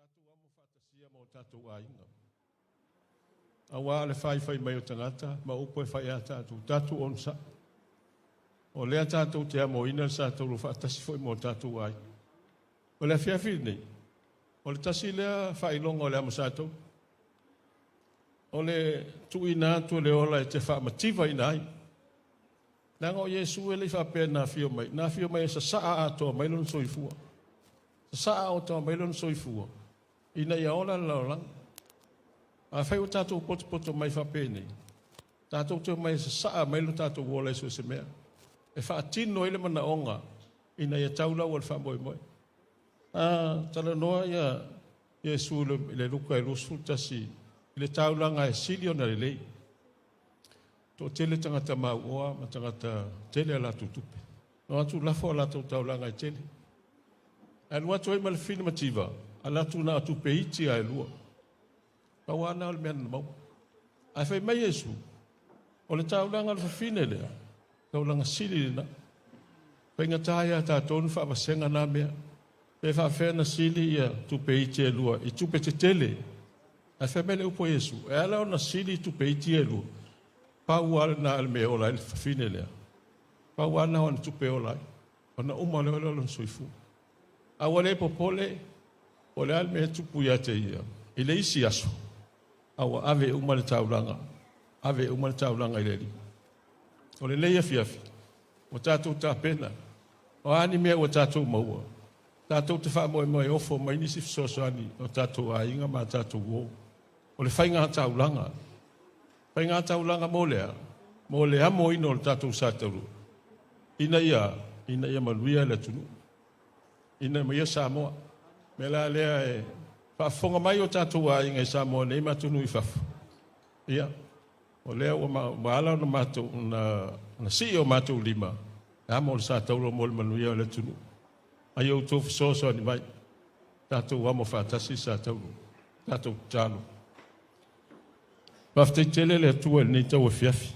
Tatou amo faatasia ma o tatou aiga. Aua le faifai mai o tagata ma upu e fai ia tatou, tatou onosai. O lea tatou te amoina le sa taulu faatasi foi ma o tatou aiga. O le afiafi lenei, o le tasi lea faailoga o le amo sa taulu. O le tuuina atu o le ola e te faamativaina ai. Leaga o Iesu e le i faapea na afio mai, na afio mai e sasaa atoa mai lona soifua. Sasaa atoa mai lona soifua ina ia ola le lalolagi. Afai ua tatou potopoto mai faapenei, tatou te omai e sasaa mai lo tatou ola i so o se mea, e faatino ai le manaoga ina ia tau lau o le faamoemoe. Talanoa ia Iesu i le Luka e 21 i le taulaga e sili ona lelei. Toatele tagata mauoa ma tagata tele a latou tupe. Na o atu lafo a latou taulaga e tele. Ae alu atu ai ma le fili mativa, alu atu na o tupe iti ae lua. Pau lava lena o le mea na maua. Ae fai mai Iesu, o le taulaga o le fafine lea, taulaga sili lena. Faigata ia tatou na faavasega na mea. Pe faafefea na sili ia tupe iti e lua i tupe tetele. Ae fai mai le upu a Iesu, e ala ona sili tupe iti e lua, pau lava lena o le mea e ola ai le fafine lea. Pau lava lena o ana tupe e ola ai. Ona uma lea o lona soifua. A ua le popole, o le a le mea e tupu ia te ia i le isi aso, a ua ave uma le taulaga, ave uma le taulaga i le Alii. O lenei afiafi, ua tatou tapena, o a ni mea ua tatou maua, tatou te faamoemoe e ofo mai nisi fesoasoani o tatou aiga ma tatou uo. O le faiga taulaga, faiga taulaga mo le a? Mo le amoina o le tatou sa taulua, ina ia manuia le atunuu, ina ia manuia Samoa. O le mea la lea e faafofoga mai o tatou aiga i Samoa nei ma atunuu i fafo, ia, o lea ua ala ona matou, ona sii o matou lima, e amo le sa taula mo le manuia o le atunuu. Ai outou fesoasoani mai, tatou amo faatasi sa taula, tatou tatalo. Faafetai tele le Atua i lenei tauafiafi.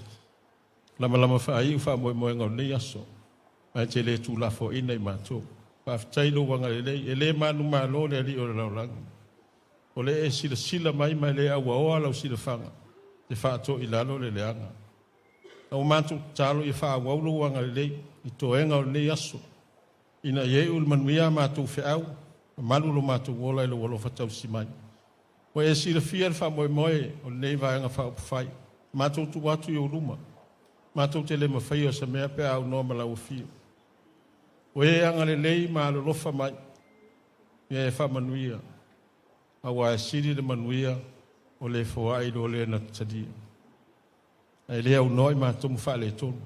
Lamalama faaiu faamoemoega o lenei aso, ae te le tuulafoaina i matou. Faafetai lou agalelei, e le manumalo le Alii o le lalolagi. O le e silasila mai ma e le auaoa lau silafaga, te faatoilalo le leaga. A ua matou tatalo ia faaauau lou agalelei i toega o lenei aso, ina ia iu le manuia a matou feau, mamalu lo matou ola i lou alofa tausi mai. Ua e silafia le faamoemoe o lenei vaega faaupufai, matou tuu atu i ou luma, matou te le mafaia o se mea pe a aunoa ma lau afio. Ua e agalelei ma alolofa mai, ia e faamanuia, aua e sili le manuia o le foai lo le na talia. Ae le aunoa i matou ma faaletonu.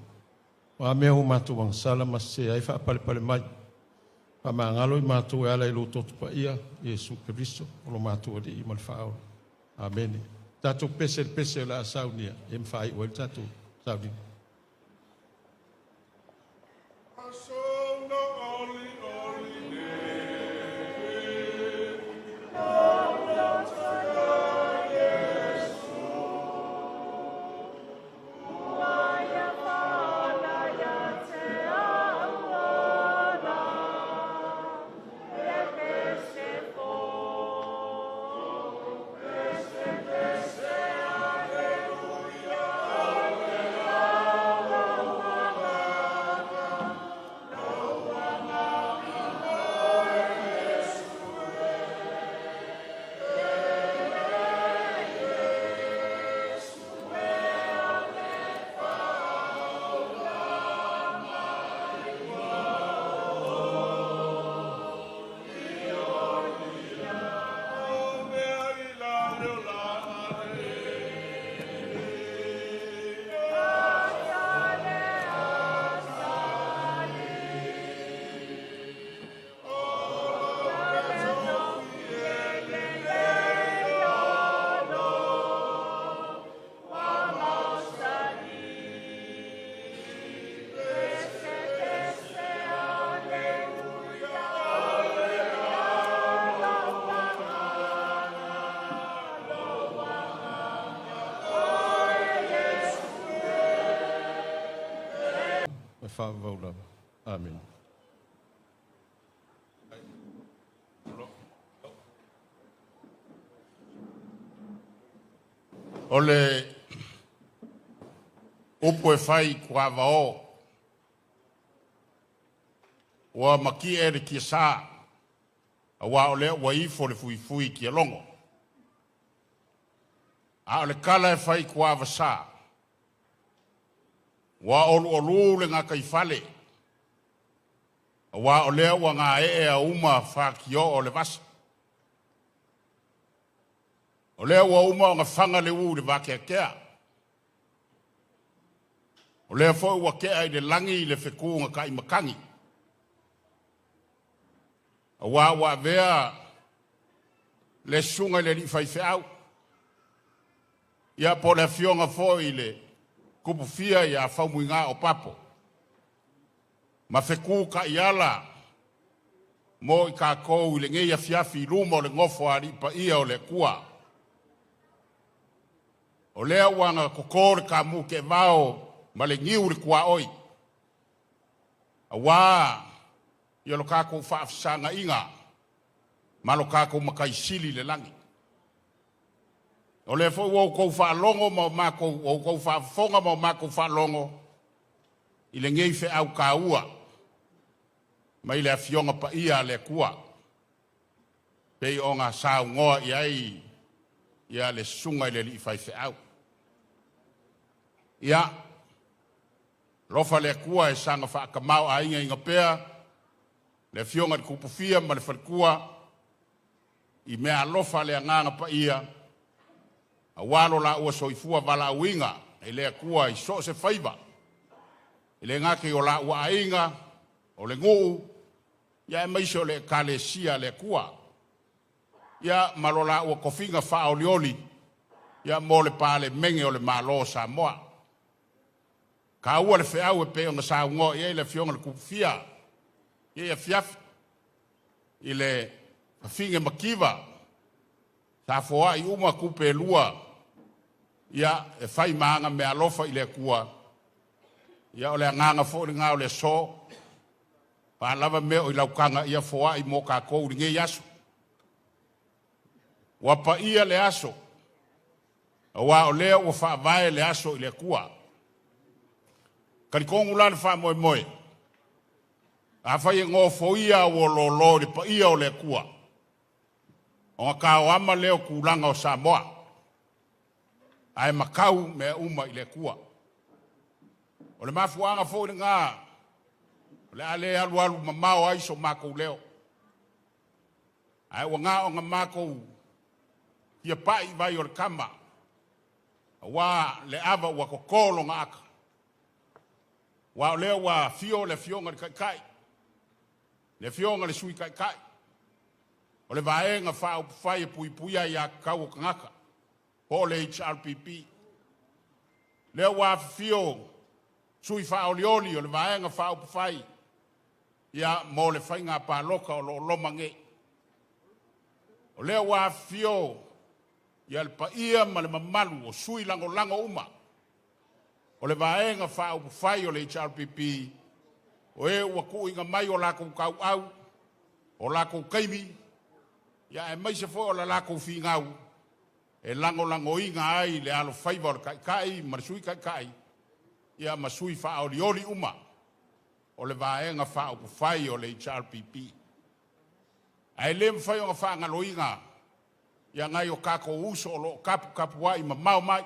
O a mea ua matou agasala ma sese ai faapalepale mai. Faamagalo i matou e ala i lou toto paia, Iesu Keriso, o lo matou Alii ma le Faaola. Amene. Tatou pese le pese o le a saunia, e mafaaiu ai le tatou sauniga. Faavavau lava. Amene. O le upu e fai i tuavao, ua matie le tiasa, auā o lea ua ifo le fuifui i tialogo. A o le tala e fai i tuavasa, ua oluolu le gataifale, auā o lea ua gaee auma fatioo o le vasa. O lea ua uma ona fana le ū i le vateatea. O lea foi ua tea i le lagi le fetu na taimatagi, auā ua avea le susuga i le alii faifeau, ia po o le afioga foi i le Tupufia ia Faumuina Opapo ma fetu taiala mo i tatou i lenei afiafi i luma o le nofo a alii paia o le Atua. O lea ua na toto le taamu teevao ma le niu i le tuaoi, auā ia lo tatou faafesagaaiga ma lo tatou Matai Sili i le lagi. O lea foi ua outou faalogo ma o matou ua outou faafofoga ma o matou faalogo i lenei feau taua mai le Afioga Paia a le Atua, pei ona saunoa i ai ia le susuga i le alii faifeau. Ia, alofa le Atua e saga faatamaoaigaina pea le afioga i le Tupufia ma le faletua i meaalofa a le Agaga Paia, auā lo laua soifua valaauina e le Atua i so o se faiva, e le gata i o laua aiga, o le nuu, ia aemaise o le Ekalesia a le Atua, ia ma lo laua tofiga faaolioli, ia mo le Palemene o le Malo o Samoa. Taua le feau e pei ona saunoa i ai le afioga i le Tupufia i lenei afiafi i le fafine mativa sa foai uma tupe e lua, ia e fai ma aga meaalofa i le Atua. Ia o le agaga foi lena o le aso, o a lava mea o i lau taga, ia foai mo tatou i lenei aso. Ua paia le aso, auā o lea ua faavae le aso i le Atua. Talitonu la le faamoemoe, afai e nofoia auololo i le paia o le Atua, ona taoama lea o tulaga o Samoa, ae matau mea uma i le Atua. O le mafuaaga foi lena o le a le alualu mamao ai so matou leo, ae ua na ona matou fia pai i vai o le tama, auā le ava ua toto lona ata, aua o lea ua afio le afioga i le Taitai, le afioga i le Sui Taitai, o le Vaega Faaupufai e Puipuia Aia Tatau a Tagata, po o le HRPP. Lea ua afifio sui faaolioli o le Vaega Faaupufai, ia, mo le faiga palota o lo o loma nei. O lea ua afifio ia le paia ma le mamalu o sui lagolago uma o le Vaega Faaupufai o le HRPP, o e ua tuuina mai o latou tauau, o latou taimi, ia aemaise foi o le latou finau e lagolagoina ai le alofaiva o le Taitai ma le Sui Taitai, ia ma sui faaolioli uma o le Vaega Faaupufai o le HRPP. Ae le mafai ona faagaloina ia nai o tatou uso o lo o taputapuai mamao mai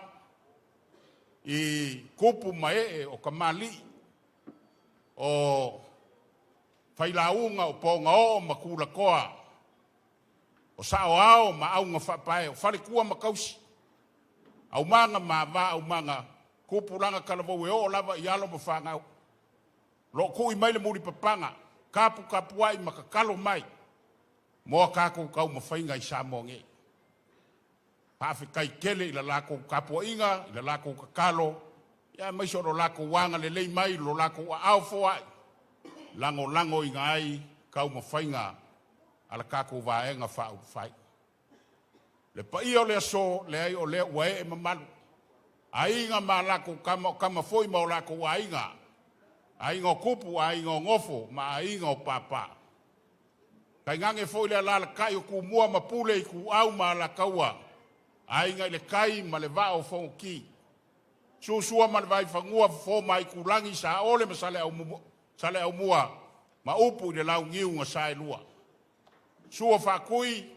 i tupu ma ee o tamalii, o failauga, o pogaoo ma tulatoa, o saoao ma auga faapae, o faletua ma tausi, aumaga ma ava aumaga, tupulaga talavou e oo lava i alo ma fanau. O lo o tui mai le mulipapaga, taputapuai ma tatalo mai mo a tatou taumafaiga i Samoa nei. Faafetai tele i le latou tapuaiga, i le latou tatalo, ia aemaise o lo latou agalelei mai, lo latou aao foai, lagolagoina ai taumafaiga a le tatou Vaega Faaupufai. Le paia o le aso, leai o lea ua ee mamalu, aiga ma latou tama, o tama foi ma o latou aiga, aiga o tupu, aiga o nofo ma aiga o papa. Tainane foi le alaalatai o Tumua ma Pule, Ituau ma Alataua. Aiga i le Tai ma le Vaa o Fonoti. Susua ma le Vaifanua, Fofo ma Aitulagi, Saole ma Saleaumua ma upu i le Launiu na Saelua. Sua Faatui,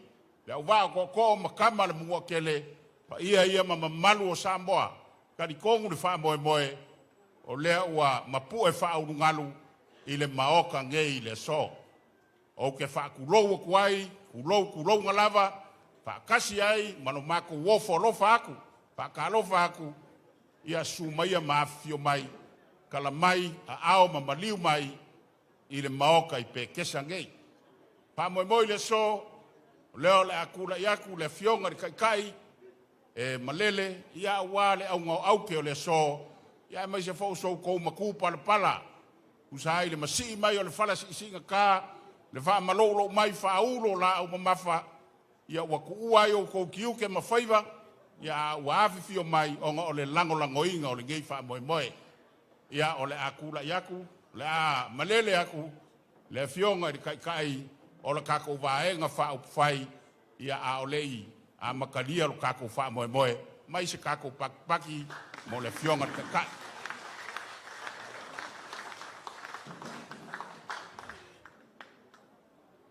le Auvaa o Tootoo ma Tama a le Manuatele, paia ia ma mamalu o Samoa, talitonu le faamoemoe, o lea ua mapu'e faaulugalu i le Maota nei i le aso. Ou te faatulou atu ai, tulou tulouna lava, faatasi ai ma lo matou ofo alofa atu, faatalofa atu, ia susu maia ma afifio mai, tala mai aao ma maliu mai i le Maota i Petesa nei. Faamoemoe i le aso, o lea o le a tulai atu le Afioga i le Taitai e malele, ia aua le auga o aute o le aso, ia aemaise foi o so outou matupalapala, tusa ai le masii mai o le fala siisiigata, le faamaloulou mai faaulo laau mamafa, ia ua tuua ai outou tiute ma faiva, ia a ua afifio mai ona o le lagolagoina o lenei faamoemoe. Ia o le a tulai atu, o le a malele atu le Afioga i le Taitai o le tatou Vaega Faaupufai, ia a o le i amatalia lo tatou faamoemoe, mai se tatou patipati mo le Afioga i le Taitai.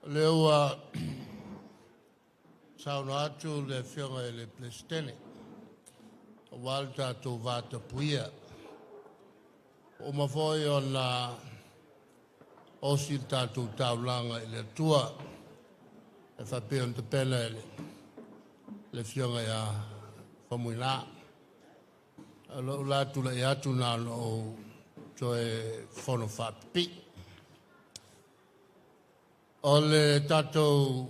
O lea ua saunoa atu le Afioga i le Peresetene aua le tatou vatapuia. Ua uma foi ona osi le tatou taulaga i le Atua e faapea ona tapena e le Afioga ia Faumuina. O lou la tulai atu na ona ou toe fono faapipii. O le tatou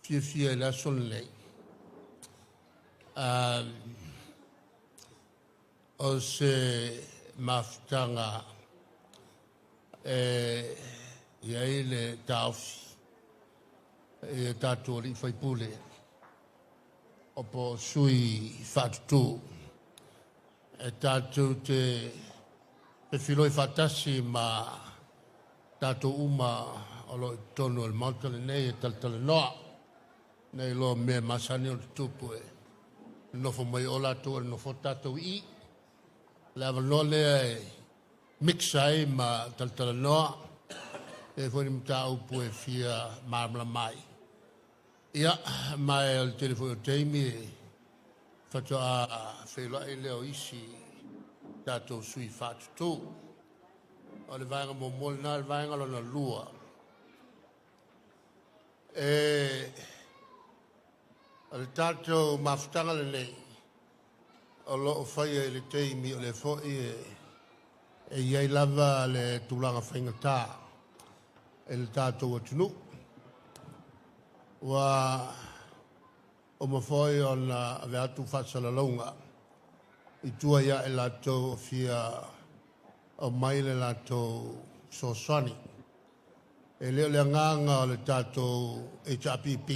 fiafia i le aso lenei, o se mafutaga e i ai le taofi i a tatou alii faipule o po o sui faatutū e tatou te fefiloi faatasi ma tatou uma o lo o i totonu o le Maota lenei e talatalanoa nei loa mea masani o le tutupu e nofo mai o latou e nofo tatou i i. Le avanoa lea e mix ai ma talatalanoa e foi ni mataupu e fia malamalama ai. Ia, ma e o le tele foi o taimi e faatoa feiloai lea o isi tatou sui faatutū. O le vaega muamua lena, le vaega lona lua. E o le tatou mafutaga lenei o lo o faia i le taimi o lea foi e i ai lava le tulaga faigata i le tatou atunuu. Ua uma foi ona ave atu faasalalauga i tua ia i latou o fia aumai le latou fesoasoani. E le o le agaga o le tatou HRPP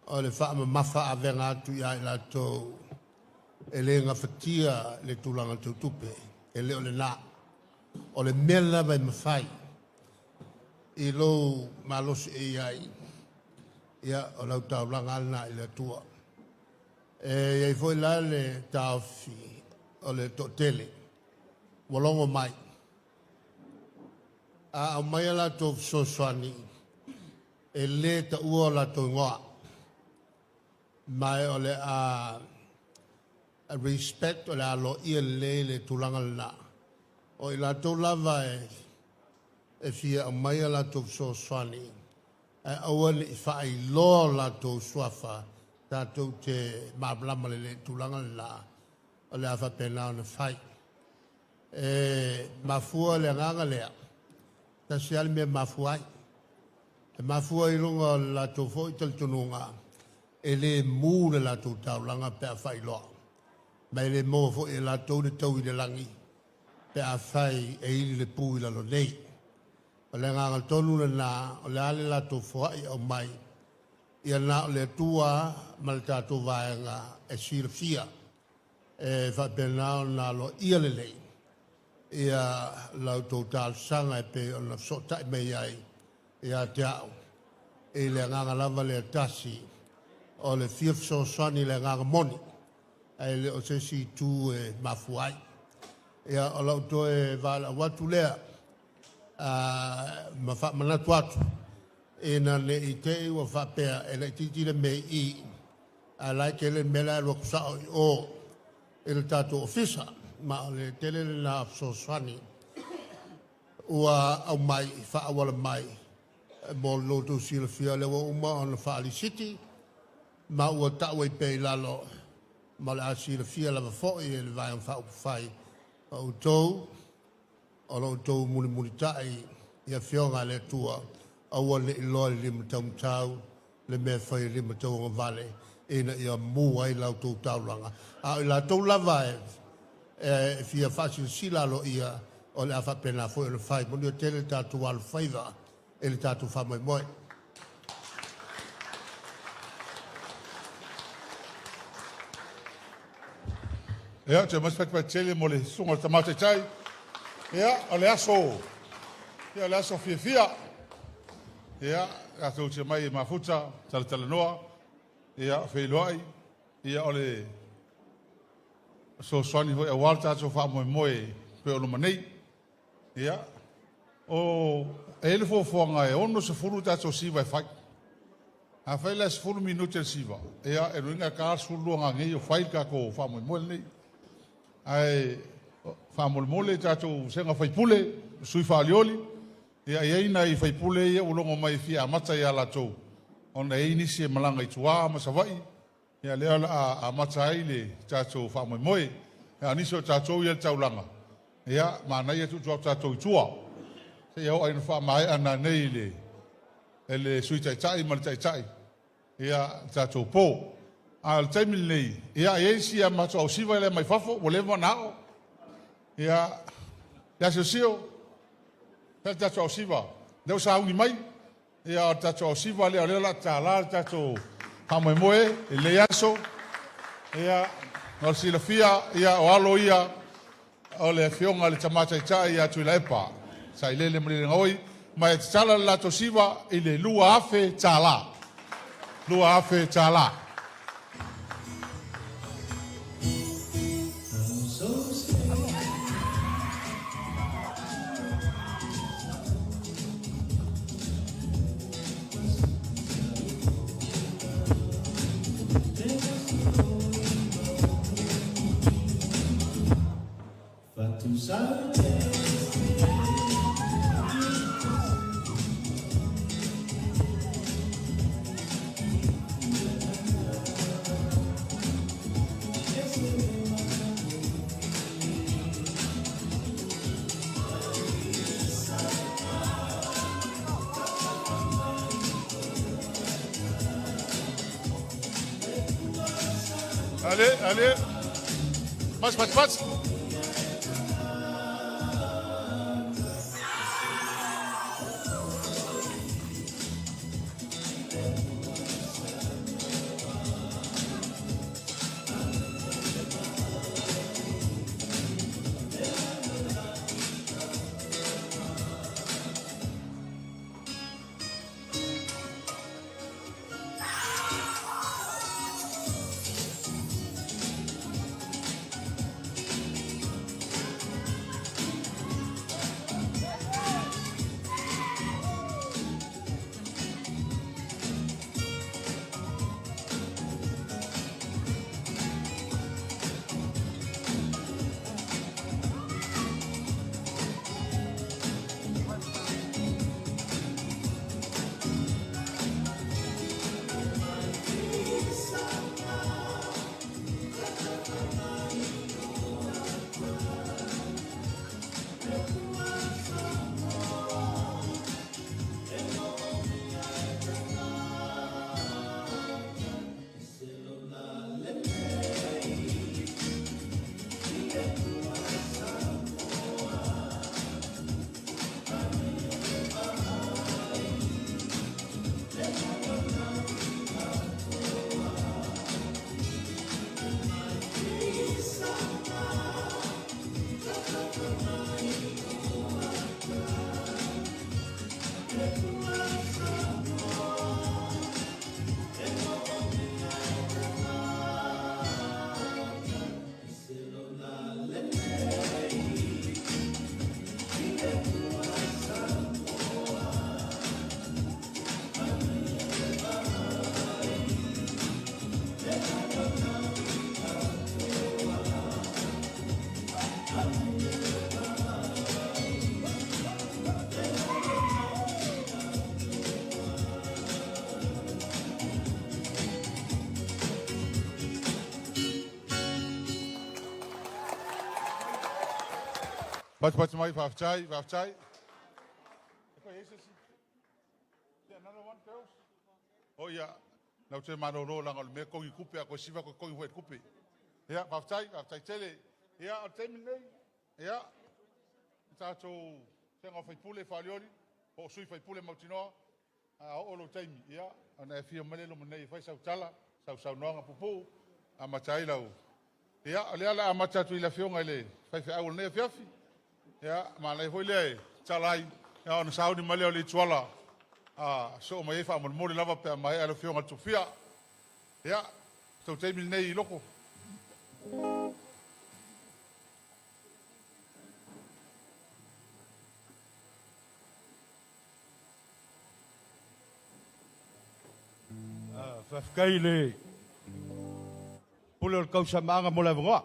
o le faamamafa avega atu ia i latou e le gafatia le tulaga tau tupe, e le o lena. O le mea lava e mafai i lou malosi e i ai, ia o lau taulaga lena i le Atua. E i ai foi la le taofi o le toatele ua logo mai. A aumai a latou fesoasoani, e le taua o latou igoa, ma o le a respect o le aloaia lelei le tulaga lena. O i latou lava e fia aumai a latou fesoasoani, ae aua ne i faailoa o latou suafa, tatou te malamalama lelei i le tulaga lena, o le a faapena ona fai. E mafua le agaga lea, tasi lava le mea e mafua ai. E mafua i luga o le latou foi talitonuga, e le mu le latou taulaga pe a faailoa, ma e le maua foi e latou le tau i le lagi pe a fai e ili le pu i lalo nei. O le agaga tonu lena, o le a le latou foai aumai, ia na o le Atua ma le tatou vaega e silafia e faapena ona aloaia lelei ia la outou talosaga e pei ona fesootai mai ai ia te au i le agaga lava lea tasi. O le fia fesoasoani i le agaga moni, ae le o se isi itu e mafua ai. Ia, o lau toe valaau atu lea ma faamanatu atu, ina ne i te i ua faapea e laitiiti le mea i i, ae la e tele le mea la e alu atu sao i o i le tatou ofisa. Ma o le tele lena o fesoasoani ua aumai faaauala mai mo lo outou silafia, o lea ua uma ona faalisiti ma ua ta'u ai pea i lalo, ma o le a silafia lava foi e le Vaega Faaupufai a outou o lo o outou mulimulita'i i Afioga a le Atua, aua ne i loa le lima taumatau le mea e fai e le lima tauagavale ina ia mu ai la outou taulaga. A o i latou lava e fia faasilasila aloaia, o le a faapena foi ona fai. Manuia tele le tatou alofaiva i le tatou faamoemoe. Ia, ou te manatu tele mo le susuga i le Tama Taitai. Ia, o le aso, ia o le aso fiafia. Ia, tatou te mai e mafuta, talatalanoa, ia, feiloai, ia o le fesoasoani foi aua le tatou faamoemoe pei o loma nei. Ia, o e i ai le fuafuaga e 60 tatou siva e fai. Afai la e 10 minute le siva, ia e lona uiga e ta le 12 nanei o fai le tatou faamoemoe lenei. Ae faamolemole tatou vasega faipule, sui faolioli, ia e i ai nai faipule ia ua logo mai e fia amata ia latou, ona e i ai nisi e malaga i tua ma Savaii, ia lea o le a amata ai le tatou faamoemoe. A o nisi o tatou ia i le taulaga, ia manaia tuu atu tatou i tua, seia oo ina faamaea nanei i le e le Sui Taitai ma le Taitai ia le tatou po. A o le taimi lenei, ia e i ai si a matou ausiva lea mai fafo ua leva ona ao. Ia, ia Siosio, fai le tatou ausiva, lea ua sauni mai. Ia o le tatou ausiva lea o lea o le a tatala le tatou faamoemoe i lenei aso. Ia, mo le silafia, ia o alo ia o le afioga i le Tama Taitai ia Tuilaepa Sailele Malielegaoi, ma e tatala le latou siva i le $2,000. $2,000. Allez, allez. Passe, passe, passe. Patipati mai, faafetai, faafetai. Another one, girls? Oh, ia, lau te malolo laga o le mea togi tupe, a toe siva toe togi foi tupe. Ia, faafetai, faafetai tele. Ia, o le taimi lenei, ia, tatou sega o faipule faalioli, po o sui faipule mautinoa, a oo lou taimi, ia, ona e afio mai lea i luma nei e fai sau tala, sau saunoaga pupuu, amata ai lau. Ia, o lea o le a amata atu i le afioga i le faifeau o lenei afiafi. Ia, manaia foi lea e tala ai, ia, ona sauni mai lea o le ituala a soo mai ai faamolemole lava pe a maea le afioga i le Tufia. Ia, tou taimi lenei i loko. Faafetai i le pule o le tausamaaga mo le avanoa.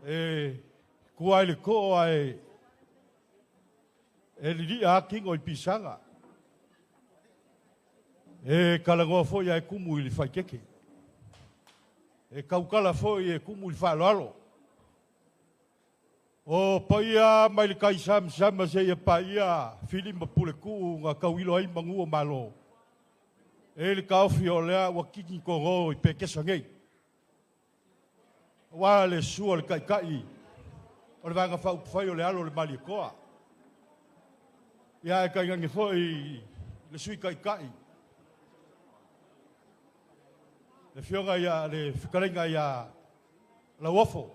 E tua i le too ae e lilia lava tino i pisaga. E talanoa foi ae tumu i le faitete. E tautala foi e tumu i le faaaloalo. O paia mai le tai samasama seia paia Fili ma Puletuu na tauilo ai manu o Malo. E i le taofi o lea ua tini togo i Petesa nei. Aua le susu o le Taitai o le Vaega Faaupufai o le Alo o le Malietoa. Ia ae tainane foi le Sui Taitai, le Afioga ia le Fetalaiga ia Lauofo,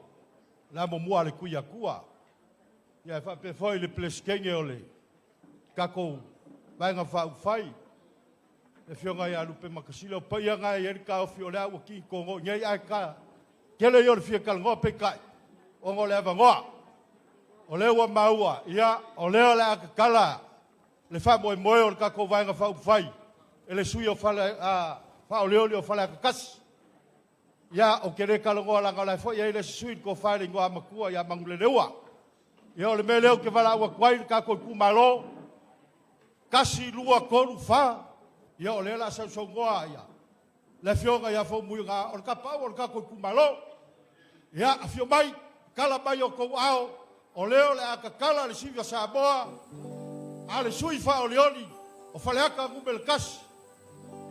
le amomua a le Tuiatua. Ia ae faapea foi le Peresetene o le tatou Vaega Faaupufai, le Afioga ia Lupematasila. O paia na e i ai le taofi o lea ua tini togo i nei, ae ta tele ia o le fia talanoa, peitai ona o le avanoa o lea ua maua, ia o lea o le a tatala le faamoemoe o le tatou Vaega Faaupufai e le sui o fale faaolioli o Faleata 1. Ia, ou te le talanoa leaga o la e foi ai le isi sui le tofa i le igoa matua ia Manuleleua. Ia, o le mea lea ou te valaau atu ai le tatou itumalo, 1, 2, 3, 4, ia o lea o le a sausaunoa ia le afioga ia Faumuina o le tapaau o le tatou itumalo. Ia, afio mai, tala mai o tou ao, o lea o le a tatala le sivi o Samoa a le sui faaolioli o Faleata Nu.1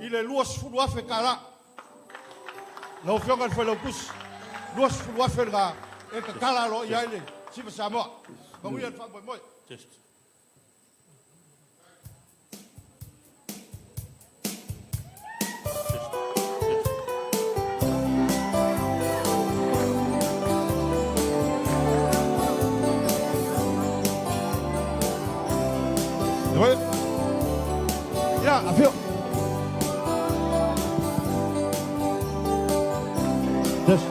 i le $20,000 tala. Lau Afioga i le Failautusi, $20,000 lena e tatala aloaia ai le siva Samoa. Manuia le faamoemoe. Test. Test. Test. Oi. Ia, afio. Yes.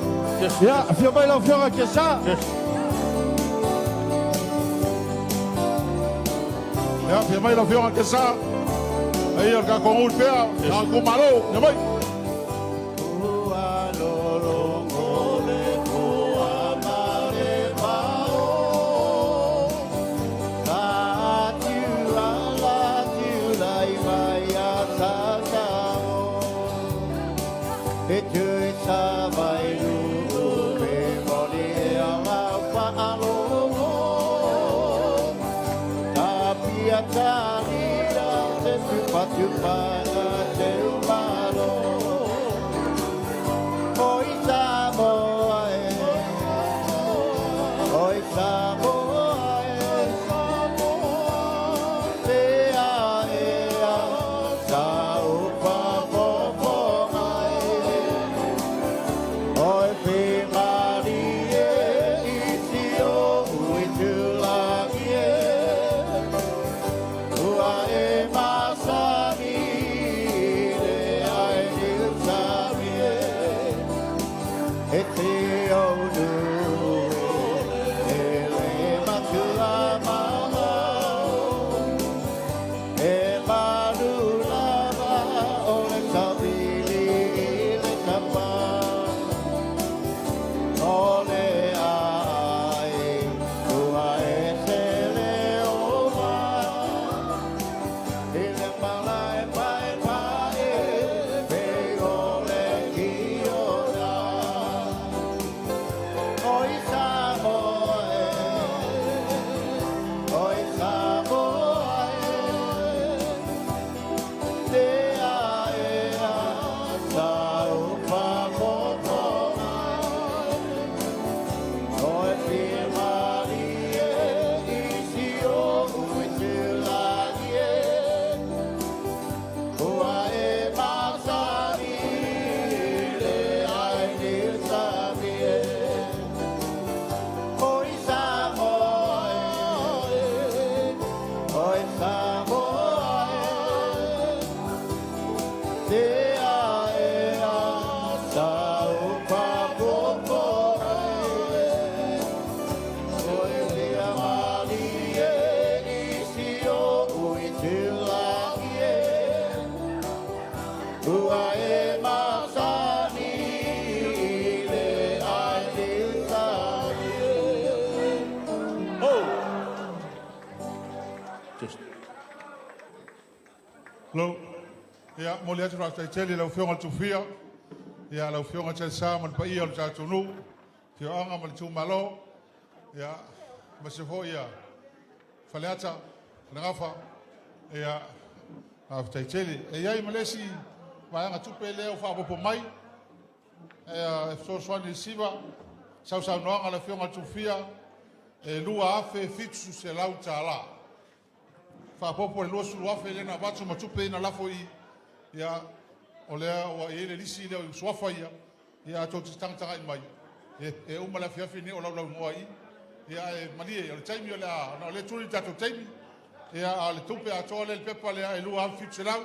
Test. Ia, afio mai lau Afioga Kesa. Test. Ia, fia mai lau afioga Kesa. Aí o ka kongu pea, na ku malo, ne mai. Just. Lo, ia, momoli atu le faafetai tele i lau Afioga i le Tufia, ia, lau Afioga Telesa ma le paia o le tatou nuu, afioaga ma le itumalo, ia, aemaise foi ia Faleata, Falegafa, ia, faafetai tele. E i ai ma le isi vaega tupe lea ua faaopoopo mai e fesoasoani i le SIVA, sausaunoaga a le Afioga i le Tufia, e $2,700. Faaopoopo i le $20,000 lea na avatu ma tupe ia na lafo i i, ia, o lea ua i ai le lisi lea o suafa ia, ia tou te tagatagai mai, e uma le afiafi lenei o laulauinoa i i. Ia ae malie, o le taimi o le a, ona o lea e tuli le tatou taimi, ia, a o le tupe atoa lea i le pepa lea e $2,700,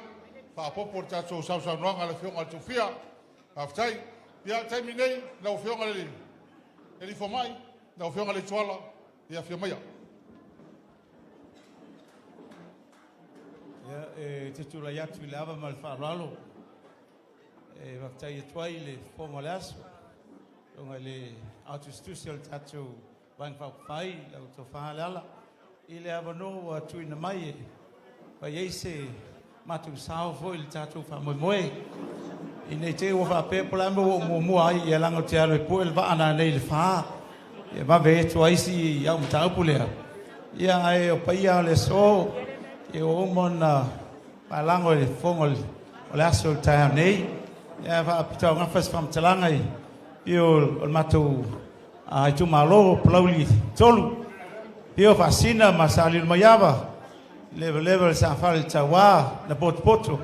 faaopoopo i le tatou sausaunoaga a le Afioga i le Tofia. Faafetai. Ia, o le taimi lenei lau Afioga i le alii Fomai, lau Afioga Leituala, ia afio maia. Ia, e te tulai atu i le ava ma le faaaloalo e faafetai atu ai i le fofoga o le aso, ona i le aotusitusi o le tatou Vaega Faaupufai, lau Tofa Leala, i le avanoa ua tuuina mai e fai ai se matou sao foi i le tatou faamoemoe. Ina ne i te i ua faapea po o le a le mea ua ou muamua ai, ia leaga ou te alu e pue le vaa nanei i le fa, e vave atu ai si au mataupu lea. Ia ae o paia lava o le aso, ia ua uma ona faalago e le fofoga o le aso i le taeao nei. Ae faapitoaugafa se faamatalaga i le afio o le matou itumalo o Palauli 3, afio Faasisina ma Saleuluamaiava, levaleva le sa fale taua na potopoto,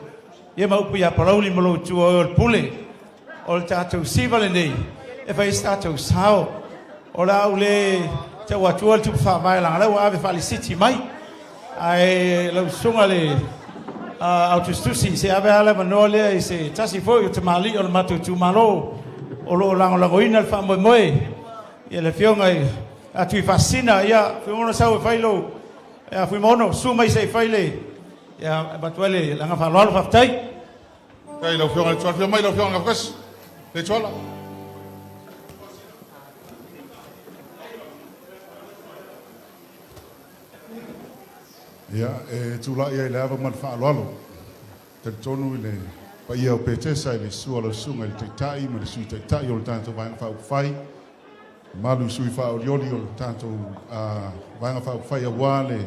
ia ma upu ia Palauli ma lou Itua o oe o le pule. O le tatou siva lenei e fai ai se tatou sao. O le a ou le tau atua le tupe faavae leaga o la ua ave faalisiti mai. Ae lau susuga le autusitusi, se ave lava le avanoa lea i se tasi foi o tamalii o le matou itumalo o lo o lagolagoina le faamoemoe, ia le afioga i Tuifaasisina. Ia, Fuimaono sau e fai lou... Ia, Fuimaono, susu mai se i fai le... Ia, avatu ai le agaga faaaloalo, faafetai. Faafetai i lau Afioga i le Tuala. Afio mai lau Afioga Gafatasi, Leituala. Ia, e tulai ai i le ava ma le faaaloalo, e talitonu i le paia o Petesa i le susu o lau susuga i le Taitai ma le Sui Taitai o le tatou Vaega Faaupufai, mamalu i sui faaolioli o le tatou Vaega Faaupufai aua le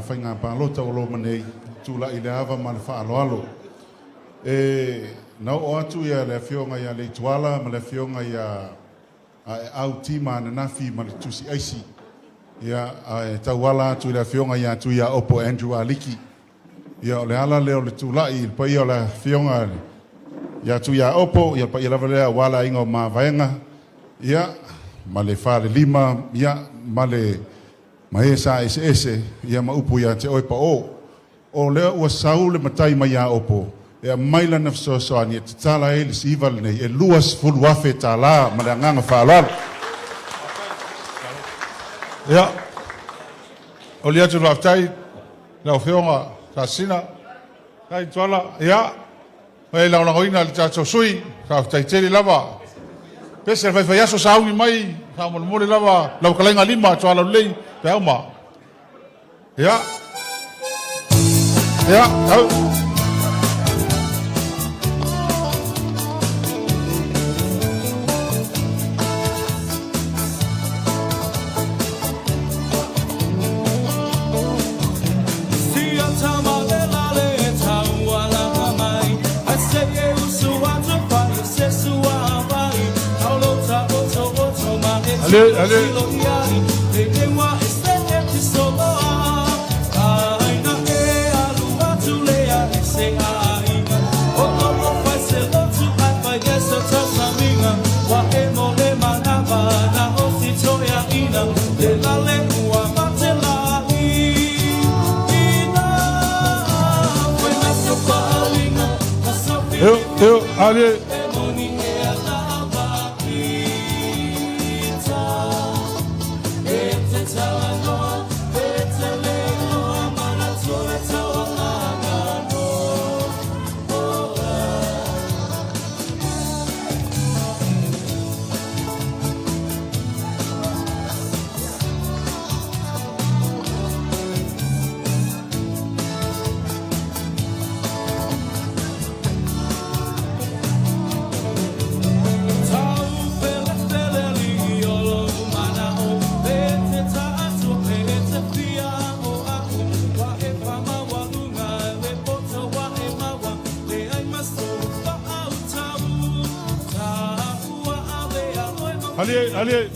faiga palota ua loma nei, tulai i le ava ma le faaaloalo. E na oo atu ia le Afioga ia Leituala ma le Afioga ia Aeau Tima ananafi ma le Tusi Aisi, ia, ae tauala atu i le Afioga ia Tuiaopo Andrew Aliki. Ia, o le ala lea o le tulai i le paia o le Afioga ia Tuiaopo, ia le paia lava lea aua le aiga o Mavaega, ia, ma le Falelima, ia, ma le ma e sa eseese, ia ma upu ia te oe Paʻō. O lea ua sau le matai mai Iaopo e aumai lana fesoasoani e tatala ai le siva lenei e $20,000 ma le agaga faaaloalo. Ia, oli atu le faafetai i lau Afioga Faasisina. Faafetai Tuala. Ia, e lagolagoina le tatou sui. Faafetai tele lava. Pese le faifaiaso sauni mai, faamolemole lava lau kalaiga lima Tuala lelei pe auma. Ia. Ia, au. Allez, allez. Eu, eu, allez. Alie, alie.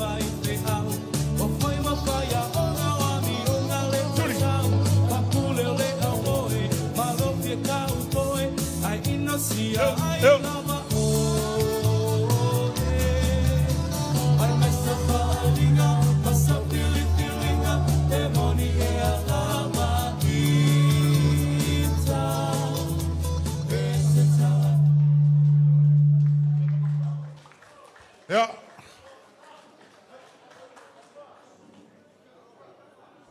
Ia.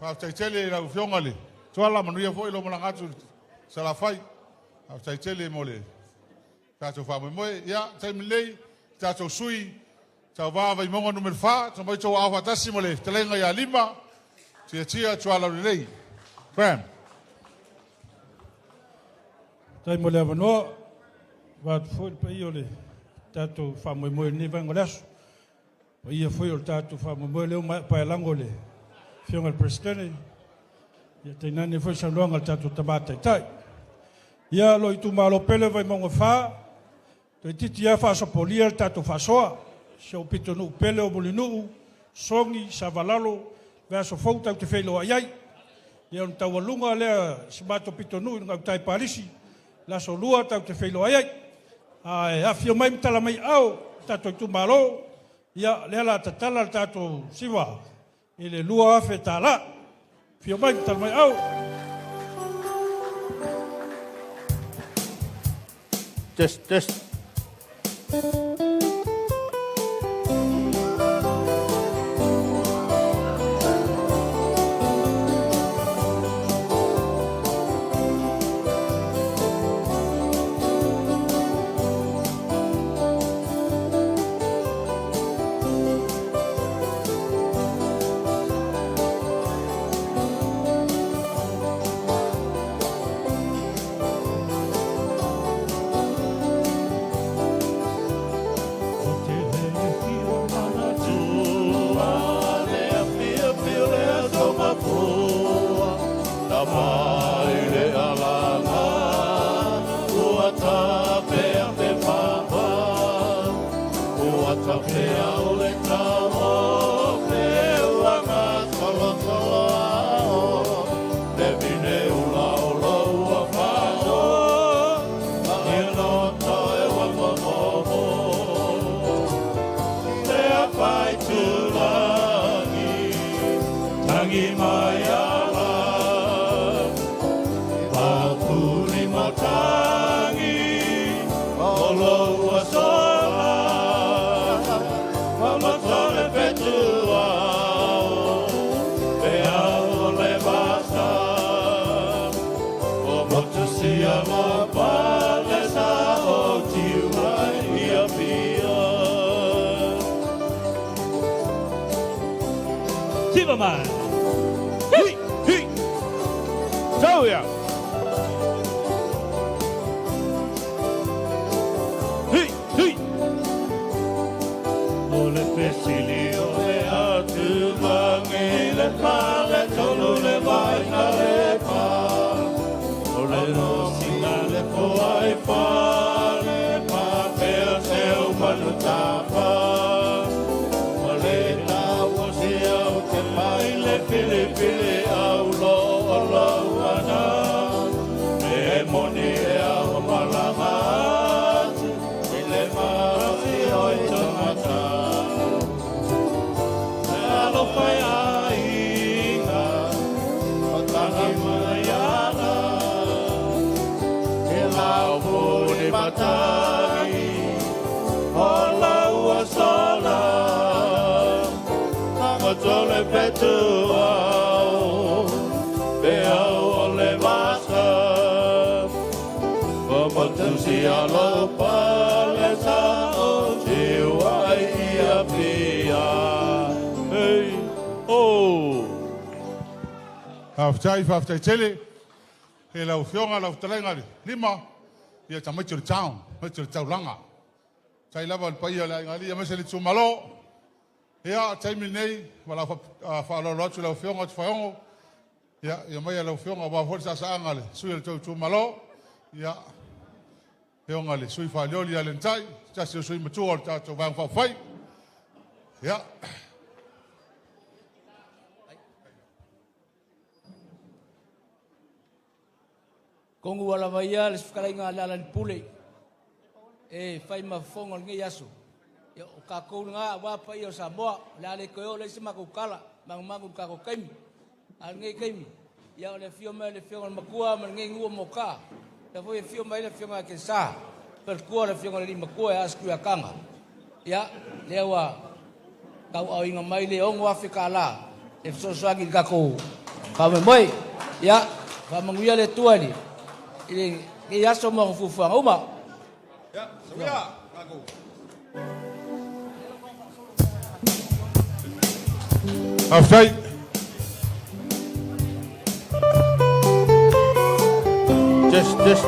Faafetai tele i lau Afioga i le Tuala, manuia foi lou malaga atu i Salafai. Faafetai tele mo le tatou faamoemoe. Ia, taimi lenei, tatou sui tauva Vaimauga Nu.4, tuu mai outou aao faatasi ma le fetalaiga ia Lima, Tiatia Tualaulelei. Graham. Faafetai mo le avanoa, vaeatu foi le paia o le tatou faamoemoe i lenei vaega o le aso. Paia foi o le tatou faamoemoe lea ua maea paelago e le Afioga i le Peresetene, ia tainane foi saunoaga a le tatou Tama Taitai. Ia, lou itumalo pele o Vaimauga 4, toeitiiti lava faasopolia le tatou faasoa. Si ou pitonuu pele o Mulinuu, Sogi, Savalalo, vaiaso fou tatou te feiloai ai. Ia ona taualuga lea i si matou pitonuu i gauta i Palisi, le aso 2 tatou te feiloai ai. Ae afifio mai ma tala mai aao le tatou itumalo, ia lea o le a tatala le tatou siva i le $2,000. Afifio mai ma tala mai aao. Test, test. Siva mai! Hi, hi! Tau ia! Hi, hi! O le fesili o le atumangi le pale tolu le vai na le pa. O le rosina le poai pale pa pea se o manu tapa. O le tau o se au te mai le pili pili au lo o lau ana. E moni e au malama atu i le masi o i tangata. E alofa e aiga, o tangi mai ana. Ke lau muni matangi, o lau sola. Tole petu au, pe au o le vasa. O motusi alo pale sa o tiu ai ia pia. Hey, oh! Faafetai, faafetai tele i lau Afioga, lau fetalaiga le Lima, ia tamaiti o le town, tamaiti o le taulaga. Tai lava le paia o le aiga alii aemaise le itumalo. Ia, taimi lenei, ma lau faaaloalo atu i lau Afioga Tofaeono, ia, ia mai lau Afioga aua foi le saasaaga a le sui o le tou itumalo. Ia, Afioga le sui Faalioli ia Lenatai, tasi o sui matua o le tatou Vaega Faaupufai. Ia. Atonu ua lava ia le fetalaiga a Lealailepule e fai ma fofoga o lenei aso. Ia, o tatou lena aua paia o Samoa. O le a le toe oo i ai se matou tala, manumanu i le tatou taimi. A o lenei taimi, ia o le afio mai o le Afioga i le Matua ma lenei nuu o Moataa, lea foi e afio mai ai le Afioga ia Telesa, faletua o le Afioga i le Alii Matua ia Asi Tuiataga. Ia, lea ua tauaaoina mai le $6,000 e fesoasoani i le tatou faamoemoe. Ia, faamanuia le Atua i lenei aso ma ona fuafuaga uma. Faafetai. Test, test.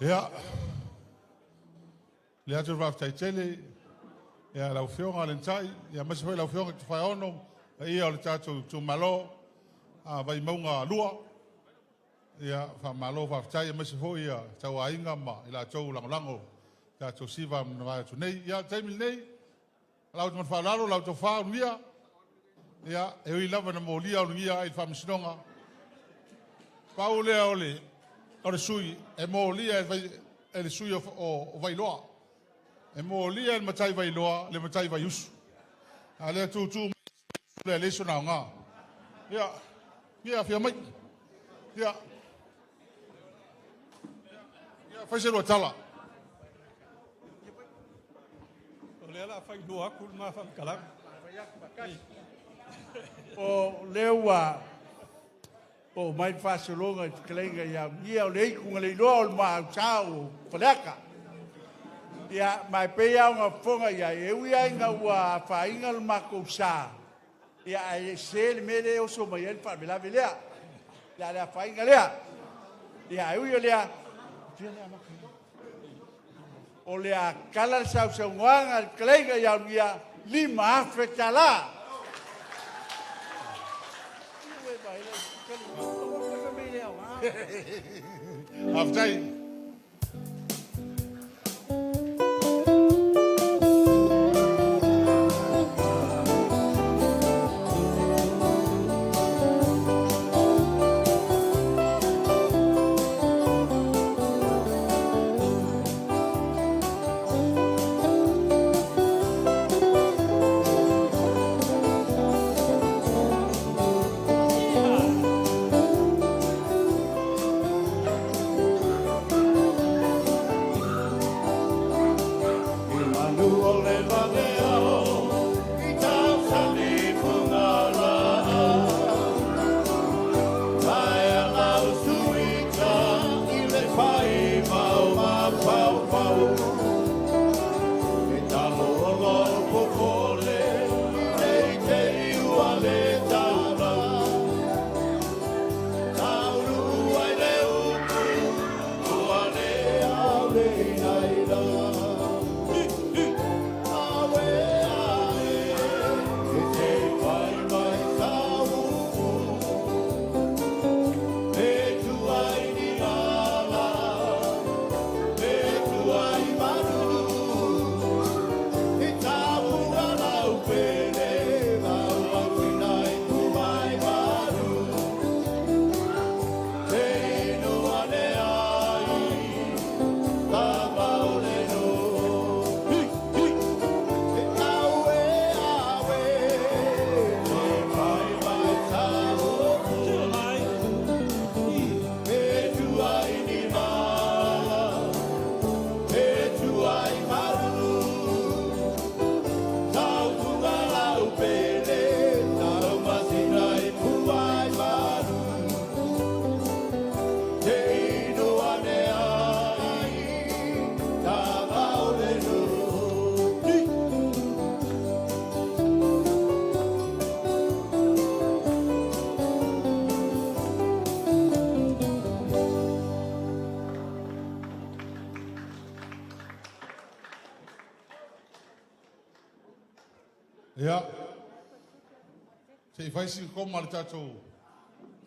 Ia, le atu le faafetai tele ia lau Afioga Lenatai, ia aemaise foi lau Afioga Tofaeono, paia o le tatou itumalo a Vaimauga 2. Ia faamalo faafetai, aemaise foi ia tauaiga ma i latou lagolago tatou siva na mavae atu nei. Ia, o le taimi lenei, lau ma le faaaloalo lau tofa Ulugia, ia e ui lava ina molia Ulugia i le Faamasinoga, pau lea o le sui e molia e le sui o Vailoa. E molia e le matai Vailoa le matai Vaiusu. A lea tutu le leai sona aoga. Ia, ia afio mai. Ia, ia fai se lua tala. O lea la fai lua aku le ma faamatalaga. O lea ua oo mai le faasologa i fetalaiga ia Ulugia, o le itu na le iloa o le muaau o Faleata. Ia, ma e pei lava ona fofoga i ai, e ui lava ina ua afaina le matou sa, ia ae sese le mea lea e oso mai ai le faalavelave lea. Ia le afaina lea. Ia ae ui o lea, o le a tala le sausaunoaga a le fetalaiga ia Ulugia, $5,000. Faafetai. Ia, se i fai sina koma a le tatou,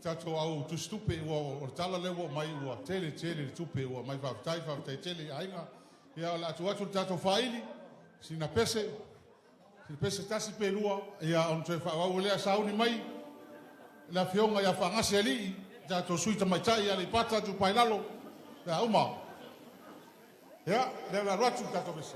tatou au tusitupe, ua, o le tala lea ua aumai ua tele tele le tupe ua aumai, faafetai, faafetai tele i aiga. Ia, o le a tuu atu le tatou faaili, sina pese, sina pese tasi pe lua, ia, ona toe faaauau ai lea, sauni mai le afioga ia Faagasealii, le tatou sui tamaitai Aleipata Itupa i Lalo, pe a uma. Ia, lea o le a alu atu le tatou pese.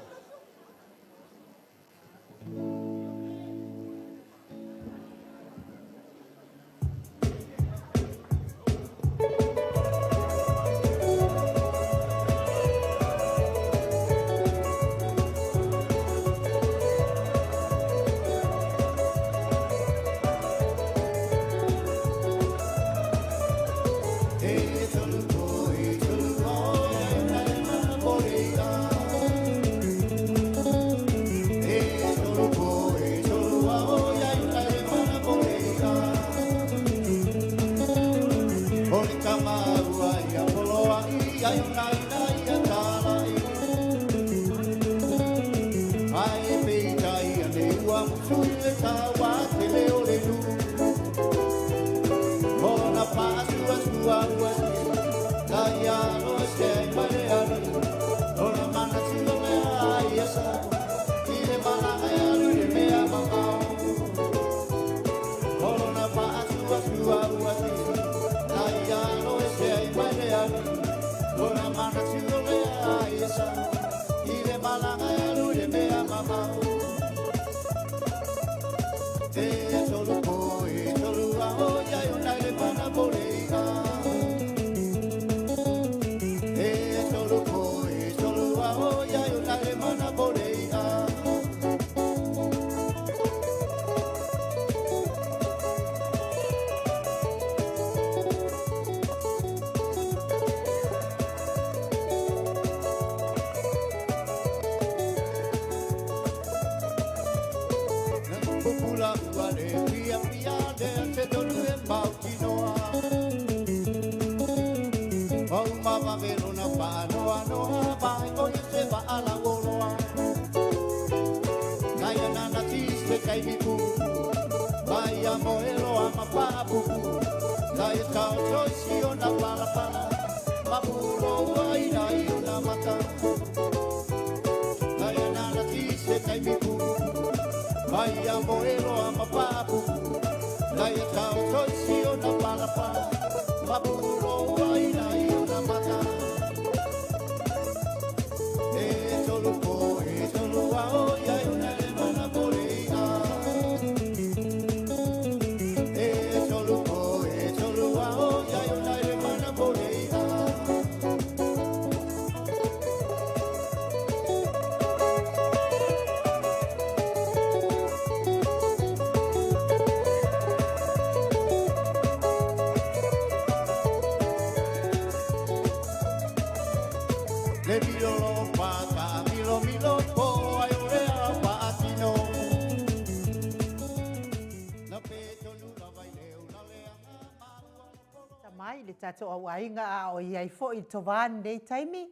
Mai le tatou auaiga a o i ai foi i Tovā lenei taimi,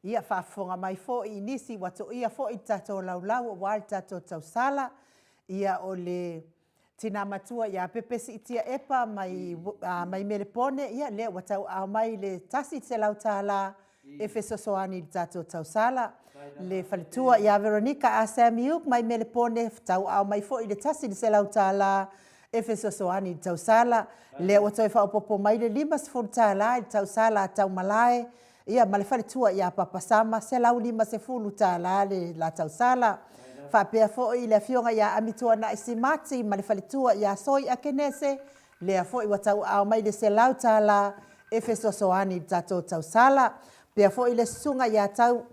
ia faafofoga mai foi i nisi ua toia foi le tatou laulau aua le tatou tausala, ia o le tina matua ia Pepe Siitia Epa mai, mai Melepone, ia lea ua tauaao mai le $100 e fesoasoani i le tatou tausala. Le faletua ia Veronica Ah Sam Yuk mai Melepone, tauaao mai foi le $100 e fesoasoani i le tausala. Lea ua toe faaopoopo mai le $50 i le tausala a Taumalae, ia ma le faletua ia Papa Sama, $150 le la tausala. Faapea foi le afioga ia Amituanai Simati ma le faletua ia Soi Akenese, lea foi ua tauaao mai le $100 e fesoasoani i le tatou tausala. Faapea foi le susuga ia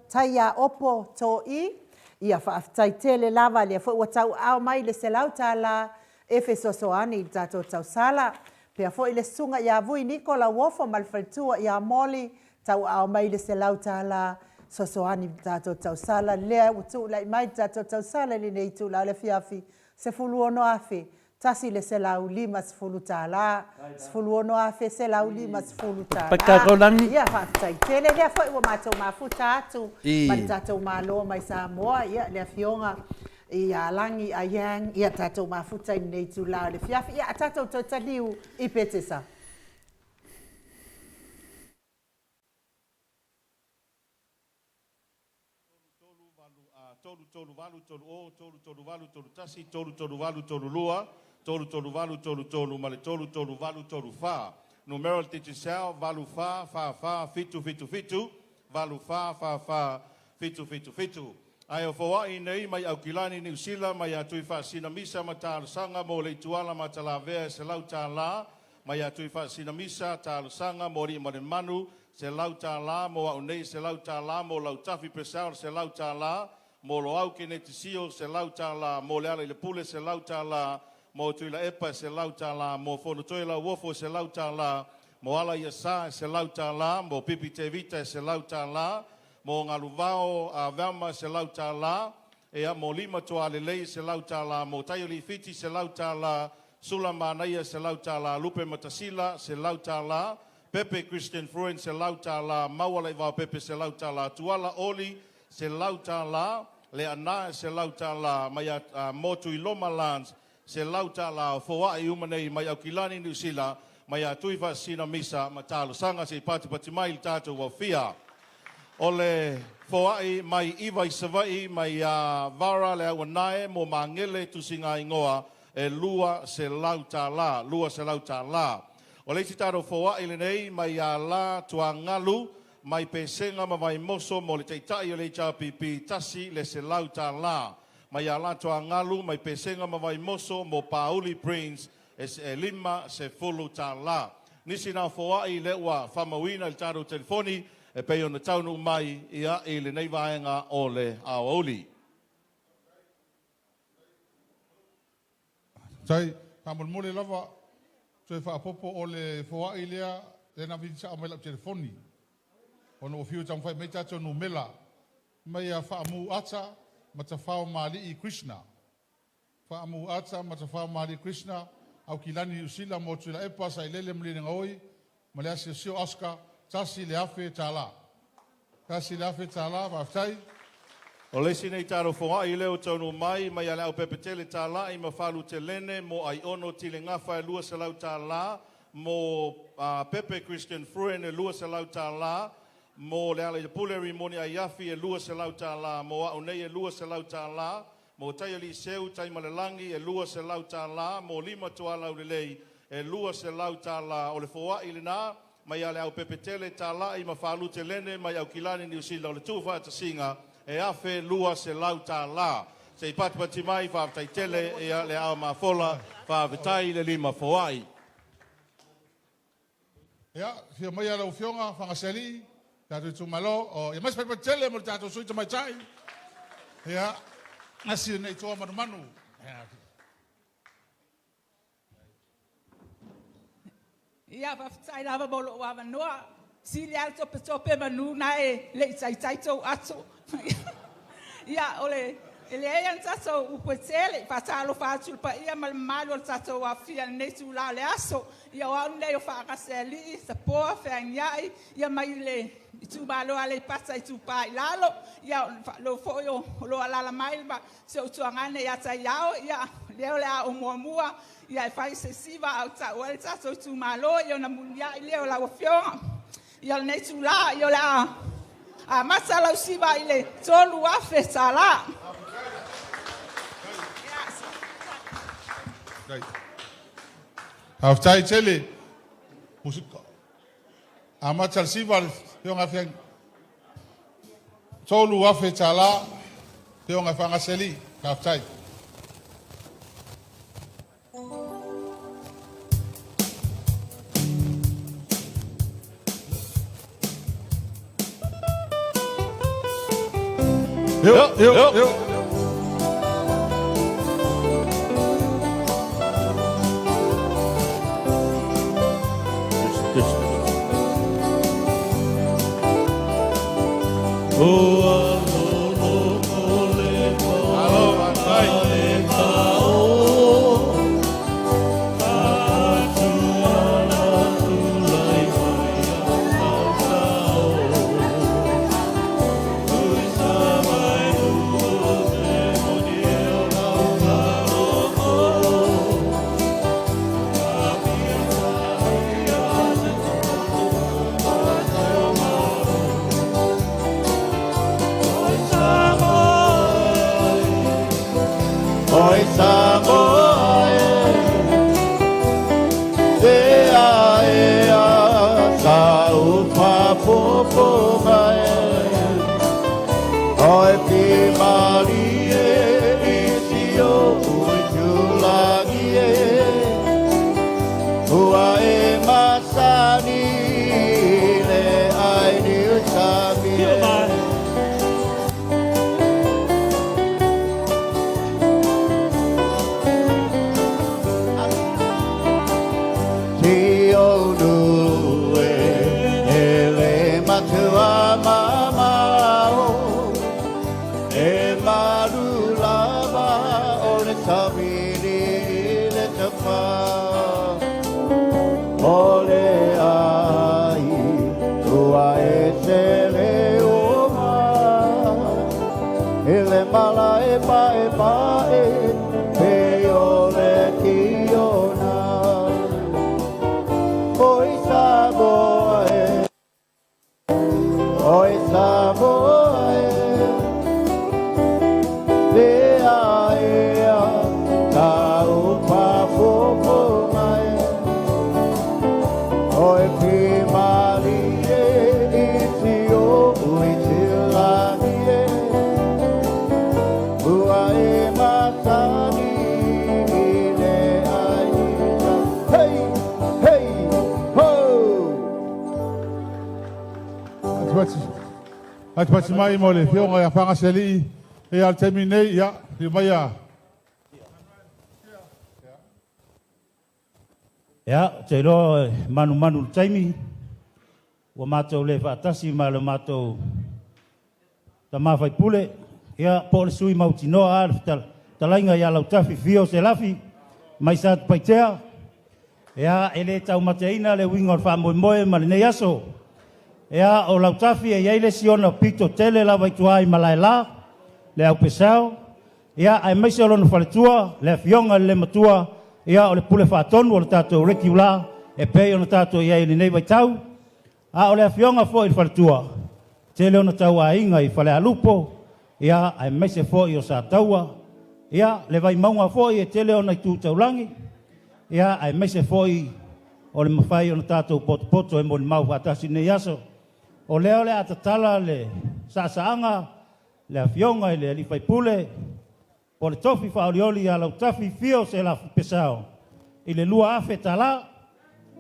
Taiaopo Toi, ia faafetai tele lava, lea foi ua tauaao mai le $100 e fesoasoani i le tatou tausala. Faapea foi le susuga ia Vui Niko Lauofo ma le faletua ia Molly, tauaao mai le $100 fesoasoani i le tatou tausala. Lea ua tulai mai le tatou tausala i lenei itula o le afiafi, $16,150, $16,150. Ia faafetai tele. Lea foi ua matou mafuta atu ma le tatou Malo mai Samoa, ia le afioga Ia Lagi Ayang, ia tatou mafuta i lenei itula o le afiafi. Ia, a tatou toe taliu i Petesa. 3 3 8 3 0 3 3 8 3 1 3 3 8 3 2 3 3 8 3 3 ma le 3 3 8 3 4. Numera o le Digicel 8 4 4 4 7 7 7 8 4 4 4 7 7 7. Ae o foai nei mai Aukilani Niu Sila mai ia Tuifaasisina Misa ma talosaga mo Leituala Matalavea e $100 mai ia Tuifaasisina Misa talosaga mo Aliimalemanu $100 mo au nei $100 mo Lautafi Purcell $100 mo Loau Keneti Sio $100 mo Lealailepule $100 mo Tuilaepa $100 mo Fonotoe Lauofo $100 mo Ala Iasa $100 mo Pipi Tevita $100 mo Galuvao Velma $100 ia mo Lima Tualelei $100 mo Taioli Fiti $100 Sula Manaia $100 Lupe Matasila $100 Pepe Christian Fruen $100 Maua Laivao Pepe $100 Tuala Oli $100 Leana $100 mai mo Tuiloma Lance $100 o foai uma nei mai Aukilani Niu Sila mai ia Tuifaasisina Misa ma talosaga se i patipati mai le tatou aofia. O le foai mai Iva i Savaii mai ia Vara le Auanae mo Magele tusigaigoa e $200, $200. O le isi tatou foai lenei mai ia La Tuagalu mai Pesega ma Vaimoso mo le taitai o le HRPP $100. Mai ia La Tuagalu mai Pesega ma Vaimoso mo Pauli Prince e $50. Nisi na foai lea ua faamauina i le tatou telefoni e pei ona taunuu mai ia i lenei vaega o le aoauli. Tai, faamolemole lava, toe faaopoopo o le foai lea, lea na vili sao mai lau telefoni. Ona ua fiu e taumafai mai tatou numera. Mai ia Faamu Ata Matafao Mali'i Krishna. Faamu Ata Matafao Mali'i Krishna, Aukilani Niu Sila mo Tuilaepa Sailele Malielegaoi ma le asiasi o Oscar, $1,000. $1,000, faafetai. O le isi nei tatou foai lea ua taunuu mai mai ia Leaupepetele Talai ma Falutelene mo Aiono Tile Gafa e $200 mo Pepe Christian Fruen e $200 mo Lealailepule Rimoni Aiafi e $200 mo au nei e $200 mo Taialii Taimalelagi e $200 mo Lima Tualaulelei e $200. O le foai lena mai ia Leaupepetele Talai ma Falutelene mai Aukilani Niu Sila o le tuufaatasiga e $1,200. Se i patipati mai faafetai ia le ao mafola faafetai le lima foai. Ia, fia mai lau Afioga Fagasealii, tatou itumalo, o ia mai se patipati tele mo le tatou sui tamaitai. Ia, gasi lenei toa manumanu. Ia. Ia, faafetai lava mo lou avanoa. Sili lava le topetope manu na e le i taitai tou ato. Ia, o le e leai lava ni tatou upu e tele, e faatalofa atu i le paia ma le mamalu o le tatou aofia i lenei itula o le aso. Ia, o au lenei o Faagasealii Sapoa Feagiai, ia mai le itumalo o Aleipata Itupa i Lalo. Ia, faatulou foi o lo o alaala mai si ou tuagane ia Taiao, ia, lea o le a ou muamua ia e fai se siva a o tau ai le tatou itumalo, ia ona muliai lea o lau Afioga. Ia o lenei itula, ia o le a amata lau siva i le $3,000. Faafetai tele. Musika. Amata le siva le Afioga Afioga. $3,000 Afioga Fagasealii. Faafetai. Yo, yo, yo. Alo, faafetai. Oe ki malie i ti o i te lani e Ua e matani i le ai Hey, hey, ho! Patipati mai mo le afioga ia Fagasealii ia le taimi nei ia lio mai a Ia, ou te iloa e manumanu i le taimi, ua matou le faatasi ma le matou tama faipule, ia, po o le sui mautinoa lava le fetalaiga ia Lautafi Fio Selafi mai Satupaitea. Ia, e le taumateina le uiga o le faamoemoe ma lenei aso. Ia, o Lautafi e i ai le isi ona pito tele lava i tua i Malaela, le Aupesao, ia, aemaise o lona faletua, le Afioga i le Lematua, ia, o le Pule Faatonu o le tatou Regular e pei ona tatou i ai i lenei vaitau. A o le afioga foi i le faletua, tele ona tauaiga i Falealupo, ia, aemaise foi o Sataua, ia, le Vaimauga foi e tele ona itu taulagi, ia, aemaise foi o le mafai ona tatou potopoto e molimau faatasi i lenei aso. O lea o le a tatala le saasaaga, le afioga i le alii faipule, po o le tofi faaolioli ia Lautafi Fio Selafi Purcell i le $2,000,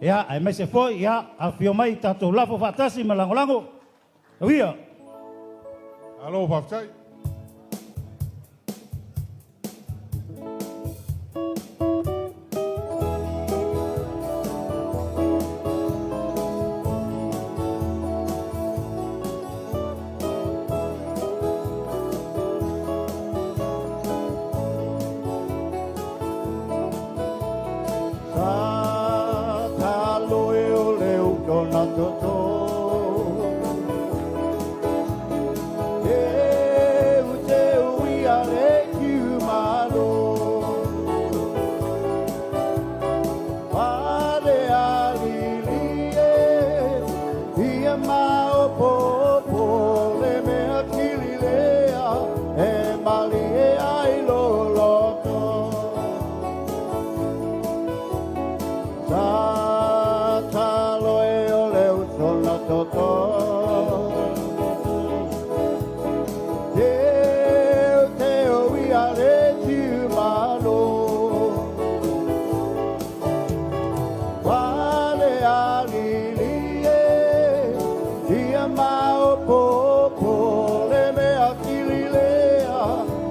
ia, aemaise foi, ia, afifio mai tatou lafo faatasi ma lagolago. Auia! Malo faafetai. Sa talo e o le uto na toto E u te ui a le kiu malo Pare a lili e Ia maopopo le mea kili lea E malie ai lo loto Sa talo e o le uso na toto Teu teu i a le tiu malo Pale a lili e Ia maopopo le mea kili lea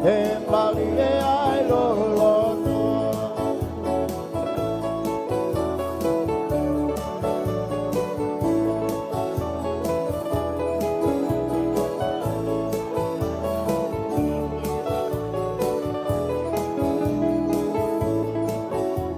E malie ai lo loto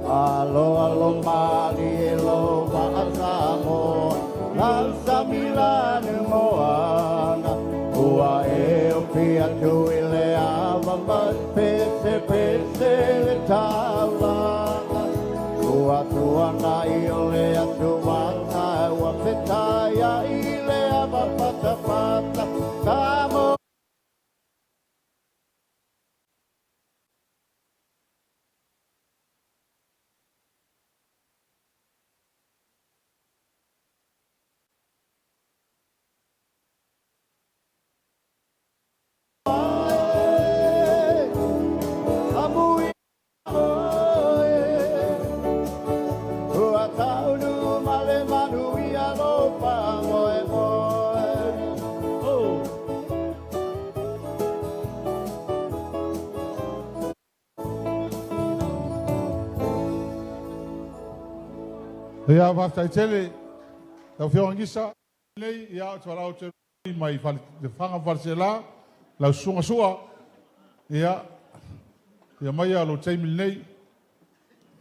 Alo alo mali e lo wa Samoa Lau milanu moana Ua e o pia tu i le ava ma pese pese le taulaga Ua tuana i o le atu ata Ua fetaia i le ava pata pata Samoa Amui Ua taunu ma le manu ia lo pa moe moe. Oh. Ia faafetai tele lau Afioga Gisa nei ia o te valaau atu mai Lefaga ma Faleaseela lau susuga Sua ia ia mai lou taimi lenei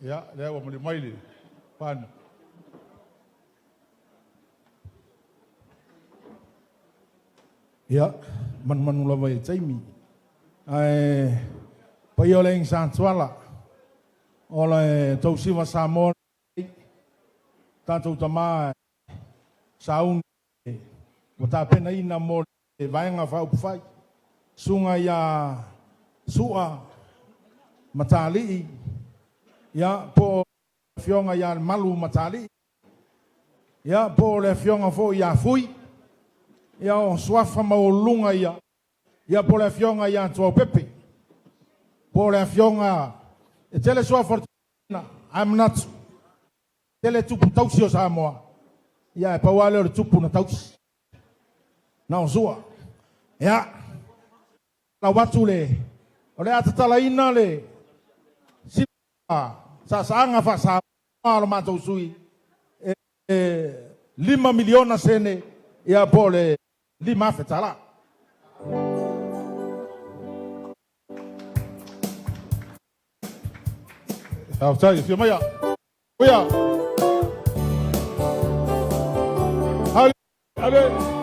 ia lea ua maliu mai le pan. Ia, manumanu lava i le taimi. Ae paia o le aiga Sa Tuala, o le tausiva Samoa nei, tatou tama sauni ua tapenaina mo le Vaega Faaupufai, susuga ia Sua Matalii, ia, po o le afioga ia Lemalu Matalii. Ia, po o le afioga foi ia Fui, ia o suafa maualuluga ia, ia po o le afioga ia Tuaopepe, po o le afioga, e tele suafa o le ae manatu, tele tupu tausi o Samoa, ia ae pau lava lea o le tupu na tausi, na o Sua. Ia, lau atu le, o le a tatalaina le saasaaga faa-Samoa a lo matou sui e $5 miliona sene, ia po o le $5,000. Faafetai, afio maia. Uia. Ale, ale.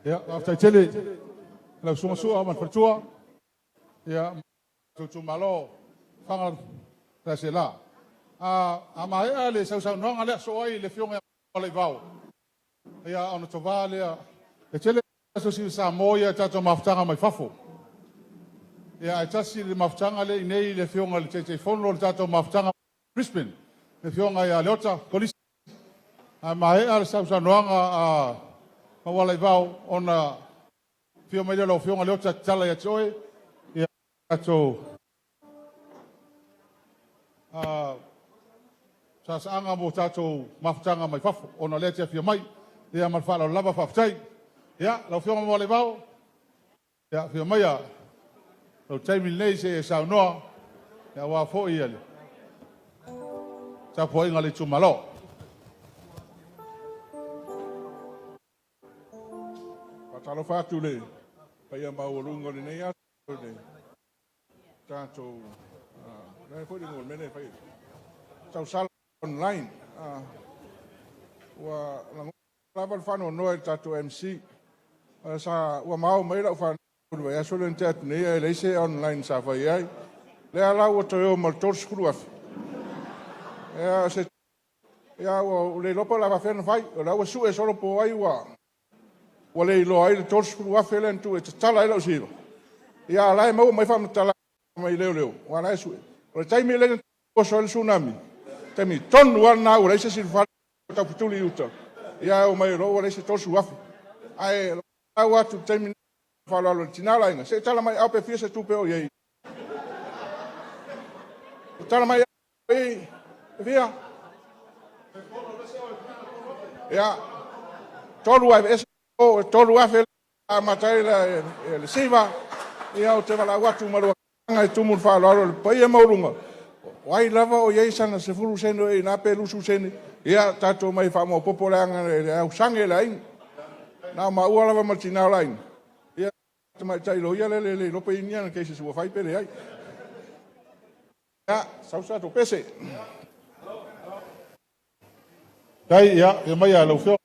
Ia, faafetai tele lau susuga Sua ma le faletua. Ia, tou itumalo, Faga Faleaseela. A, a maea le sausaunoaga lea, soo ai le afioga ia Laivao, ia ona tova lea. E tele aso sili Samoa ia tatou mafutaga mai fafo. Ia, ae tasi le mafutaga lea i nei le afioga i le Taitaifono o le tatou mafutaga Brisbane, le afioga ia Leota Kolisi. A maea le sausaunoaga a Maualaivao, ona afio mai lea o lau afioga Leota e tatala ia te oe ia tatou saasaaga mo tatou mafutaga mai fafo, ona o lea e te afio mai. Ia, ma le faaaloalo lava, faafetai. Ia, lau afioga Maualaivao, ia, afio maia lou taimi lenei se i e saunoa, ia, aua foi le tapuaiga a le itumalo. Faatalofa atu i le paia maualuga o lenei aso i le tatou, le foi le igoa o le mea lea e fai, tausala online. Ua lagona lava le faanoanoa i le tatou MC. Sa ua mao mai lau fanau i le vaiaso lea na tea atu nei, ae leai se online sa fai ai. Lea la ua toe o ma le $30,000. Ia, se ia ua le iloa po o le a faapefea ona fai. O la ua sue solo po o ai ua le iloa ai le $30,000 lea na tuu e tatala ai lau siva. Ia, a o la e maua mai faamatalaga mai leoleo, aua o la e sue. O le taimi lea na oso ai le tsunami, taimi tonu lava lena ua leai se isi i le fale, taufetuli i uta. Ia, ae o mai loa ua leai se $30,000. Ae Au atu i le taimi faaaloalo i le tina o le aiga, se i tala mai ao pe fia se tupe o i ai. Tala mai i e fia. Ia, tolu ai ese o 3,000 amata ai le siva. Ia, ou te valaau atu ma lua e tumu le faaaloalo le paia maualuga. O ai lava o i ai sana 10 sene o i ina pe 20 sene, ia tatou mai faamaopoopo leaga le ausage le aiga. Na o maua lava ma le tina o le aiga. Ia, tamaitai loia lele le iloa pe i ni ana cases ua fai pe leai. Ia, sau sa tatou pese. Tai, ia, ia mai a lau Afioga.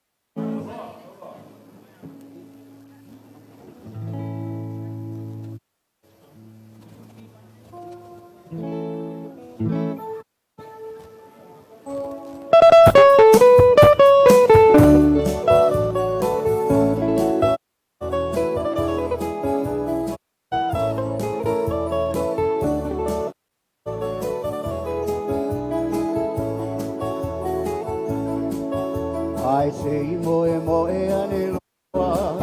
Ai se i moe moe ane loa,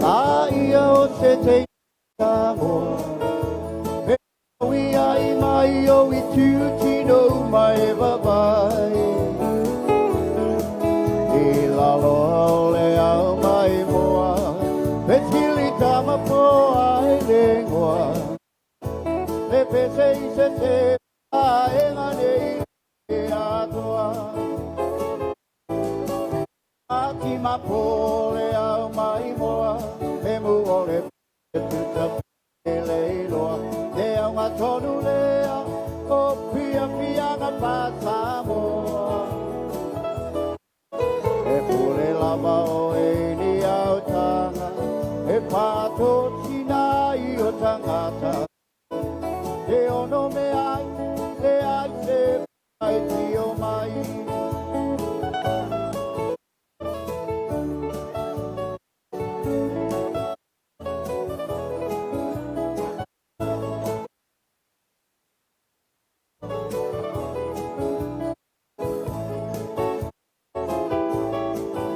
a ia o se te Samoa. He ui ai mai o i tūtino mai e vavai. I lalo o le au mai moa, pe tili tama po ai le ngoa. Le pese i se te a e ngane i e atoa. Ati ma pole au mai moa, e mu o le tuta pele iloa. Te au ngā tonu lea, o pia pia ngā pāsamoa. E pule lava o e ni au tanga, e pātō tina i o tangata. Te ono me ai, te ai te ai tio mai.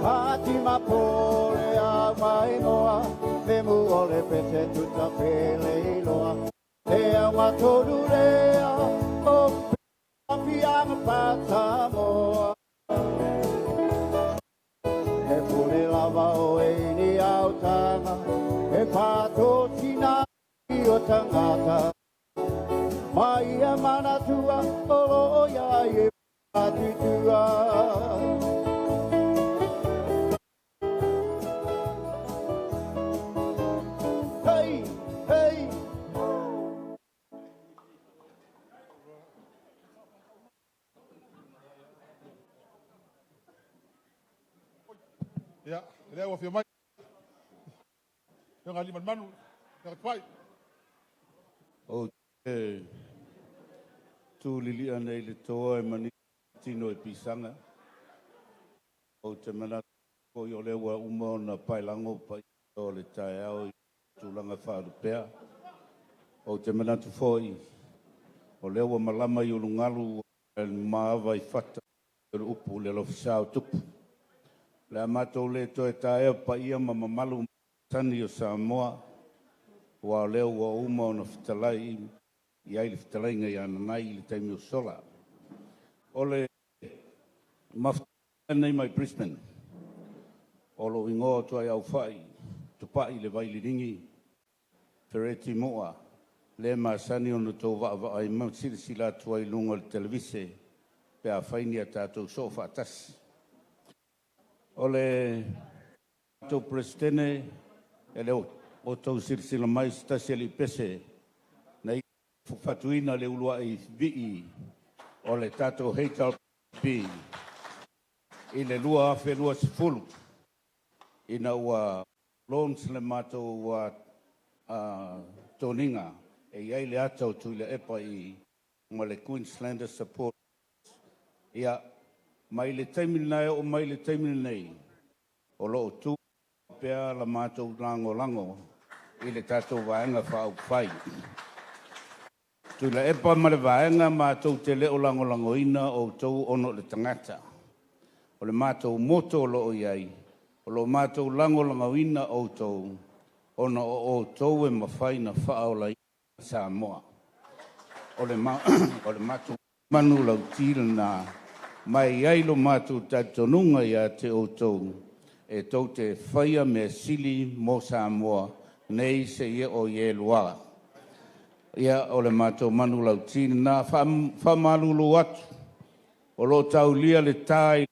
Pāti ma pole a mai moa, me mu o le pese tuta pele iloa. Te au ngā tonu lea, o pianga pāsamoa. He pule lava o e ni au tanga, he pātō tina i o tangata. Mai a manatua, o lo o ia e pātutua. Hey, hey! Ia, lea ua afio mai. Afioga Aliimalemanu, Afioga Tupai. Ou te tūlilia nei le toa e mani tino e pisaga. Ou te manatu foi o lea ua uma ona paelago paia o le taeao i tulaga faalupea. Ou te manatu foi o lea ua malama i ulugalu e maava i fata o le upu le alofisa o tupu. Le a matou le toe taea paia ma mamalu sani o Samoa, ua o lea ua uma ona fetalai i ai le fetalaiga ia Nanai i le taimi o sola. O le mafutaga nei mai Brisbane, o lou igoa o Tuaiaufai, Tupai le Vaililigi, Fereti Moa, le masani ona tou vaavaai ma silasila atu ai i luga o le televise pe a fai ni a tatou soo faatasi. O le matou Peresetene, e le o tou silasila mai se tasi alii pese na fatuina le uluai vii o le tatou HRP i le 2020 ina ua launch le matou toniga e i ai le ata o Tuilaepa i ma le Queenslander Support. Ia, mai le taimi lena e oo mai le taimi lenei, o lo o tu pea la matou lagolago i le tatou vaega faaupufai. Tuilaepa ma le vaega matou te le o lagolagoina outou ona o le tagata. O le matou moto o lo o i ai, O lo o matou lagolagoina outou ona o outou e mafai na faaolaina Samoa. O le, o le matou manulauti lena, ma e i ai lo matou talitonuga ia te outou e tou te faia mea sili mo Samoa nei seia oo i e lua. Ia, o le matou manulauti lena. Faamalulu atu, o lo o taulia le ta i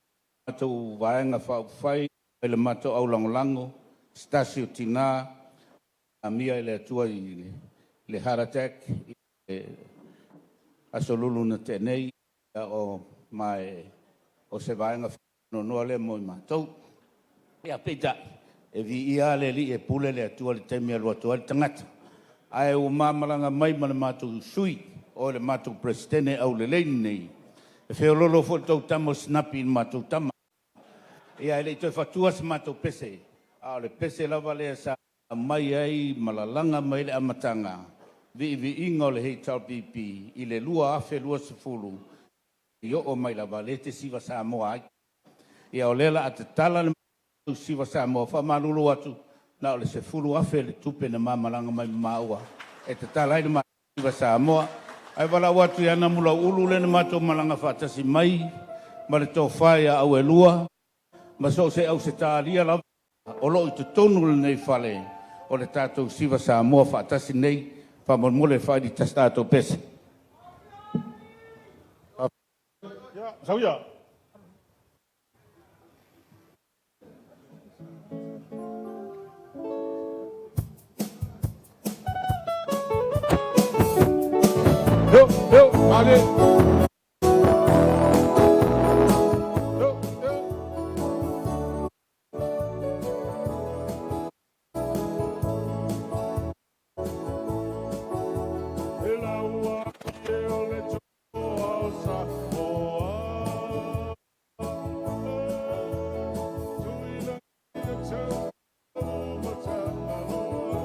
matou Vaega Faaupufai i le matou aulagolago, se tasi o tina amia e le Atua i le heart attack i le Aso Lulu na tea nei, o ma o se vaega faanoanoa lea mo i matou. Ia, peitai, e viia lava le Alii e pule le Atua i le taimi e alu atu ai le tagata. Ae ua ma malaga mai ma le matou sui, o le matou Peresetene aulelei lenei, e feoloolo foi le tou tama o Sinapi i le matou tama. Ia, e le i toe fatua se matou pese, a o le pese lava lea sa aumai ai ma lalaga mai le amataga viiviiga o le HRPP i le 2020 i oo mai lava lea e te siva Samoa ai. Ia, o lea o le a tatala le siva Samoa, faamalulu atu, na o le $10,000 le tupe na ma malaga mai ma maua e tatala ai le siva Samoa. Ae valaau atu ia Namulauulu lea na matou malaga faatasi mai ma le tofa ia Auelua ma so o se Ausetalia lava o lo o i totonu o lenei fale o le tatou Siva Samoa faatasi nei, faamolemole faaili tasi tatou pese. Ia, sau ia. Yo, yo, ale. Yo, yo. E laua e o le toa o Samoa. Tuila tau matangaloa.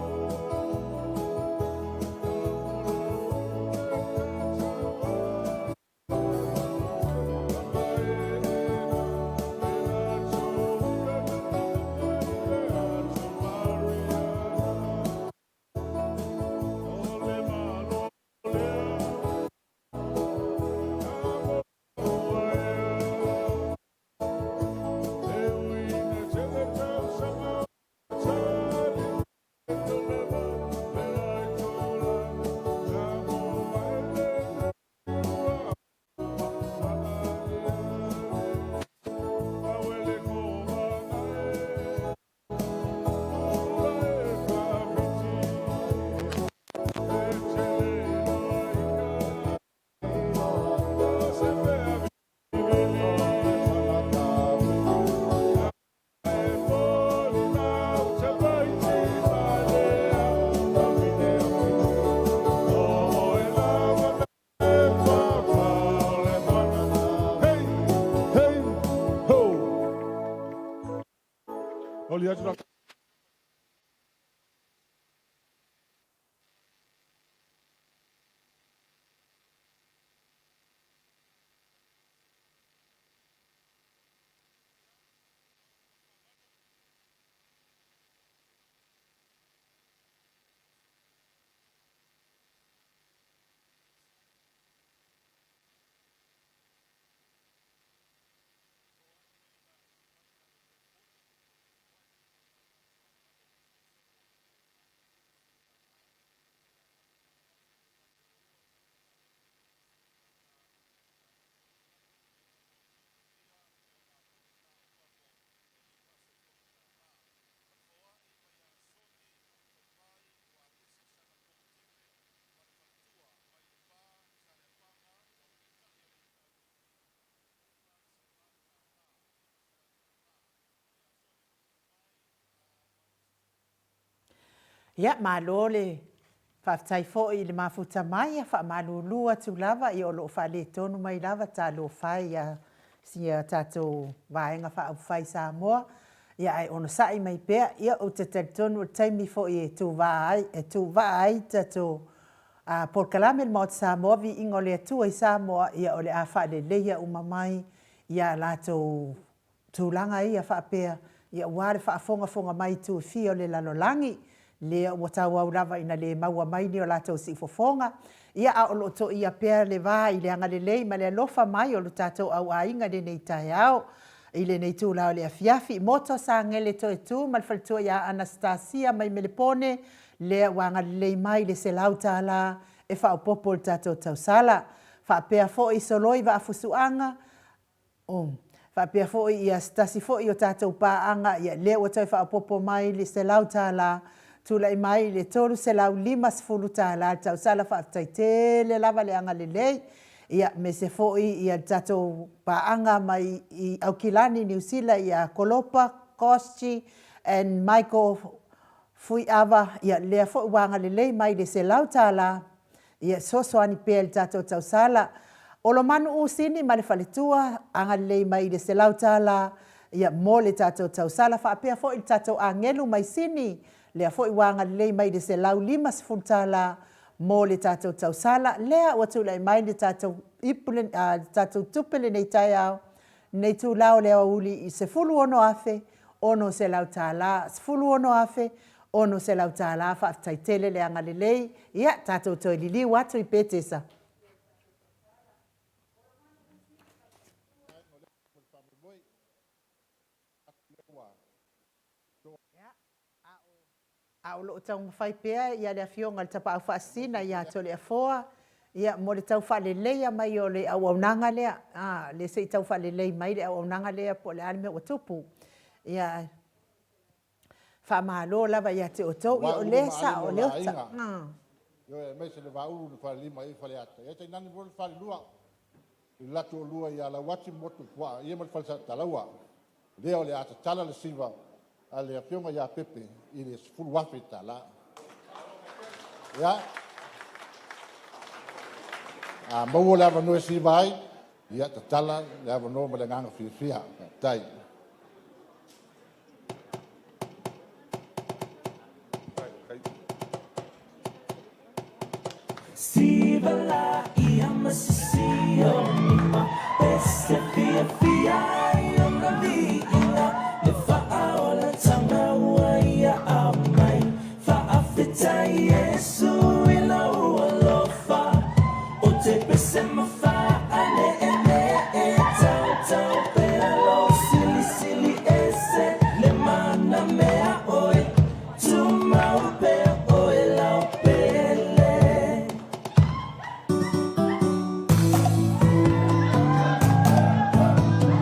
Hey, ho! Oli atu la. Ia, malo le faafetai foi i le mafuta mai, ia faamalulu atu lava, ia o lo o faaletonu mai lava talofa e ia sia tatou Vaega Faaupufai Samoa, ia ae onosai mai pea, ia ou te talitonu o le taimi foi e tuva ai, e tuuvaa ai tatou polokalame le Maota Samoa, Viiga o le Atua i Samoa, ia o le a faaleleia uma mai ia latou tulaga ia faapea. Ia aua le faafogafoga mai i itu e fia o le lalolagi, lea ua tauau lava ina le maua mai ni o latou siufofoga, ia a o lo o toia pea le va i le agalelei ma le alofa mai o lo tatou au aiga i lenei taeao. I lenei itula o le afiafi, Moto Sagele Toetu ma le faletua ia Anastasia mai Melepone, lea ua agalelei mai i le $100 e faaopoopo i le tatou tausala. Faapea foi Soloi Vaafusuaga, Oh. Faapea foi ia se tasi foi o tatou paaga, ia lea ua toe faaopoopo mai le $100, tulai mai le $350 le tausala. Faafetai tele lava le agalelei. Ia aemaise foi ia le tatou paaga mai i Aukilani, Niu Sila ia Kolopa Koschi and Michael Fuiava, ia lea foi ua agalelei mai le $100 Ia fesoasoani pea i le tatou tausala. Olomanu Usini ma le faletua, agalelei mai i le $100 ia mo le tatou tausala. Faapea foi le tatou agelu mai Sini, lea foi ua agalelei mai i le $150 mo le tatou tausala. Lea ua tulai mai le tatou ipu le tatou tupe lenei taeao, lenei itula o le aoauli i $16,600, $16,600. Faafetai tele le agalelei. Ia, tatou toe liliu atu i Petesa. A o lo o taumafai pea ia le Afioga i le Tapaau Faasisina ia Toleafoa ia mo le tau faaleleia mai o le auaunaga lea, a, lea se i tau faalelei mai le auaunaga lea po o le a le mea ua tupu. Ia, faamalo lava ia te outou. Ia o lea sa o Leota. Ioe, aemaise le Vaaulu na falelima ai Faleata, ia tainane foi le falelua i le latou toalua ia Lauati ma Motuopuaa, ia ma le Falesatalalaua. Lea o le a tatala le siva a le Afioga ia Pepe i le $10,000. Ia, a maua le avanoa e siva ai, ia tatala le avanoa ma le agaga fiafia. Faafetai.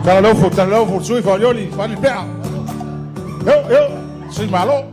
Talalofu, talalofu, sui faaolioli, faaali le pea. Eo, eo, sui malo.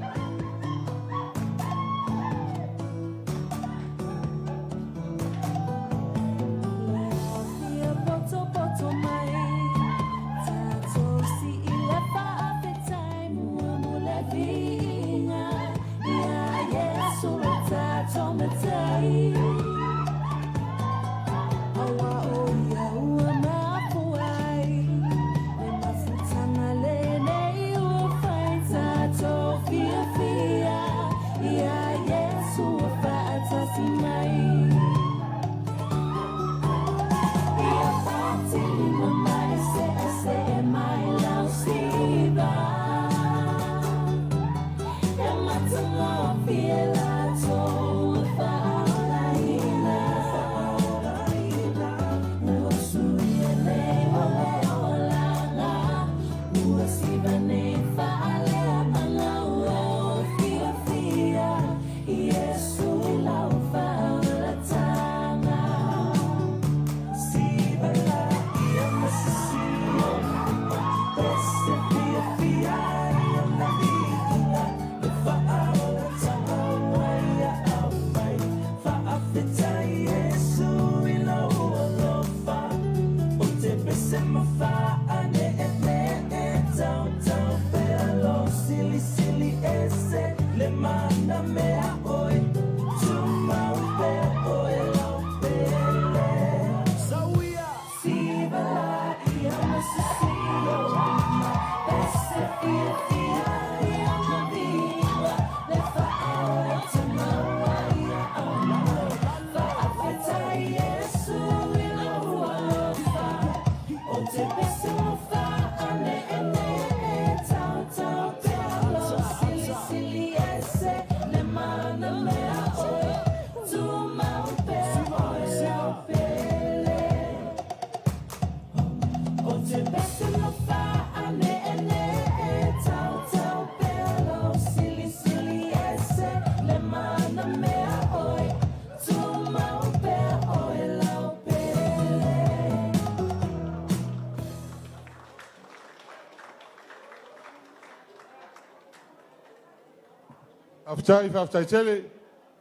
Faafetai, faafetai tele.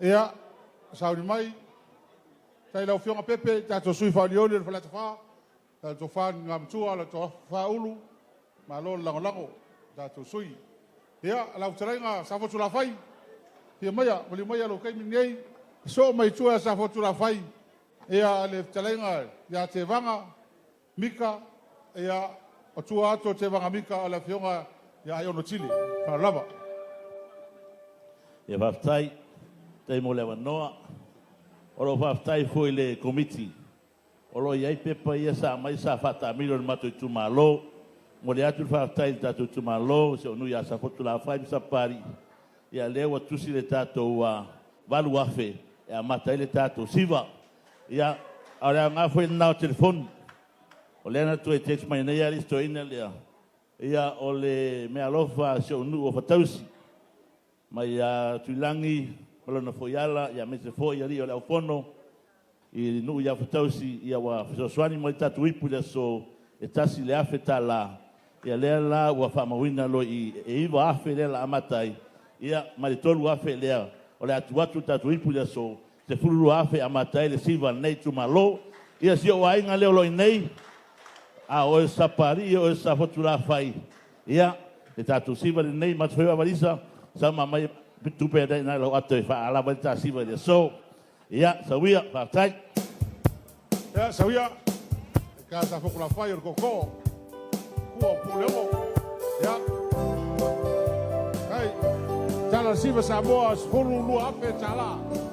Ia, sauni mai. Faafetai i lau Afioga Pepe, tatou sui faaolioli o le Faleata 4, lau Tofa i le Igoamatua lau Tofa Ulu, malo le lagolago i tatou sui. Ia, lau fetalaiga Safotulafai, afio maia, maliu maia lou taimi lenei, sosoo mai tua ia Safotulafai, ia le fetalaiga ia Tevaga Mika, ia, o tua atu o Tevaga Mika o le Afioga ia Aiono Tile. Ma le faaaloalo lava. Ia faafetai, faafetai mo le avanoa. O lou faafetai foi i le Komiti o lo o i ai pepa ia sa aumai sa faataamilo i le matou itumalo. E momoli atu le faafetai i le tatou itumalo, si ou nuu ia Safotulafai ma Sapapalii, ia lea ua tusi le tatou $8,000 e amata ai le tatou SIVA. Ia, a o le aoga foi lena o telefoni. O lea na toe text mai nei lava le isi toeaina lea, ia o le meaalofa a si ou nuu o Fatausi, mai ia Tuilagi ma lona fuaiala, aemaise foi alii o le aufono i le nuu ia Fatausi, ia ua fesoasoani mai i le tatou ipu i le aso e $1,000. Ia lea la ua faamauina loa i i, e $9,000 lea o le a amata ai, ia ma le $3,000 lea o le a tuu atu le tatou ipu i le aso, $12,000 e amata ai le SIVA a lenei itumalo. Ia si ou aiga lea o lo o i inei, a o oe o Sapapalii, o oe o Safotulafai, ia, le tatou SIVA lenei, matou fai ma Alisa, sau ma aumai tupe na i ina i lau ato e faalava ai le ta SIVA i le aso. Ia, sau ia, faafetai. Ia, sau ia. E ka Safotulafai o le tootoo. Tua o Puleono. Ia. Hei, tala le SIVA Samoa, $12,000.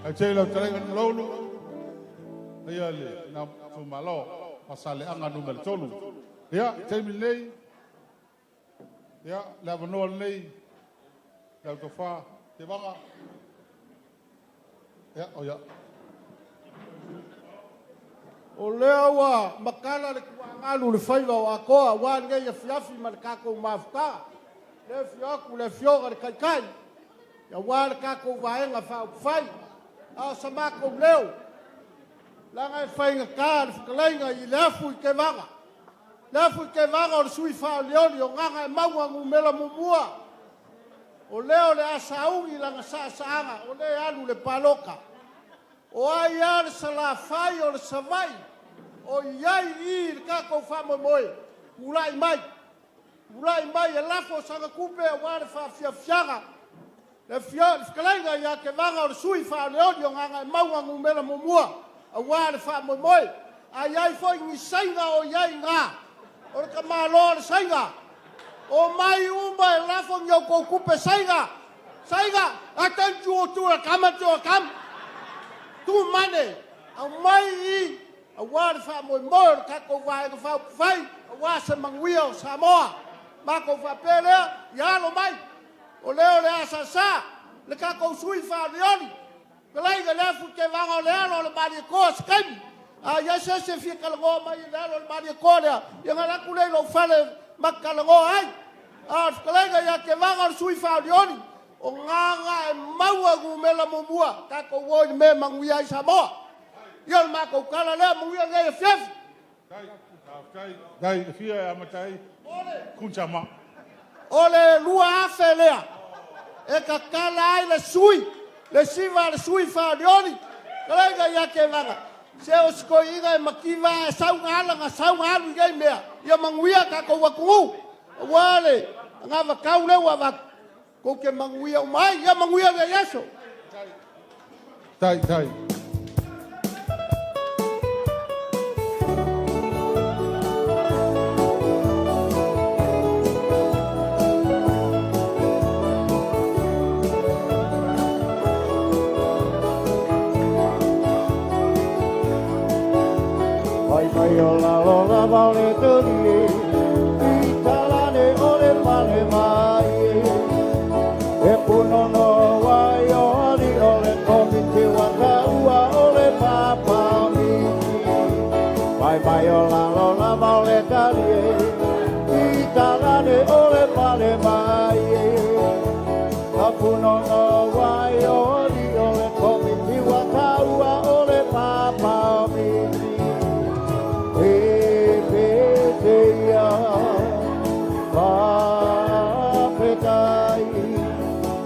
Ae tele lau fetalaiga Loulu, ia le na itumalo Faasaleleaga Nu.3. Ia, taimi lenei, ia, le avanoa lenei, lau tofa Tevaga. Ia, o ia. O lea ua matala le tuaagalu i le faiva o Akoa aua lenei afiafi ma le tatou mafutaga. O lea e afio atu le Afioga i le Taitai aua le tatou Vaega Faaupufai. A o se matou leo, leaga e faigata le fetalaiga i le afu i Tevaga. Le afu i Tevaga o le sui faaolioli o Gagaemauga 1. O lea o le a sauni lana saasaaga, o lea e alu i le palota. O ai lava le Salafai o le Savaii o i ai i i i le tatou faamoemoe, tulai mai, tulai mai e lafo sana tupe aua le faafiafiaga le fetalaiga ia Tevaga o le sui faaolioli o Gagaemauga 1 aua le faamoemoe. A i ai foi ni Saina o i ai i ina, o le tamaloa o le Saina, omai uma e lafo ni a outou tupe Saina, Saina, attention to come to come. Tumane, aumai i i aua le faamoemoe o le tatou Vaega Faaupufai aua se manuia o Samoa. Matou faapea lea, ia alo mai, o lea o le a sasa le tatou sui faaolioli, fetalaiga i le Afu Tevaga o le alo o le Malietoa se taimi. A i ai se isi e fia talanoa mai i le alo o le Malietoa lea, ia ona alu atu lea i lou fale ma te talanoa ai. A o le fetalaiga ia Tevaga o le sui faaolioli, o na na e maua numera muamua, tatou o i le mea e manuia ai Samoa. Ia o le matou tala lea, manuia lenei afiafi. Dai, e fia e amata ai Kunchama. O le 2000 lea e tatala ai le sui, le siva a le sui faaolioli, fetalaiga ia Tevaga, se o si toeaina e mativa lava e sau ona ala ona sau ona alu i nei mea, ia manuia le tatou atunuu, aua le anavatau lea ua avatu, tou te manuia uma ai. Ia manuia lenei aso. Tai, tai. Mai mai o lalo lava o le tuli i talane o le pale mai e punono ai o ali o le komiti wa taua o le papa miti. Mai mai o lalo lava o le tali i talane o le pale mai e punono ai o ali o le komiti wa taua o le papa miti. E pe Papetai,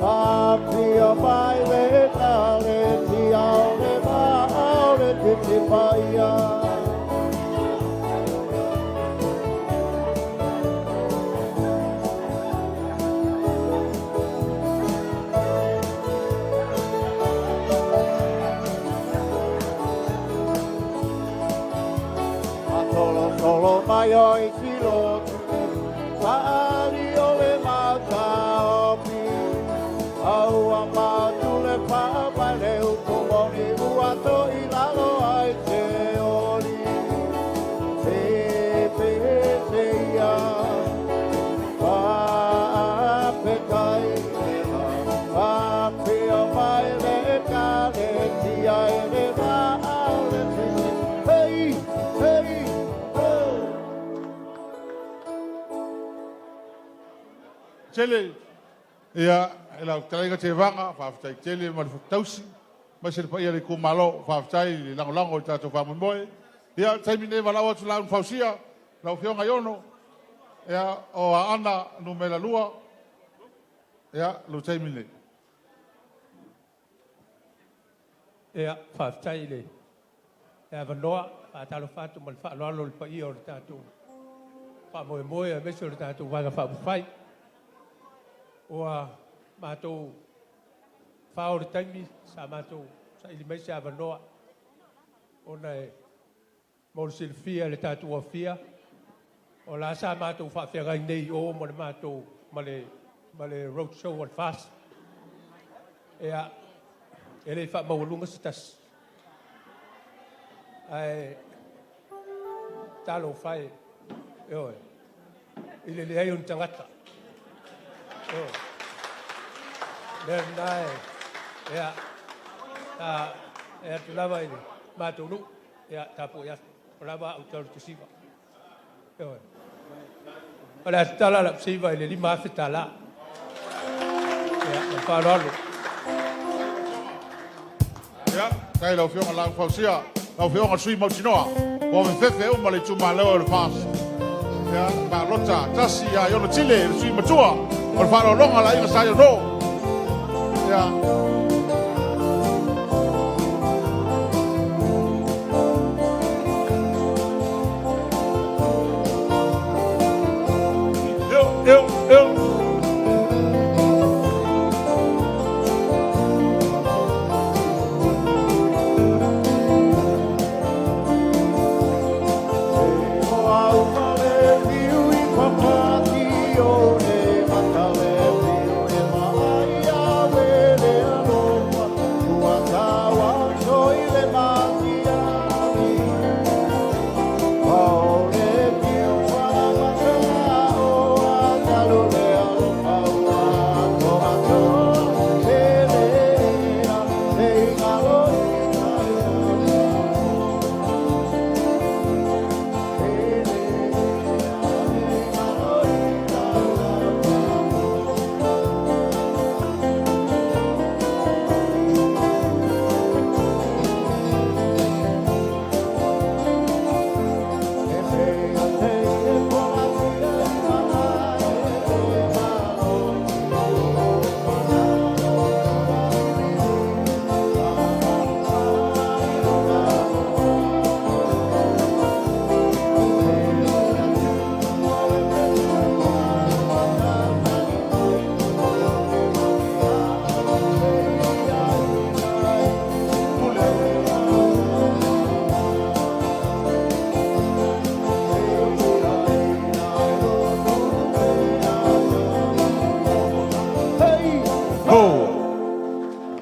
apia mai le tale tia o le ma o le titi paia. Tolo tolo mai o i silotu, paali o le mauta opi. Aua matu le papa le upu moni ua to i lalo ai te oli. Te pe te ia, papetai, papea mai le kale tia e le va au le tini. Hei, hei, ho! Tele, ia, e lau fetalaiga Tevaga, faafetai tele ma le tausi, aemaise le paia o le itumalo, faafetai i le lagolago i le tatou faamoemoe. Ia, o le taimi lenei e valaau atu i Laau na Fausia, lau Afioga Iono, ia, o Aana Numera 2, ia, lou taimi lenei. Ia, faafetai i le avanoa. Faatalofa atu ma le faaaloalo i le paia o le tatou faamoemoe aemaise o le tatou Vaega Faaupufai. Ua matou fao le taimi sa matou saili mai se avanoa ona e mo le silafia e le tatou afia, o la sa matou faafeagai nei i o ma le matou ma le ma le road show a le FAST. Ia, e le faamaualuga se tasi. Ae talofa e, ioe, i le leai o ni tagata. Ioe. Lea lena e, ia, ta, e atu lava i le matou nuu, ia, tapuai atu, o lava au tau le tusiva. Ioe. O le a tatala lau siva i le $5,000. Ia, ma le faaaloalo. Ia, faafetai i lau Afioga Laau Fausia, lau Afioga i le sui mautinoa, ua fefefe uma le itumalo o le FAST. Ia, palota tasi ia Iono Tile, le sui matua o le faaaloaloga a le Aiga Sa Iono. Ia. Eu, eu, eu.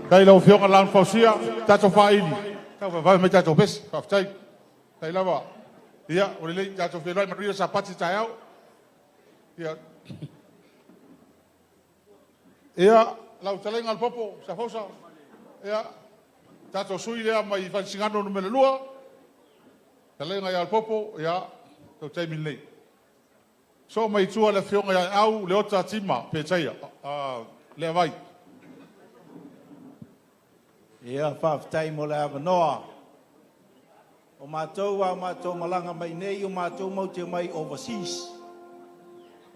Faafetai i lau Afioga i le Laau na Fausia, tatou faaili, tau vaevae mai tatou pese. Faafetai. Faafetai lava. Ia, ua lelei, tatou feiloai manuia le Sapati taeao. Ia, ia lau fetalaiga Alpopo Safausa, ia, tatou sui lea mai Vaisigano Nu.2, fetalaiga ia Alpopo, ia, tou taimi lenei. Soo mai tua le afioga ia Aeau Leota Tima Petaia Leavai. Ia, faafetai mo le avanoa. O matou a matou malaga mai nei, o matou matou te omai overseas.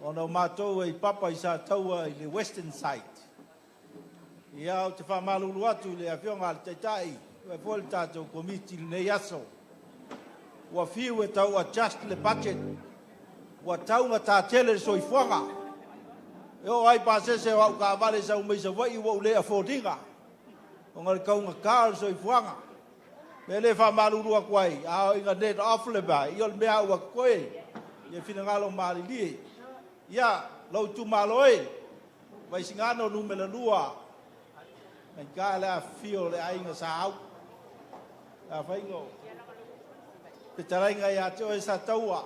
Ona o matou e i papa i Sataua i le western side. Ia, ou te faamalulu atu i le Afioga a le Taitai, faapea foi le tatou Komiti i lenei aso. Ua fiu e tau adjust le budget, ua taugata tele le soifuaga. E oo lava i pasese o au taavale e sau mai Savaii ua ou le afford ina, ona o le taugata o le soifuaga. O le mea lea e faamalulu atu ai, a oo ina net off le mea, ia o le mea lava ua totoe, ia finagalo malilie. Ia, lou itumalo e, Vaisigano Nu.2, faigata le afifio o le Aiga Sa Au, le aofaiga o fetalaiga ia te oe Sataua,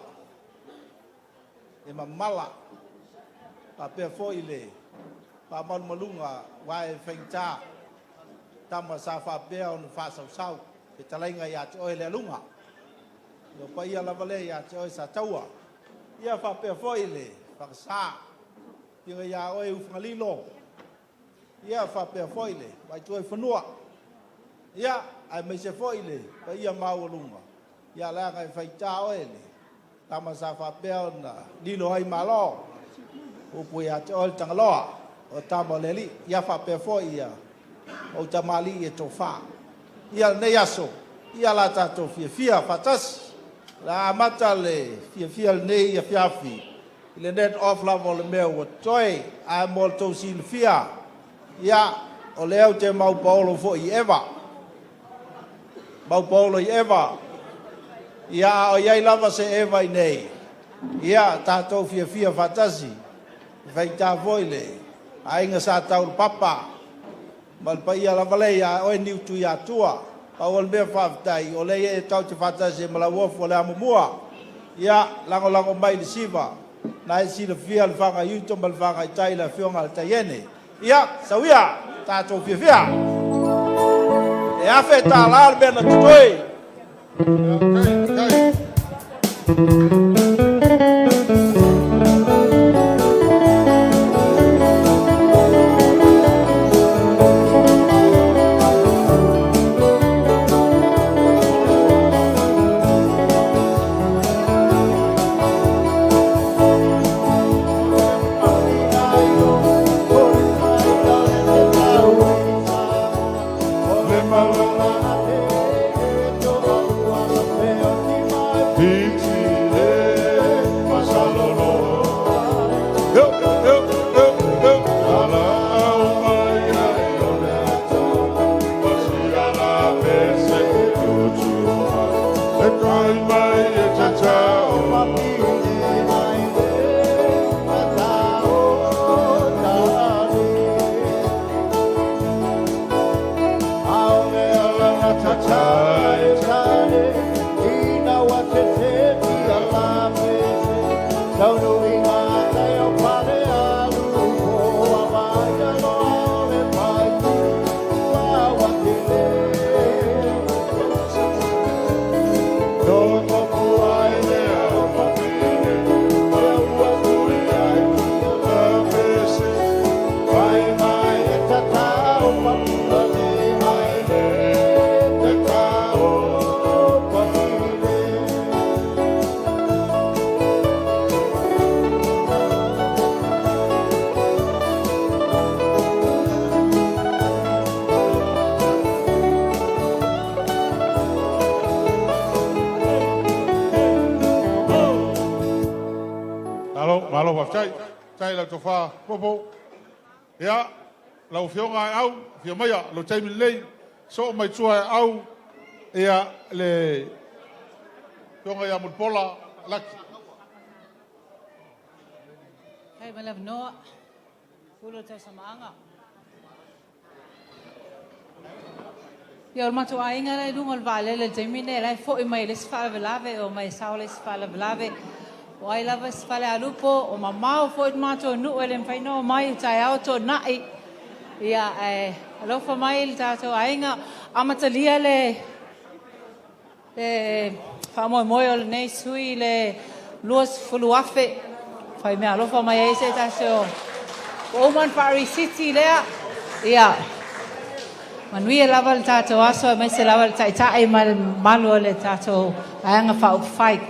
e mamala, faapea foi le faamalumaluga aua e faigata tama sa faapea ona faasausau, fetalaiga ia te oe Lealuga. O paia lava lea ia te oe Sataua. Ia faapea foi le Fagasa, afioga ia oe Ufagalilo, ia faapea foi le Vaaituaifanua, ia aemaise foi le paia maualuga, ia leaga e faigata oe le tama sa faapea ona lilo ai Malo, upu ia te oe le Tagaloa, o tama o le alii, ia faapea foi ia ou tamalii e tofa. Ia lenei aso, ia la tatou fiafia faatasi. O le a amata le fiafia lenei afiafi i le net off lava o le mea ua totoe. Ae mo le tou silafia, ia, o lea ou te mau paolo foi i Eva. Mau paolo i Eva. Ia, a o i ai lava se Eva i inei, ia, tatou fiafia faatasi. E faigata foi le aiga sa Taulapapa ma le paia lava lea ia oe Niutuiatua. Pau o le mea faafetai, o lea e tatou te faatasi ai ma Lauofo le Amomua. Ia, lagolago mai i le siva, na e silafia le faga i uta ma le faga i tai i le afioga a le Taiene. Ia, sau ia, tatou fiafia. E $1,000 le mea na totoe. Malo, malo faafetai. Faafetai i lau tofa Popo. Ia, lau Afioga Aeau, afio maia, lou taimi lenei, soo mai tua Aeau, ia, le Afioga ia Mulipola Laki. Faafetai mo le avanoa. Pule o le tausamaaga. Ia, o le matou aiga la e i luga o le vaalele i le taimi lenei, o la e foi mai e leai se faalavelave, e omai e sao le isi faalavelave. Po o ai lava si Falealupo, o mamao foi le matou nuu e le mafai ona omai, o taeao toonai. Ia, ae alofa mai le tatou aiga. Amatalia le Le faamoemoe o lenei sui i le $20,000 fai meaalofa mai ai se tasi o ua uma ona faarisiti lea. Ia manuia lava le tatou aso aemaise lava le Taitai ma le mamalu o le tatou Vaega Faaupufai.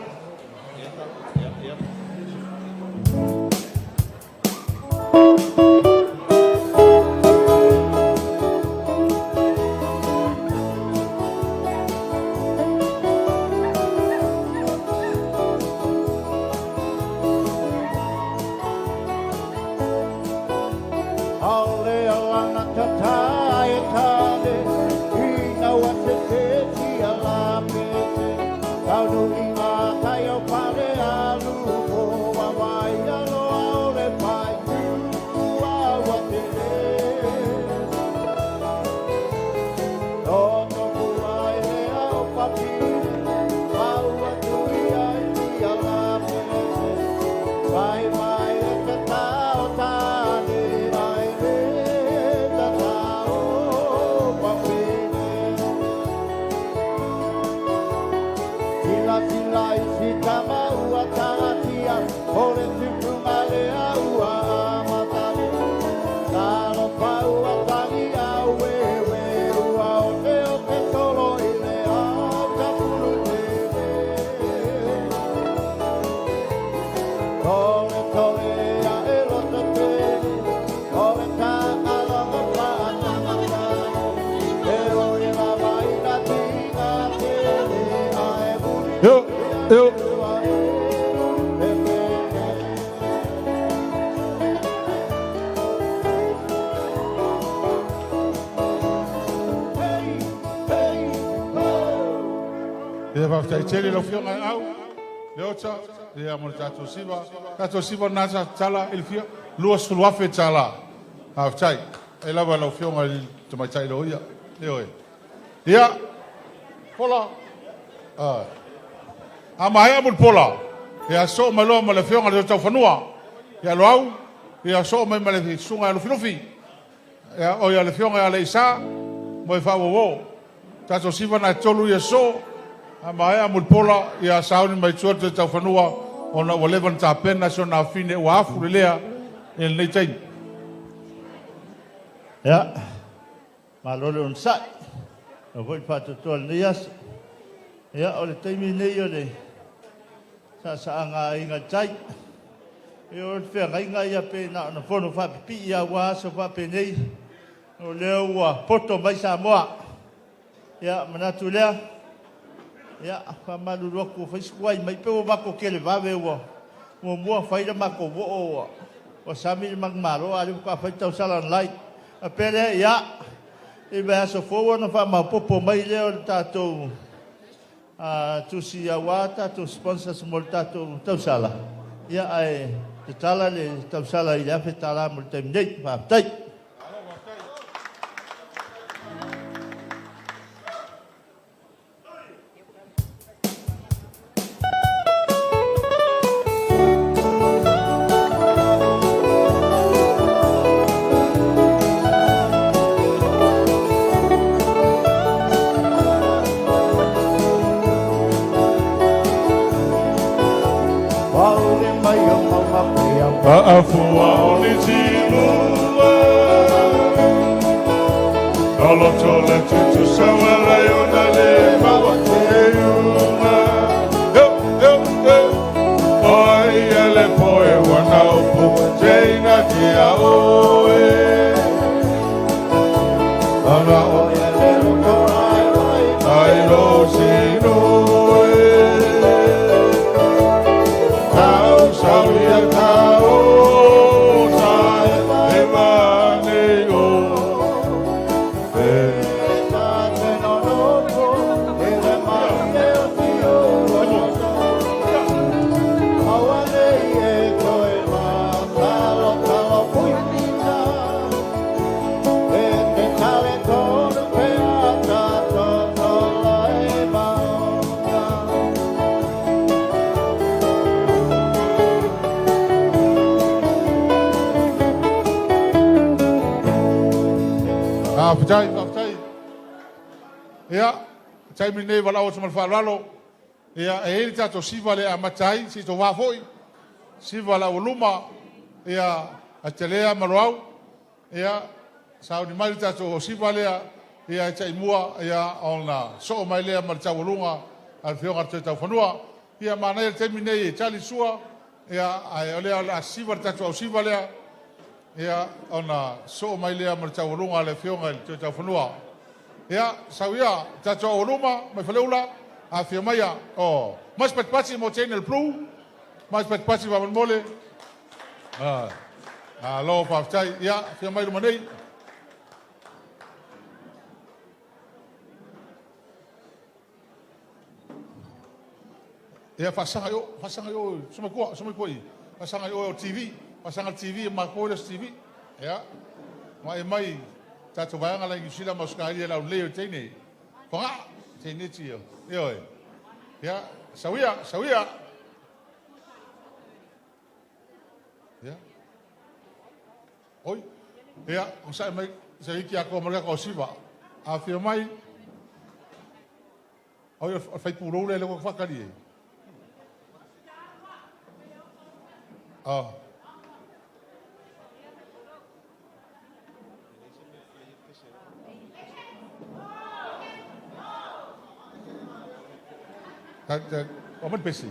Yo, yo. Ia faafetai tele lau Afioga i Au Leota ia mo le tatou siva. Tatou siva lena sa tatala i le fia $20,000 tala. Faafetai. Ai lava lau Afioga i le Tamaitai Loia. Ioe. Ia, Pola. Ah. A maea Mulipola, ia soo mai loa ma le Afioga i le Taufanua. Ia Loau, ia soo mai ma le Susuga ia Lufilufi. Ia, o ia le Afioga ia Leisa, mo e faauauo. Tatou siva na e tolu ia soo, a maea Mulipola, ia sauni mai tua le Taufanua, ona ua leva na tapena si ona afine ua afu lelea i lenei taimi. Ia, malo le onosai. Ua foi le faatoatoa i lenei aso. Ia, o le taimi lenei o le saasaaga a Aiga i le Tai. Ia, o le feagaiga ia pe na ona fono faapipii aua aso faapenei, o lea ua poto mai Samoa. Ia, manatu lea, ia, faamalulu atu ua fai si tuai mai, pei ua matou televave ua muamua fai le matou voo ua sami le manumalo, a o lea faatoa fai le tausala online. Ona faapea lea, ia, i le vaiaso fou ona faamaopoopo mai lea o le tatou tusi aua tatou sponsors mo le tatou tausala, ia, ae tatala le tausala i le $1,000 mo le taimi nei. Faafetai. Afua o ni tilua Aloto le tutu sawa le ona le maua te unga Yo, yo, yo Oi ele poe wana upu Teina tia oe Ana o ai lo sino e Tau sau ia tau sa e mane o e Faafetai, faafetai. Ia, taimi lenei valaau atu ma le faaaloalo. Ia, e i ai le tatou siva lea e amata ai, se i tovā foi, siva a le aualuma, ia, Atelea ma Loau, ia, sauni mai le tatou siva lea, ia, e taimua, ia, ona soo mai lea ma le taualuga a le Afioga i le Toetaufanua. Ia, manaia le taimi lenei e tali le sua, ia, ae o lea o le a siva le tatou ausiva lea, ia, ona soo mai lea ma le taualuga a le Afioga i le Toetaufanua. Ia, sau ia, tatou aualuma mai Faleula, afifio maia, o, mai se patipati mo teine o le Blue, mai se patipati faamolemole. Ah, malo, faafetai. Ia, afio mai luma nei. Ia, faasaga i o, faasaga i o, Sumatua, Sumatua i, faasaga i o o TV, faasaga le TV, e matou le TV. Ia, mai mai, tatou vaega la i Niu Sila ma Ausetalia i le aulelei o teine. Fogaa, teine ti o. Ioe. Ia, sauia, sauia. Ia. Oi. Ia, onosai mai, se iki atoa ma le tatou siva. Afifio mai. Oi, o le faipulou lea lea ua faatali ai. Ah. O mai le pese.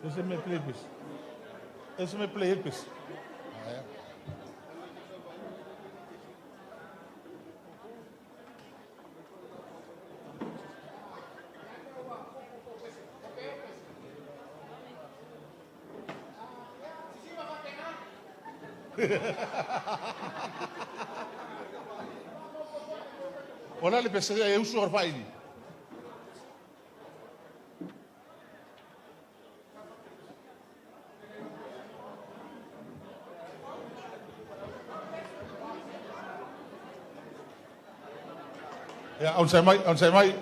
Ese me play pese. Ese me play el pese. O le a le pese e usu o le faili. Ia, onosai mai, onosai mai.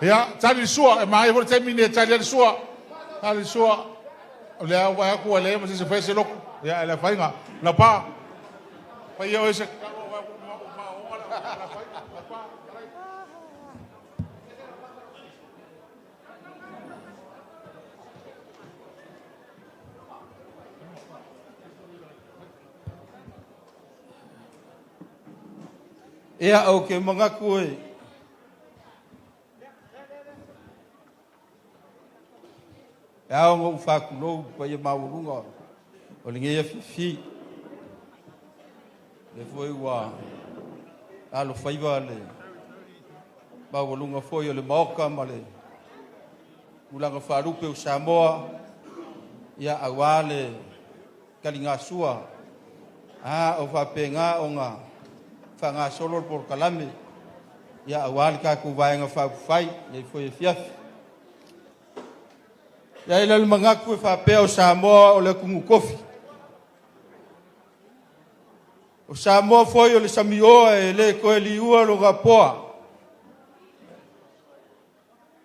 Ia, tali le sua, e manaia foi le taimi lenei e tali ai le sua. Tali le sua. O lea ua vaai atu ua leai ma se isi e faia se lotu. Ia, e le afaina. Lapa, faia oe se Ia, ou te manatu e e ao ona ou faatulou i le paia maualuga o lenei afiafi. O lea foi ua alofaiva le maualuga foi o le Maota ma le tulaga faalupe o Samoa, ia aua le taligasua a o faapena ona faagasolo le polokalame, ia aua le tatou Vaega Faaupufai lenei foi afiafi. E i ai la le manatu e faapea o Samoa o le atunuu tofi. O Samoa foi o le samioa e le toe liua lona poa.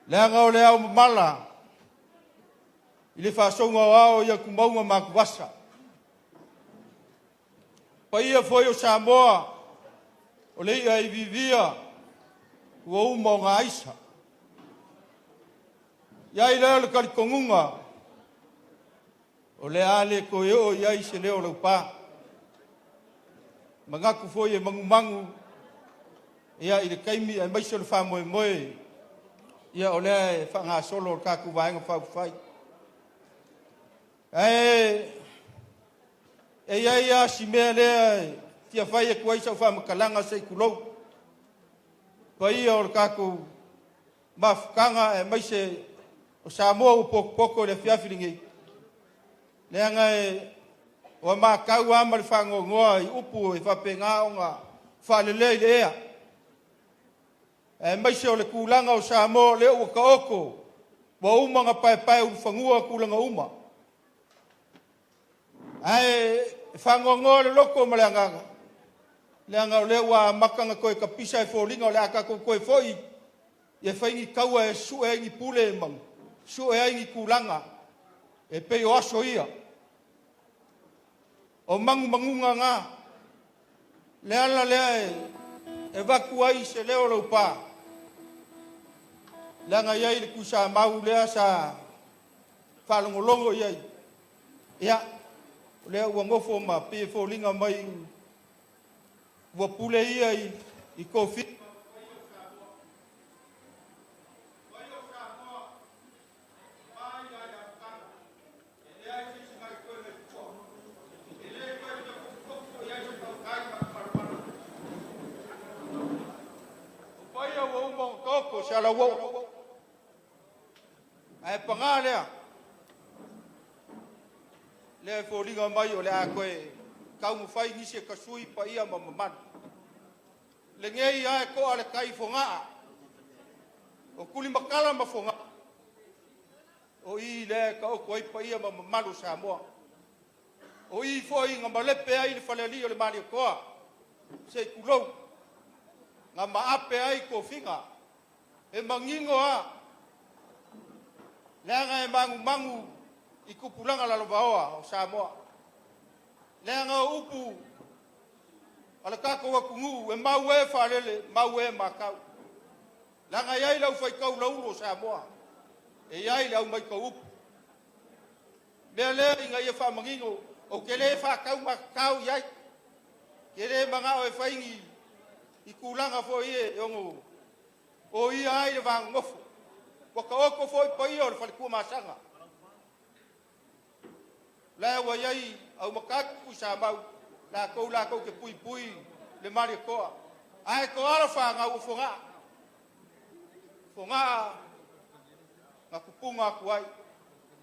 Leaga o le ao mamala i le faasouga o ao i atumauga ma atuvasa. Paia foi o Samoa o le i'a e iviivia ua uma ona aisa. I ai lea o le talitonuga o le a le toe oo i ai se leo o laupa. Manatu foi e manumanu ia i le taimi aemaise o le faamoemoe ia o lea e faagasolo le tatou Vaega Faaupufai. Ae e i ai lava si mea lea e fia fai atu ai sau faamatalaga se i tulou, paia o le tatou mafutaga aemaise o Samoa ua potopoto i le afiafi lenei, leaga e ua matau lava ma le faanoanoa i upu e faapena ona faalelea i le ea, aemaise o le tulaga o Samoa o lea ua taoto, ua uma ona paepaeulufanua tulaga uma. Ae faanoanoa le loto ma le agaga, leaga o lea ua amata ona toe tapisa e foliga o le a tatou toe foi e fai ni taua e sue ai ni pule ma sue ai ni tulaga e pei o aso ia. O manumanuga na. Le ala lea e e avatu ai se leo o Laupa, leaga e i ai le tuisamau lea sa faalogologo i ai, ia, o lea ua nofo ma pei e foliga mai ua pule ia i tofiga. O paia ua uma ona taoto se alauoo, ae paga lea, lea e foliga mai o le a toe taumafai nisi e tasui paia ma mamalu. Lenei lava e toa le tai i Fogaa, o Tulimatala ma Fogaa, o i lea e taoto ai paia ma mamalu o Samoa. O i foi na malepe ai le falealii o le Malietoa, se i tulou, na maape ai tofiga. E manino lava, leaga e manumanu i tupulaga lalovaoa o Samoa, leaga o upu a le tatou atunuu e mau e faalele, mau e matau. Leaga e i ai le au faitau laulu o Samoa, e i ai le au matau upu. O le mea lea ina ia faamanino, ou te le faataumatatao i ai, ou te le manao e fai ni tulaga foi ia e ono oia ai le va nonofo. Ua taoto foi paia o le fale Tuamasaga, o la ua i ai Aumatagi ma Tuisamau, latou latou te puipui le Malietoa, ae toala fanau o Fogaa, Fogaa na tupuga atu ai,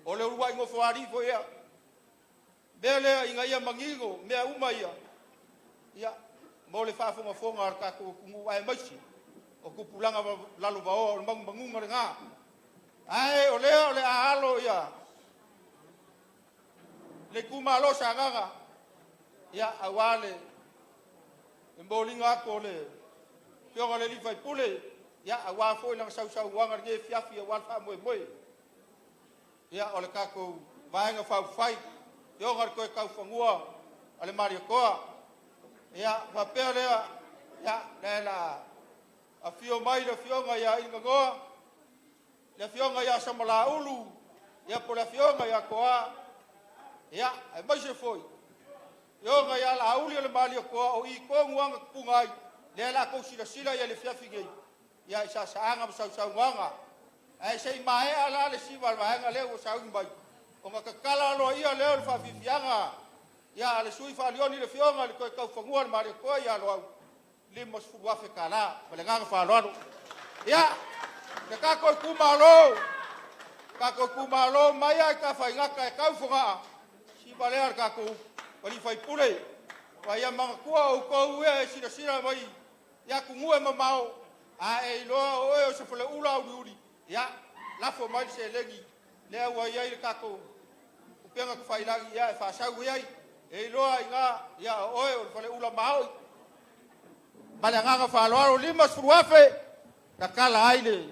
o le uluai nofoalii foi lea. O le mea lea ina ia manino mea uma ia, ia, mo le faafogafoga a le tatou atunuu aemaise o tupulaga lalovaoa, o le manumanuga lena. Ae o lea o le a alo ia le itumalo Sagaga, ia, aua le momoliga atu o le afioga i le sui usufono, ia, aua foi lana sausaunoaga i lenei afiafi aua le faamoemoe, ia, o le tatou Vaega Faaupufai, le Afioga i le Toetaufanua a le Malietoa. Ia, ona faapea lea, ia, o lea o le a afio mai le Afioga ia Alaigoa, le Afioga ia Samalaulu, ia po o le Afioga ia Toa, ia, aemaise foi le Afioga ia Laauli o le Malietoa, o i tonu lava na tupuga ai, lea o le a outou silasila i ai i le afiafi nei i saasaaga ma sausaunoaga. Ae se i maea la le siva a le vaega lea ua sauni mai, ona tatala aloaia lea o le faafiafiaga a le sui usufono faalioni le Afioga i le Toetaufanua a le Malietoa ia Loau $50,000. Ma le agaga faaaloalo. Ia, le tatou itumalo, tatou itumalo mai lava i Tafaigata e tau i Fogaa, siva lea a le tatou sui usufono. Aua ia manatua o outou ia e silasila mai i atunuu e mamao, a e iloa o oe o se faleula auliuli, ia lafo mai le seleni lea ua i ai le tatou upega tafailagi e faasau i ai, e iloa ai i ina o oe o le faleula maoi. Ma le agaga faaaloalo, $50,000 tatala ai le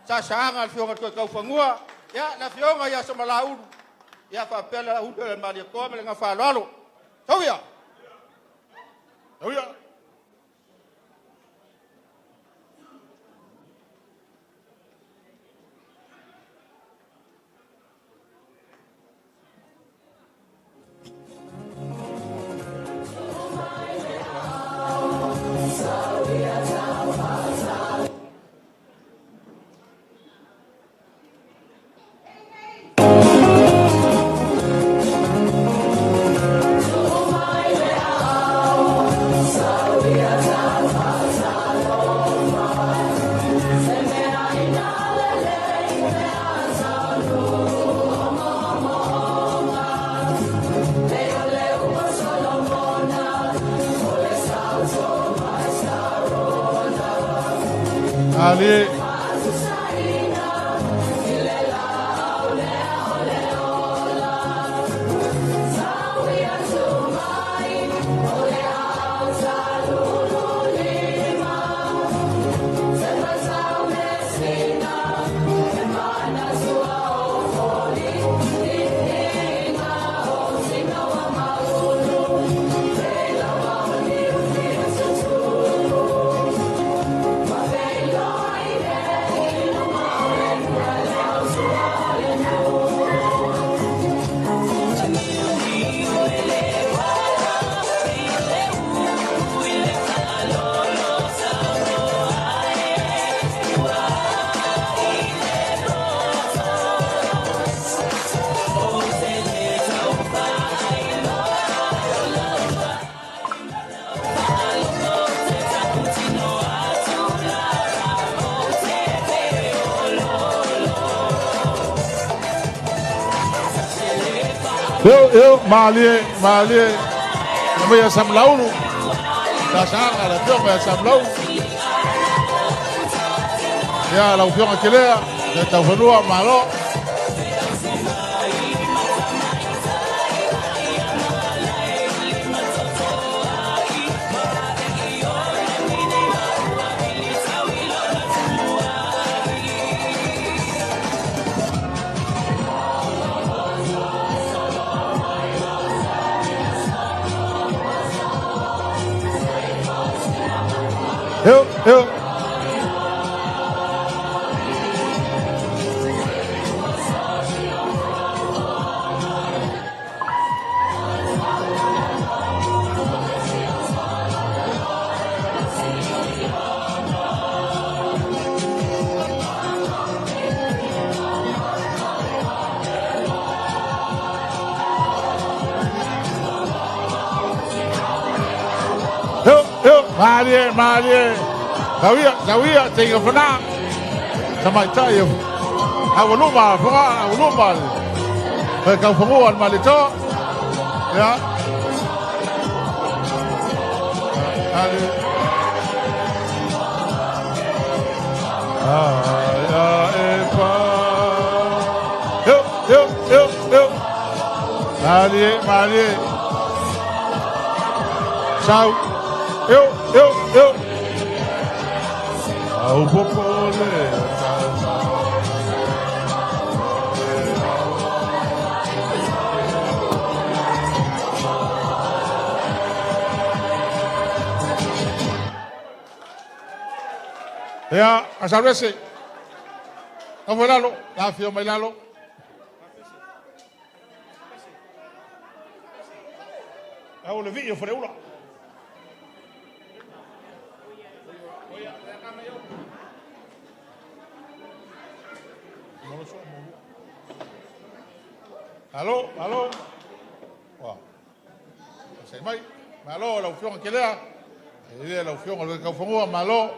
saasaaga a le Afioga i le Toetaufanua, ia, le Afioga ia Samalaulu, ia faapea Laauli ma le Malietoa ma le agaga faaaloalo. Tau ia! Tau ia! Ali. Eu, eu, malie, malie. Na mai Samlaulu. Sa sanga la fioga ia Samlaulu. Ia lau fioga kelea, le taufanua malo. Eu, eu. Eu, eu, malie, malie. Tauia, tauia, teiga fana. Tamaitai e aualuma, foga, aualuma. E kaufangua le maletoa. Ia. Ale. Aia e pa. Eu, eu, eu, eu. Malie, malie. Sau. Eu, eu, eu. Au popole. Ia, asalese. Nofo i lalo, afio mai lalo. Au le vii o Faleula. Alo, alo. Ua. Sai mai. Malo lau afioga Kelea. E lea lau afioga le Kaufanua, malo.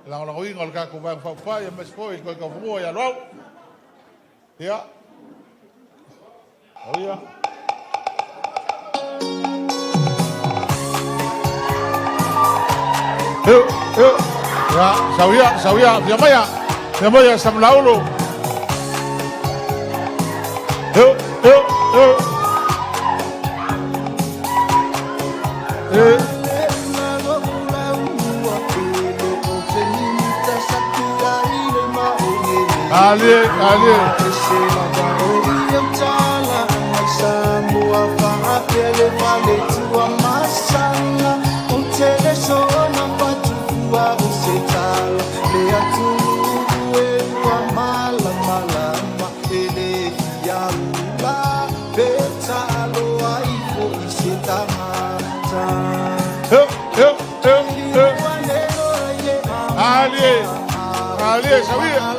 Lagolagoina o le tatou Vaega Faaupufai aemaise foi le toe Kaufanua ia Loau. Ia. O ia. Eu, eu. Ia, sauia, sauia, fia maia. Fia maia Samalaulu. Eu, eu, eu. E. Alie, alie. Eu, eu, eu, eu. Alie, alie, sauia.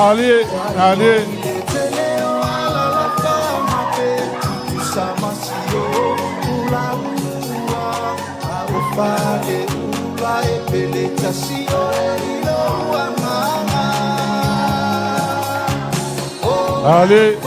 Alie, alie. Alie.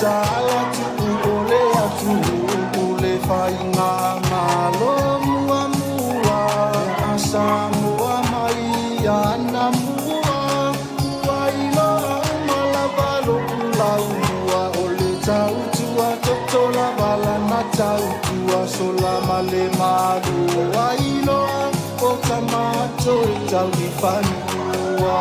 Tatala tuu o le atunuu le faigamalo muamua a Samoa mai anamua. Ua iloa uma lava lou laumua o le tautua toto lava lana tautua sola ma le malo ua iloa o tama toe tau i fanua.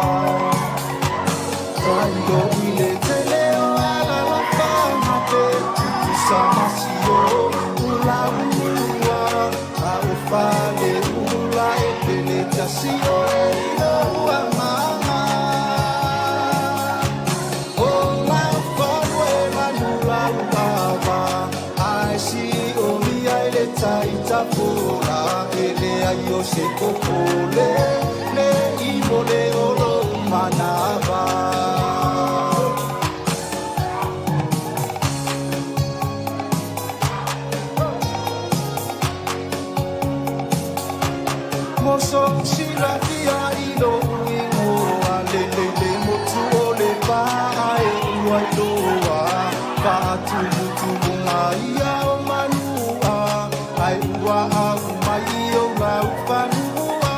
Tailo i le tele o alalafaga pe tutusa ma si o ulaumua a o faleula e pele tasi o e ilo ua maga. O lau falue manu lau ava ae si o mia i le taitafola e leai o se popole le i mo le olo manava. Moso silafia i lou igoa lelele motu o le paa e ua iloa faatumutumunga ia o manua ai ua au mai o lau fanua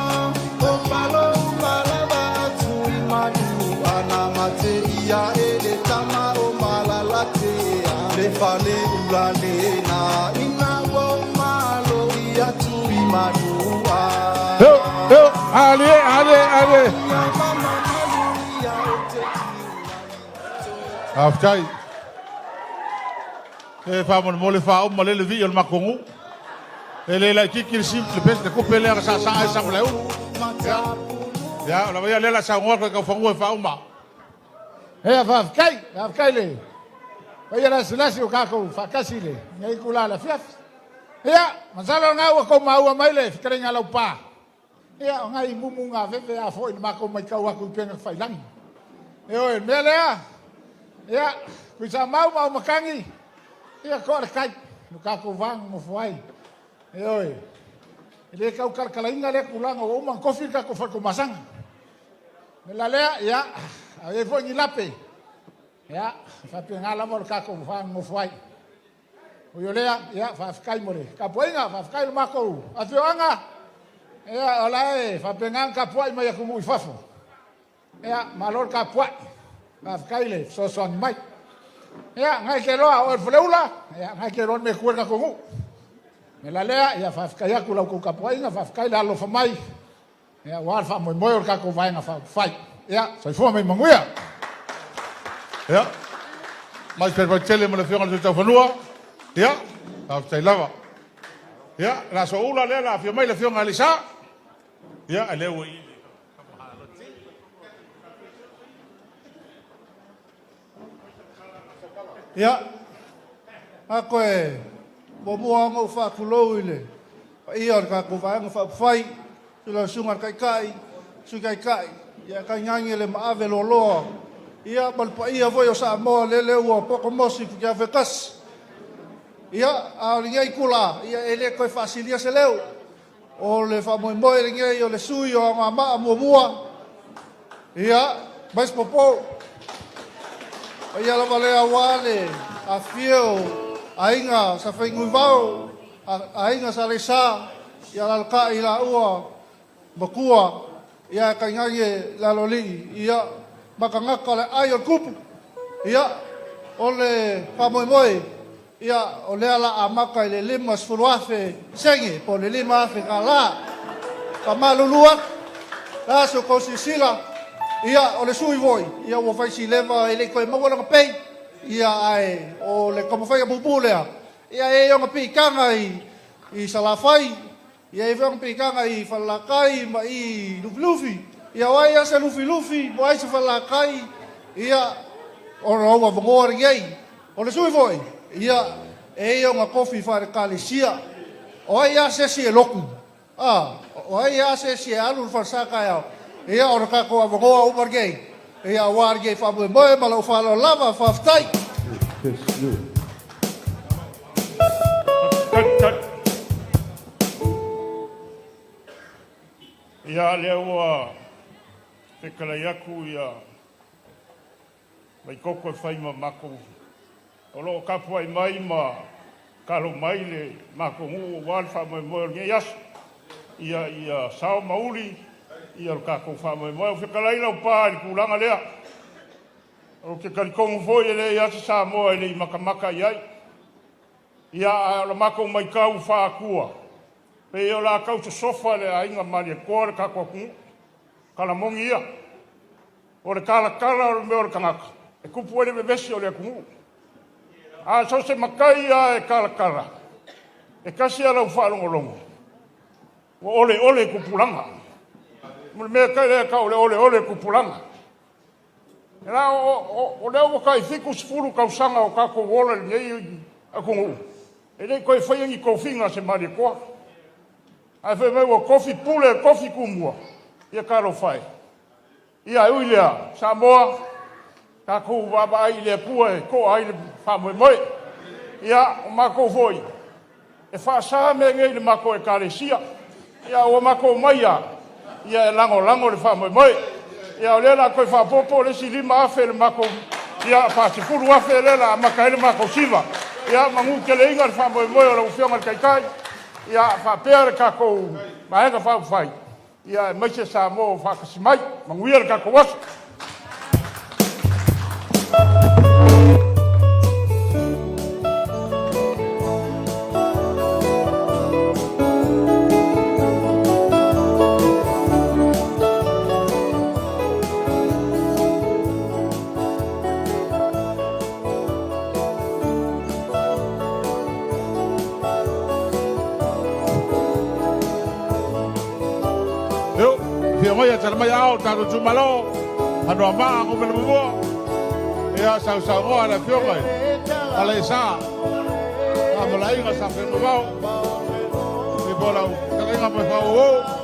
o palouma lava atu i manua na mate ia e le tama o malalatea le fale ula lena ina ua o malo i atu i manua. Eu, eu, ale, ale, ale. Faafetai. E faamolemole faauma lea le vii o le matou nuu. E le laitiiti le sim le pes le tupe lea na saasaa ai Samalaeulu. Ia, ia o lava ia lea o le a saunoa atu i Taufanua e faauma. Ea, faafetai, faafetai le paia lasilasi o tatou faatasi i lenei itula o le afiafi. Ia, masalo lena ua tou maua mai le fetalaiga a Laupa. Ia, o nai mumu gaveve a foi na matou matau atu i upega tafailagi. Ioe, o le mea lea, ia, Tuisamau ma Aumakagi, ia, toa le tai, lo tatou va nonofo ai. Ioe, e le tau talatalaina lea tulaga ua uma ona tofi le tatou fale Tomasaga. O le mea la lea, ia, a i ai foi ni lape, ia, e faapena lava o le tatou va nonofo ai. Ui o lea, ia, faafetai mo le tapuaiga, faafetai i le matou afioaga, ia, o la e faapena ona tapuai mai atunuu i fafo. Ia, malo le tapuai, faafetai le fesoasoani mai. Ia, na e te iloa, o oe o le Faleula, ia, na e te iloa le mea e tu ai le tatou nuu. O le mea la lea, ia, faafetai atu i la outou tapuaiga, faafetai le alolofa mai, ia, aua le faamoemoe o le tatou Vaega Faaupufai. Ia, soifua ma ia manuia. Ia, mai Vaitele ma le Afioga i le Sui Taufanua. Ia, faafetai lava. Ia, o le a soula lea o le a afio mai le Afioga ia Alaiasa. Ia, lea ua i Ia, a koe muamua ona ou faatulou i le paia o le tatou Vaega Faaupufai, i lau Susuga i le Taitai, Sui Taitai, ia tainane le maave loaloa, ia ma le paia foi o Samoa lele ua potomosi i futiafu e tasi. Ia, a o lenei itula, ia e le toe faasilia se leo. O le faamoemoe lenei o le sui o Anoamaa muamua, ia, mai se popo. Paia lava lea aua le afifio o aiga sa Faiguivao, aiga sa Leisa, ia alalatai laua matua, ia tainane le aloalii, ia matagata o le aai o le tupu. Ia, o le faamoemoe, ia, o lea la amata i le 50,000 sene, po o le 5,000 tala. Faamalulu atu, le a se tou silasila, ia, o le sui foi, ia ua fai si leva e le i toe maua lana pay, ia, ae o le taumafaiga puupuu lea, ia, e i ai ona piitaga i Salafai, ia e i ai foi ona piitaga i Falelatai ma i Lufilufi. Ia o ai lava se Lufilufi, po o ai se Falelatai, ia, o lou avanoa lenei. O le sui foi, ia, e i ai ona tofi faale-Ekalesia. O ai lava se isi e lotu, a, o ai lava se isi e alu i le falesa taeao, ia, o le tatou avanoa uma lenei, ia, aua lenei faamoemoe ma lou faaaloalo lava. Faafetai. Ia, lea ua fetalai atu ia Vaitoto e fai ma matou O lo o tapuai mai ma tatalo mai le matou nuu aua le faamoemoe o lenei aso. Ia, ia sao ma uli ia lo tatou faamoemoe. Ua fetalai lau pa i le tulaga lea. Ou te talitonu foi e leai lava se Samoa e le i matamata i ai. Ia, a o la matou matau faa-Atua, pei o le a tau sosofa e le aiga Malietoa le tatou atunuu. Tala moni ia. O le talatala o le mea o le tagata e tupu ai le vevesi o le atunuu. A so o se matai lava e talatala, e tasi lava lau faalogologo, ua oleole tupulaga. O le mea lea e tau o le oleole tupulaga. La o lea ua tai 70 tausaga o tatou ola i lenei atunuu, e le i toe faia ni tofiga a se Malietoa. Ae fai mai ua tofi Pule, tofi Tumua, ia talofa e. Ia e ui i lea, Samoa, tatou vaavaai i le Atua e toa ai le faamoemoe. Ia, o matou foi, e faasa mea nei i le matou ekalesia. Ia ua matou omai lava, ia e lagolago le faamoemoe. Ia o lea o le a toe faaopoopo le isi 5,000 i le matou, ia $40,000 lea o le a amata ai le matou siva. Ia manuteleina le faamoemoe o lau Afioga i le Taitai, ia faapea le tatou Vaega Faaupufai, ia aemaise Samoa ua faatasi mai. Manuia le tatou aso. Io, fia mai a tala mai ao tatou itumalo, Anoamaa numera muamua. Ia sausaunoa le afioga i Alaiasa, Faamalaiga sa Feagamau, i po lau fetalaiga ma Faauu.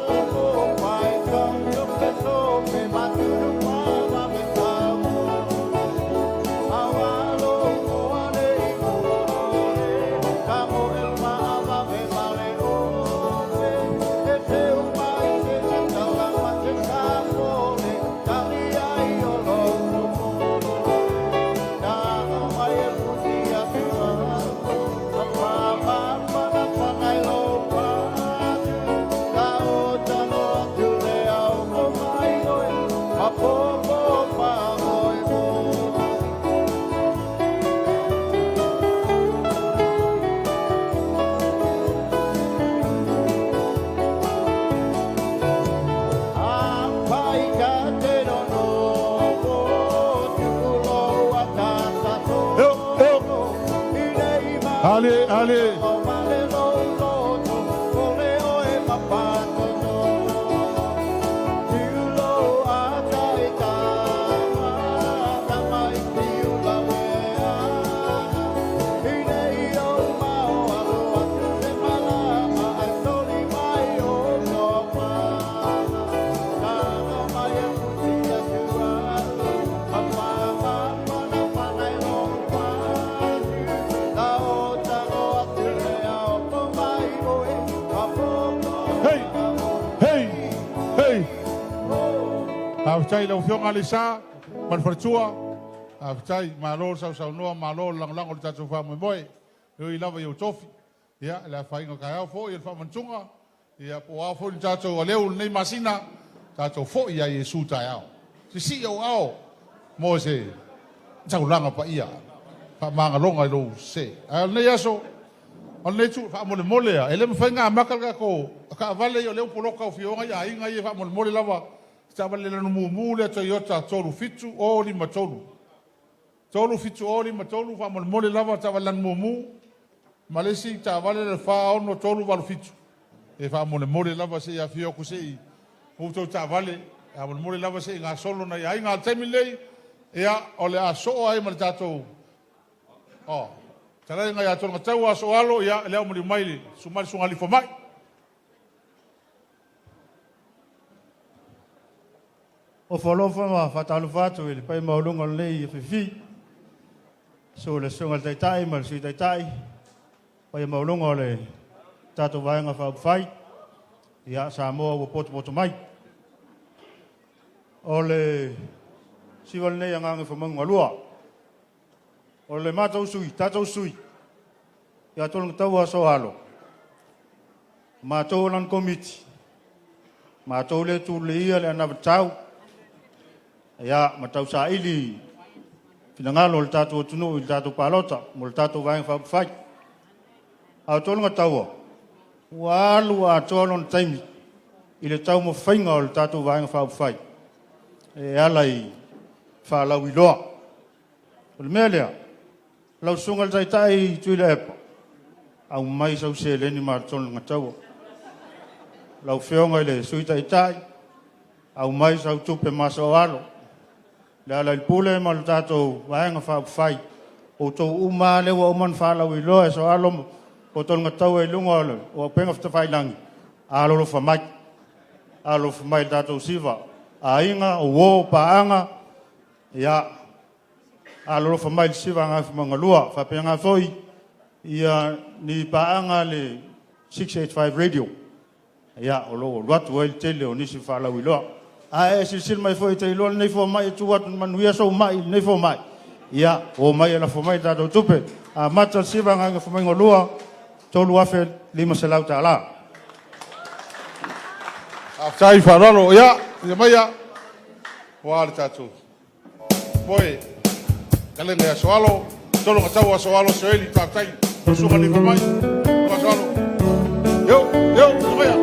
Ale, ale. Hey, hey, hey. Faafetai i lau Afioga Alesa ma le faletua. Faafetai, malo le sausaunoa, malo le lagolago i le tatou faamoemoe. E ui lava i ou tofi, ia, le afaina o taeao foi o le faamanatuga, ia, po o a foi ni tatou aleu i lenei masina, tatou foi ia Iesu taeao. Sisii ou ao mo se taulaga paia, faamagaloga i lou sese. Ae o lenei aso, o lenei itu, faamolemole a, e le mafai ona amata le tatou taavale ia o lea ua poloka afioga i aiga ia faamolemole lava, se taavale le lanu mumu lea Toyota 37053. 37053 faamolemole lava taavale lanu mumu ma le isi taavale le 46387 e faamolemole lava se i afio atu se i outou taavale faamolemole lava se i gasolo nai aiga. A o le taimi lenei, ia o le a soo ai ma le tatou oh, talaiga ia Tologataua Aso Alo, ia lea ua maliu mai le sumali sugali fomai. Ofo alofa ma faatalofa atu i le paia maualuga o lenei afiafi. Susu le Susuga i le Taitai ma le Sui Taitai, paia maualuga o le tatou Vaega Faaupufai, ia Samoa ua potopoto mai. O le siva lenei Agaga Faamauga 2. O le matou sui, tatou sui, ia Tologataua Sooalo, o matou o lana komiti, matou lea e tulilia le anavatau, ia, ma tausaili finagalo o le tatou atunuu i le tatou palota mo le tatou Vaega Faaupufai. A o Tologataua, ua alu atoa lona taimi i le taumafaiga o le tatou Vaega Faaupufai e ala i faalauiloa. O le mea lea, lau susuga i le Taitai Tuilaepa, aumai sau seleni ma Tologataua. Lau Afioga i le Sui Taitai, aumai sau tupe ma Sooalo, Lealailepule ma le tatou Vaega Faaupufai, outou uma lava lea ua uma ona faalauiloa e Sooalo ma Tologataua i luga o upega tafailagi, alolofa mai, alolofa mai i le tatou siva, aiga, o uo, paaga, ia, alolofa mai i le siva a Gagaifomauga 2. Faapena foi ia ni paaga a le 685 Radio, ia, o lo o alu atu ai le tele o nisi faalauiloa. A e silasila mai foi e te iloa lenei fomai e tu atu manuia sou mai i lenei fomai, ia, o mai e lafo mai tatou tupe. Amata le siva a Gagaifomauga 2, $3,500. Faafetai faaaloalo, ia, ia maia, ua le tatou moe, talega ia Sooalo, Tologataua Sooalo Sueli, faafetai, lau susuga i le fomai, Sooalo, yo, yo, ia maia.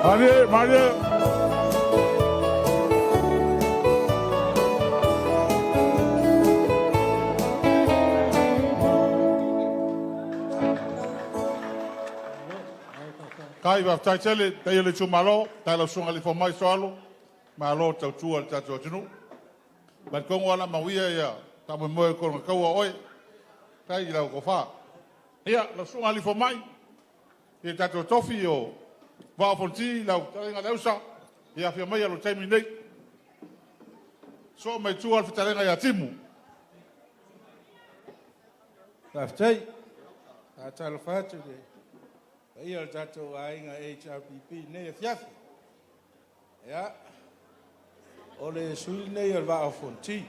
Malie, malie. Kai faafetai tele, tai o le itumalo, tai lau susuga i le fomai Sooalo, malo tautua i le tatou atunuu. Talitonu lava o le a manuia ia faamoemoe o Tologataua o oe, faafetai i lau tofa. Ia, lau susuga i le fomai, ia tatou tofi o Vaa o Fonoti, lau fetalaiga Leausa, ia afio maia o le taimi lenei. Sosoo mai tua le fetalaiga ia Timu. Faafetai. Faatalofa atu i le paia o le tatou aiga HRPP i lenei afiafi. Ia, o le sui usufono lenei o le Vaa o Fonoti.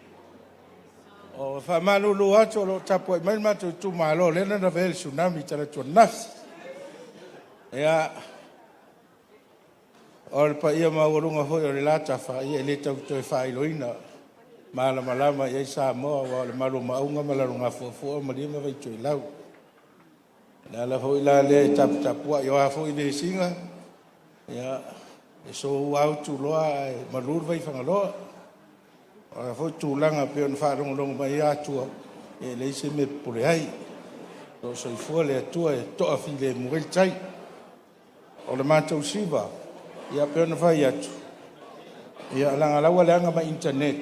E faamalulu atu o lo o tapuai mai le matou itumalo lea na lavea ai i le Tsunami talaatu ananafi. Ia, o le paia maualuga foi o le la tafa, ia e le tau toe faailoina, e malamalama i ai Samoa aua o le malu o Maauga ma Lalogafuafua o Malie ma Vaitoelau. O le ala foi la lea e taputapuai, o a foi vesiga, ia, e soua lava Utuloa ae malu le vai i Fagaloa. O a foi tulaga e pei ona faalogologo mai ai Atua, ia e leai se mea e popole ai, o lo o soifua le Atua e toafilemu ai le tai. O le matou siva, ia pei ona fai atu, ia leaga o la ua leaga ma internet,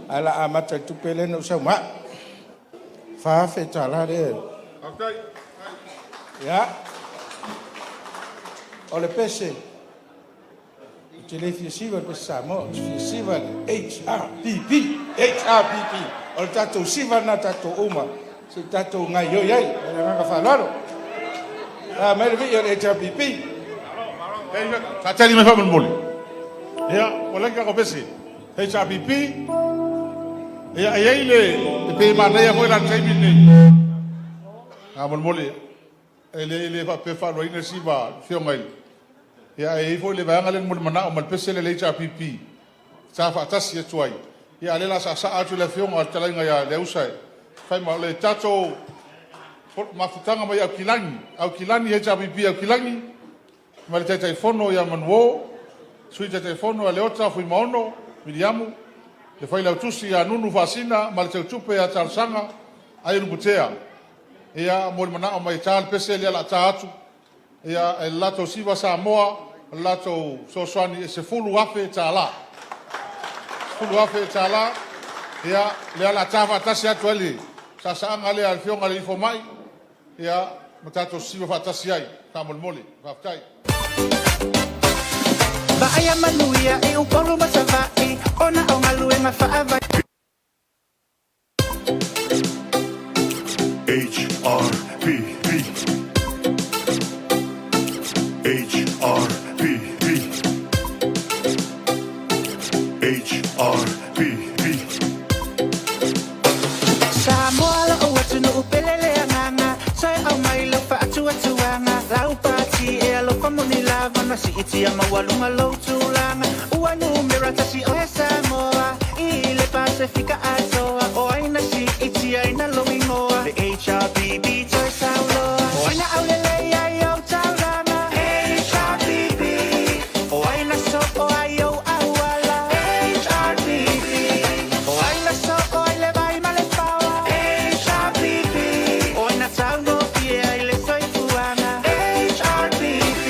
ae o le a amata i le tupe lea na ou sau ma au, $4,000 lea. Ia, o le pese, ou te le fia siva i le pese Samoa, ou te fia siva i le HRPP, HRPP. O le tatou siva lena a tatou uma. Se i tatou gaoioi ai. Ma le agaga faaaloalo. A mai le vii o le HRPP. Faatali mai faamolemole. Ia, ua lagi tatou pese. HRPP. Ia, e i ai le e pei e manaia foi la le taimi lenei. Faamolemole, e le faapea e faaluaina Siva afioga i ia, e i ai foi le vaega lea mo le manao ma le pese lea le HRPP sa faatasi atu ai. Ia, a o lea o le a saasaa atu le afioga o le fetalaiga ia Leausa e fai ma o le tatou mafutaga mai Aukilani, Aukilani HRPP Aukilani ma le Taitaifono ia Manuo, Sui Taitaifono ia Leota Fuimaono Miliamu, le Failautusi ia Nunu Faasina ma le Teutupe ia Talosaga Aiolupotea. Ia, mo le manao mai e ta le pese lea o le a ta atu. Ia, e le latou Siva Samoa, o le latou fesoasoani e $10,000. $10,000. Ia, lea o le a ta faatasi atu ai le saasaaga lea a le afioga i le Fomai, ia, ma tatou sisiva faatasi ai. Faamolemole. Faafetai. Vaaia manuia i Upolu ma Savaii ona o galuega faavai. H R P P H R P P H R P P. Samoa lou atunuu pele le agaga sa e aumai lau faatuatuaga lau pati e alofa moni lava na siitia maualuga lou tulaga ua numera tasi oe Samoa i le Pasefika atoa o ai na siitia ina lou igoa le HRPP toe sauloa o ai na aulelei ai ou taulaga HRPP o ai na soo ai ou auala HRPP o ai na soo ai le vai ma le paoa HRPP o ai na taugofie ai le soifuaga HRPP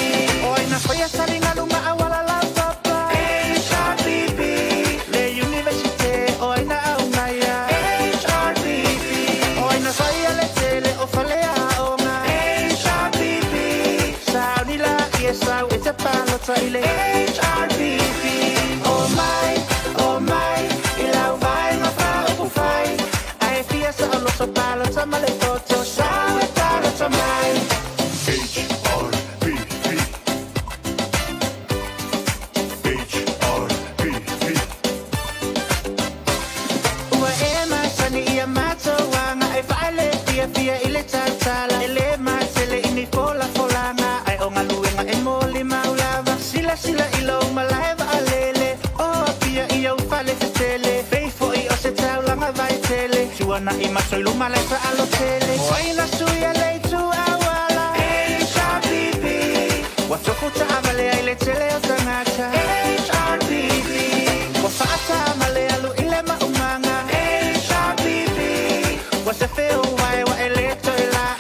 o ai na faia saligalu ma auala laupapa HRPP le Universite o ai na aumaia HRPP o ai na faia le tele o faleaoga HRPP sauni laia sau e te palota i le HRPP o mai o mai i lau vaega faaupufai ae fia saoloto palota ma le poto sau e palota mai. H R P P H R P P. Ua e masani ia matou aga e faale fiafia i le tautala e lē matele i ni folafolaga ae o galuega e molimau lava silasila i lou malae vaalele o Apia i ou fale tetele pei foi o se taulaga vaitele tuana'i maso i luma lae faalotele o ai na suia le itu auala HRPP ua tofu taavale ai le tele o tagata HRPP ua faatāma le alu i le maumaga HRPP ua sefe ou vae ua e lē toe laa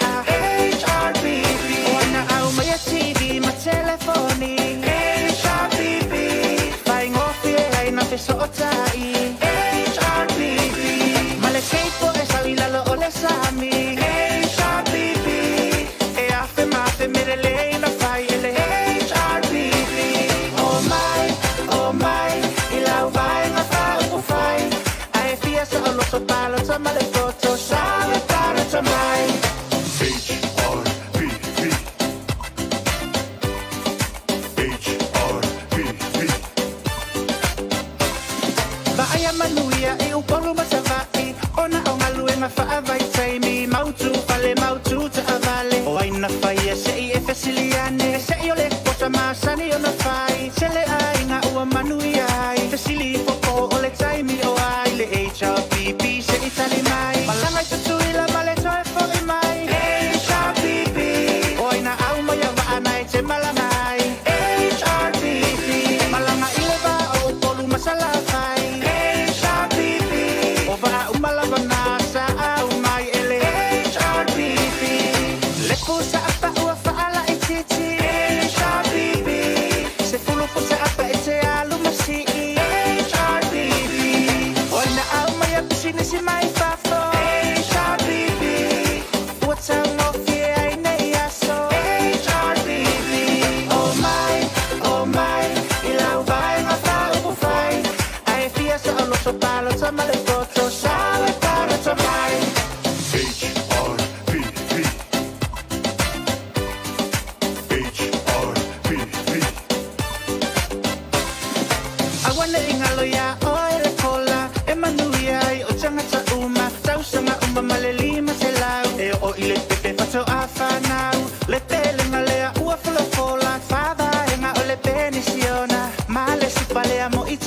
HRPP o ai na aumaia TV ma telefoni HRPP faigofie ai na fesootai HRPP ma le keipo e sau i lalo o le sami HRPP e afe ma afe mea lelei na fai e le HRPP o mai o mai i lau vaega faaupufai ae fia saoloto palota ma le poto sau e palota mai. H R P P H R P P.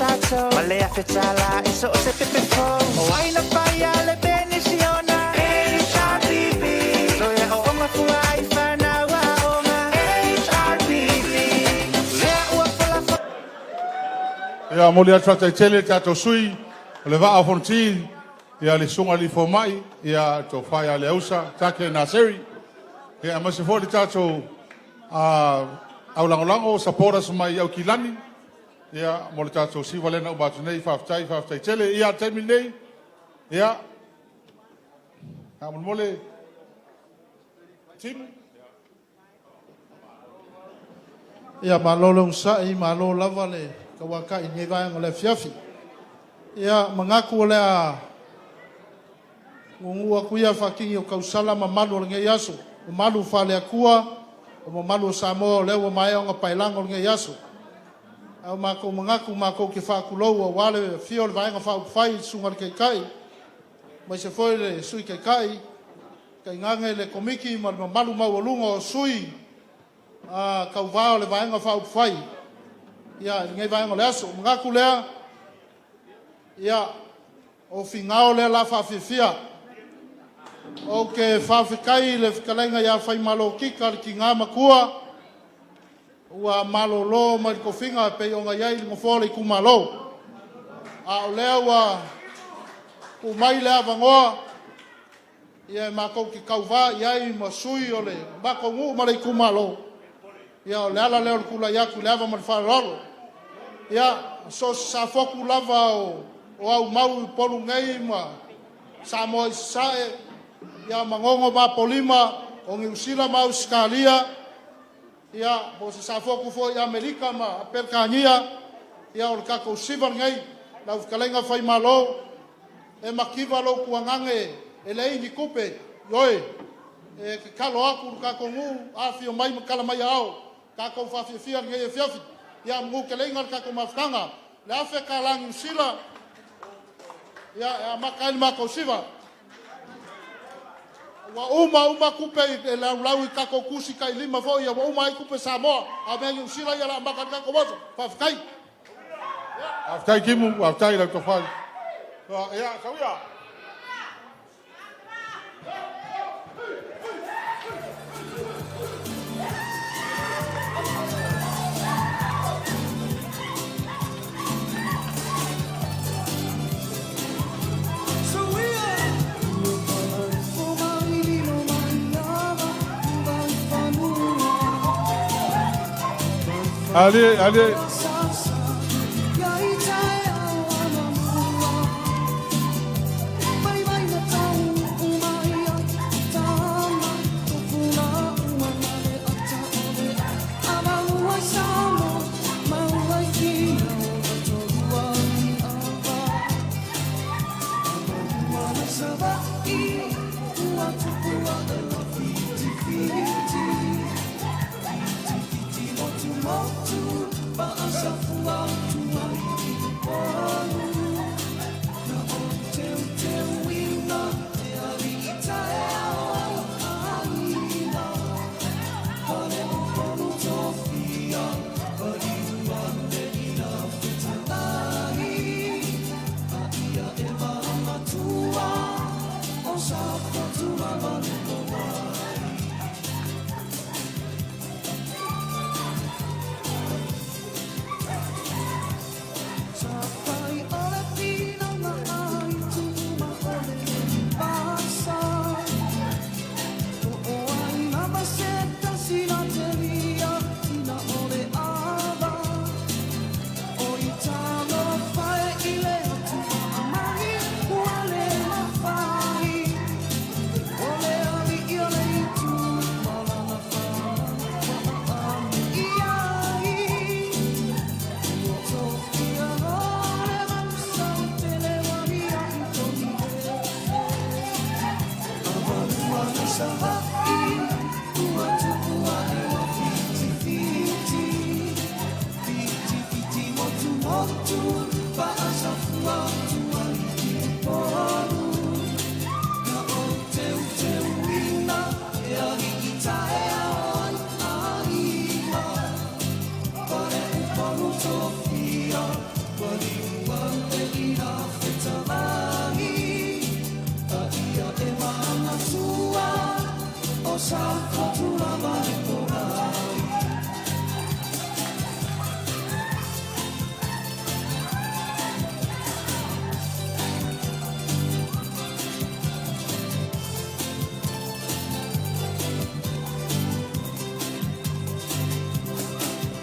tatou Ma le $1,000 i so o se pepe fou O ai na faia le penisiona HRPP Loia o fua i whanau aoga HRPP Lea ua fola. Ia, momoli atu faafetai tele i le tatou sui o le Vaa o Fonoti, ia le Susuga i le Fomai, ia le Tofa ia Leausa Take Naseri, ia aemaise foi le tatou aulagolago supporters mai Aukilani, ia mo le tatou siva lea na uma atu nei. Faafetai, faafetai tele. Ia, o le taimi lenei, ia, faamolemole, Timu. Ia, malo le onosai, malo lava le tauatai i lenei vaega o le afiafi. Ia, manatu o le a nuunuu atu ia faatini o tausala mamalu o lenei aso, mamalu faale-Atua, o mamalu o Samoa o lea ua maea ona paelago o lenei aso. Ae ua matou manatu matou te faatulou aua le afio o le Vaega Faaupufai i le Susuga i le Taitai, aemaise foi le Sui Taitai, tainane le Komiti ma le mamalu maualuga o sui tauva o le Vaega Faaupufai ia, i lenei vaega o le aso. Manatu lea, ia, o Finao lea o le a faafiafia. Ou te faafetai i le fetalaiga ia Faimalo Kika, le tina matua, ua malolo mai le tofiga e pei ona i ai le nofoa o le itumalo. A o lea ua tuu mai le avanoa ia, e matou te tauva i ai ma sui o le matou nuu ma le itumalo. Ia, o le ala lea o le tulai atu i le ava ma le faaaloalo. Ia, so o se safotu lava o aumau i Upolu nei ma Samoa i Sasae, ia Manono ma Apolima, o Niu Sila ma Ausetalia, ia, po o se safotu foi i Amerika ma Peretania, ia, o le tatou siva lenei, lau fetalaiga Faimalo, e mativa lou tuagane e leai ni tupe, ioe, e tatalo atu le tatou nuu, afio mai ma tala mai aao, tatou faafiafia lenei afiafi. Ia manuteleina le tatou mafutaga, le $1,000 Niu Sila, ia, e amata ai le matou siva. Ua uma uma tupe e laulau i tatou tusi tailima foi, ia ua uma ai tupe Samoa, a o mea Niu Sila ia o le a amata ai le tatou aso. Faafetai. Faafetai Timu, faafetai i lau tofa. Ia, Sauia. Allez, allez.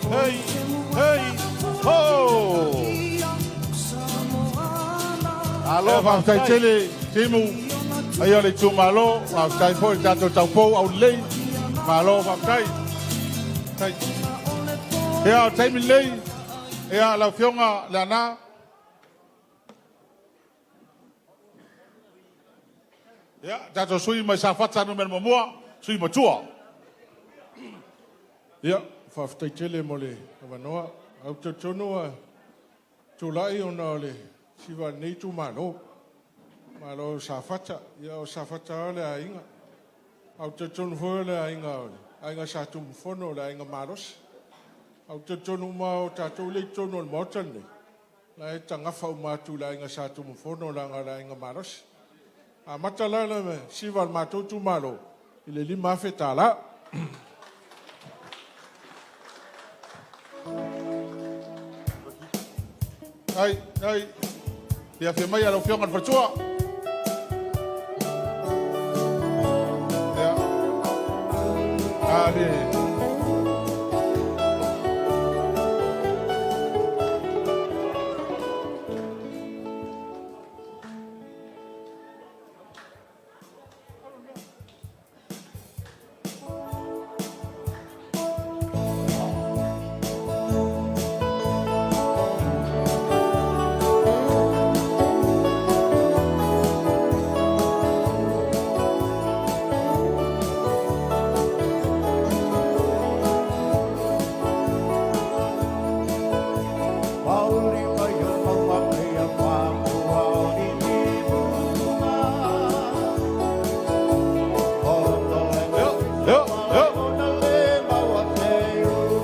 Hey, hey, ho! Malo faafetai tele timu ai o le itumalo, faafetai foi i le tatou taupou aulelei. Malo faafetai. Tai. Ia, o le taimi lenei, ia lau Afioga Leaana. Ia, tatou sui mai Safata 1, sui matua. Ia, faafetai tele mo le avanoa. Ae ou te talitonu ua tulai ona o le siva a lenei itumalo, malo o Safata. Ia o Safata lava o le aiga. Ae ou te talitonu foi o le aiga o le Aiga Sa Tunumafono o le aiga malosi. Ae ou te talitonu uma lava o tatou lea e i totonu o le Maota lenei, o la e tagafa uma atu i le Aiga Sa Tunumafono leaga o le aiga malosi. E amata la le siva a le matou itumalo i le $5,000. Ai, ai, ia afio mai lau Afioga i le faletua. Ia, a le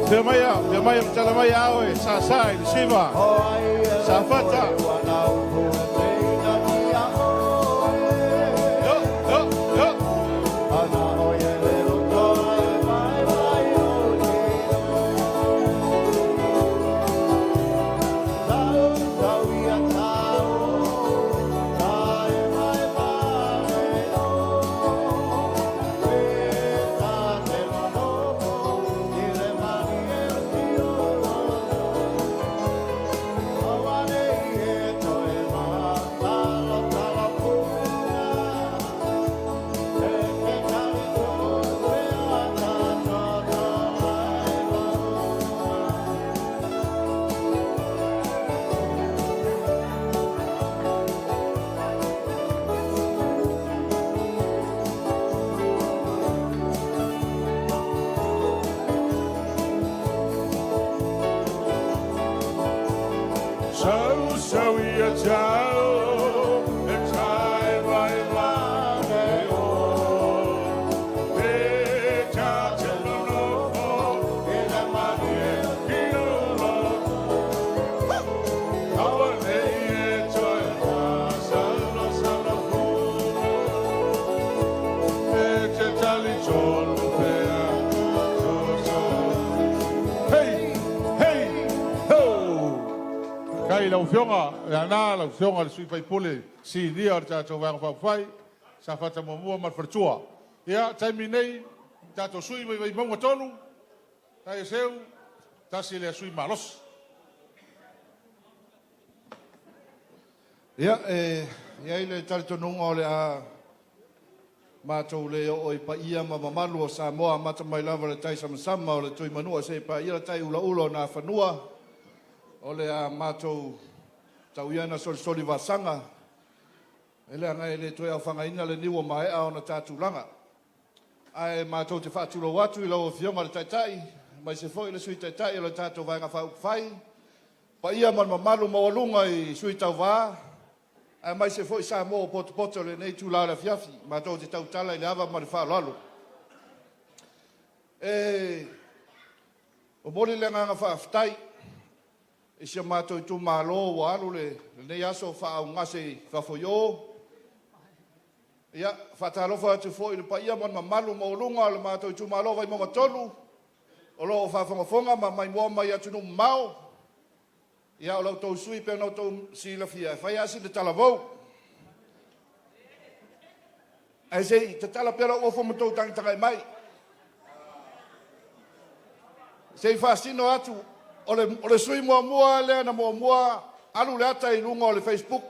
Fia mai, fia mai, tala mai ao e sa sa i le siva. Safata. Yo, yo, yo. Sau sau ia tau e tai vai vane o e ta te lolofo e la mani e ki o Awa nei e toe sala sala fu e te tali tolu pea to so. Hey, hey, ho! Kai lau Afioga Leaana, lau Afioga i le sui usufono sinia o le tatou Vaega Faaupufai, Safata 1 ma le Faletua. Ia, taimi nei, tatou sui mai Vaimauga 3, Tai Seu, tasi lea sui malosi. Ia, e i ai le talitonuga o le a matou le oo i paia ma mamalu o Samoa, amata mai lava i le tai samasama o le Tuimanua seia paia le tai ulaula o Nafanua, o le a matou tau ia ina solisoli vasaga, e leaga e le toe aofagaina le niu ua maea ona ta tulaga. Ae matou te faatulou atu i lau Afioga i le Taitai, aemaise foi le Sui Taitai o le tatou Vaega Faaupufai, paia ma le mamalu maualuga i sui tauva, aemaise foi Samoa ua potopoto i lenei itula o le afiafi. Matou te tautala i le ava ma le faaaloalo. E momoli le agaga faafetai I si o matou itumalo ua alu lenei aso o faaaaogase i fafo i o. Ia, faatalofa atu foi i le paia ma le mamalu maualuga o le matou itumalo o Vaimauga 3 o lo o faafogafoga ma maimoa mai atunuu mamao. Ia, o la outou sui usufono pei ona outou silafia, e fai lava sina talavou. Ae se i tatala pea lau ofa ma outou tagatagai mai. Se i faasino atu, o le sui muamua lea na muamua alu le ata i luga o le Facebook.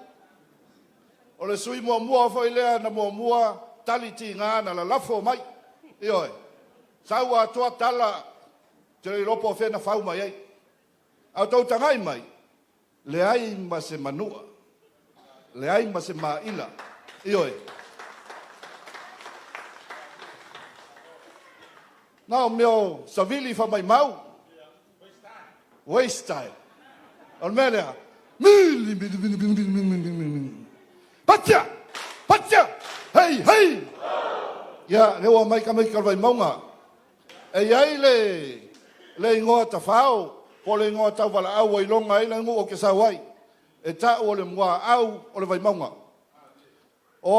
O le sui muamua foi lea na muamua tali tiga na lalafo mai. Ioe, sau atoa tala, te le iloa po o fea na fau mai ai. A outou tagai mai, leai ma se manua, leai ma se maila. Ioe. Na o mea o savili faamaimau. Waste time. O le mea lea, mili, mili, mili, mili, mili, mili, mili, mili. Patia! Patia! Hei, hei! Ia, lea ua mai tamaiti o le Vaimauga. E i ai le, le igoa tafao, po o le igoa tauvalaau ua iloga ai le nuu ou te sau ai. E ta'u o le muaau o le Vaimauga. O,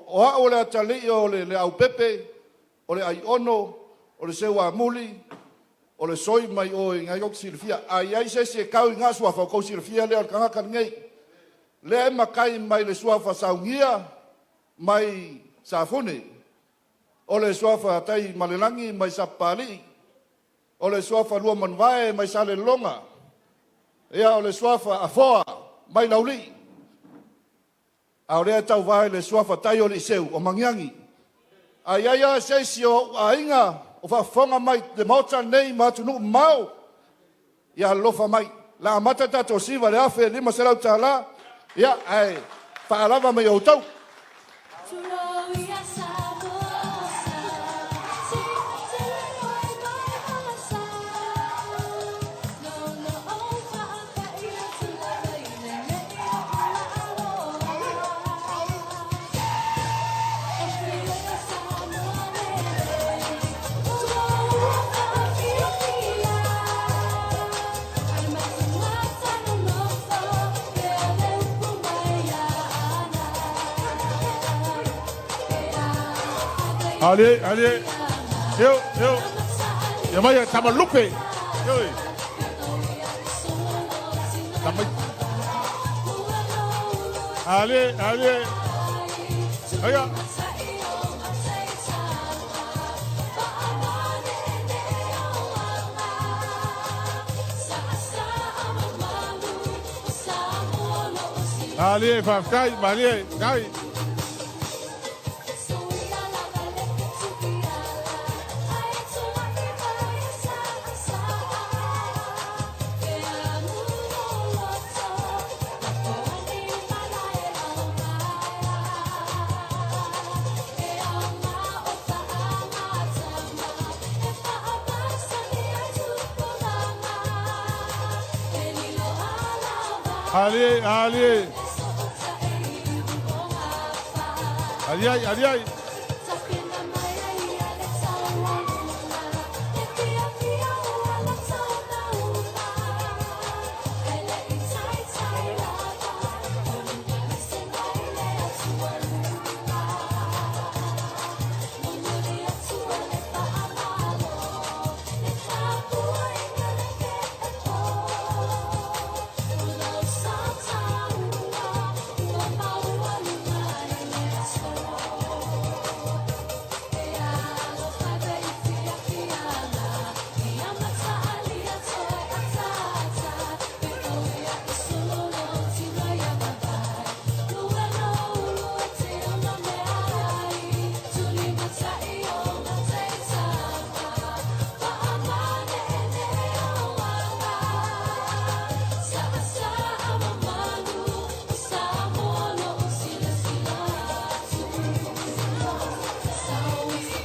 o au o le atalii o le Leaupepe, o le Aiono, o le Seuamuli, o le soi mai o i nai ou te silafia. A i ai se isi e tau i na suafa, tou silafia lea o le tagata lenei. Lea e matai mai le suafa Saugia mai Safune, o le suafa Taimalelagi mai Sapapalii, o le suafa Luamanuvae mai Salelologa, ia o le suafa Afoa mai Laulii. A o lea e tauva i le suafa Taioliiseu o Magiagi. A i ai lava se isi o ou aiga o faafofoga mai i le Maota lenei ma atunuu mamao, ia alolofa mai. O le a amata le tatou siva i le $1,500, ia, ae faalava mai outou. Ali, ali, eu, eu. Ia mai tama lupe. Eu. Tama. Ali, ali. Aia. Ali, faafetai, malie, tai. Ali, ali. Ali ai, ali ai.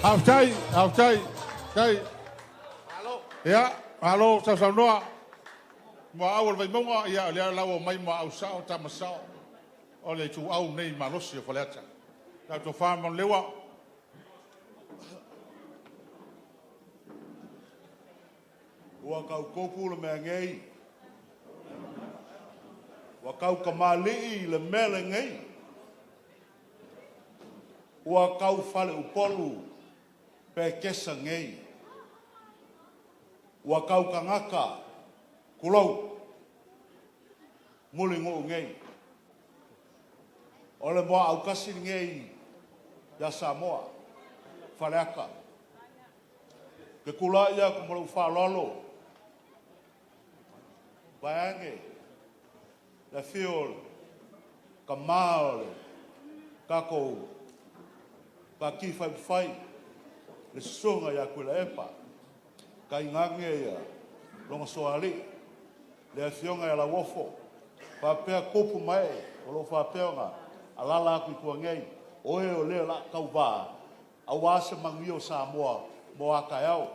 Faafetai, faafetai, faafetai. Ia, malo sausaunoa. Muaau o le Vaimauga, ia o lea la ua omai muaau sao, tama sao, o le ituau nei malosi o Faleata. Lau tofa Manuleleua. Ua kaukopu le mea nei. Ua kau kamali'i i le mea lenei. Ua kau faleupolu Petesa nei. Ua kau tagata, tulou, Mulinuu nei. O le muaau tasi lenei ia Samoa, Faleata. Ou te tulai atu ma lou faaaloalo, vaeane le afio o le tama o le tatou Pati Faaupufai, le susuga ia Tuilaepa, tainane ia lona sualii, le afioga ia Lauofo, faapea tupu ma ee o lo o faapea ona alaala atu i tua nei, o e o lea o le a tauva aua se manuia o Samoa mo a taeao.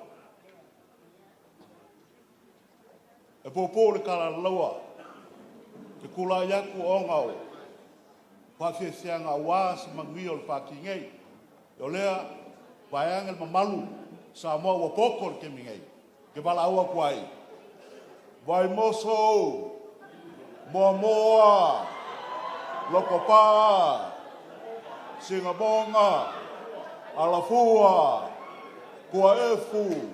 E puupuu le tala a le laua, ou te tulai atu ona o faafiafiaga aua se manuia o le Pati nei. O lea, vaeane le mamalu, Samoa ua poto i le taimi nei, ou te valaau atu ai, Vaimoso, Moamoa, Lotopa, Sinamoga, Alafua, Tuaefu,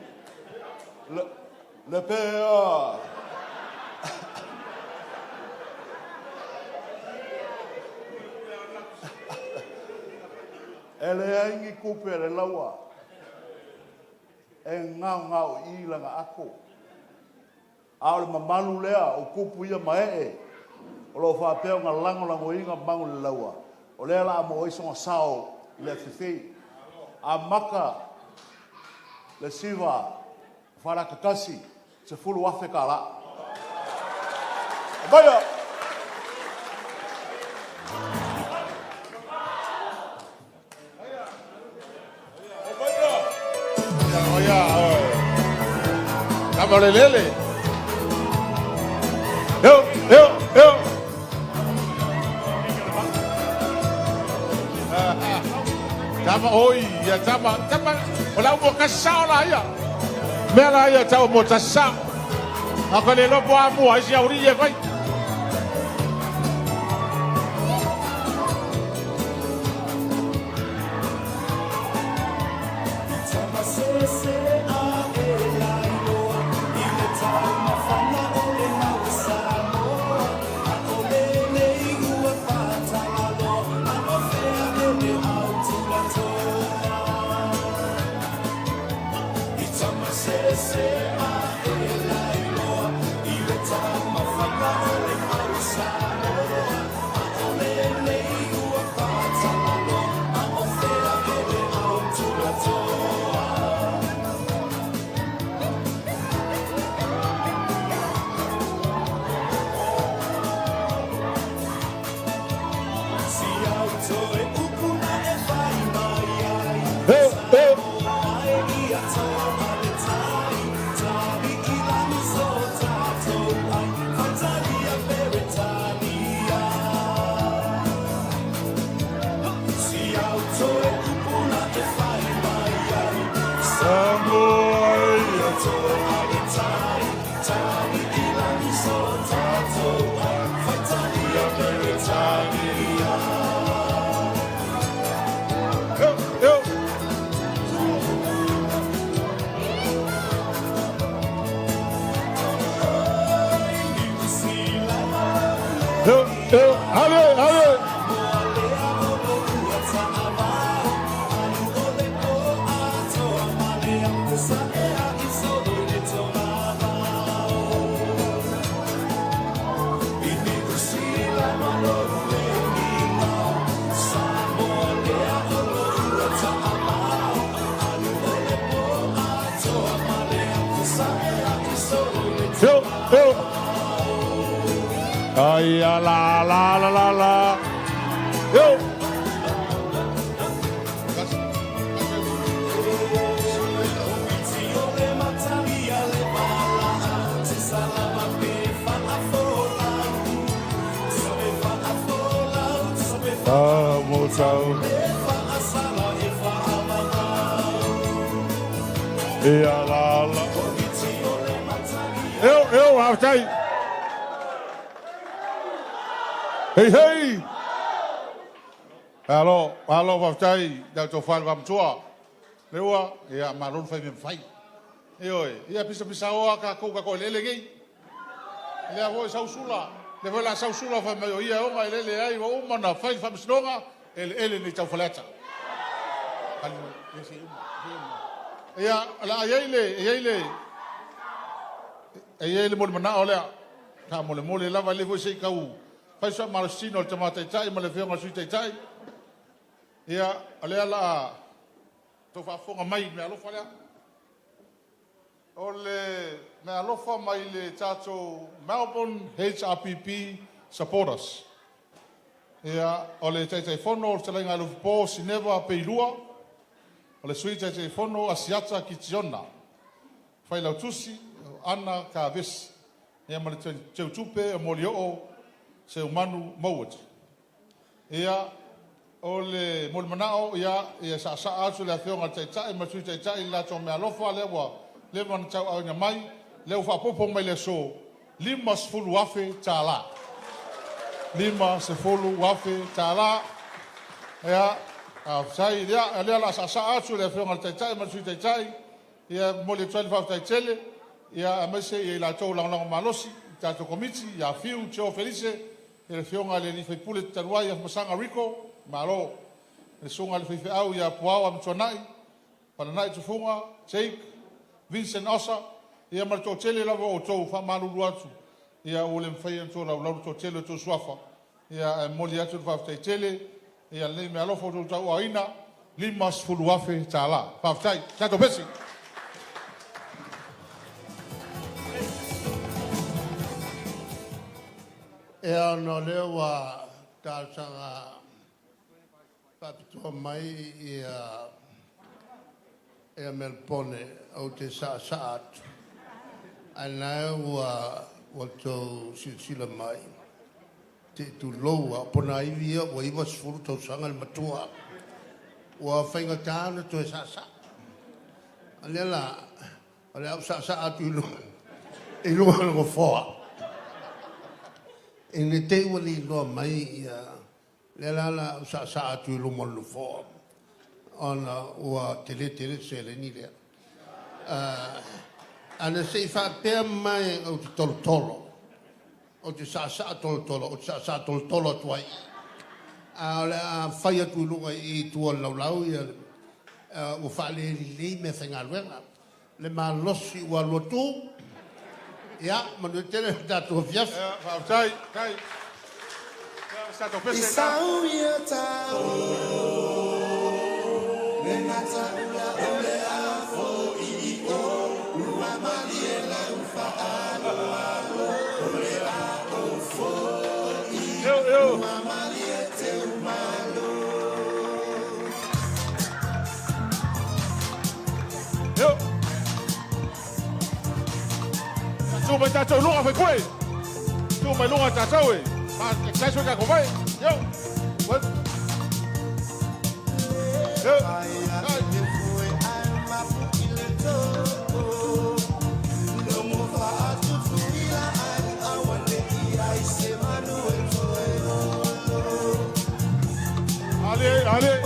Le, Lepea. E leai ni tupe a le laua e gaogaoii lana ato. A o le mamalu lea o tupu ia ma ee o lo o faapea ona lagolagoina magu i le laua, o lea o le a maua ai sona sao i le afifi. Amata le siva o Faleata 1, $10,000. Aumaia! Tama o le lele. Eu, eu, eu. Tama oi, ia tama, tama, o lau mo kasi sao la ia. Mea la ia tau mo tasi sao. A ka le lopo a mua, isi au ri e fai. Eu, eu. Samoa ia. Eu, eu. Eu, eu. Ale, ale. Eu, eu. Ai, la, la, la, la, la. Eu. Ah, mo tau. Ia la la. Eu, eu, faafetai. Hei hei! Malo, malo faafetai i lau tofa i le vaomatua. Lea ua, ia, malo le fai mea mafai. Ioe, ia pisapisao lava tatou i tatou eleele nei. Lea foi sau Sula, lea foi o le a sau Sula fai mai o ia e ona eleele ai, ua uma ona fai le faamasinoga, eleele nei tau Faleata. Ia, o le a i ai le, e i ai le, e i ai le molimanao lea, faamolemole lava, lea foi se i tau fai se faamalositino a le Tama Taitai ma le Afioga i le Sui Taitai. Ia, o lea o le a outou faafofoga mai i le meaalofa lea. O le meaalofa mai le tatou Melbourne HRPP Supporters. Ia, o le Taitaifono o le fetalaiga ia Alofipo Sineva Peilua, o le Sui Taitaifono Asiata Kitiona, Failautusi Ana Kavesi, ia ma le Teutupe o Molioo Seumanu Mowat. Ia, o le molimanao, ia, ia saasaa atu le Afioga i le Taitai ma le Sui Taitai i le latou meaalofa lea ua leva ona tauaaoina mai, lea ua faaopoopo mai i le aso, $50,000. $50,000. Ia, faafetai. Ia, o lea o le a saasaa atu le Afioga i le Taitai ma le Sui Taitai, ia, e momoli atu ai le faafetai tele, ia, aemaise i latou e lagolago malosi i le tatou Komiti ia Fiu Joe Felise, le Afioga i le sui usufono talu ai ia Afamasaga Rico, malo. Le Susuga i le faifeau ia Puao Amituanai, Falanai Tufuga, Jake, Vincent Osa, ia ma le toatele lava o outou, e faamalulu atu, ia ua le mafai ona tolaulau le toatele o outou suafa, ia ae momoli atu le faafetai tele i lenei meaalofa ua outou tauaaoina, $50,000. Faafetai. Tatou pesi. Ia, ona o lea ua talosaga faapitoa mai ia Melepone ou te saasaa atu, ae o lena ua outou silasila mai, se i tulou lava, o ponaivi ia ua 90 tausaga le matua, ua faigata ona toe saasaa. O lea la, o le a ou saasaa atu i luga o le nofoa, ina ne i te i ua liloa mai ia... O lea la o le a ou saasaa atu i luma o le nofoa, ona ua tele tele le seleni lea. Ana se i faapea mai ou te tolotolo, ou te saasaa tolotolo, ou te saasaa tolotolo atu ai i i. A o le a fai atu i luga i i i tua o le laulau, ia, ua faale lelei meafaigaluega. Le malosi ua alu atu, ia manuia tele le tatou afiafi. Faafetai. Faafetai. Io, io. Io. Tu mai tatou luga fai pue. Tu mai luga tatou e. Ma exercise foi ka mai. Yo. What? Yo. Ai. Allez, allez.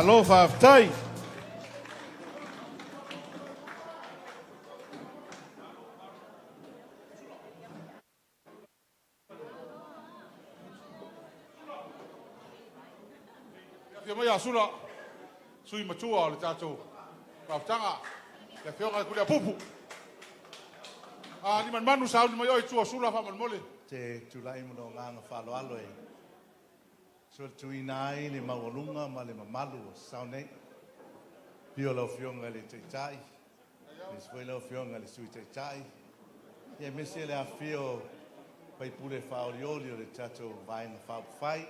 Malo faafetai. Afio mai ia Sula, sui matua o le tatou mafutaga, le afioga i Tuliaupupu. A Aliimalemanu sauni mai oe i tua o Sula faamolemole. Te tulai ma lou agaga faaaloalo e solituina ai le maualuga ma le mamalu o sao nei. Afio lau Afioga i le Taitai, aemaise foi lau Afioga i le Sui Taitai, aemaise le afifio o faipule faaolioli o le tatou Vaega Faaupufai,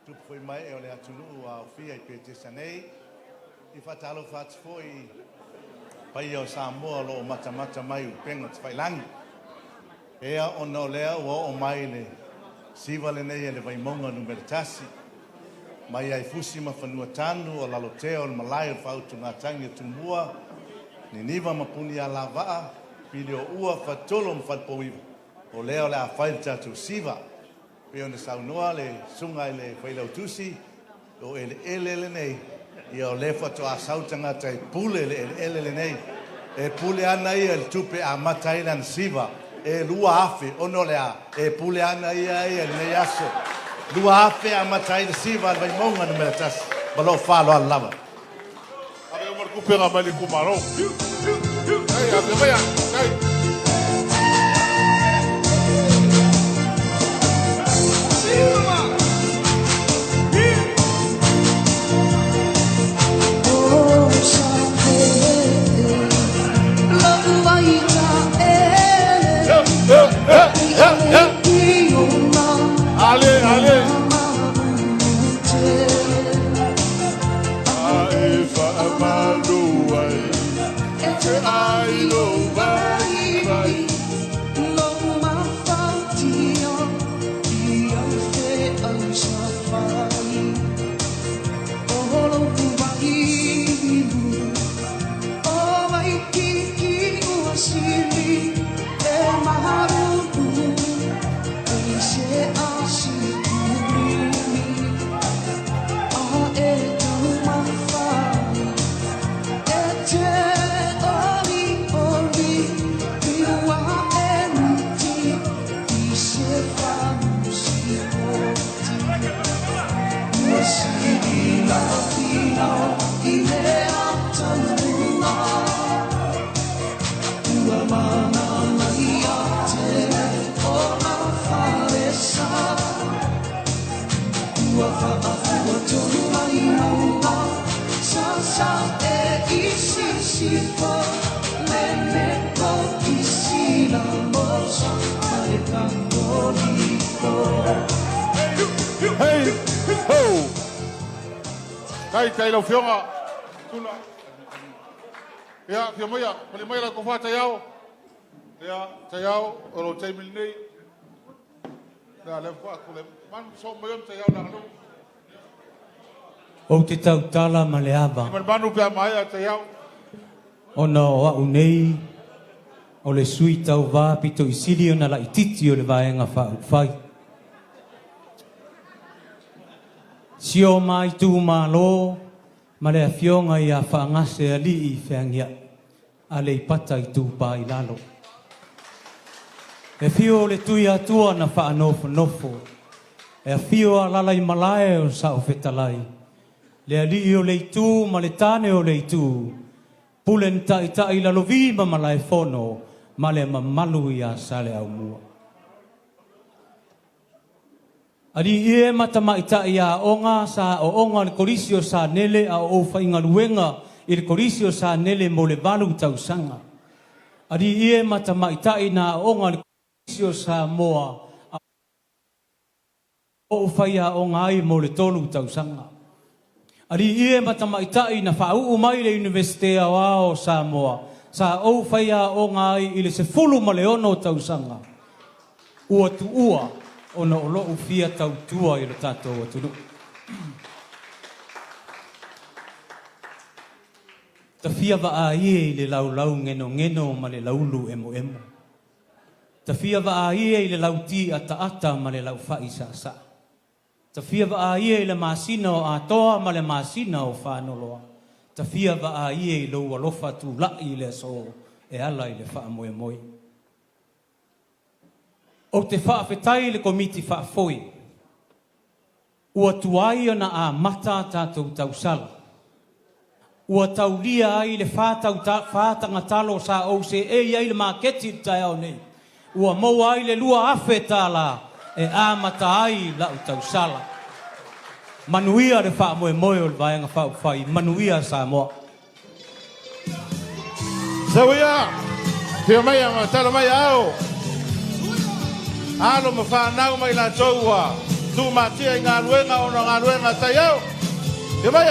tupu foi ma ee o le atunuu ua aofia i Petesa nei. E faatalofa atu foi i paia o Samoa o lo o matamata mai i upega tafailagi. Ea ona o lea ua oo mai le siva lenei a le Vaimauga 1, mai ai Fusi ma Fanuatanu o Lalotea o le malae o le faautugatagi a Tumua, Niniva ma Punialavaa, Pilioua, Fatitolo ma Falepouiva, o lea o le a fai le tatou siva. Pei ona saunoa le susuga i le Failautusi, o eleele lenei, ia o lea faatoa sau le tagata e pule le eleele lenei. E pule ana ia i le tupe e amata ai lana siva, e 2,000, ona o le a? E pule ana ia ia i lenei aso. 2,000 e amata ai le siva a le Vaimauga 1, ma lou faaaloalo lava. Ave uma le tupe na mai le itumalo. Hei, ave maia, hei. Ale, ale. A e faamalu ai e ai lou vaivai. Hei, ho! Tai, tai lau afioga. Tula. Ia, afio maia, pale mai lau tofa taiao. Ia, taiao, o lou taimi lenei. Ia, lea faatoa tulai manu soo mai ona taiao laga lou. Ou te tautala ma le ava. Manumanu pe a maea taiao. Ona o a'u nei o le sui tauva pito i sili ona laititi o le Vaega Faaupufai. Si o ma itumalo ma le afioga ia Faagase Alii Feagiai, Aleipata Itupa i Lalo. E afio le Tuiatua na faanofonofo, e afio alala i malae o Saofetalai, le alii o le itu ma le tane o le itu, pule na taitai lalovi ma Malaefono ma le mamalu ia Saleaaumua. Alii e ma tamaitai aoga sa aooga i le Kolisi o Sanele a o ou faigaluega i le Kolisi o Sanele mo le 8 tausaga. Alii e ma tamaitai na aooga i le Kolisi o Samoa a o ou faiaoga ai mo le 3 tausaga. Alii e ma tamaitai na faauu mai i le Iunivesite Aoao o Samoa sa ou faiaoga ai i le 16 tausaga, ua tuua ona o lo'u fia tautua i lo tatou atunuu. Ta fia vaai e i le laulau genogeno ma le laulu emoemo. Ta fia vaai e i le lauti ataata ma le laufai saasaa. Tafia vaaia i le masina o Atoa ma le masina o Fanoloa. Tafia vaaia i lou alofa tulai i le aso e ala i le faamoemoe. Ou te faafetai i le Komiti Faafoe ua tuai ona amata a tatou tausala. Ua taulia ai le fatagatalo sa ou seei ai i le maketi i le taeao nei, ua maua ai le $2,000 e amata ai lau tausala. Manuia le faamoemoe o le Vaega Faaupufai, manuia Samoa. Sau ia, afio mai ma tala mai ao. Alo ma fanau mai latou ua tumatia i galuega ona o galuega a taiao. Afio mai.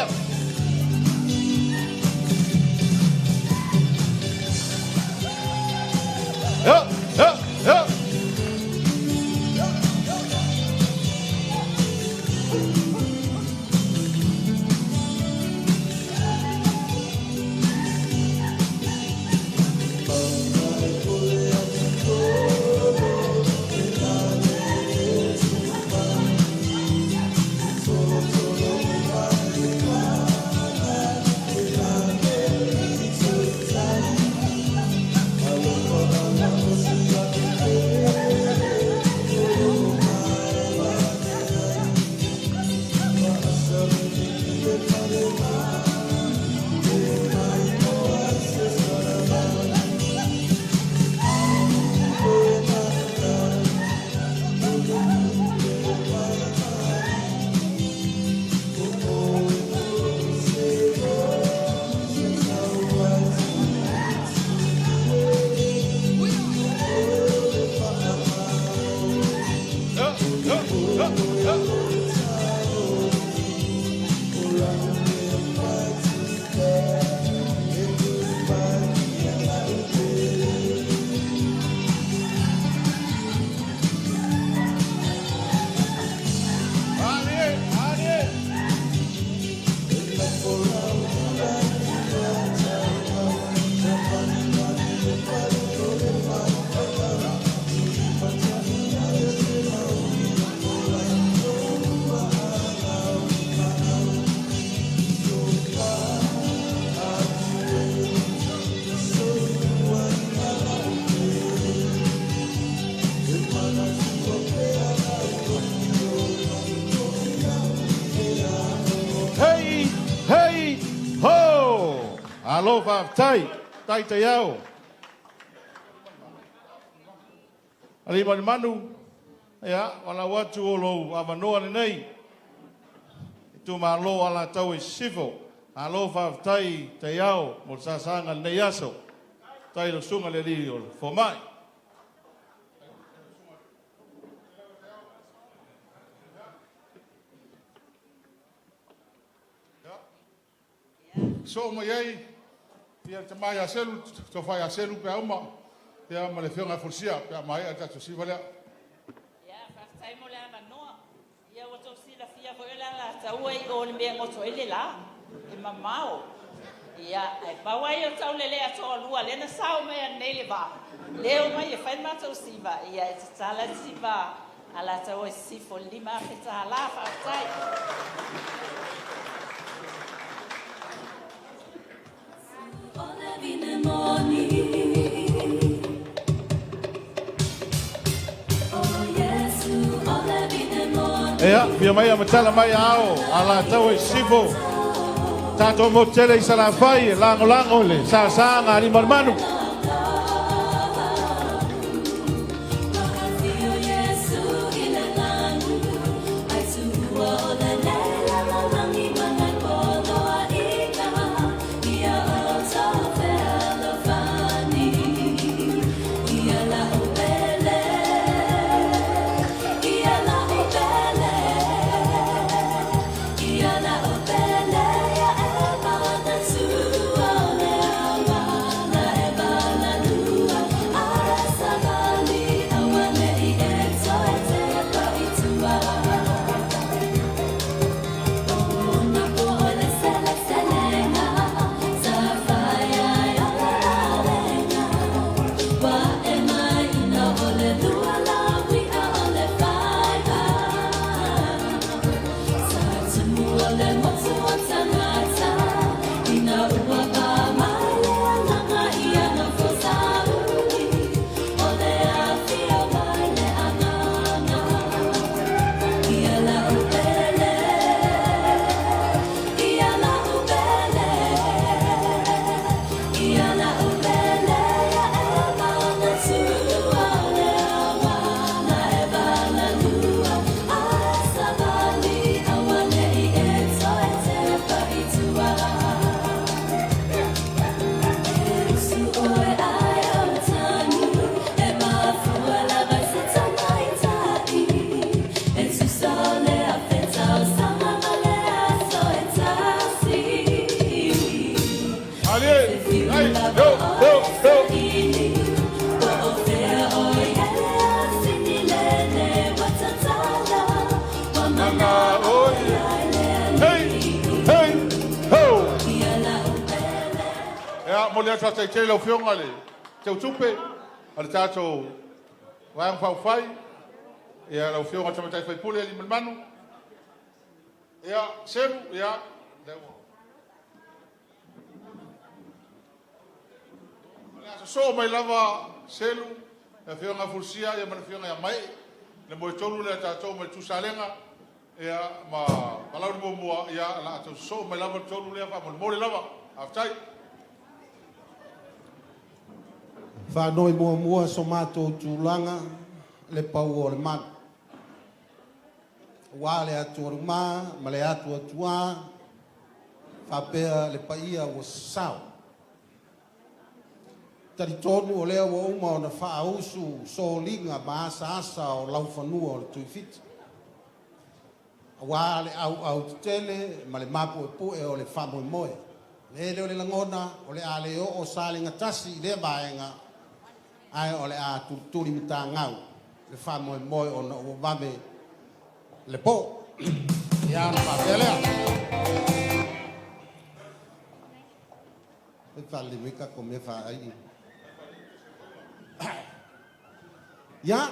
Yo, yo, yo. Hei, hei, ho! Alo faafetai, tai tai ao. Aliimalemanu, ia, valaau atu o lou avanoa lenei, itumalo o Alataua i Sisifo. Malo faafetai taiao mo le sasaga i lenei aso. Faafetai i lau susuga i le alii o le fomai. Soo mai ai ia le tama ia Selu, tofa ia Selu pe a uma, ia ma le afioga ia Folasia pe a maea le tatou siva lea. Ia, faafetai mo le avanoa. Ia, ua tou silafia foi o le Alataua i o i le mea e goto ai le la, e mamao. Ia, ae pau lava ia o Taulelea e toalua lea na sao mai ananei i le vaa, lea e omai e fai le matou siva, ia e tatala le siva Alataua i Sisifo i le $5,000. Faafetai. Ia, fia mai a matala mai ao Alataua i Sisifo. Tatou motu tele i Salafai e lagolago i le sasaga a Aliimalemanu. lea le faafetai tele i lau Afioga i le Teutupe a le tatou Vaega Faaupufai, ia lau Afioga i le Tamaitai sui usufono Aliimalemanu. Ia, Selu, ia, lea ua... O le a sosoo mai lava Selu, le Afioga ia Fulusia ma le Afioga ia Mae, le moetolu lea a tatou mai le Tuisalega ma Palauli 1, ia o le a tau sosoo mai lava le tolu lea faamolemole lava. Faafetai. Faanoi muamua so matou tulaga le pau o le malu. Aua le atualuma ma le atuatua faapea le paia ua sasao. Talitonu o lea ua uma ona faaausu soliga ma asaasa o laufanua o le Tuifiti. Aua le auau tetele ma le mapuepue o le faamoemoe. Le lea o le lagona o le a le oo salega tasi i lea vaega, ae o le a tulituli matagau le faamoemoe ona ua vave le po. Ia ona faapea lea. E faalelei mai tatou mea faaai. Ia,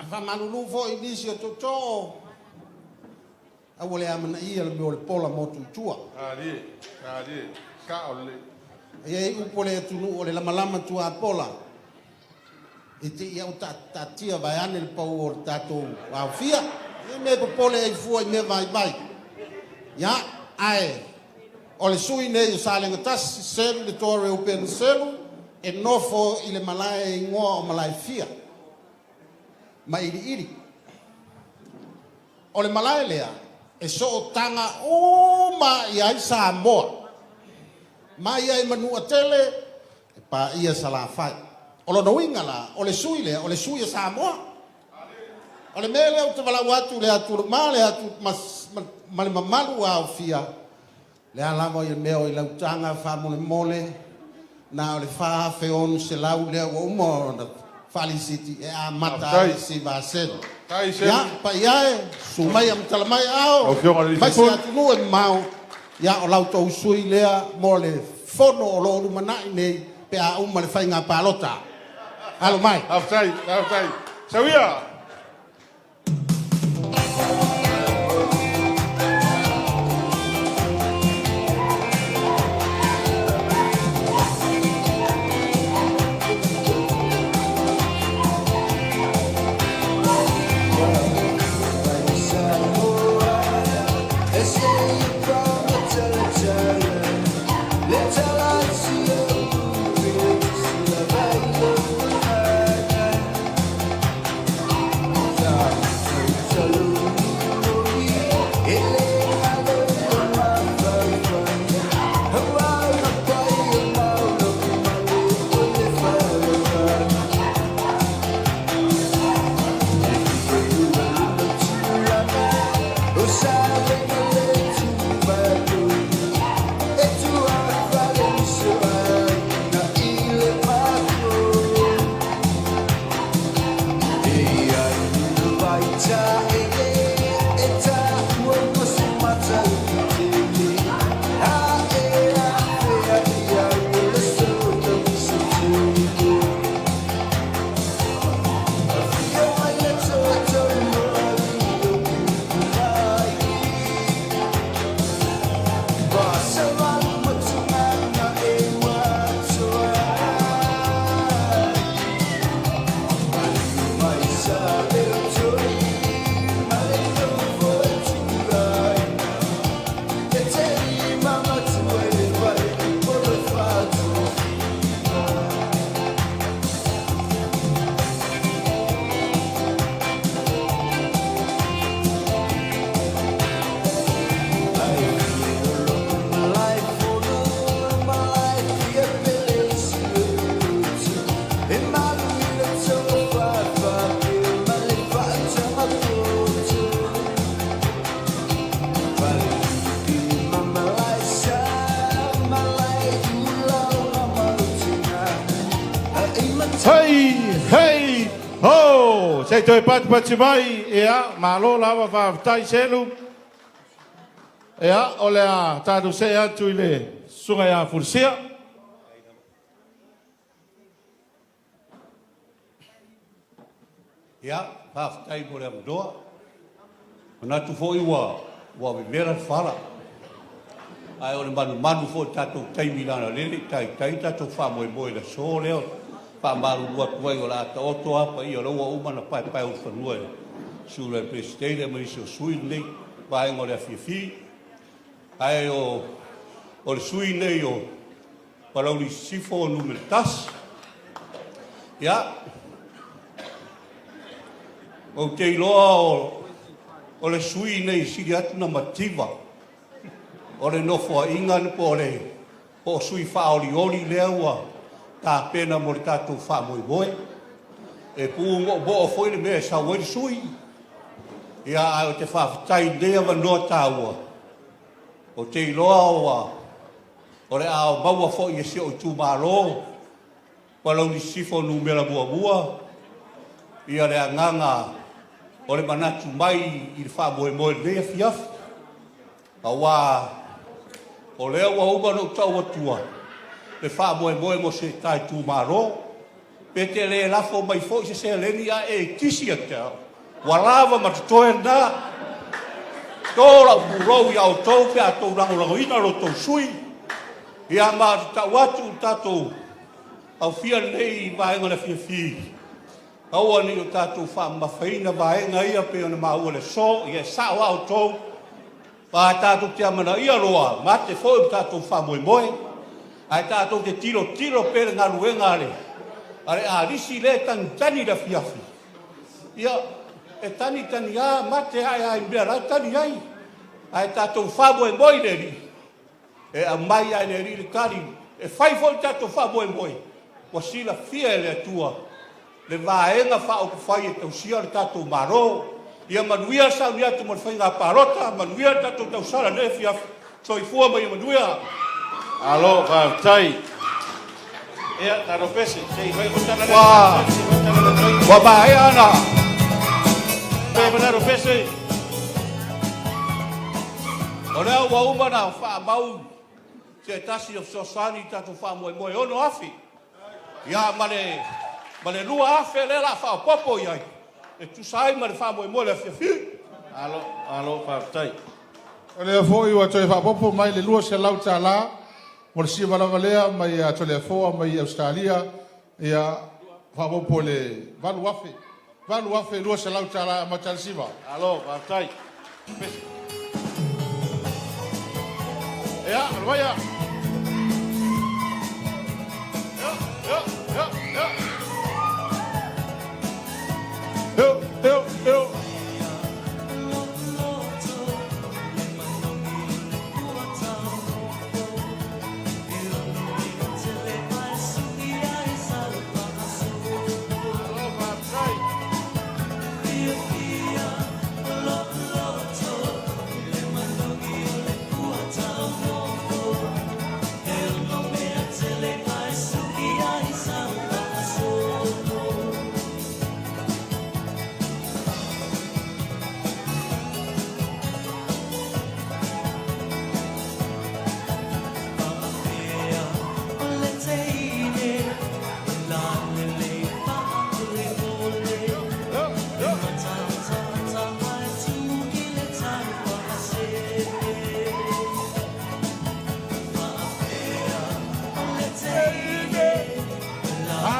faamalulu foi i nisi o tootoo, a ua le amanaia le mea o le pola motu i tua. Malie, malie, sao lelei. E i ai upu a le atunuu o le lamalama tuapola, e te i au taatia vaeane le pau o le tatou aofia. E mea e popole ai fua i mea vaivai. Ia, ae o le sui nei o Salega 1, Selu le Toa Reupena Selu, e nofo i le malae e igoa o Malaefia ma Iliili. O le malae lea e sootaga uma i ai Samoa, mai ai Manuatele e paia Salafai. O lona uiga la, o le sui lea, o le sui o Samoa. O le mea lea ou te valaau atu i le Atuluma, le atu ma le mamalu ua aofia, le a lava le mea o i lautaga faamolemole, na o le $4,600 lea ua uma ona faalisiti e amata ai si vasega. Ia, paia e, susu mai amatala mai ao, mai se atunuu e mamao, ia o la outou sui lea mo le fono o lo o lumanai nei pe a uma le faiga palota. Alo mai. Faafetai, faafetai. Sauia! Hei, hei, ho! Se i toe patipati mai, ia, malo lava faafetai Selu. Ia, o le a tatou see atu i le Susuga ia Fulisia. Ia, faafetai mo le avanoa. Manatu foi ua ua vevela le fala. Ae o le manumanu foi i le tatou taimi leaga o lea e le i taitai le tatou faamoemoe i le aso lea. Faamalulu atu ai o le a taoto lava paia o lea ua uma ona paepaeulufanua e le Susuga i le Peresetene ma nisi o sui usufono lenei vaega o le afiafi. Ae o o le sui usufono lenei o Palauli Sisifo Nu.1. Ia, ou te iloa o, o le sui usufono lenei e sili atu ona mativa o le Nofoaiga po o le po o sui faaolioli lea ua tapena mo le tatou faamoemoe. E pumoomoo foi le mea e sau ai le sui usufono. Ia, ae ou te faafetai i lenei avanoa taua, ou te iloa ua O le a maua foi e si ou itumalo Palauli Sisifo Nu.1 ia le agaga o le manatu mai i le faamoemoe i lenei afiafi, aua o lea ua uma ona ou tau atua le faamoemoe mo se ta itumalo. Pe te le lafo mai foi se seleni ae e kisi atu au, ua lava ma totoe lena. To lau pulou ia outou pe a outou lagolagoina lo outou sui usufono. Ia ma ou te tau atu i le tatou aufia lenei vaega o le afiafi, aua ne i o tatou faamamafaina vaega ia pei ona maua i le aso. Ia e sao lava outou, Aua tatou te amanaia loa, mate foi lo tatou faamoemoe, ae tatou te tilotilo pea i le galuega a le a le alisi lea e tagitagi i le afiafi. Ia, e tagitagi lava, mate ae lava i le mea la e tagi ai. Ae tatou faamoemoe i le Alii, e aumai lava e le Alii le tali. E fai foi le tatou faamoemoe, ua silafia e le Atua le Vaega Faaupufai e tausia le tatou Malo. Ia manuia le sauni atu mo le faiga palota, manuia le tatou tausala i lenei afiafi. Soifua ma ia manuia. Malo faafetai. Ia, talo pese, se i fai mo tala le. Ua maea ona. Pe manalo pese. O lea ua uma ona faamau se tasi o fesoasoani i tatou faamoemoe 6,000. Ia, ma le, ma le 2,000 lea o le a faaopoopo i ai, e tusa ai ma le faamoemoe o le afiafi. Malo, malo faafetai. O lea foi ua toe faaopoopo mai le $200 mo le siva lava lea mai ia Toleafoa mai Ausetalia, ia faaopoopo i le 8,000, $8,200 e amata ai le siva. Malo faafetai. Ia, alu aia. Ia, ia, ia. Eu, eu, eu.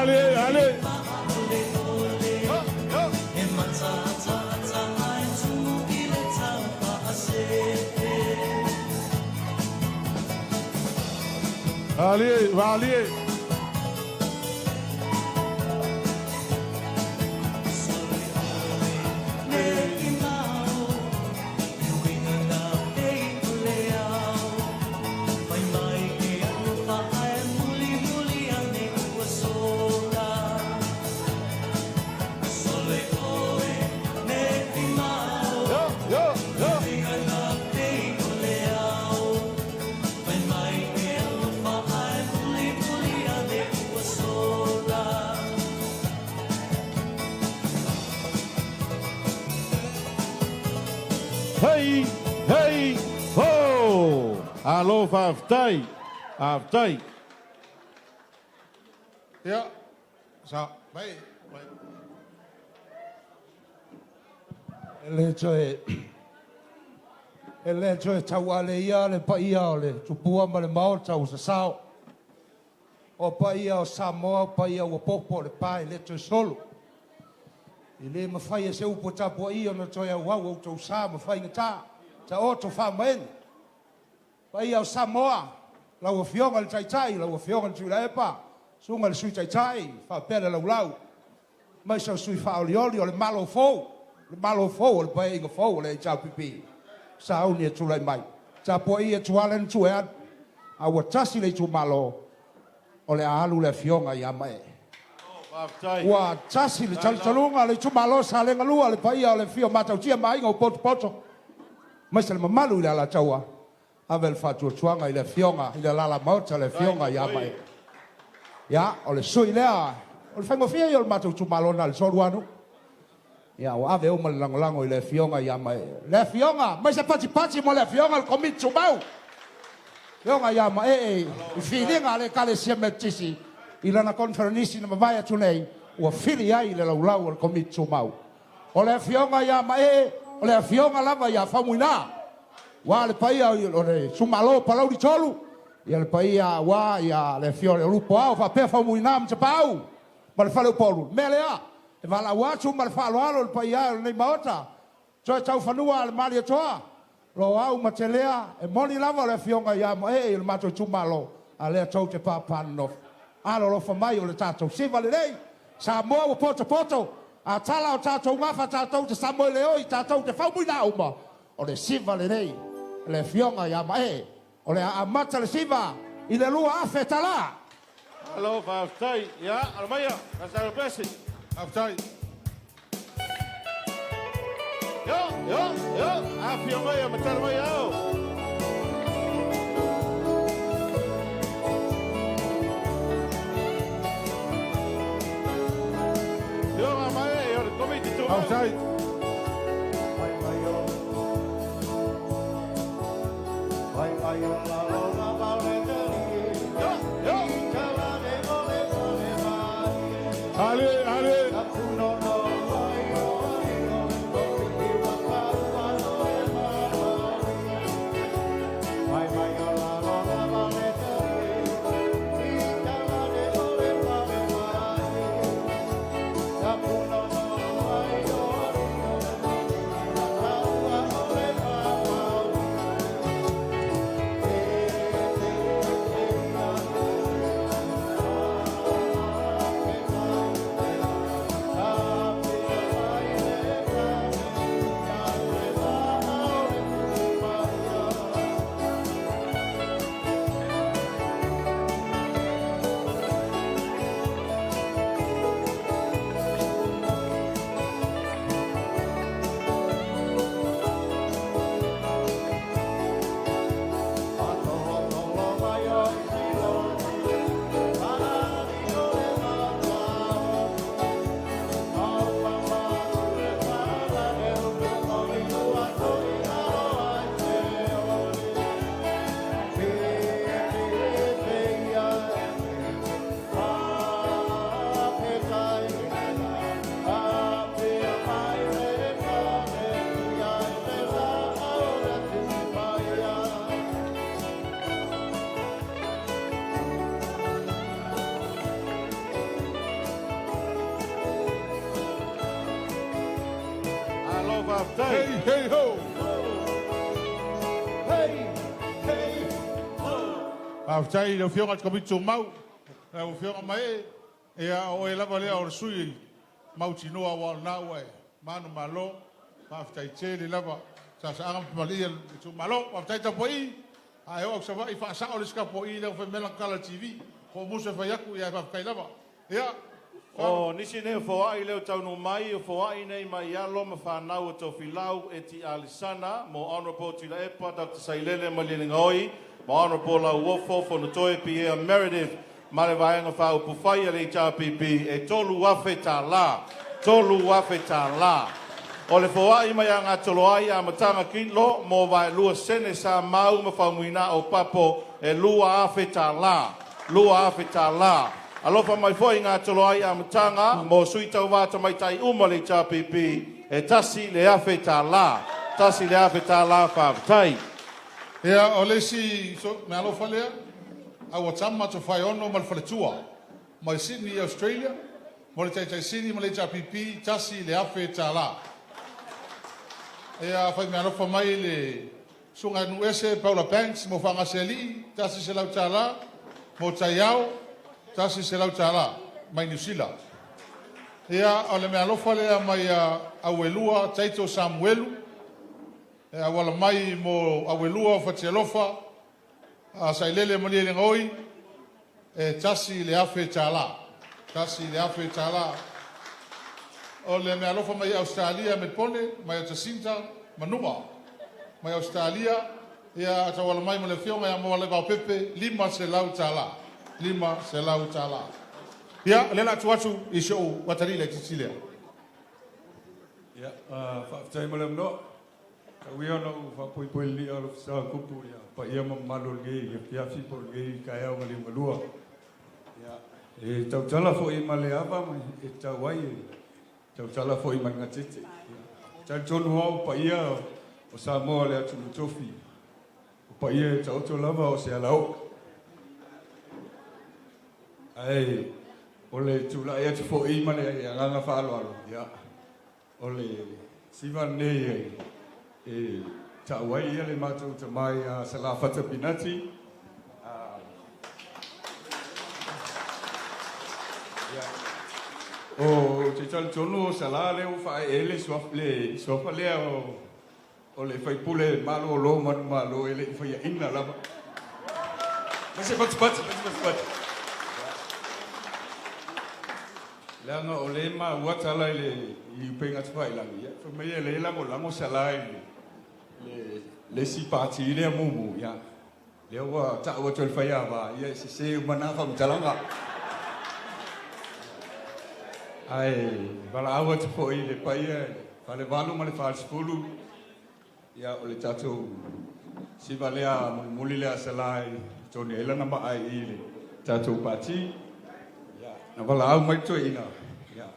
Ale, ale. Ale, ale. Hei, hei, ho! Alo faafetai, faafetai. Ia, sa, vai, vai. E le toe E le toe tauale ia le paia o le Tupua ma le Maota ua sasao. O paia o Samoa o paia ua popo le pa e le toe solo. E le mafai e se upu e tapuaia ona toe auau o outou sa ma faigata. Taoto faamaene. Paia o Samoa, lau Afioga i le Taitai, lau Afioga i le Tuilaepa, Susuga i le Sui Taitai, faapea le laulau, aemaise o sui faaolioli o le Malo fou, le Malo fou o le Paeaiga fou o le HRPP, sauni e tulai mai. Tapuaia Tuala na tua e alu, a ua tasi le itumalo, o le a alu le Afioga ia Maee. Ua tasi le talitaluga o le itumalo o Salega 2, le paia o le afio o Matautia ma Aiga o Potopoto, aemaise le mamalu i le Alataua, ave le faatuatuaga i le Afioga i le Alala Maota, le Afioga ia Maee. Ia, o le sui lea, o le faigofie ia o le matou itumalo na o le 3 lava nuu. Ia, ua ave uma le lagolago i le Afioga ia Maee. Le Afioga, mai se patipati mo le Afioga i le Komiti Tumau. Afioga ia Maee i filiga a le Ekalesia Metotisi i lana koneferenisi na mavae atu nei, ua fili ai le laulau o le Komiti Tumau. O le Afioga ia Maee, o le Afioga lava ia Faumuina, aua le paia o le itumalo o Palauli 3, ia le paia aua ia le afio o Lupoao faapea Faumuina ma Tapaau ma le Faleupolu. O le mea lea, e valaau atu ma le faaaloalo i le paia e o lenei Maota, toe taufanua a le Malietoa, Loau ma Telea, e moni lava o le Afioga ia Maee i le matou itumalo, a lea tou te pāpā nonofo. Alolofa mai o le tatou siva lelei, Samoa ua potopoto, a tala o tatou gafa tatou te samoeleoi, tatou te faumuina uma, o le siva lelei, le Afioga ia Maee, o le a amata le siva i le 2000 talā. Malo faafetai. Ia, alo maia, Kasalo Pesi. Faafetai. Yo, yo, yo, afio mai ma tala mai ao. Fioga mai o le Komiti Tumau. Faafetai. Ale, ale. Malo faafetai. Hey, hey, ho. Hey, hey, ho. Faafetai i le Afioga i le Komiti Tumau, lau Afioga Maee, ia o oe lava lea o le sui mautinoa aua o lena ua e manumalo. Faafetai tele lava saasaaga ma pamalie le itumalo. Faafetai tapuai. A e oo atu Savaii faasao le isi tapuai lea ua fai mai lana tala i le TV. Po o musu e fai atu ia ae faafetai lava. Ia. O nisi nei o foai lea ua taunuu mai, o foai nei mai alo ma fanau o Tofilau Eti Alisana mo Honourable Tuilaepa Dr Sailele Malielegaoi ma Honourable Lauofo Fonotoe Pierre Meredith ma le Vaega Faaupufai a le HRPP e $3,000. $3,000. O le foai mai Agatoloai Amataga Kitlo mo Vaelua Sene Sa Mau ma Faumuina Opapo e $2,000. $2,000. Alofa mai foi Gatoloai Amataga mo sui tauva tamaitai uma o le HRPP E $1,000. $1,000 faafetai. Ia, o le isi meaalofa lea, a ua tama Tofaeono ma le faletua mai Sydney, Australia, mo le Taitaisili ma le HRPP, $1,000. Ia, fai meaalofa mai le Susuga Nuuese Paula Banks mo Faagasealii, $100, mo Taiao, $100 mai Niu Sila. Ia, o le meaalofa lea mai ia Auelua Taito Samuelu, e auala mai mo Auelua o Fatialofa, a Sailele Malielegaoi, e $1,000. $1,000. O le meaalofa mai Ausetalia Melepone, mai ia Jacinta Manua, mai Ausetalia, ia tauala mai mo le afioga ia Moalevaopepe, $500. $500. Ia, o lea o le a tuu atu i si ou atalii laitiiti lea. Ia, faafetai mo le avanoa. Tau ia ona ou faapoipoi le li'a o le Ofisa o Tupu ia paia ma mamalu o lenei afiafi po o lenei taeao na liugalua. Ia, e tautala foi ma le ava ma e tatau ai e tautala foi ma le gatete. Ia, talitonu lava o paia o Samoa o le atunuu tofi, o paia e taoto lava o se alaoo. Ae o le tulai atu foi ma le agaga faaaloalo, ia, o le siva lenei e ta'u ai ia le matou tama ia Salafata Pinati. Ou te talitonu o Salā lea ua faaee le suafa lea o le faipule malolo manumalo e le i faiaina lava. Mai se patupatu, mai se patupatu. Leaga o lea e maua tala i le i upega tafailagi, ia, fai mai e lea e lagolago Salā i le le isi pati lea mumu, ia, lea ua ta'u atu e le faiava, ia e sese uma na faamatalaga. Ae valaau atu foi i le paia i le Falevalu ma le Falesefulu, ia o le tatou siva lea mulimuli lea a Salā e totogi ai lana maa i i le tatou pati. Ia, na valaau mai le toeaina, ia,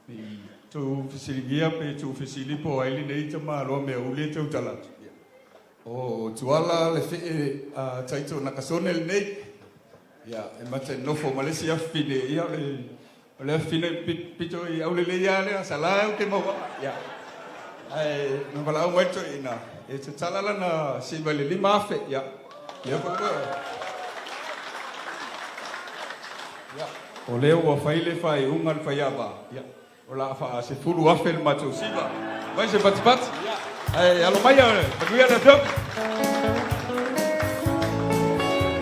i tou fesiligia pe tuufesili po o ai lenei tamaloa meauli e tautala atu. Ia, o Tuala le fee a Taito Nakasone lenei. Ia, e mate nofo ma le isi afafine, ia, o le O le afafine pito i aulelei lava lea, Salā ou te maua. Ia. Ae na valaau mai le toeaina, e tatala lana siva i le 5,000. Ia. Ia foi ua. Ia. O lea ua fai le faaiuga a le faiava. Ia. O le a faa-10,000 le matou siva. Mai se patipati. Ia. Ae alo maia, manuia le afioga.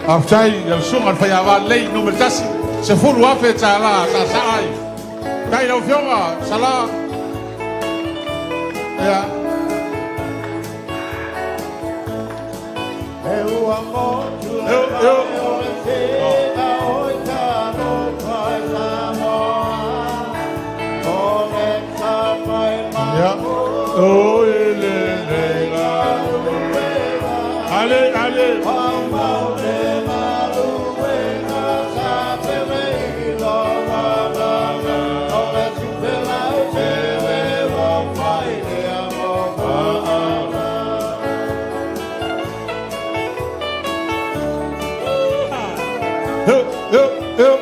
Faafetai i lau susuga i le faiava lelei numera tasi, $10,000 saasaa ai. Faafetai i lau Afioga Sala. Ia. Ia. Oi le le la. Ale, ale. Eu, eu, eu.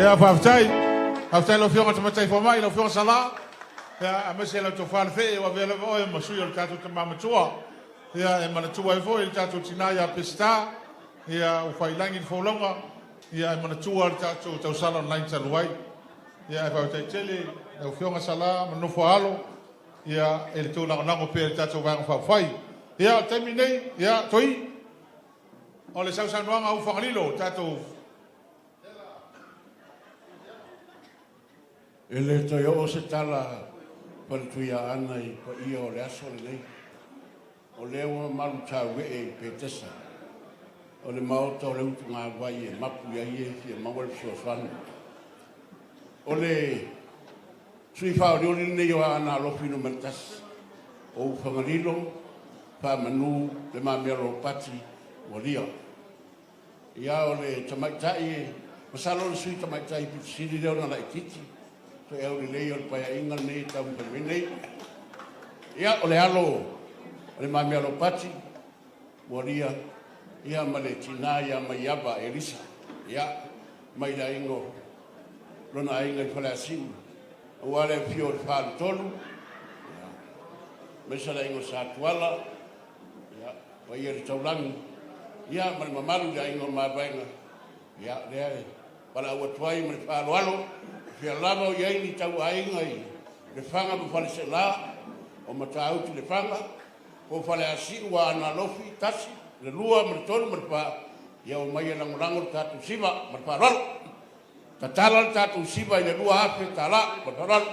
Ia, faafetai. Faafetai i lau Afioga i le Tamaitai Fomai, lau Afioga Sala. Ia, aemaise lau tofa le fee ua avea lava oe ma sui o le tatou tama matua. Ia, e manatua ai foi le tatou tinā ia Peseta, ia, ua faiilagi le folauga, ia, ae manatua le tatou tausala online talu ai. Ia, ae faafetai tele i lau Afioga Sala ma le nofo a alo, ia, i le tou lagolago pea i le tatou Vaega Faaupufai. Ia, o le taimi lenei, ia, Toi, o le sausaunoaga a Ufagalilo, o tatou E le toe oo se tala Faletuiaana i paia o le aso lenei. O lea ua mamalu tauee i Petesa, o le maota o le utugāvai e mapu i ai e fia maua le fesoasoani. O le sui faaolioli lenei o Aana Alofi Nu.1, o Ufagalilo, Faamanu, Le Mamea Ropati, Ualia. Ia, o le tamaitai, masalo o le sui tamaitai pito sili lea ona laitiiti, toe aulelei o le paeaiga lenei e taumafai mai nei. Ia, o le alo o Le Mamea Ropati Mualia, ia ma le tina ia Maiava Elisa, ia, mai le aiga o lona aiga i Faleasiu, aua le afio o le Faletolu, ia, aemaise le aiga o Satuala, ia, paia i le taulagi, ia, ma le mamalu i le aiga o Mavaega, ia, lea e valaau atu ai ma le faaaloalo, fia lava o i ai ni tauaiga i Lefaga ma Faleaseela, o Matautu Lefaga, po o Faleasiu, Aana Alofi 1, le 2 ma le 3 ma le 4, ia omai e lagolago le tatou siva ma le faaaloalo. Tatala le tatou siva i le $2,000 ma le faaaloalo.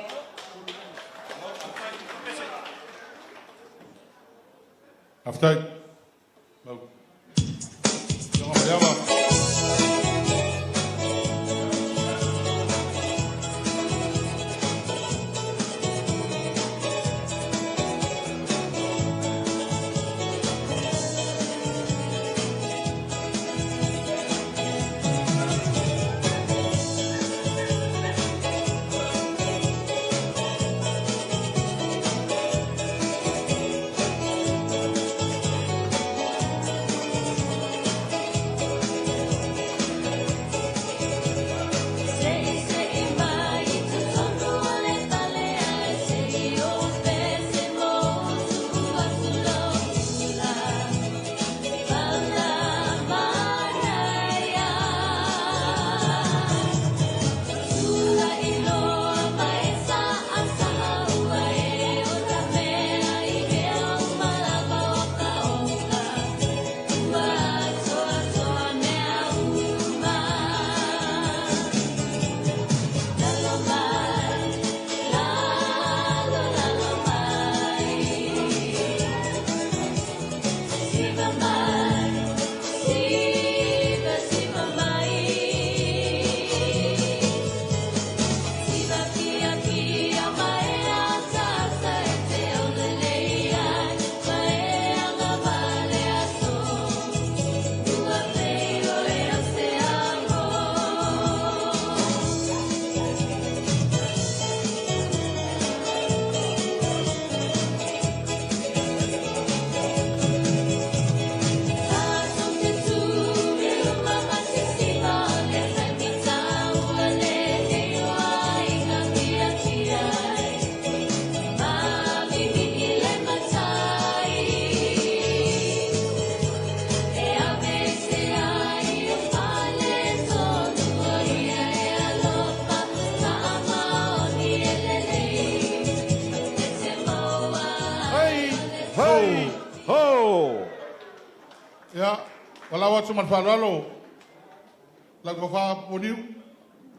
Faafetai. Lau Afioga Maiava. Hei, hei, ho! Ia, valaau atu ma le faaaloalo lau tofa Poniu,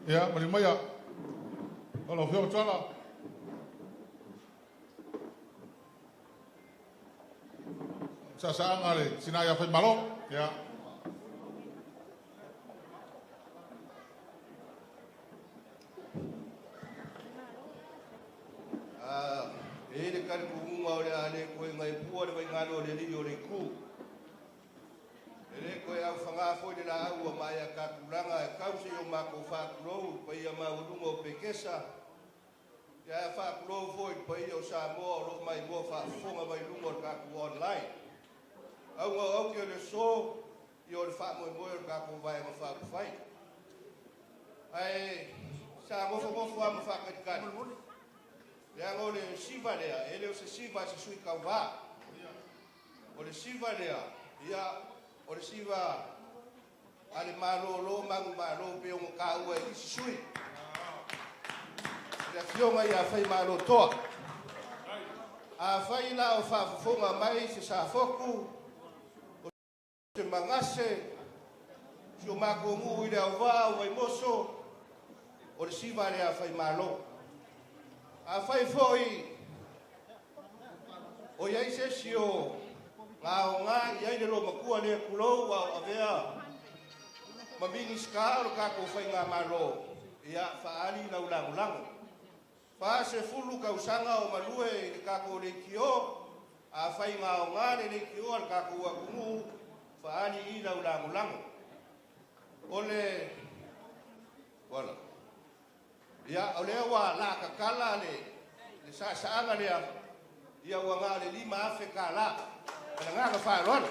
ia, maliu maia o lau Afioga Tuala. Saasaaga le tina ia Faimalo, ia. E i ai le talitonuga o le a le toe gaepua le vaigalo o le alii o le itu. E le toe aofagā foi le laau ua maea tatulaga e tau se i o matou faatulou i le paia maualuga o Petesa, ia ae faatulou foi i le paia o Samoa o lo o maimoa faafofoga mai luga o le tatou online. Auga o aute o le aso, ia o le faamoemoe o le tatou Vaega Faaupufai. Ae sa nofonofo lava ma faatalitali, leaga o le siva lea, e le o se siva a se sui tauva. O le siva lea, ia, o le siva a le malōlō manumalo pei ona taua e nisi sui usufono. O le Afioga ia Faimalotoa. Afai la o faafofoga mai se Safotu, o se Manase, si o matou nuu i Leauvaa o Vaimoso, o le siva lea a Faimalo. Afai foi o i ai se isi o na aoga i ai le loomatua lea, tulou, a o avea ma Minisita o le tatou Faigamalo, ia faaali lau lagolago. 40 tausaga o galue i le tatou leitio, afai na aoga le leitio a le tatou atunuu, faaali i lau lagolago. O le voilà. Ia, o lea ua la tatala le saasaaga lea, ia ua na o le $5,000. Ma le agaga faaaloalo.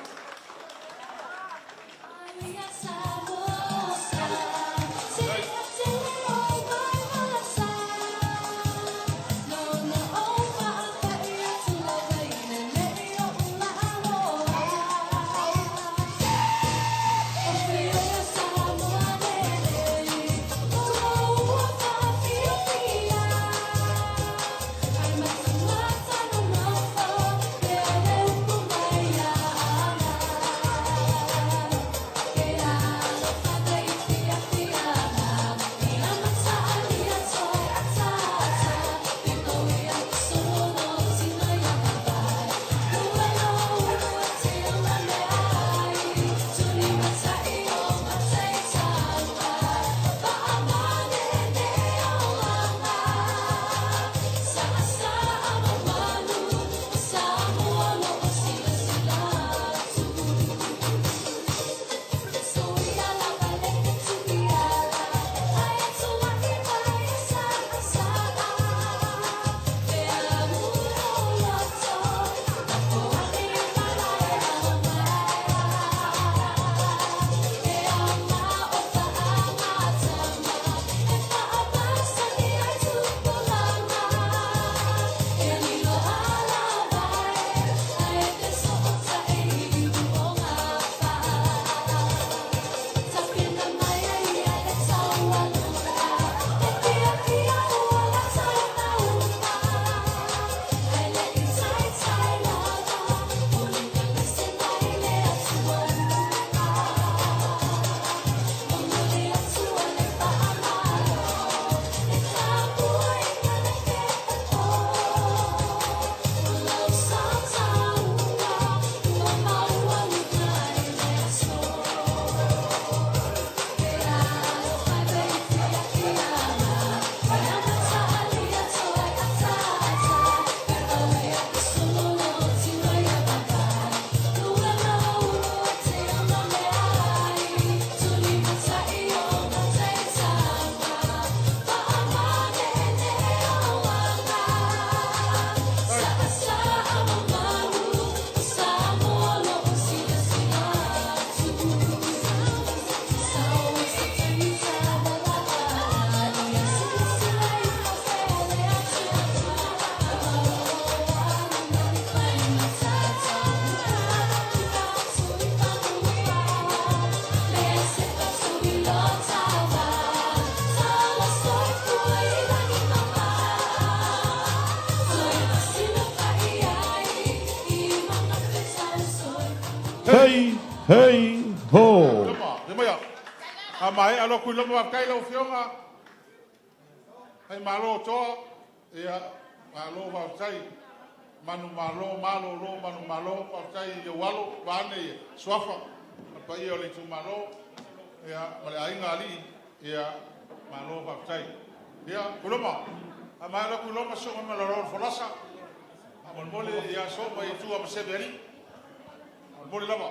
Hei, hei, ho! A maea loa Tuiloma, faafetai lau Afioga. Faimalo toa, ia, malo faafetai. Manumalo, malolo, manumalo, faafetai i ou alo, vaeane suafa, ma le paia o le itumalo, ia, ma le aiga alii, ia, malo faafetai. Ia, Tuiloma, a maea loa Tuiloma, sosoo mai ma Laloa o le Folasa, faamolemole, ia, sosoo mai i tua ma Sevealii, faamolemole lava.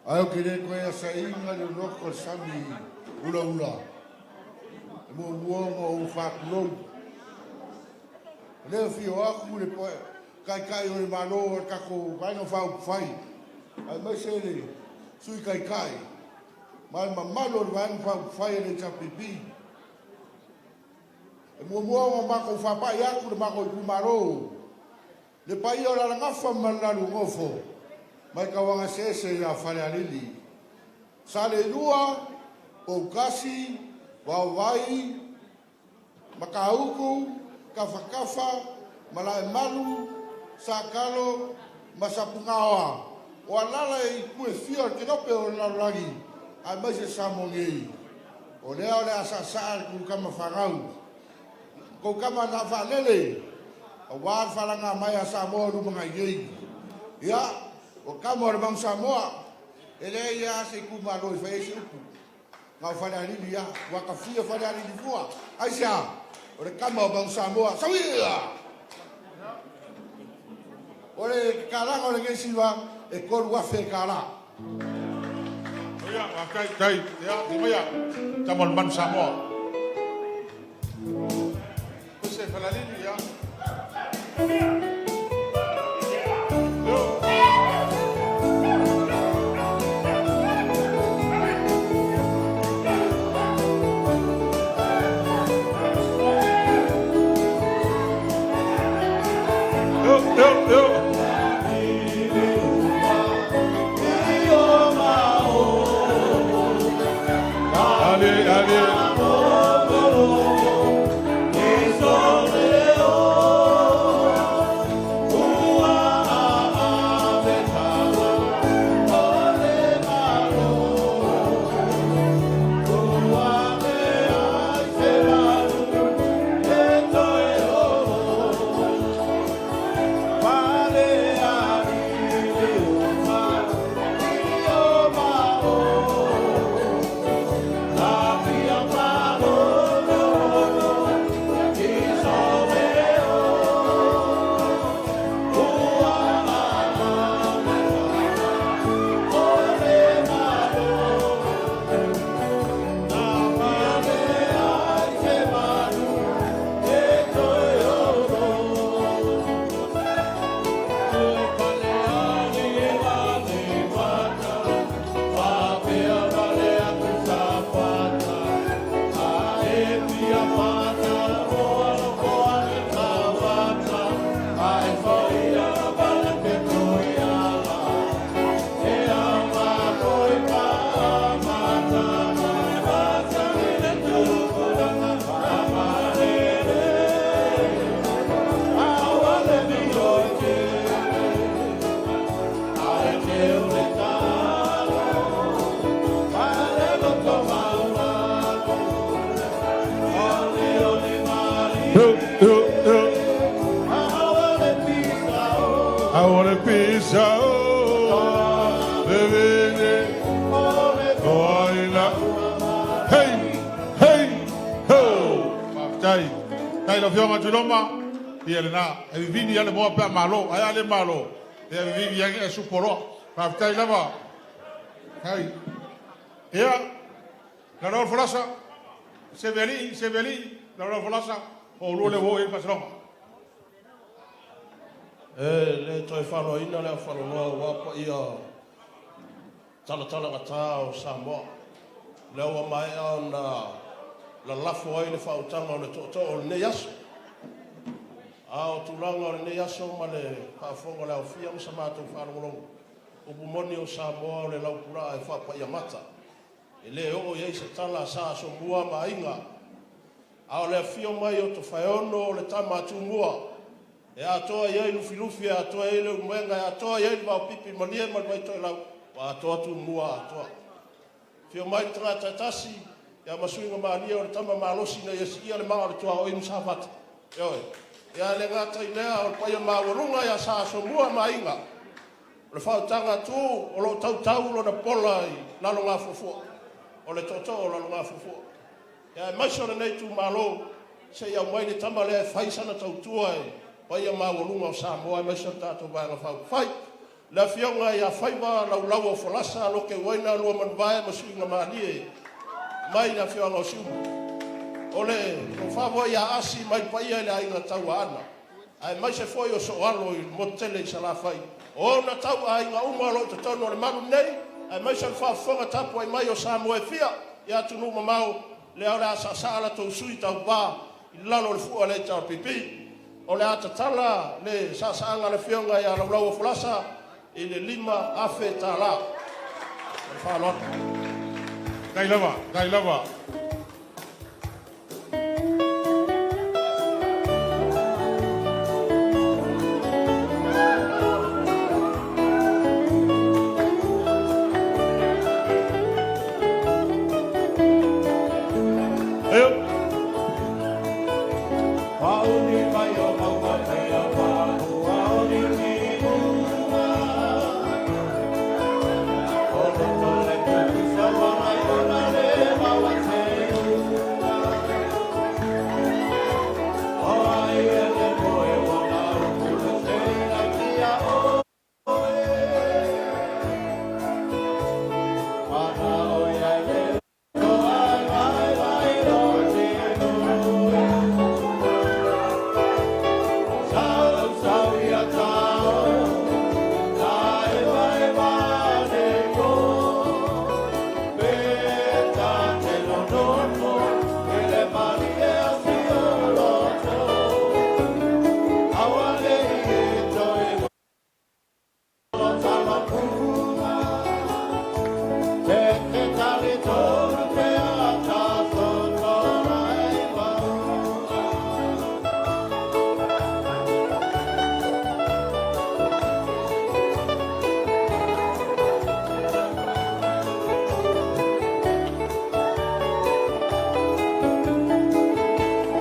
Ae ou te le toe asaina le loloto o le sami ulaula, e muamua ona ou faatulou. O lea e afio atu le Taitai o le Malo o le tatou Vaega Faaupufai, aemaise le Sui Taitai ma le mamalu o le Vaega Faaupufai a le HRPP. E muamua ona matou faapai atu le matou itumalo. Le paia o le Alagafa ma le Lalugofo mai Kauagaseese ia Falealili. Saleilua, Poukasi, Vaovai, Matautu, Tafatafa, Malaemalu, Sakalo ma Sapugaoa. O alala i itu e fia o le kelope o le lalolagi aemaise Samoa nei. O lea o le a saasaa le kukama fanau. Kou kama na faalele aua le faalaga mai a Samoa o lumanai nei. Ia, o kama o le Manu Samoa, e leai lava se itumalo e fai ai se upu. Na o Falealili lava, ua tafia Falealili fua. Aisea? O le kama o Manu Samoa. Sauia! O le tatalaga o lenei siva e $3,000. Ia, faafetai, tai, ia, ti maia, tama o le Manu Samoa. Se Falealili, ia. Yo, yo, yo. Ale, ale. Yo, yo, yo. I wanna peace out. Baby, oh, hey, hey, ho. Faafetai. Tai lau Afioga Tuiloma, ia lena. E vivini ia le moa pe a malo, ai a le malo. Ia vivini ia e supo loa. Faafetai lava. Hai. Ia, lau lau folasa. Seveli, seveli, lau lau folasa. O lua le wo i faasaloga. E le toe faloaina le aufaloloa ua paia talatalagata o Samoa. Lea ua maea ona lalafo ai le faautaga o le tootoo o lenei aso. A o tulaga o lenei aso ma le faafofoga o le aofia ma sa matou faalogologo, upu moni o Samoa o le laupulaa e faapaia mata. E le oo i ai se tala a Sa Asomua ma Aiga. A o le afio mai o Tofaeono o le tama a Tumua, e atoa i ai Lufilufi, e atoa i ai Leulumoega, e atoa i ai le Vaopipi, Malie ma le Vaitoelau, ua atoa Tumua atoa. Afio mai le tagata e tasi, ia ma suiga malie o le tama malosi na ia siia le maa o le tuaoi ma Safata. Ioe. Ia le gata i lea o le paia maualuga ia Sa Asomua ma Aiga. O le faautaga atu o lo o tautau lona pola i Lalogafuafua, o le tootoo o Lalogafuafua. Ia aemaise o lenei itumalo, se i aumai le tama lea e fai sana tautua i paia maualuga o Samoa aemaise o le tatou Vaega Faaupufai. Le Afioga ia Faiva Laulauo Folasa Lokeuaina Luamanuvae ma Suiga Malie mai le afioaga o Siumu. O le tofa foi ia Asi mai paia i le aiga Tauaana, aemaise foi o Sooalo i le motu tele i Salafai. O ona tau aiga uma o lo o i totonu o le malu lenei, aemaise o le faafofoga tapuai mai o Samoa e fia i atunuu mamao, lea o le a saasaa la tou sui tauva i lalo o le fua o le HRPP. O le a tatala le saasaaga a le Afioga ia Laulauo Folasa i le $5,000. Ma le faaaloalo. Tai lava, tai lava.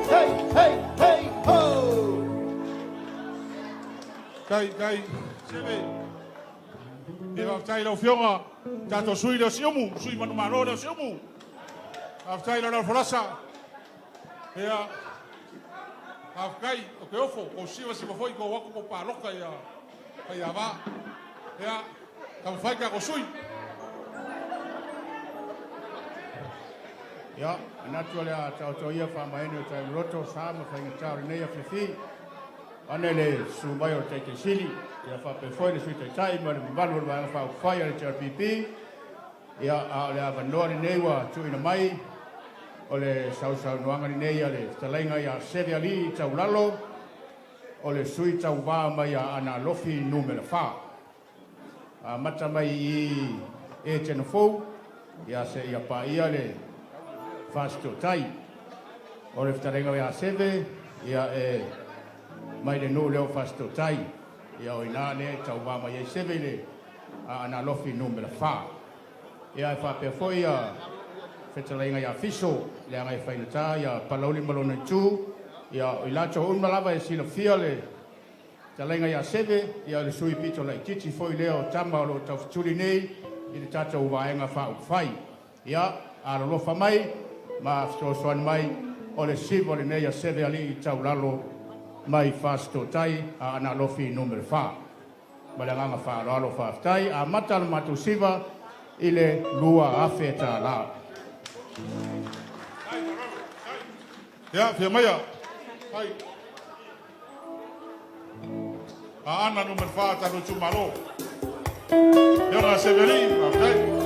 Hey, hey, hey, ho! Tai, tai, seve. Ia faafetai lau Afioga, tatou sui lea o Siumu, sui manumalo lea o Siumu. Faafetai lau Folasa. Ia, faafetai o ke ofo, o siva siva foi ko wako ko paloka ia Faiava. Ia, taumafai ka ko sui. Ia, manatu o le a taoto ia faamaene o tailoloto sa ma faigata o lenei afiafi. Ane le susu mai o le Taitaisili, ia faapea foi le Sui Taitai ma le mamalu o le Vaega Faaupufai a le HRPP. Ia, a o le avanoa lenei ua tuuina mai o le sausaunoaga lenei a le fetalaiga ia Sevealii Taulalo, o le sui tauva mai a Aana Alofi Numera 4. Amata mai i Etena Fou, ia seia paia le Fasitotai. O le fetalaiga ia Seve, ia e mai le nuu lea o Fasitotai. Ia o ina lea e tauva mai ai Seve i le Aana Alofi Numera 4. Ia e faapea foi ia fetalaiga ia Fiso, leaga e faigata ia Palauli ma lona itu. Ia o i latou uma lava e silafia le Fetalaiga ia Seve, ia o le sui pito laitiiti foi lea o tama o lo o taufetuli nei i le tatou Vaega Faaupufai. Ia, alolofa mai ma fesoasoani mai, o le siva lenei a Seve Alii Taulalo mai Fasitotai a Aana Alofi Numera 4. Ma le agaga faaaloalo faafetai. Amata le matou siva i le $2,000. Ia, fia maia. Hai. Aana Numera 4 tatou itumalo. Afioga Severi, faafetai.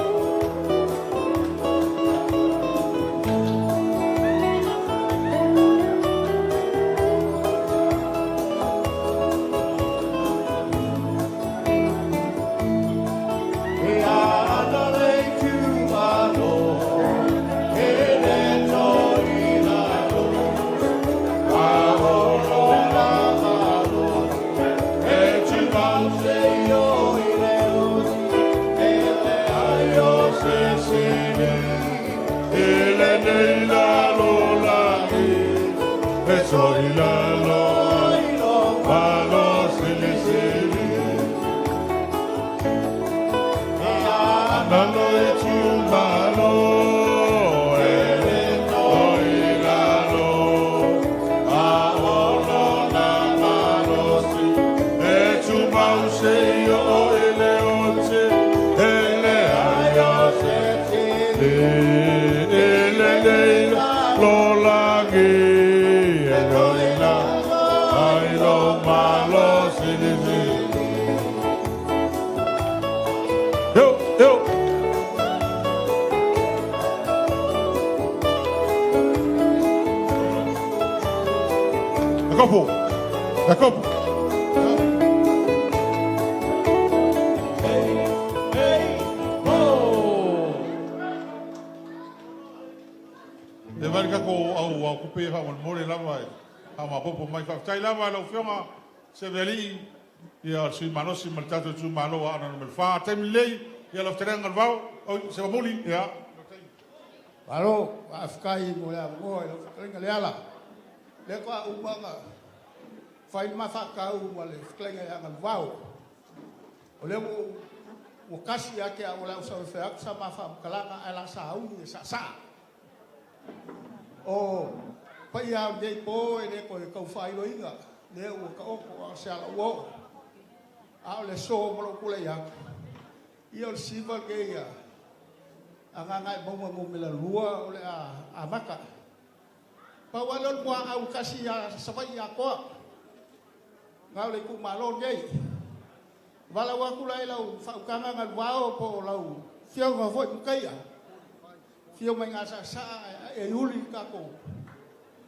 Yo, yo. Kopo. Iakopo. E vale kako au au kupe fa mo mole lava e ha ma popo mai fa tai lava lau fionga se veli ia sui malosi ma le tatou itumalo o Aana Nu.4. Taimi lelei ia lau fetalaiga Galuvao, oi Seuamuli ia. Malo, faafetai mo le avanoa i lau fetalaiga Leala. Lea faatoa uma ona fai le ma faatau ma le fetalaiga ia Galuvao. O lea ua ua tasi ia te au o le a ou sau e fai atu sa ma faamatalaga ae o le a sauni e saasaa. O paia o lenei po e le toe tau faailoina, lea ua taoto a o se ala ua oo. A o le aso ma lou tulai atu, ia o le siva lenei a a Gagaemauga Nu.2 o le a amata. Pau lava lea o le muaau e tasi ia Savaii atoa, na o le itumalo lenei. Valaau atu la i lau faautaga Galuvao po o lau Afioga foi Mataia, afio mai Gasaasaa ae e uli le tatou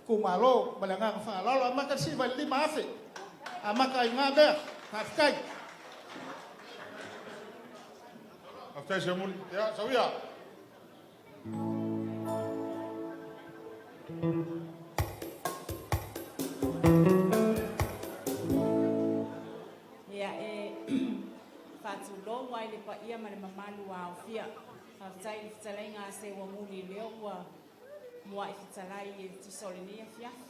itumalo. Ma le agaga faaaloalo. Amata le siva i le 5,000. Amata ai i na mea. Faafetai. Faafetai Seuamuli. Ia, Sauia. Ia, e faatulou ai le paia ma le mamalu ua aofia. Faafetai i le fetalaiga a Seuamuli lea ua muai fetalai e tusa o lenei afiafi.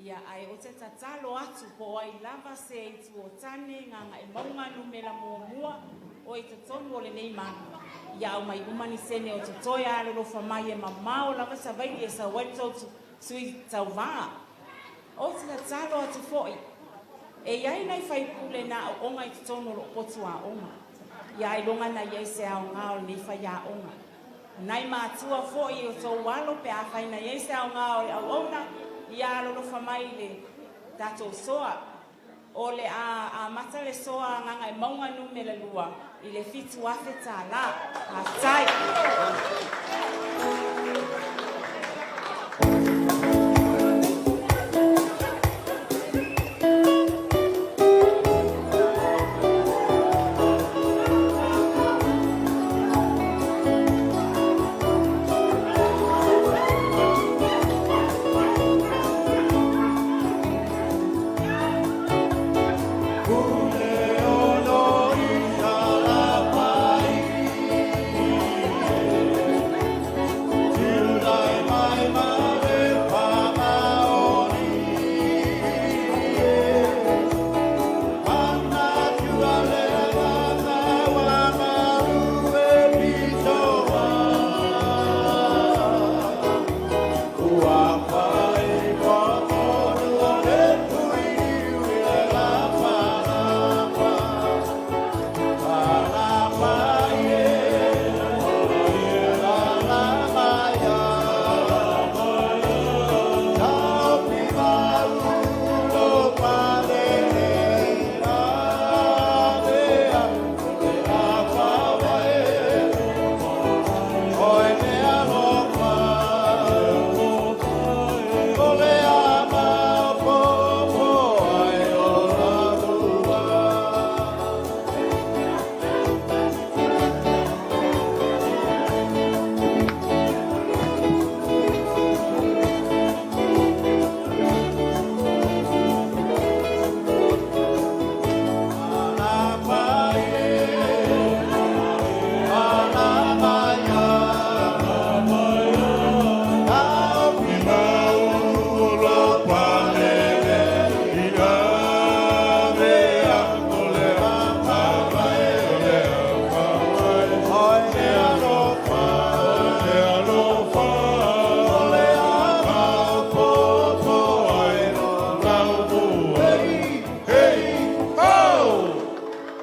Ia, ae ou te tatalo atu po o ai lava se itu o tane Gagaemauga numera muamua o i totonu o lenei malu, ia aumai uma ni sene o totoe a alolofa mai e mamao lava Savaii e sau ai le tou sui tauva. Ou te tatalo atu foi, e i ai nai faipule na aooga i totonu o loo potu aoga, ia ailoga na i ai se aoga o lenei faiaoga. O nai matua foi o tou alo pe afai na i ai se aoga o le auauna, ia alolofa mai i le tatou soa. O le a amata le soa a Gagaemauga numera 2 i le $7,000. Faafetai.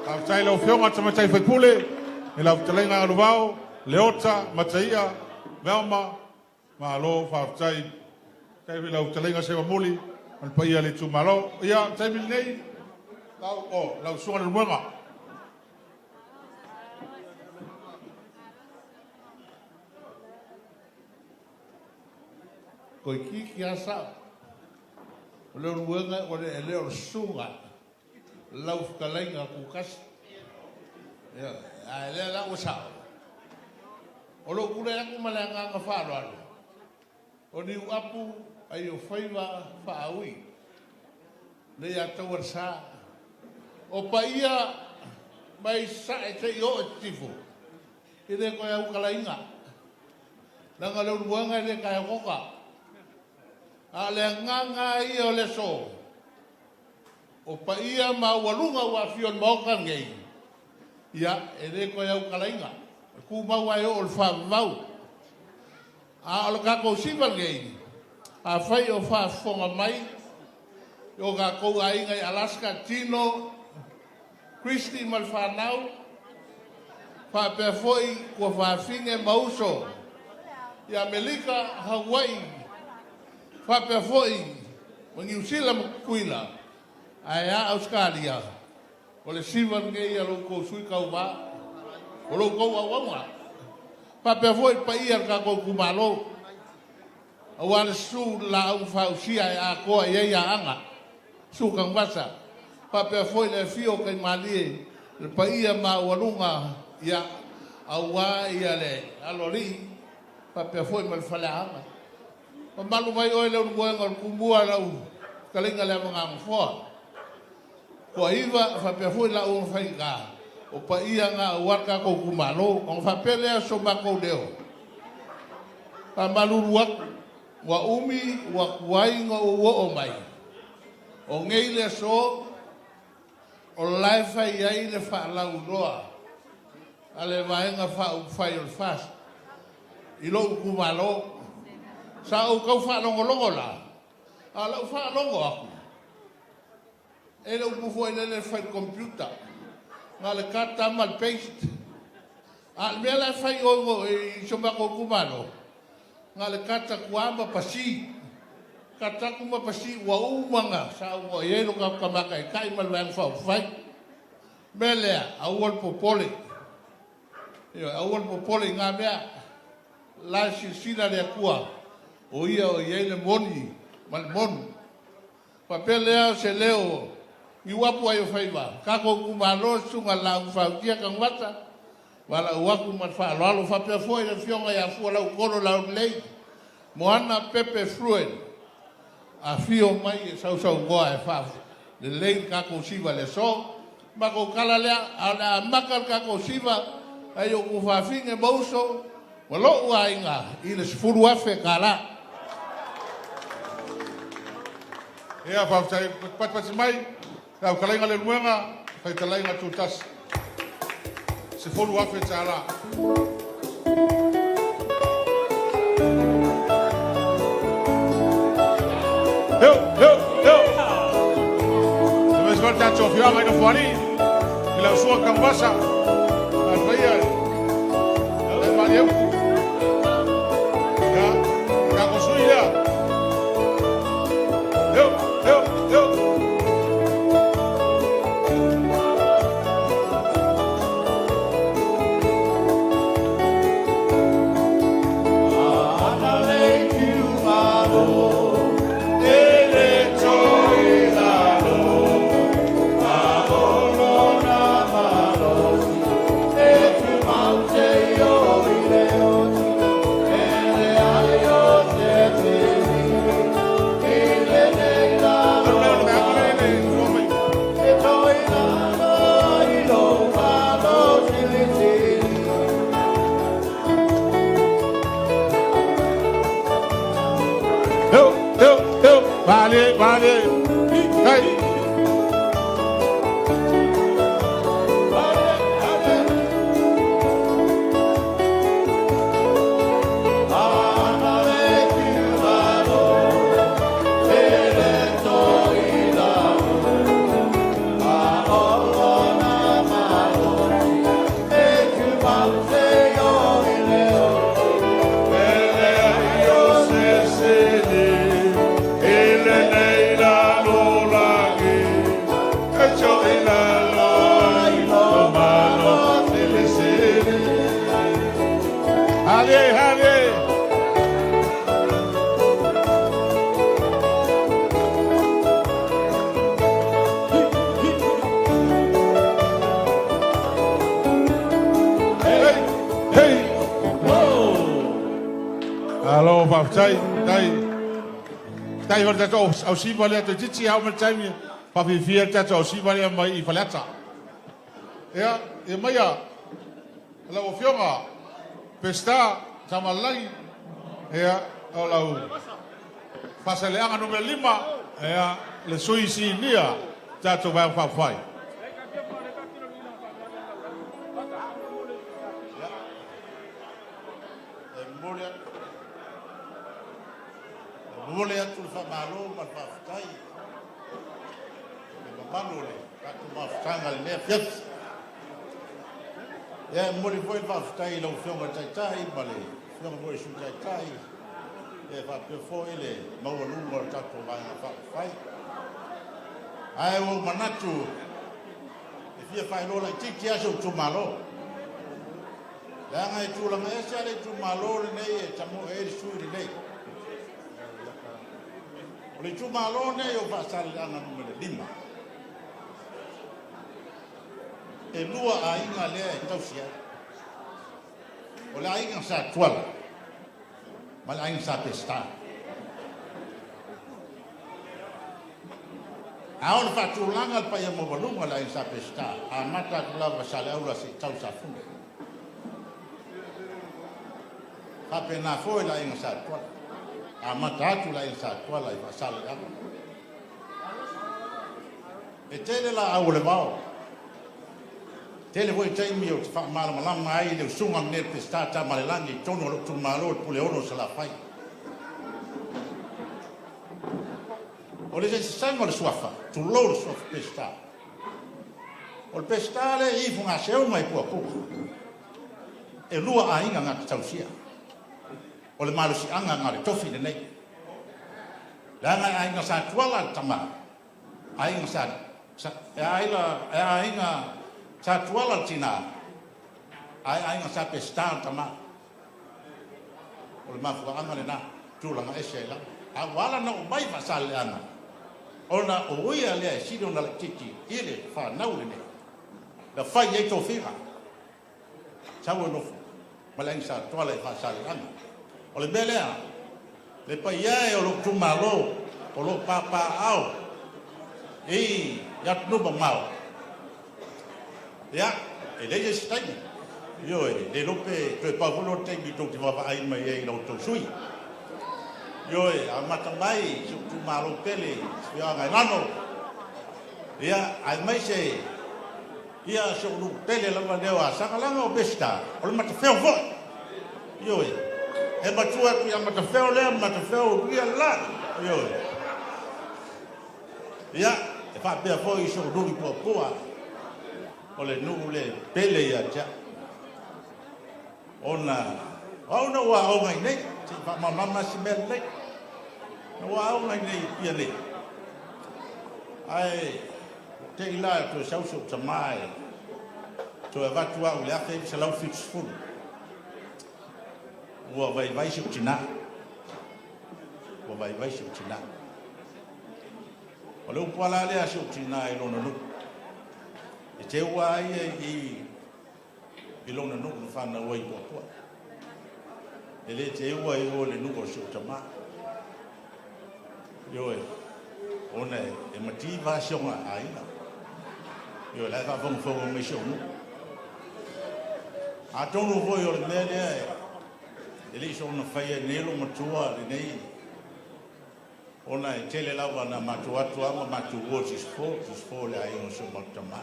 Faafetai i lau Afioga i le Tamaitai sui usufono i lau fetalaiga Galuvao, Leota, Mataia, Velma, malo faafetai. Faafetai foi i lau fetalaiga Seuamuli ma le paia o le itumalo. Ia, o le taimi lenei, lau, oh, lau Susuga Leulumoega. Toeitiiti lava sao. O le uluega ua le elea o le susuga lau fetalaiga Kukasi. Ioe, ae lea la ua sao. O lou tulai atu ma le agaga faaaloalo, o Niuapu ai o faiva faaui le ia Taualesa. O paia mai Sasae seia oo i Sisifo, e le toe autalaina, leaga o le uluega e le taea tota. A o le agaga lava ia o le aso, o paia maualuga ua aafia o le Maota lenei, ia, e le toe autalaina, e tumau lava e oo i le faavavau. A o le tatou siva lenei, afai o faafofoga mai o tatou aiga i Alaska, Tino, Christy ma le fanau, faapea foi tuafafine ma uso i Amerika, Hawaii, faapea foi ma Niu Sila ma Tutuila, ae a Ausetalia, o le siva lenei a lo outou sui tauva, o lo outou auauna, faapea foi le paia o le tatou itumalo, aua le susu i le Laau na Fausia e atoa i ai Aana, susu Tanuvasa, faapea foi le afio o Taimalie, le paia maualuga, ia, aua le Aloalii faapea foi ma le Faleaana. Mamalu mai oe Leulumoega o le Tumua lau fetalaiga Leavaganofoa, Toaiva faapea foi Lauga Faigata, o paia na aua le tatou itumalo. Ona faapea lea o so matou leo, faamalulu atu, ua umi ua tuai ona ou oo mai, o nei le aso o la e fai ai le faalauiloa a le Vaega Faaupufai o le FAST i lou itumalo. Sa ou tau faalogologo la, a o lau faalogo atu, e le upu foi lele e fai i le computer, na o le cut lava ma le paste. A o le mea la e fai i o i si o matou itumalo, na o le cut atu lava ma pasi, cut atu ma pasi, ua uma ona saunoa i ai lo tatou Tama Taitai ma le Vaega Faaupufai. O le mea lea, aua le popole, ioe, aua le popole i na mea. O la e silasila le Atua, o Ia o i ai le moni ma le monu. Faapea lea o se leo niuapu ai o faiva, tatou itumalo, susuga i le Laau na Fausia Tanuvasa, valaau atu ma le faaaloalo. Faapea foi le afioga ia Fualautolo Laulelei, Moana Pepe Fruin, afio mai e sausaunoa e faalelei le tatou siva i le aso. Matou tala lea, a o le a amata le tatou siva nai ou tuafafine ma uso ma lou aiga i le $10,000. Ia, faafetai patipati mai lau fetalaiga Leulumoega, fetalaiga Tutasi. $10,000. Eu, eu, eu. E mais foi le tatou afioaga i Nofoalii, i lau Susuga Tanuvasa, ma le paia le Malieupu. Ia, tatou sui lea. Eu, eu, eu. Eu, eu, eu. Vale, vale. Hey. Ale, ale. Malo faafetai, tai. Tai o le tatou ausiva lea toeitiiti lava oo mai le taimi e faafiafia ai le tatou ausiva lea mai i Faleata. Ia, ia maia lau Afioga Peseta Tamalelagi, ia, o lau Faasaleleaga Nu.5, ia, le sui sinia tatou Vaega Faaupufai. E momoli atu, e momoli atu le faamalo ma le faafetai i le mamalu o le tatou mafutaga i lenei afiafi. Ia, e momoli foi le faafetai i lau Afioga i le Taitai ma le Afioga foi i le Sui Taitai, e faapea foi le maualuga o le tatou Vaega Faaupufai. Ae ua ou manatu e fia faailoa laitiiti lava si ou itumalo. Leaga e tulaga ese lava le itumalo lenei e tamoe ai le sui usufono lenei. O le itumalo lenei o Faasaleleaga Nu.5, e lua aiga lea e tausi ai. O le aiga Sa Tuala ma le aiga Sa Peseta. A oo ina faatulaga le paia maualuga o le aiga Sa Peseta, amata atu lava i Saleaula seia tau i Safune. Faapena foi le aiga Sa Tuala, amata atu le aiga Sa Tuala i Faasaleleaga. E tele laau o le vao. Tele foi taimi ou te faamalamalama ai le usuga lenei o le Peseta Tamalelagi i totonu o lou itumalo i le Puleono i Salafai. O le eseesega o le suafa, tulou le suafa Peseta, o le Peseta lea e i i Fogaseuga i Puapua, e lua aiga na te tausia. O le malosiaga na o le tofi lenei. Leaga e aiga Sa Tuala le tama, aiga Sa, sa e aiga, e aiga Sa Tuala le tina, ae aiga Sa Peseta le tama. O le mafuaaga lena, tulaga ese ai lava. A ua ala ona oo mai Faasaleleaga, ona o ia lea e sili ona laitiiti i le fanau lenei, na fai i ai tofiga. Sau e nofo ma le aiga Sa Tuala i Faasaleleaga. O le mea lea, le paia e o lou itumalo o lo o papaaao i atunuu mamao, ia, e leai se isi taimi. Ioe, le iloa pe toe pau foi lea o le taimi tou te vaavaai mai ai i la outou sui usufono. Ioe, amata mai i si ou itumalo pele i Afioaga e Lano, ia, aemaise ia si ou nuu pele lava lea o Asaga, leaga o Peseta, o le Matafeo foi. Ioe, e matua atu ia Matafeo lea ma Matafeo ia le la. Ioe. Ia, e faapea foi i si ou nuu i Puapua, o le nuu le pele ia te au. Ona o au na ou aoga i inei, se i faamalamalama si mea lenei. Na ou aoga i inei i Apia nei. Ae te i la toe sau si ou tama e toe avatu au i le 1970. Ua vaivai si ou tinā. Ua vaivai si ou tinā. O le upu lava lea a si ou tinā i lona nuu. E teua ai ia i i lona nuu na fanau ai i Puapua. E le teua i o i le nuu o si ou tama. Ioe, ona e mativa si ona aiga. Ioe, la e faafogafoga mai si ou nuu. Atonu foi o le mea lea e le i soona faia nei lou matua lenei, ona e tele lava na matou atu lava ma matou o i Sisifo, Sisifo le aiga o si o matou tama.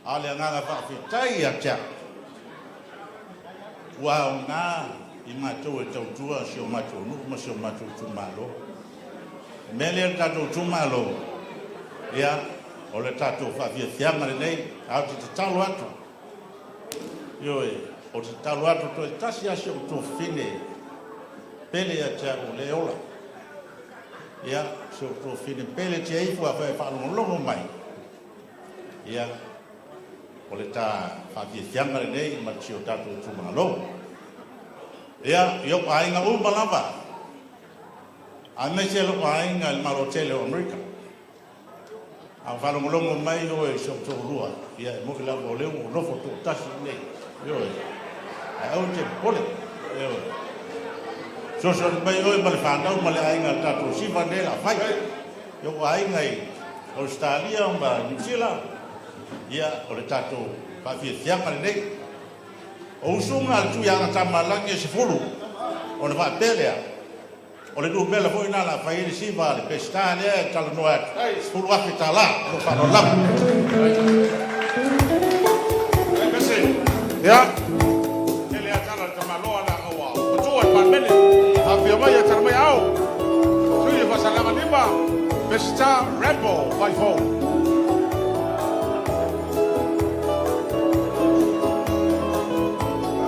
A o le agaga faafetai ia te au, ua aoga i matou e tautua si o matou nuu ma si o matou itumalo. O le mea lea le tatou itumalo, ia, o le tatou faafiafiaga lenei, ae ou te tatalo atu, ioe, ou te tatalo atu toe tasi lava si ou tuafafine pele ia te au o lea e ola. Ia, si ou tuafafine pele Tiaifu afai e faalogologo mai, ia, o le ta faafiafiaga lenei ma si o tatou itumalo. Ia, i ou aiga uma lava, aemaise lou aiga i le Malo tele o Amerika. A o faalogologo mai oe i si ou toalua, ia e moni lava o lea ua ou nofo toatasi i inei. Ioe, ae aua e te popole. Ioe. Fesoasoani mai oe ma le fanau ma le aiga i le tatou siva lenei o le a fai. I ou aiga i Ausetalia ma Niu Sila, ia o le tatou faafiafiaga lenei. O usuga a le Tuiaga Tamalagi e 10, ona faapea lea, o le numera foi lena o le a fai ai le siva a le Peseta lea e talanoa atu, $10,000. Ma lou faaaloalo lava. Ia, tele lava tala a le tamaloa leaga ua matua i le Palemene. Afifio mai ia tala mai ao. Sui o Faasaleleaga 5, Peseta Rambo Faifou.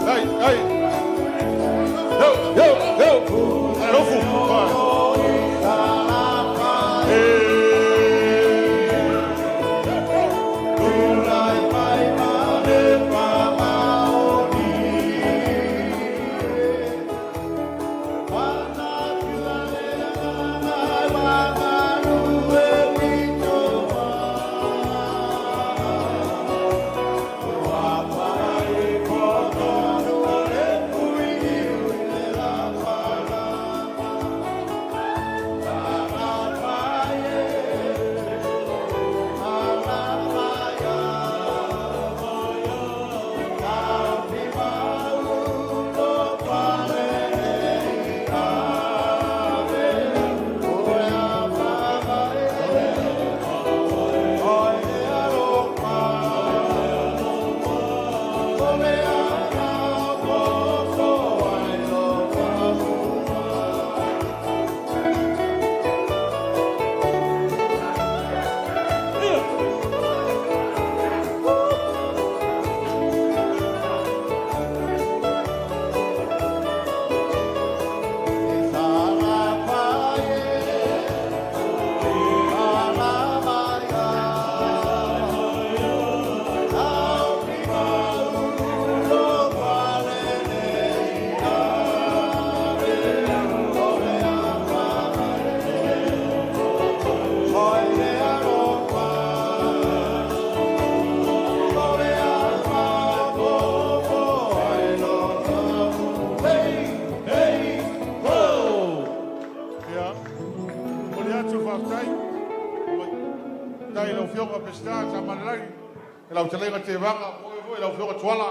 Hey, hey. Yo, yo, yo. Alofu. Ia, momoli atu le faafetai. Faafetai i lau Afioga Peseta Tamalelagi, i lau fetalaiga Tevaga, mo oe foi lau Afioga Tuala,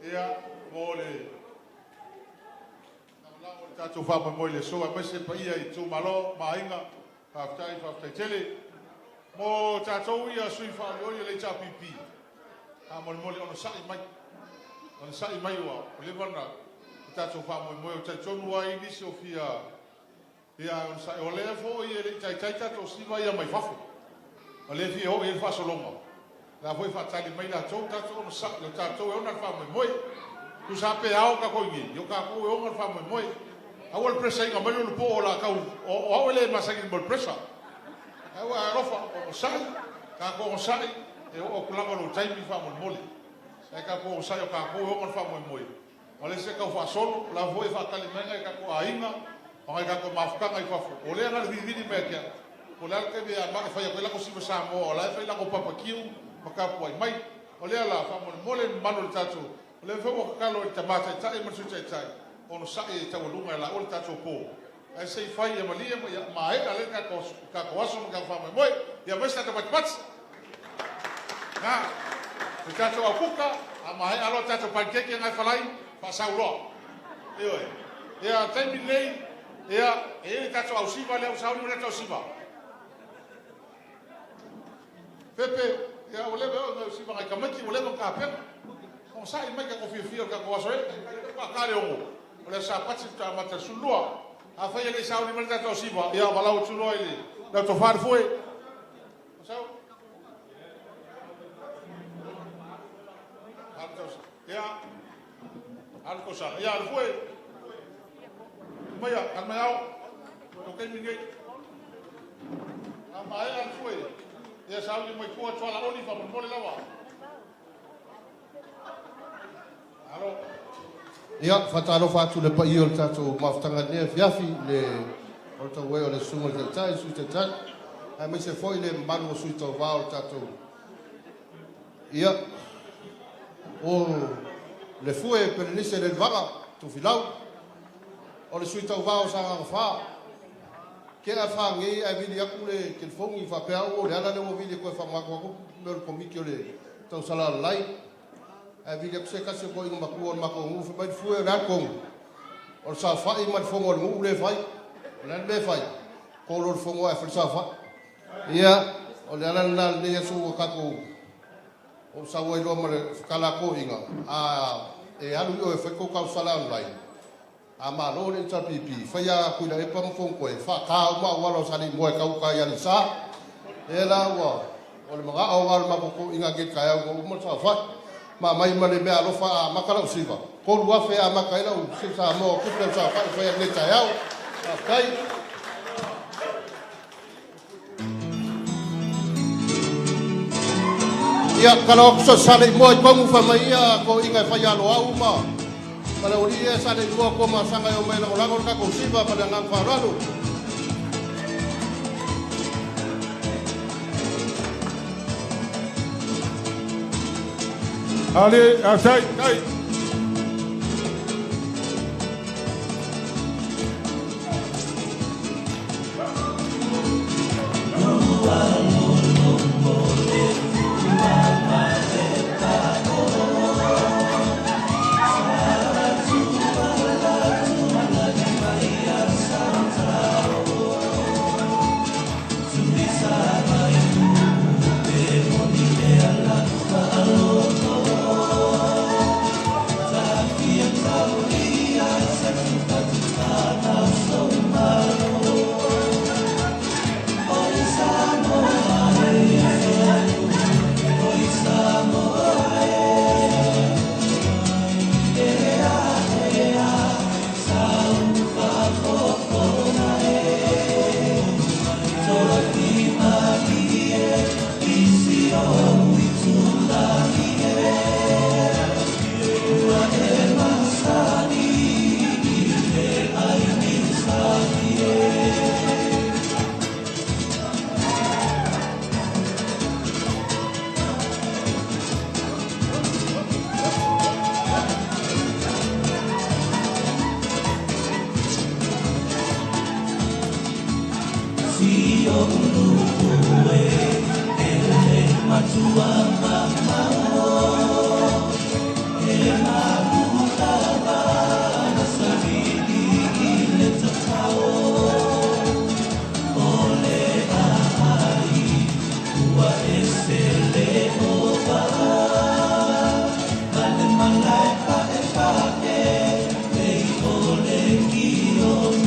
ia, mo le lagolago i le tatou faamoemoe i le aso, aemaise le paia i itumalo ma aiga. Faafetai, faafetai tele. Mo tatou ia sui faaolioli o le HRPP, faamolemole onosai mai, onosai mai ua leva ona tatou faamoemoe. Ou te talitonu lava i nisi o fia ia onosai. O lea foi e le i taitai tatou siva ia mai fafo. O lea e fia oo i ai le faasologa. O la foi e faatali mai latou, tatou onosai, o tatou e ona le faamoemoe. Tusa pe ao tatou i nei, o tatou e ona le faamoemoe. Aua le pressure ina mai le po o la tau, o au e le masani mo le pressure. Aua alofa, onosai, tatou onosai, e oo atu lava lou taimi faamolemole. Ae tatou onosai o tatou e ona le faamoemoe. O le se tau faasolo, o la foi e faatali mai nai tatou aiga, o nai tatou mafutaga i fafo. O lea na le vilivili mai ia te au. Po o le a le taimi e fai atu ai lako siva Samoa, o la e fai lako papakiu ma tapuai mai. O lea la, faamolemole le mamalu o le tatou, o lea foi ua tatalo i le tama taitai ma le sui taitai, onosai e taualuga e laua le tatou po. Ae se i fai ia malie ma ia maea lea tatou aso ma tatou faamoemoe. Ia aemaise tatou patipati. Na, le tatou aukuka, a maea loa tatou panikeke ngai falai, faasau loa. Ioe. Ia, taimi lenei, ia, e i ai le tatou ausiva lea ua sauni mai le tatou ausiva. Pepe, ia, ua leva e oo siva ngai tamaiti, ua leva ona tapena. Onosai mai tatou fiafia o le tatou aso e, pa le 6. O le Sapati faatoa amata i le 12. Afai e le i sauni mai le tatou ausiva, ia, valaau atu loa i le tofa le foe. Sau. Ia, alu tausaga. Ia, le foe. Maia, al mai ao. O taimi nei. A maea le foe. Ia, sauni mai tua tuala oli faamolemole lava. Alo. Ia, faatalofa atu i le paia o le tatou mafutaga i lenei afiafi, le Maota ua e o le Susuga i le Taitai, le Sui Taitai, aemaise foi le mamalu o sui tauva o le tatou. Ia, o le fue Pelenise Lelivaga, Tufilau. O le sui tauvā o Sagaga 4. Tea whāngei ae vili atu le telefoni faapea au o le ala lea ua vili e toe faaaoga atu mea o le komiti o le tausala lalai. Ae vili atu se tasi o toeaina matua o le matou nuu fai mai le fue o le a le tonu. O le saofai ma le fono a le nuu lea e fai. O le a le mea e fai? Tolo le fono ae fai le saofai. Ia, o le ala lena lenei aso ua tatou ou sau ai loa ma le tala a toeaiina, a e alu i o e fai tou tausala online, A malo le HRPP, fai a Tuilaepa ma Fonotoe, faata uma auala o Saleimoa e tau uta i Aleisa. Lea la ua, o le manao lena o le matou toeaiina nei i le taeao ina ua uma le saofai. Ma aumai ma le meaalofa a amata lau siva, 3000 e amata ai lau siva Samoa o tupe o le saofai ua faia nei i le taeao. Faafetai. Ia, tatalo atu so Saleimoa i Kogu fai mai ia toeaiina e fai aloau ma ma le aualii ia Saleimoa tua masaga e omai e lagolago le tatou siva ma le agaga faaaloalo. Ali, asai, tai.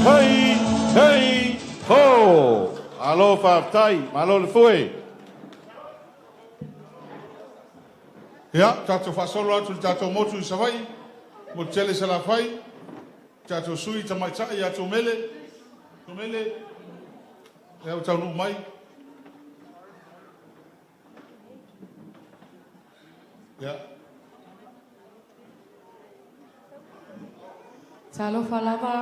Hei, hei, ho! Malo faafetai, malo le foe. Ia, tatou faasolo atu i le tatou motu i Savaii, motu tele i Salafai, tatou sui tamaitai ia Tumele, Tumele, lea ua taunuu mai. Ia. Talofa lava,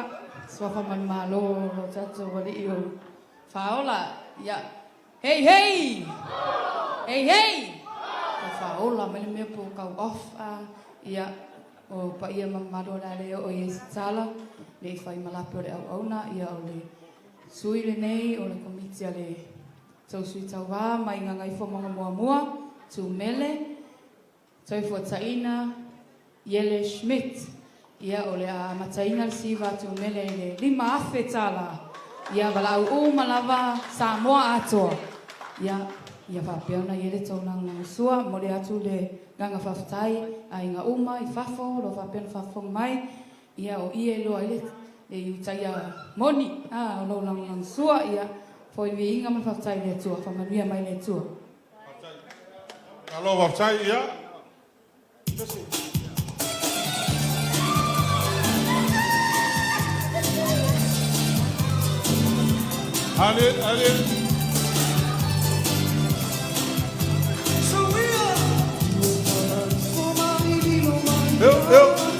suafa manumalo o lo tatou alii o Faaola. Ia. Hei hei! Hei hei! Tau faaola mai le mea po o kau off a. Ia, o paia ma mamalu o le a le oo i ai se tala, ne i fai malape o le auauna, ia o le sui lenei o le komiti a le tou sui tauva mai Gagaifomauga Muamua, Tumele, Toifuataina, Iele Schmidt. Ia, o le a amataina le siva a Tumele i le $5,000. Ia, valaau uma lava Samoa atoa. Ia, ia faapea ona i ai le tou lagolagosua. Momoli atu le agaga faafetai aiga uma i fafo o lo o faapea ona faafofoga mai. Ia, o i e iloa ai le le iutaia moni, a, o lou lagolagosua. Ia, foi le viiga ma le faafetai i le Atua. Faamanuia mai le Atua. Malo faafetai, ia. Ale, ale. Eu, eu.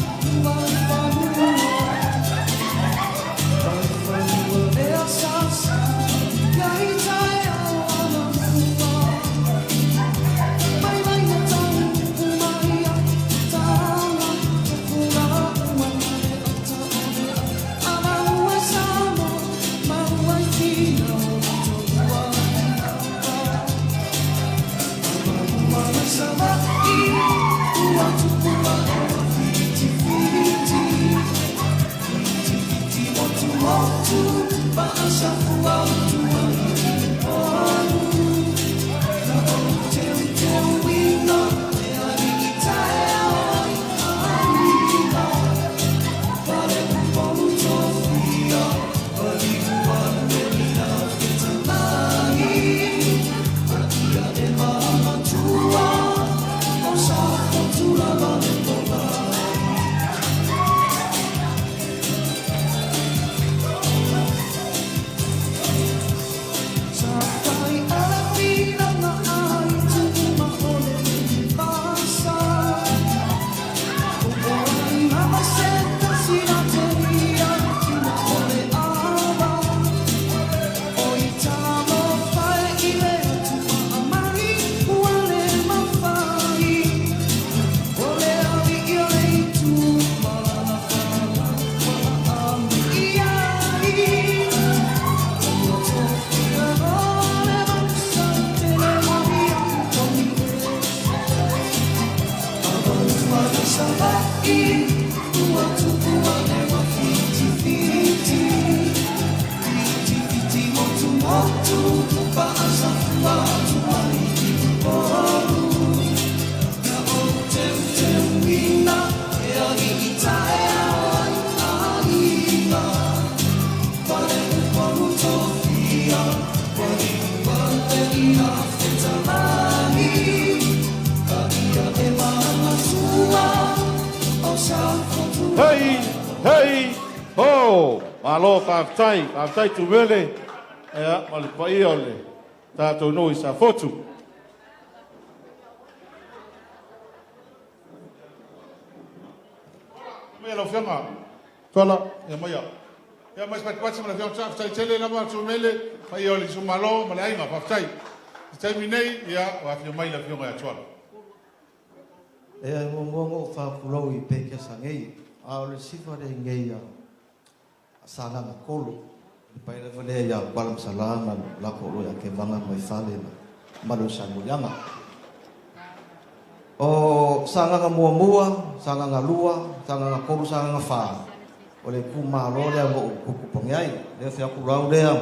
Hei, hei, ho! Malo, faafetai, faafetai Tuimele, ia, ma le paia o le tatou nuu i Safotu. Maia lau Afioga Tuala, ia maia. Ia mai se patipati ma le Afioga Tuala, faafetai tele lava Tuimele, paia o le itumalo ma le aiga, faafetai. I le taimi nei, ia, ua afio mai le Afioga ia Tuala. Ea e muamua ona ou faapulou i Pekesa nei, a o le sifa lea nei a Sagaga Kolo, le paia lava lea ia Kuala Masala ma lo latou oloa ia Kevaga ma Ifale ma Maluesamoiaga. O Sagaga muamua, Sagaga lua, Sagaga tolu, Sagaga fa, o le itumalo lea na ou tuputupu ai, lea fai atu lau lea,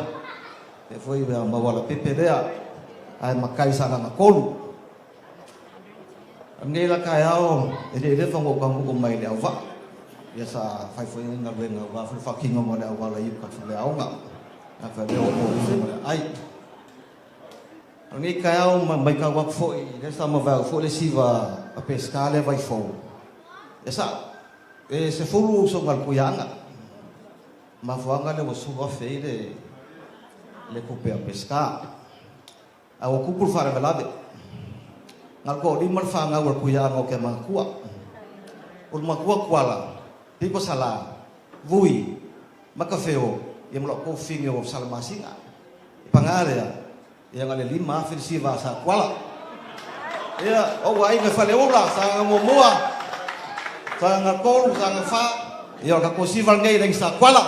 lea foi Mauala Pepe lea, ae matai Sagaga tolu. Nei la taeao e le leva ona ou taunuu mai le auvaa, ia sa fai foi ni galuega aua foi le faatinoga o le auala i uta i Faleaoga, a fai lea o uso ma le aai. O lenei taeao ma maitau atu foi, lea sa mavae au foi le siva a Peseta lea Vaifou, ia sa e 10 usoga a le Tuiaana, mafuaaga lea ua 10,000 ai le le tupe a Peseta. A ua tupu le faalavelave, na o le toalima le fanau a le Tuiaana o Keamanatua. O le matua Tuala, pito Sala, Vui, Matafeo, ia ma lou fafine o Salamasina. Paga lea, ia na o le 5,000 le siva a Sa Tuala. Ia, o ou aiga i Faleula, Sagaga muamua, Sagaga tolu, Sagaga fa, ia o le tatou siva lenei i le aiga Sa Tuala.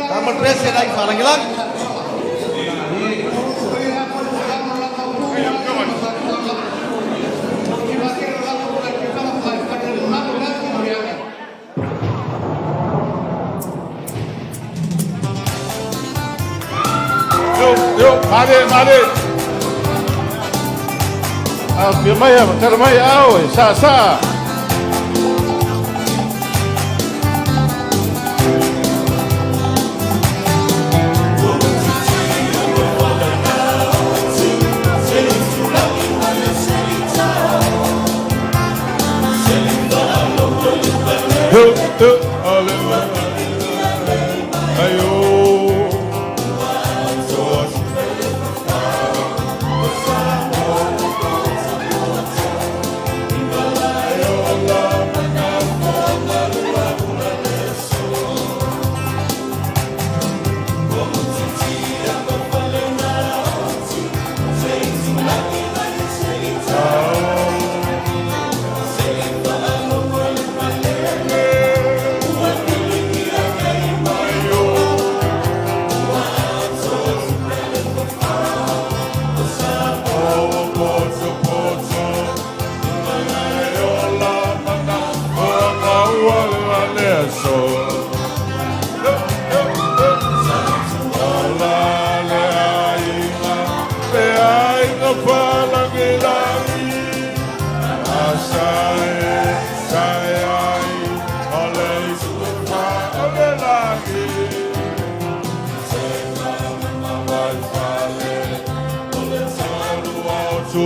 Tama le le aiga faalagilagi. Yo, yo, male, male. Afio mai, tala mai, ao, e, sa, sa. Hu, hu, ale, ayo.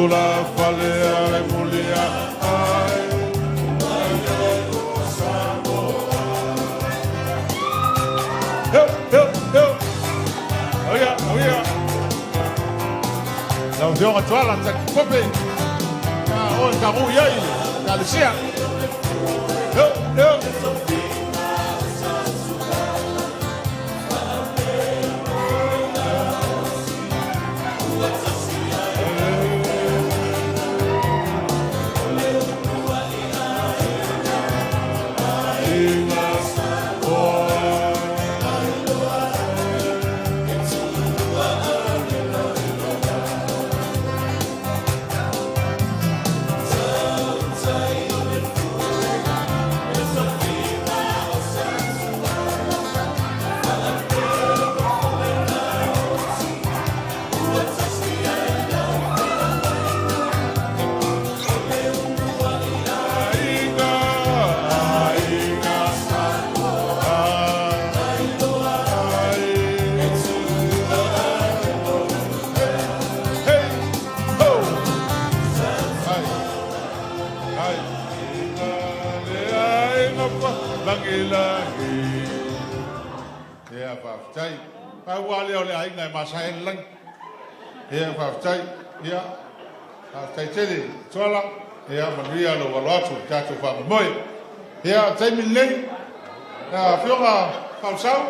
Tula fale ale mulia ai. Eu, eu, eu. Oia, oia. Lau Afioga Tuala Takipope. Ia, oe tagu i ai le Ekalesia. Eu, eu. Ia, faafetai. Pau lava lea o le aiga e masae ai le lagi. Ia, faafetai. Ia, faafetai tele Tuala. Ia, manuia lou alo atu i le tatou faamoemoe. Ia, o le taimi lenei, Afioga Fausau.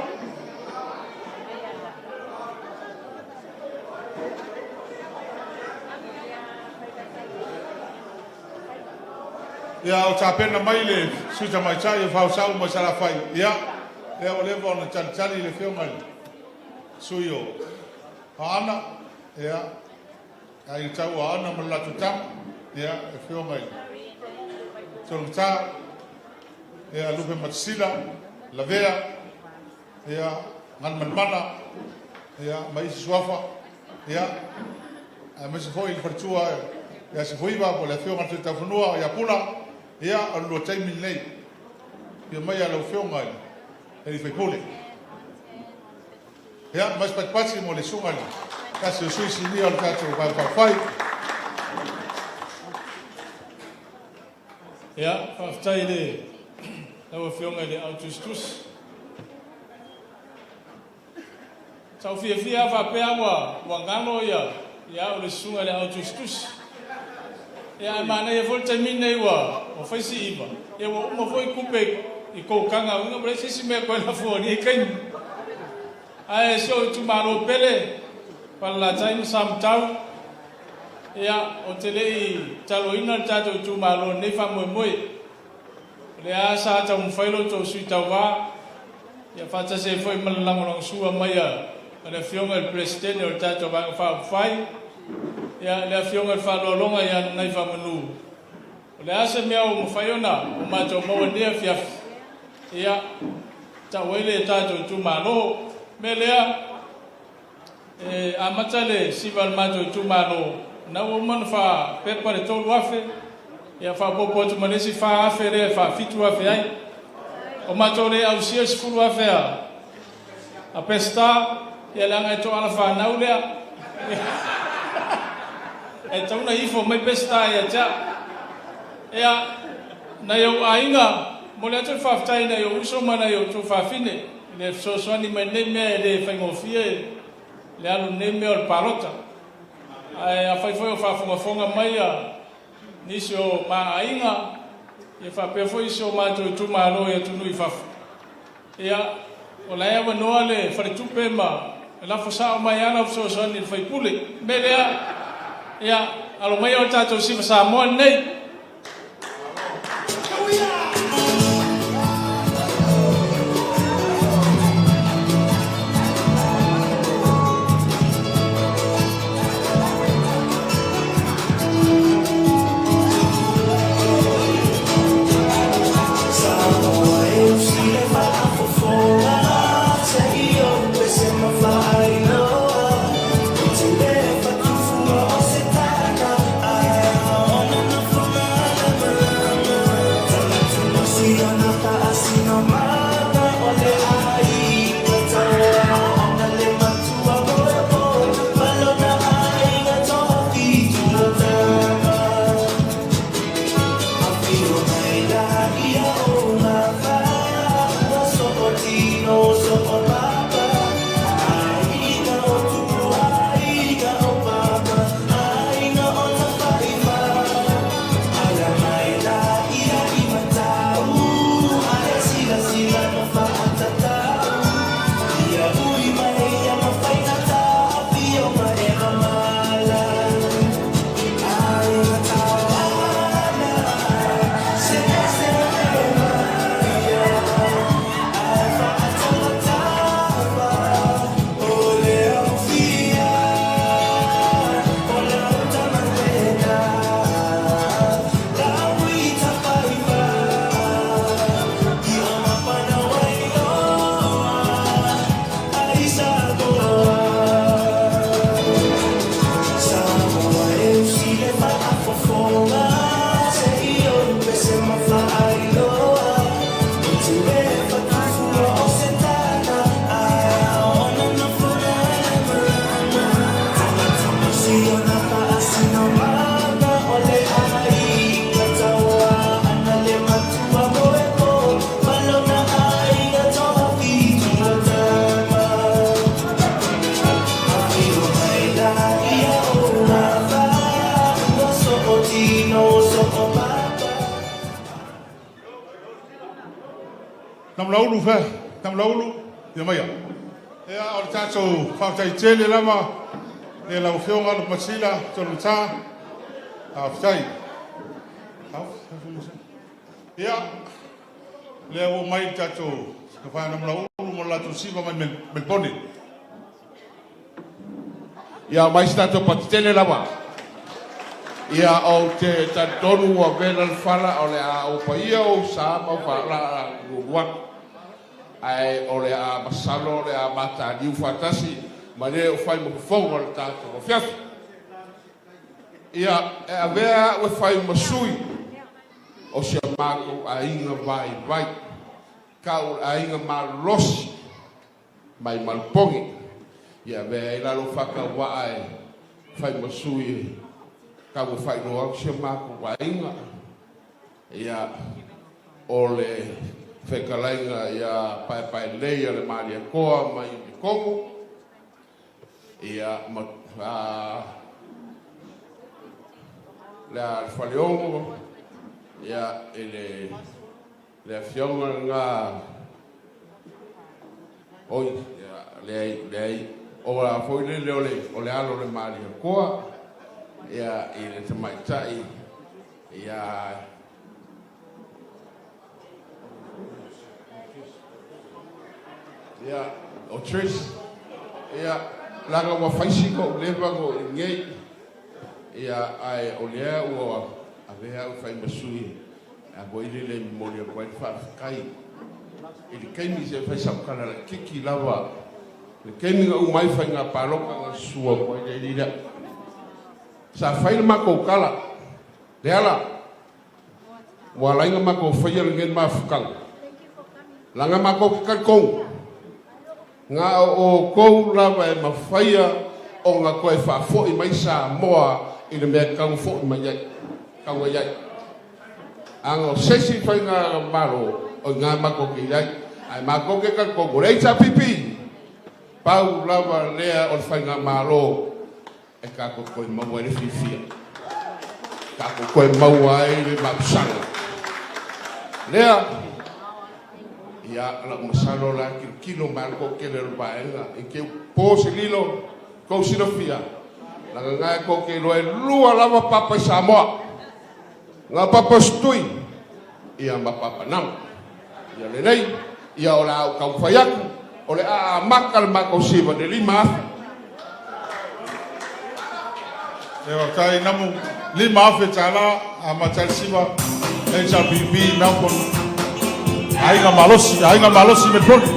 Ia, o tapena mai le Sui Tamaitai o Fausau mai Salafai. Ia, lea ua leva ona talitali le Afioga i le Sui o Aana, ia, Aiga Tau o Aana ma le latou tama, ia, le Afioga i le Tologata, ia, Lupe Matasila, Lavea, ia, Galumalemana, ia, ma isi suafa, ia, aemaise foi le faletua ia Sefuiva po o le Afioga i le Toetaufanua ia Pula, ia, o le lua taimi lenei. Afio maia lau Afioga i le sui usufono. Ia, ma se patipati mo le susuga i le tasi o sui sinia o le tatou Vaega Faaupufai. Ia, faafetai i le lau Afioga i le Au Tusitusi. Sa ou fiafia lava faapea ua galo ia au le susuga i le Au Tusitusi. Ia ae manaia foi le taimi lenei ua fai si iva, ia ua uma foi tupe i koukaga uiga ua leai se isi mea e toe lafo i lenei taimi. Ae si ou itumalo pele, Falelatai ma Samatau, ia ou te le i taloina le tatou itumalo i lenei faamoemoe. O lea lava sa taumafai lo outou sui tauva, ia faatasi ai foi ma le lagolagosua mai a le Afioga i le Peresetene o le tatou Vaega Faaupufai, ia le Afioga i le Faaaloaloga ia Nanaifaamanu. O le a se mea ua mafai ona o matou maua i lenei afiafi, ia tau ai le tatou itumalo. O le mea lea, E amata le siva a le matou itumalo, na ua uma ona faapepa le 3,000, ia faaopoopo atu ma le isi 4,000 lea e faa-7,000 ai. O matou le ausia le 10,000 a a Peseta, ia leaga e toala fanau lea. E tatau ona ifo mai Peseta ia te au. Ia, nai ou aiga, momoli atu le faafetai i nai ou uso ma nai ou tuafafine i le fesoasoani mai i lenei mea e le faigofie le alu i lenei mea o le palota. Ae afai foi o faafogafoga mai nisi o ma aiga, ia faapea foi si o matou itumalo i atunuu i fafo, ia, o la e avanoa le faletupe ma lafo sao mai lava lau fesoasoani i le sui usufono. O le mea lea, ia, alo maia o le tatou Siva Samoa lenei. Namulaulu fea, Namulaulu, ia maia. Ia, o le tatou faafetai tele lava i lau Afioga Lupematasila Tologata. Faafetai. Ia, lea ua oo mai le tatou Tofa Namulaulu ma le latou siva mai Melipone. Ia mai se tatou patitele lava. Ia ou te talitonu ua vela le fala o le a ou paia ou sa ma ou faalala atu. Ae o le a masalo o le a mataliu faatasi ma le o fai ma fofoga o le tatou afiafi. Ia, e avea au e fai ma sui o si a matou aiga vaivai, tau o le aiga malolosi mai Malupogi. Ia avea ai la lou faatauvaa e fai ma sui e tau e faailoa atu si a matou aiga. Ia, o le fetalaiga ia Paepaelelei a le Malietoa mai Letogo, ia, ma le a Faleono, ia, i le le afioga lena, oi, ia, leai, leai, o la foi lele o le alo o le Malietoa, ia, i le tamaitai, ia, ia, o Trish, ia, leaga ua fai sina ou leva na ou nei, ia, ae o lea ua avea au e fai ma sui, a foi lele e momoli atu ai le faafetai i le taimi se fai sau tala laitiiti lava, le taimi na uma ai faiga palota na sua atu ai le alii lea. Sa fai le matou tala, Leala, ua ala ai ona matou faia lenei mafutaga, leaga matou te talitonu, na o outou lava e mafaia ona toe faafoi mai Samoa i le mea e tatau ona foi mai ai, tatau ona i ai. Ana o se isi faiga Malo, o i ina matou te i ai. Ae matou te talitonu, o le HRPP, pau lava lea o le faigamalo e tatou toe maua ai le fiafia, tatou toe maua ai le mapusaga. Lea, ia, lau masalo la tilotilo mai le toatele o le vaega, i te po se lilo, tou silafia, leaga na e tou te iloa e lua lava papa i Samoa. Na papa Sutui, ia ma papa Nama. Ia lelei, ia o le a ou taumafai atu, o le a amata le matou siva i le 5,000. E faafetai Namu, $5,000 amata ai le siva HRPP Melbourne. Aiga Malosi, Aiga Malosi Melbourne.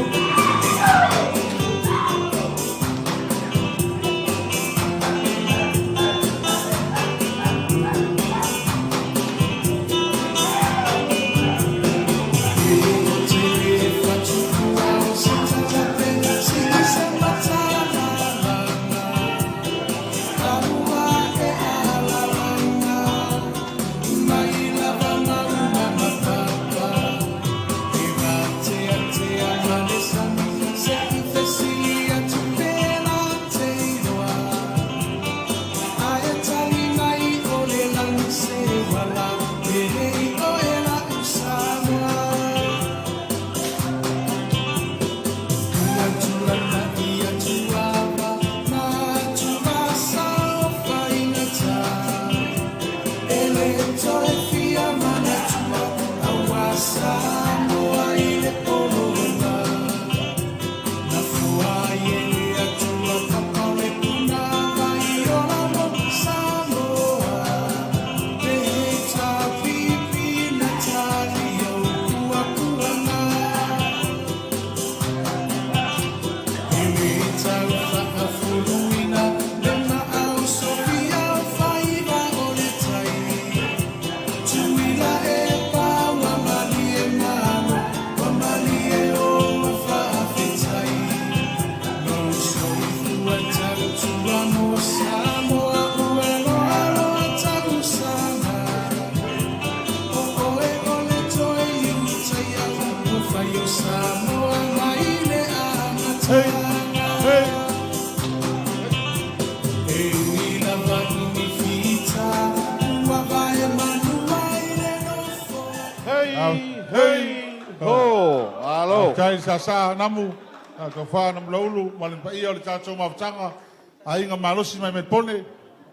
Hey, hey, ho, alo. leo. Faafetai i le saasaa Namu, lau Tofa Namulauulu ma le paia o le tatou mafutaga, aiga malosi mai Melpone,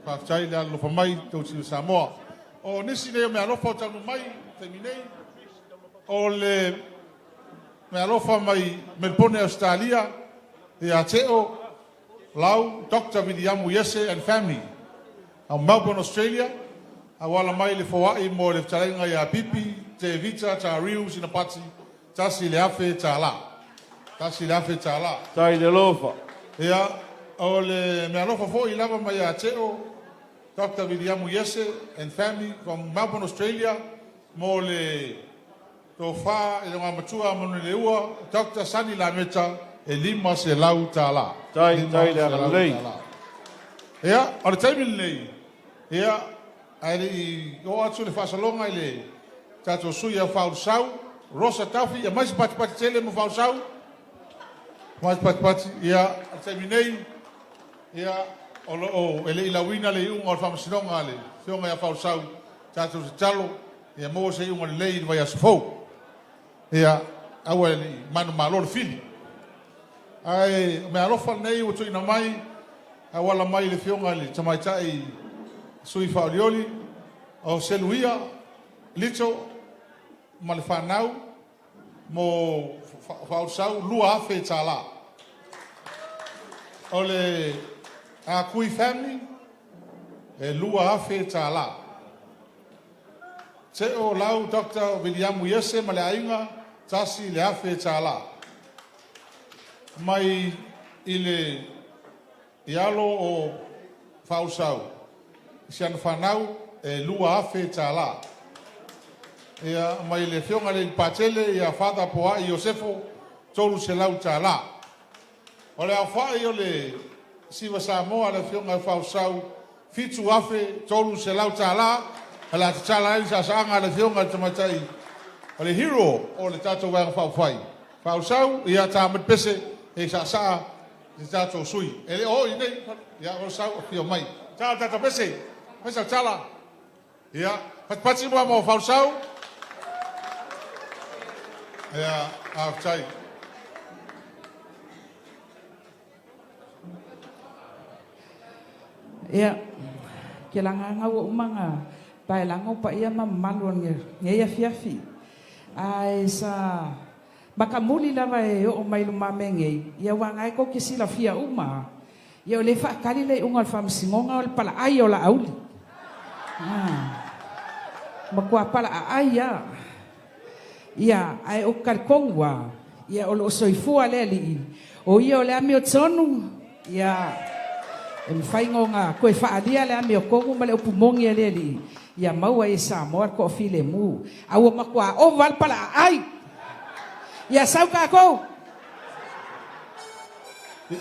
faafetai le alolofa mai i tou tino Samoa. O nisi nei o meaalofa o taunuu mai i le taimi nei, o le meaalofa mai Melpone Ausetalia ia Teo Lau Dr. Viliamu Iese and family of Melbourne, Australia, auala mai le foai mo le fetalaiga ia Pipi Tevita Tariu Sinapati, $1,000. $1,000. Tai le alofa. Ia, o le meaalofa foi lava mai ia Teo Dr. Viliamu Iese and family from Melbourne, Australia, mo le tofa i le Igoamatua Manuleleua Dr. Sani Lameta e $500. Tai, tai le agalelei. Ia, o le taimi lenei, ia, ae le i oo atu le faasaloga i le tatou sui ia Faaulusau, Rosa Tafi, ia mai se patipati tele mo Faaulusau. Mai se patipati, ia, o le taimi nei, ia, o lo o e le i lauina le iuga o le faamasinoga a le afioga ia Faaulusau, tatou tatalo ia maua se iuga lelei i le vaiaso fou. Ia, aua le i manumalo le fili. Ae o meaalofa lenei ua tuuina mai auala mai i le afioga i le tamaitai sui faaolioli o Seluia Lito ma le fanau mo Faaulusau $2,000. O le Akui family e $2,000. Teo Lau Dr. Viliamu Iese ma le aiga, $1,000. Mai i le i alo o Faaulusau, i si ana fanau e $2,000. Ia, mai le afioga i le Patele ia Father Poai Iosefo, $300. O le aofai o le Siva Samoa a le afioga ia Faaulusau, $7,300. O le a tatala ai le saasaaga a le afioga i le tamaitai o le hero o le tatou Vaega Faaupufai. Faaulusau, ia ta mai le pese e saasaa le tatou sui. E le o oo i inei, ia Faaulusau, afio mai. Tala le tatou pese, fai sau tala. Ia, patipati mua mo Faaulusau. Ia, faafetai. Ia, ke lagaga ua uma ona paelago paia ma mamalu o lenei afiafi. Ae sa matamuli lava e oo mai i lumamea nei, ia aua o lena tou te silafia uma lava, ia o lea e faatali le iuga o le faamasinoga o le palaai o Laauli. Matua palaaai lava. Ia, ae ou te talitonu lava, ia o lo o soifua le Alii, o Ia o le amiotonu, ia, e mafai ona toe faaalia le amiotonu ma le upu moni a le Alii, ia maua ai e Samoa le toafilemu. A ua matua ova lava le palaaai. Ia sau tatou!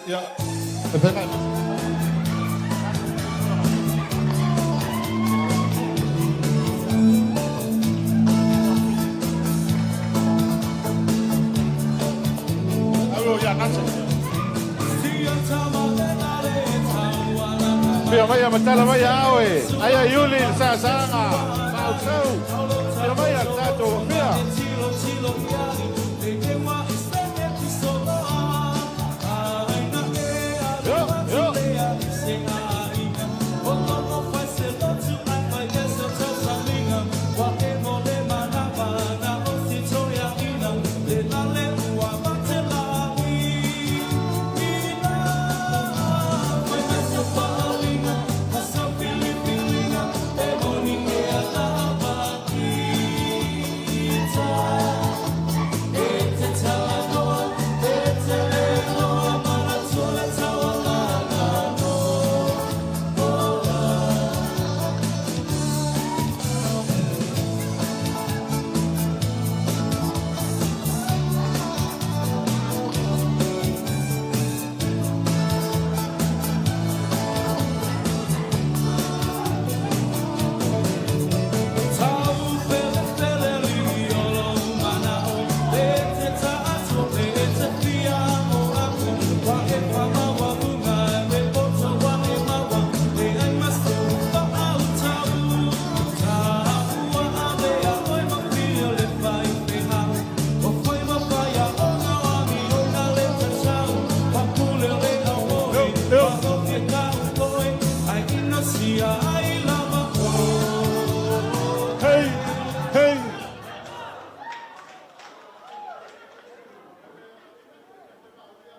Ia, Fia mai matala mai a oe. Aia Iuli le saasaga. Faaulusau. Fia mai a le tatou fia. Yo, yo.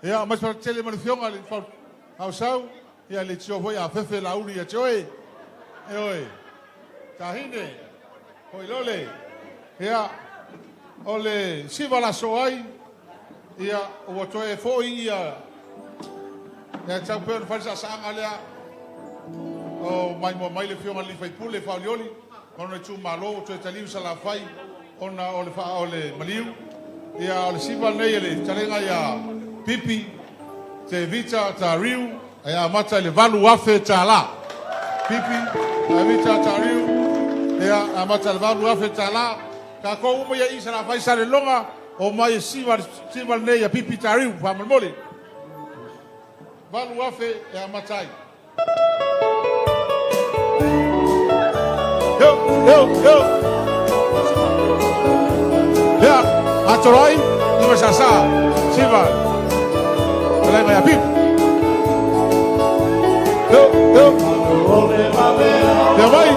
Ia, aumai se tele ma le afioga i le Fausau, ia le tio foi a fefe lauli ia te oe. E oe, tahine, foi lole. Ia, o le siva la so ai, ia, ua toe foi ia, ia tau pea o le falesaaga lea, o mai mua mai le afioga i le faipule faolioli, ma lona itumalo ua toe taliu Salafai ona o le o le maliu. Ia, o le siva lenei e le fetalaiga ia Pipi Tevita Tariu, e amata i le $8,000. Pipi Tevita Tariu, ia, amata i le $8,000. Tatou uma ia i Salafai Saleloga, o mai e siva, siva lenei ia Pipi Tariu, faamolemole. 8,000 e amata ai. Yo, yo, yo. Ia, atoro ai, i ma sasa, siva, fetalaiga ia Pipi. Yo, yo. Ia mai.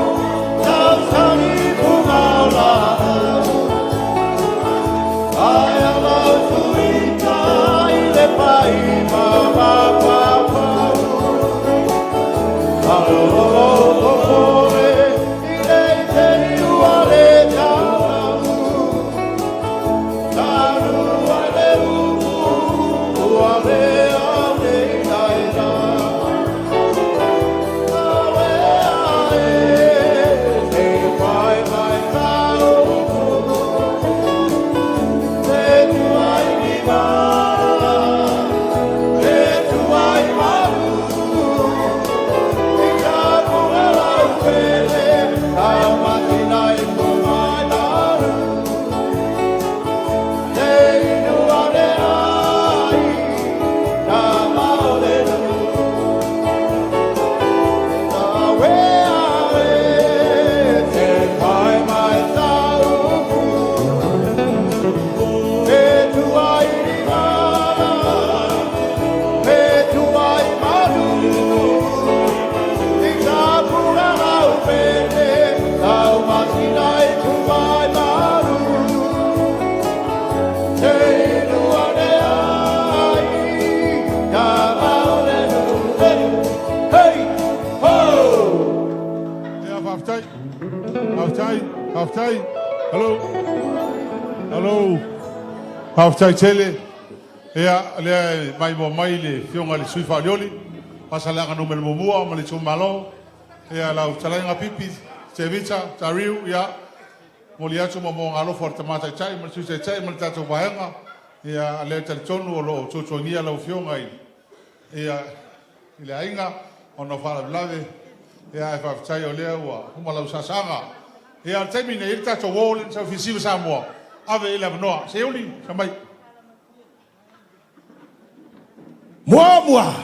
Ia, faafetai. Faafetai, faafetai. Hello. Hello. Faafetai tele. Ia, lea e maimoa mai le afioga i le sui faolioli, Faasaleleaga Nu.1 ma le itumalo. Ia, lau fetalaiga Pipi, Tevita, Tariu, ia, momoli atu moomooga alofa o le Tama Taitai ma le Sui Taitai ma le tatou vaega. Ia, lea e talitonu o lo o tuatuagia lau afioga i, ia, i le aiga ona o faalavelave. Ia, ae faafetai o lea ua uma lau saasaaga. Ia, o le taimi nei, le tatou o le sau fia Samoa, ave i le avanoa. Seiuli, sa mai. Mua mua.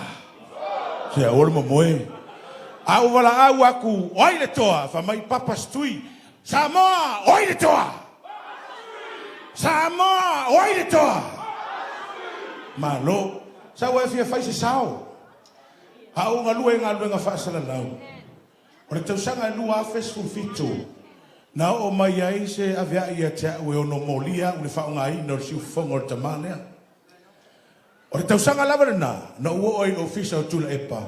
Se aua le momoe. A ou valaau aku, o ai le toa? Fai mai Papa Stui. Samoa, o ai le toa? Samoa, o ai le toa? Malo. Sa ua e fia fai se sao. A ou galue i galuega faasalalau. O le tausaga e 2017, na oo mai ai se aveai ia te au e ono molia au i le faaaogaina o le siufofoga o le tama lea. O le tausaga lava lena na ou oo ai i le ofisa o Tuilaepa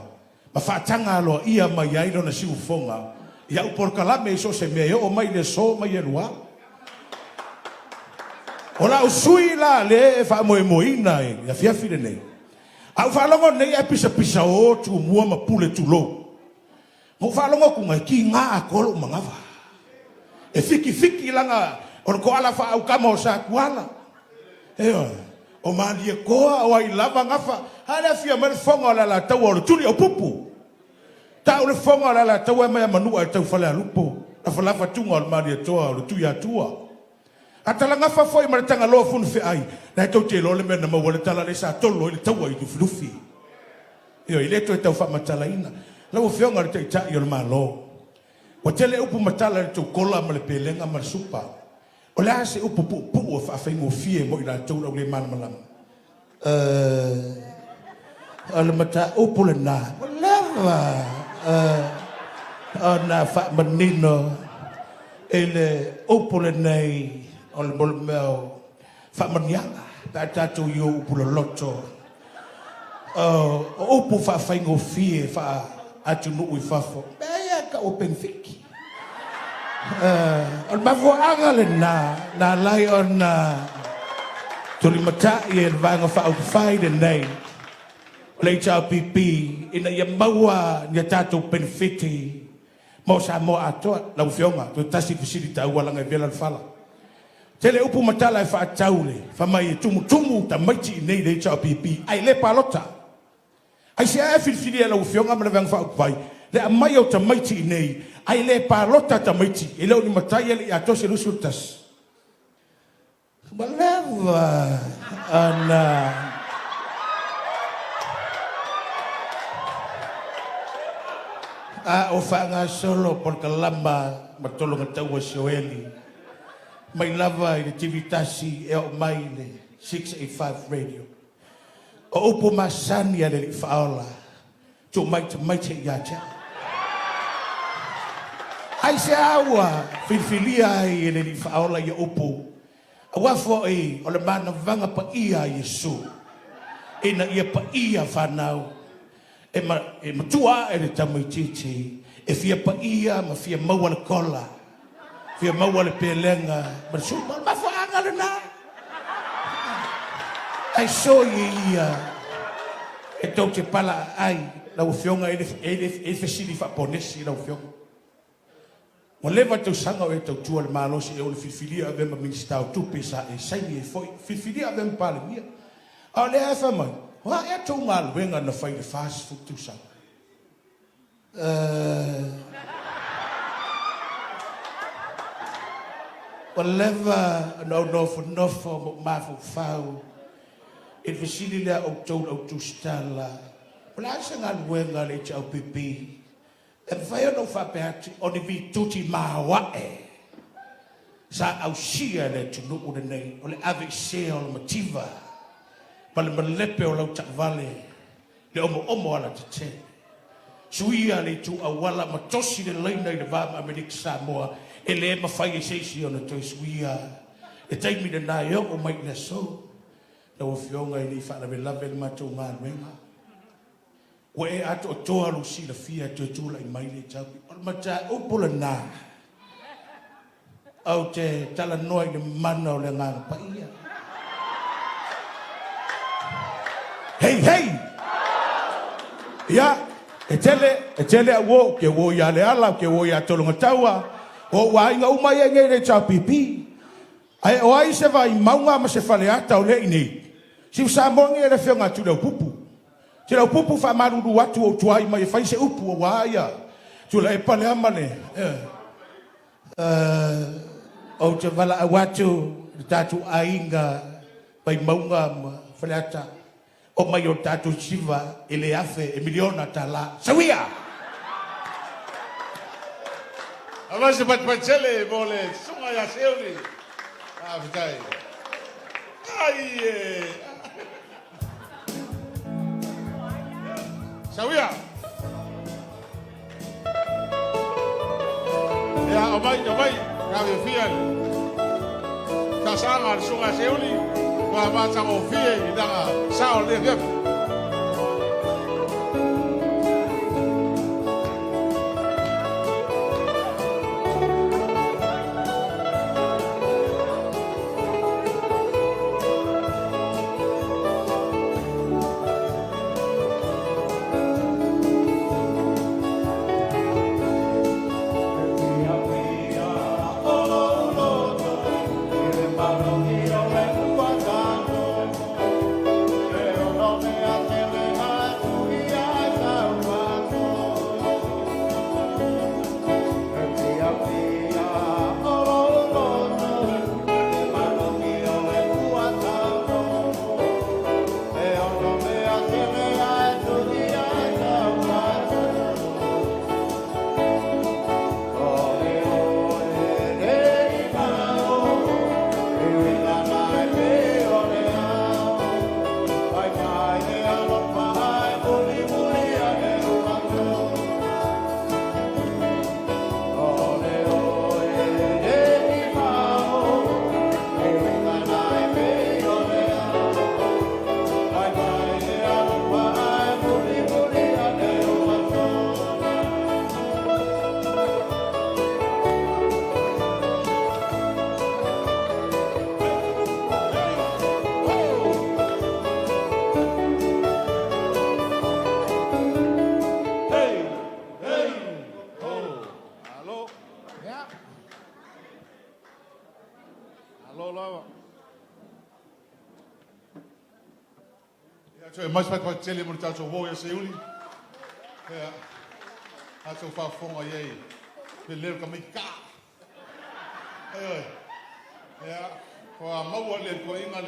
ma faataga aloaia mai ai lona siufofoga i au polokalame i so o se mea e oo mai i le aso ma ia lua. O lau sui la lea e faamoemoeina i le afiafi lenei. A ou faalogo nei ae pisapisa o Tumua ma Pule tulou. Na ou faalogo atu e kiga atoa lou manava. E fikifiki laga o le toala faaaukama o Satuala. Ioe. O Malietoa o ai lava gafa. A le afia mai le fofoga o le Alataua o le tuli o pupu. Tau le fofoga o le Alataua e mai a Manua e tau Falealupo. Lafalafa tuga o le Malietoa o le Tuiatua. A talagafa foi ma le Tagaloa Funifeai, na e tou te iloa le mea na maua ai le tala lea sa tolo ai le taua i Lufilufi. Ioe, e le toe tau faamatalaina. Lau Afioga i le Taitai o le Malo, ua tele upu ma tala i le tou kola ma le pelega ma le supa. O le a se upu puupuu e faafaigofie mo i latou lau le malamalama? O le mataupu lena ua leva ona faamanino i le upu lenei o le mea o faamanuiaga pe a tatou i o upu loloto. O upu faafaigofie faa-atunuu i fafo, mea ia e tau o penefiti. O le mafuaaga lena na ala ai ona tulimatai e le Vaega Faaupufai lenei o le HRPP ina ia maua ni a tatou penefiti mo Samoa atoa. Lau Afioga, toe tasi le fesili taua leaga e vela le fala. Tele upu ma tala e faatatau le fai mai e tumutumu tamaiti i inei i le HRPP ae le palota. Aisea e filifilia e lau Afioga ma le Vaega Faaupufai le aumai o tamaiti i inei ae le palota tamaiti, e le o ni matai e le i atoa se 21? Ua leva ona a o faagasolo polokalama ma tologa taua Sioeli mai lava i le TV tasi e oo mai i le 685 Radio. O upu masani a le Alii Faaola, tuu mai tamaiti ia te au. Aisea ua filifilia ai e le Alii Faaola ia upu? Aua foi o le manavaga paia a Iesu, ina ia paia fanau, e, ma, e matua ae le tamaitiiti, e fia paia ma fia maua le kola, fia maua le pelega ma le supa. O le mafuaaga lena. Ai soi e ia e tou te palaaai lau Afioga, e le, e le, e le fesili faaponesi lau Afioga. Ua leva tausaga o e tautua le Malo seia oo i le filifilia e avea ma Minisita o Tupe sa e saini ai foi, filifilia e avea ma Palemia. A o lea e fai mai, o a ea tou galuega na fai i le 40 tausaga? Uh, ua leva ona ou nofonofo ma ou mafaufau i le fesili lea a outou le au tusitala, o le a se galuega a le HRPP E mafai ona ou faapea atu, o ni vituti maoae sa ausia e le atunuu lenei, o le aveesea o le mativa ma le malepe o lau taavale, le omoomo alatetele. Suia le itu auala ma tosi le laina i le va ma Amerika Samoa, e le mafai e se isi ona toe suia le taimi lena e oo mai i le aso. Lau Afioga e le i faalavelave le matou galuega. Ua e atoatoa lou silafia e toe tulai mai le taupi. O le mataupu lena, ou te talanoa i le mana o le Agaga Paia. Hei, hei! Ia, e tele, e tele au uo, ou te uo ia Leala, ou te uo ia Tologataua, o ou aiga uma ia i nei i le HRPP. Ae o ai se Vaimauga ma se Faleata o lea i nei? Siu Samoa nei e le Afioga a Tuliaupupu. Tuliaupupu faamalulu atu ou tuai mai e fai se upu aua ia Tuilaepa lea ma le Ou te valaau atu i le tatou aiga Vaimauga ma Faleata Omai o tatou siva e le afe e miliona tala. Sauia! Avai se patipati mo le susuga ia Seuli. Faafetai. Ai e. Sauia! Ia, omai, omai, ka fiafia le tausaga a le Susuga ia Seuli, ua matagofie i lana sao o lenei afiafi. Ia, toe mai se faifai tele mo le tatou uo ia Seiuli. Ia, tatou faafofoga i ai le leo ka mai ka. Ioe. Ia, ua maua le tuaiga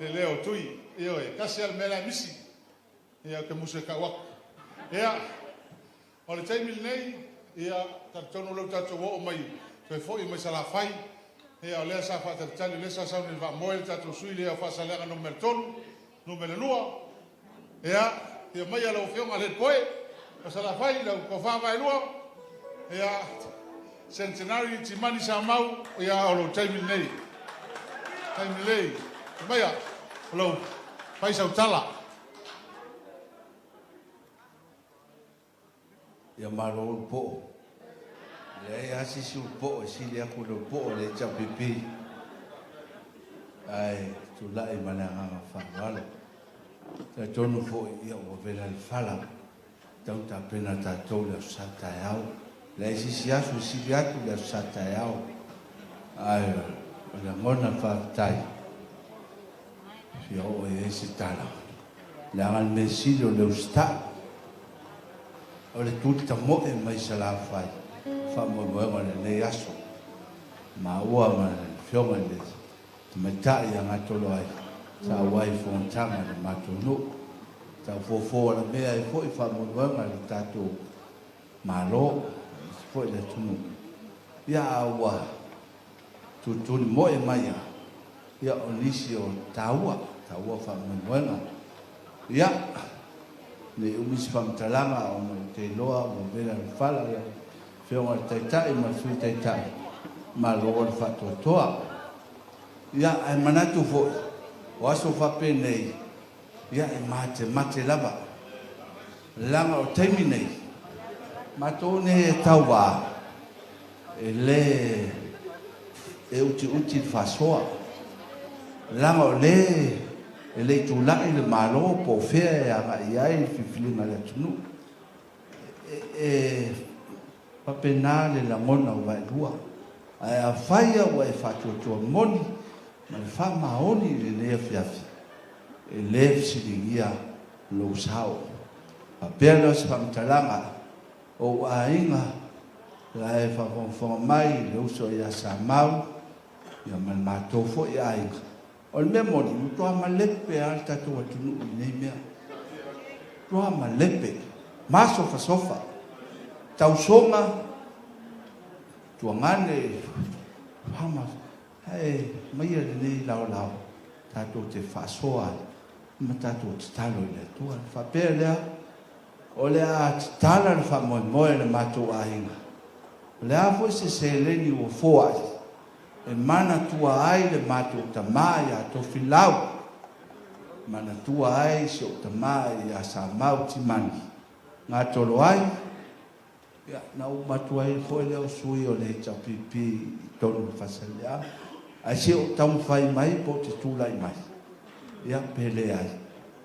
le leo tui. Ioe, tasi lava le mea la e misi. Ia, ou te musu e tau atu. Ia, o le taimi lenei, ia, talitonu o lea ua tatou oo mai, toe foi mai Salafai. Ia, o lea sa faatalitali, o lea sa sauni i le vaamoe le tatou sui lea o Faasaleleaga Nu.3, Nu.2. Ia, afio maia lau Afioga i le Poe o Salafai, lau tofa vaelua. Ia, Centenary Timani Samau, ia, o lou taimi lenei. Taimi lenei. Afio maia, o lou fai sau tala. Ia malo le po'o. E leai lava se isi ulu po'o e sili atu i le ulu po'o o le HRPP. Ae tulai ma le agaga faaaloalo. Talitonu foi ia ua vela le fala tau tapena tatou le Aso Sa taeao. E leai se isi aso e sili atu le Aso Sa taeao. Ae o le lagona faafetai fia oo i ai se tala. Leaga le mea sili o le usitai. O le tuli tamoe mai Salafai, faamoemoega o lenei aso. Maua ma le Afioga i le Tamaitai ia Gatoloai, sa auai i fonotaga a le matou nuu. Tau fofo alamea ai foi faamoemoega i le tatou Malo, aemaise foi le atunuu. Ia a ua tulituli moe mai a, ia o nisi o taua, taua faamoemoega. Ia, ne i umi se faamatalaga ona ou te iloa ua vela le fala lau Afioga i le Taitai ma le Sui Taitai, malo le faatoatoa. Ia, ae manatu foi, o aso faapenei, ia e matemate lava, leaga o taimi nei, matou nei e tauva, e le e utiuti le faasoa, leaga o le e le i tulai le Malo po o fea e agai i ai le filifiliga a le atunuu. E faapena le lagona o Vaelua. Ae afai lava ua e faatuatua moni ma le faamaoni i lenei afiafi, e le fesiligia lou sao. Faapea lea o se faamatalaga, o ou aiga la e faafogafoga mai, le uso ia Samau, ia ma le matou foi aiga. O le mea moni, matua malepe lava le tatou atunuu i nei mea. Matua malepe, masofasofa, tausoga, tuagane, fama, ae aumaia lenei laolao tatou te faasoa ai ma tatou tatalo i le Atua. Ona faapea lea, o le a tatala le faamoemoe a le matou aiga. O le a foi se seleni ua foai e manatua ai le matou tama ia Tofilau, manatua ai si ou tama ia Samau Timani, Gatoloai, ia, na uma atu ai foi lea o sui o le HRPP i totonu o Faasaleleaga. Ae se i ou taumafai mai po o te tulai mai, ia, pe leai,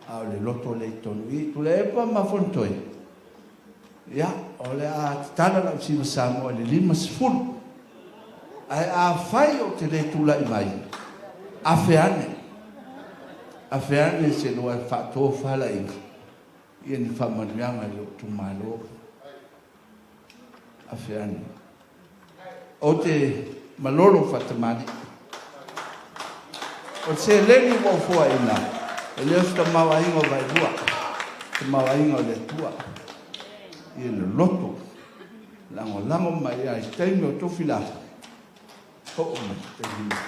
a o le loto lea i totonu i i. Tuilaepa ma Fonotoe, Ia, o le a tatala lau siva Samoa i le 50. Ae afai ou te le tulai mai, afe ane, afe ane se lua e faatofalaiga ia ni faamanuiaga i lou itumalo. Afe ane. Ou te malolo faatamalii. O le seleni ua ou foaina, e le o se tamaoaiga o Vaelua, o le tamaoaiga o le Atua. Ia loloto, lagolago mai ai i taimi o Tofilau, oo mai i taimi nei.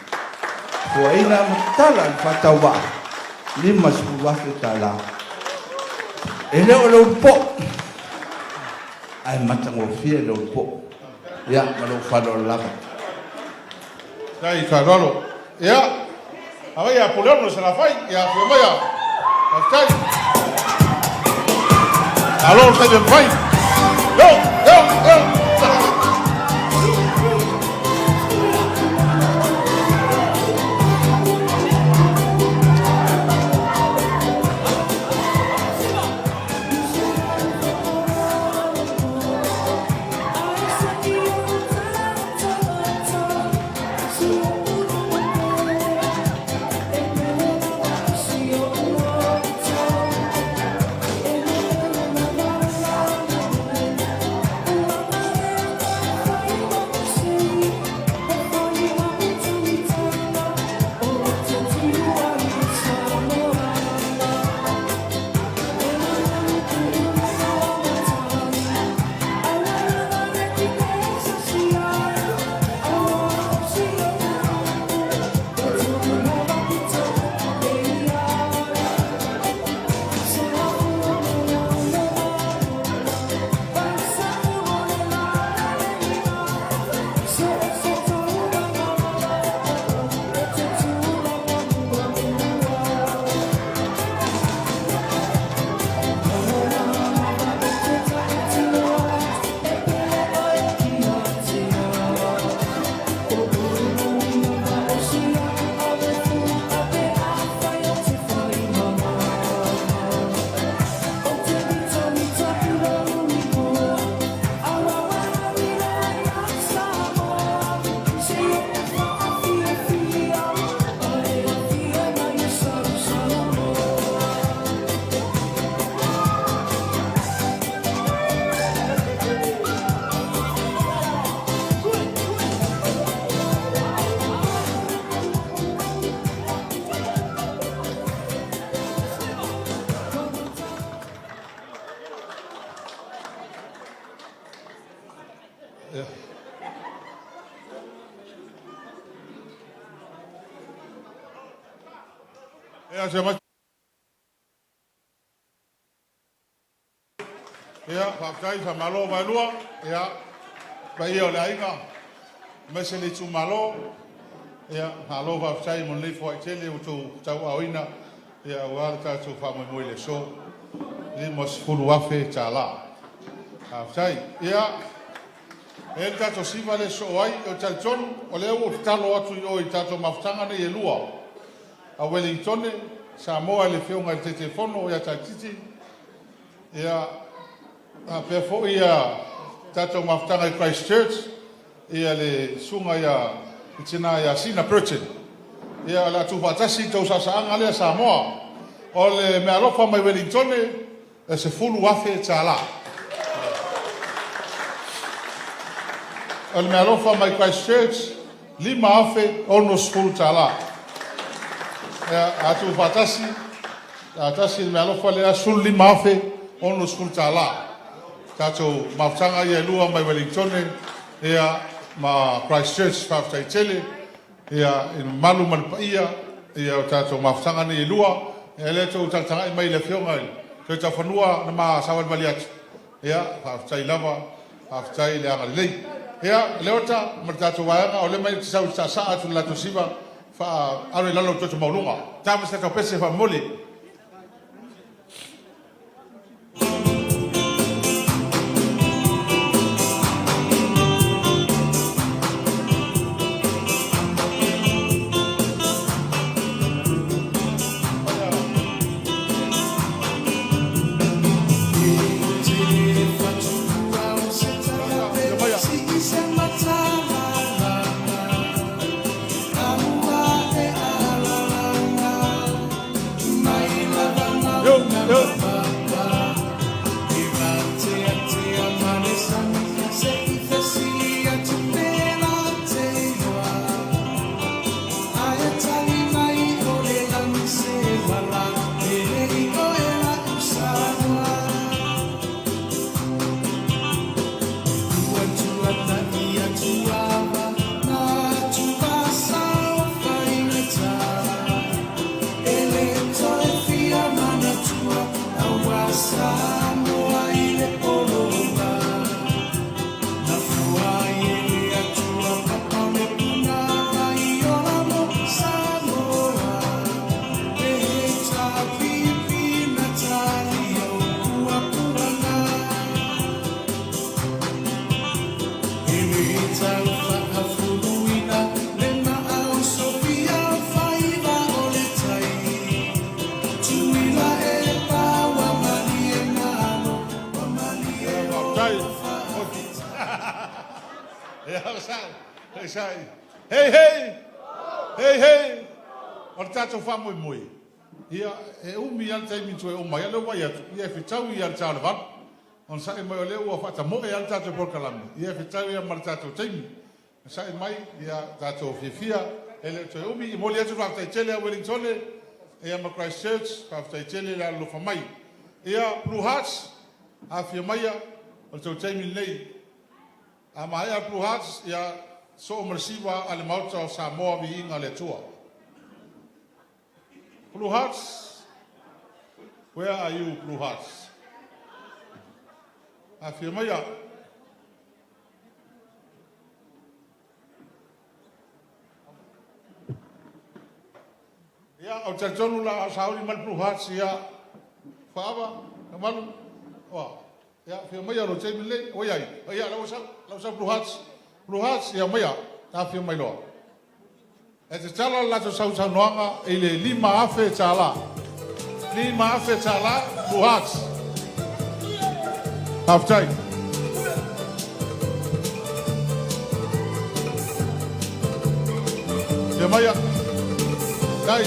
Foaina ma tatala le faatauvaa, $50,000. E le o le ulupo'o, ae matagofie le ulupo'o. Ia, ma lou faaaloalo lava. Faafetai faaaloalo. Ia, agai ia Puleono i Salafai. Ia, afio maia. Faafetai. Malo le taimi e mafai. Yo, yo, yo. Ia, se mai. Ia, faafetai, faamalo vaelua. Ia, paia o le aiga, aemaise le itumalo. Ia, malo faafetai mo lenei foai tele ua outou tauaaoina, ia, aua le tatou faamoemoe i le aso. $50,000. Faafetai. Ia, e i ai le tatou siva lea e sosoo ai. Ou te talitonu, o lea ua ou tatalo atu i o i tatou mafutaga nei e lua, a Ueligitone, Samoa i le Afioga i le Taitaifono ia Taititi, ia, faapea foi ia tatou mafutaga i Christchurch, ia le susuga ia le tina ia Sina Burton. Ia, o le a tuufaatasi le tou saasaaga lea Samoa. O le meaalofa mai Ueligitone, e $10,000. O le meaalofa mai Christchurch, $5,060. Ia, a tuufaatasi, a tasi le meaalofa lea, $15,060. Tatou mafutaga ia e lua mai Ueligitone ia, ma Christchurch. Faafetai tele ia, i le mamalu ma le paia ia, o tatou mafutaga nei e lua. Ia, lea tou tagatagai mai i le afioga i Toetaufanua na ma savalivali atu. Ia, faafetai lava, faafetai le agalelei. Ia, Leota ma le tatou vaega, o lea mai te sau i saasaa atu i le latou siva, faaalo i lalo le toto maualuga. Ta ma se tatou pese faamomoli. Hei hei! Hei hei! O le tatou faamoemoe, ia, e umi lava le taimi toe oo mai ai, lea ua vaai atu, ia e fetaui lava i le ta o le 8. Onosai mai o lea ua faatamoe lava le tatou polokalame, ia e fetaui lava ma le tatou taimi. Onosai mai, ia tatou fiafia, e le o toe umi. E momoli atu le faafetai tele ia Ueligitone ia ma Christchurch, faafetai tele le alolofa mai. Ia, Blue Hearts, afifio maia, o le tou taimi lenei. A maea Blue Hearts, ia soo ma le siva a le Maota o Samoa, viiga i le Atua. Blue Hearts, where are you, Blue Hearts? Afifio maia. Ia, ou te talitonu la a sauni mai le Blue Hearts, ia, Faava, Kamalu, oa, ia, afio maia lo taimi lenei, oi ai, ia, lau sau, lau sau Blue Hearts, Blue Hearts, ia maia, afio mai loa. E tatala le latou sausaunoaga i le $5,000. $5,000 Blue Hearts. Faafetai. Ia maia. Dai.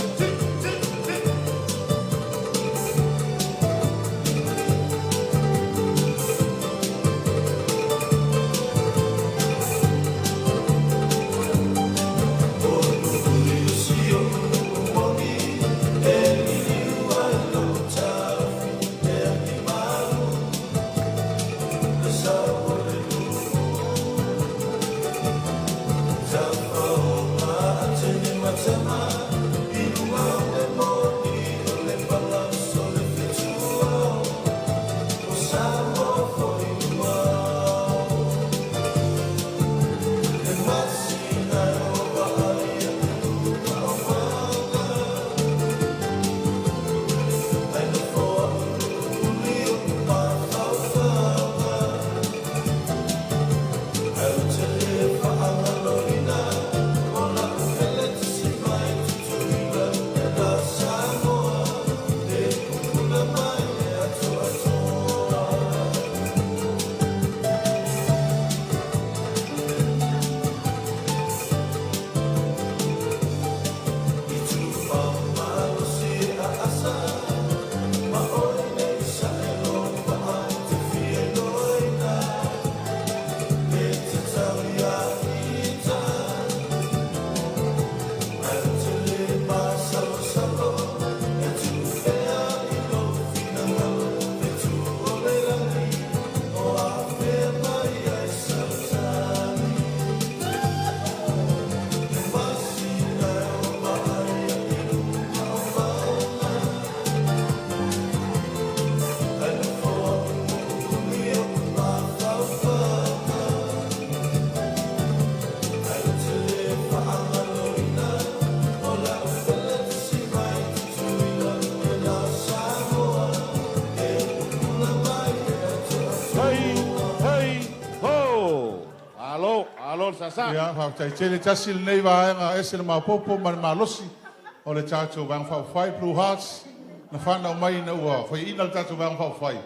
Sasa. Ia, faafetai tele. Tasi lenei vaega ese le maopoopo ma le malosi o le tatou Vaega Faaupufai, Blue Hearts, na fanau mai ina ua faiaina le tatou Vaega Faaupufai.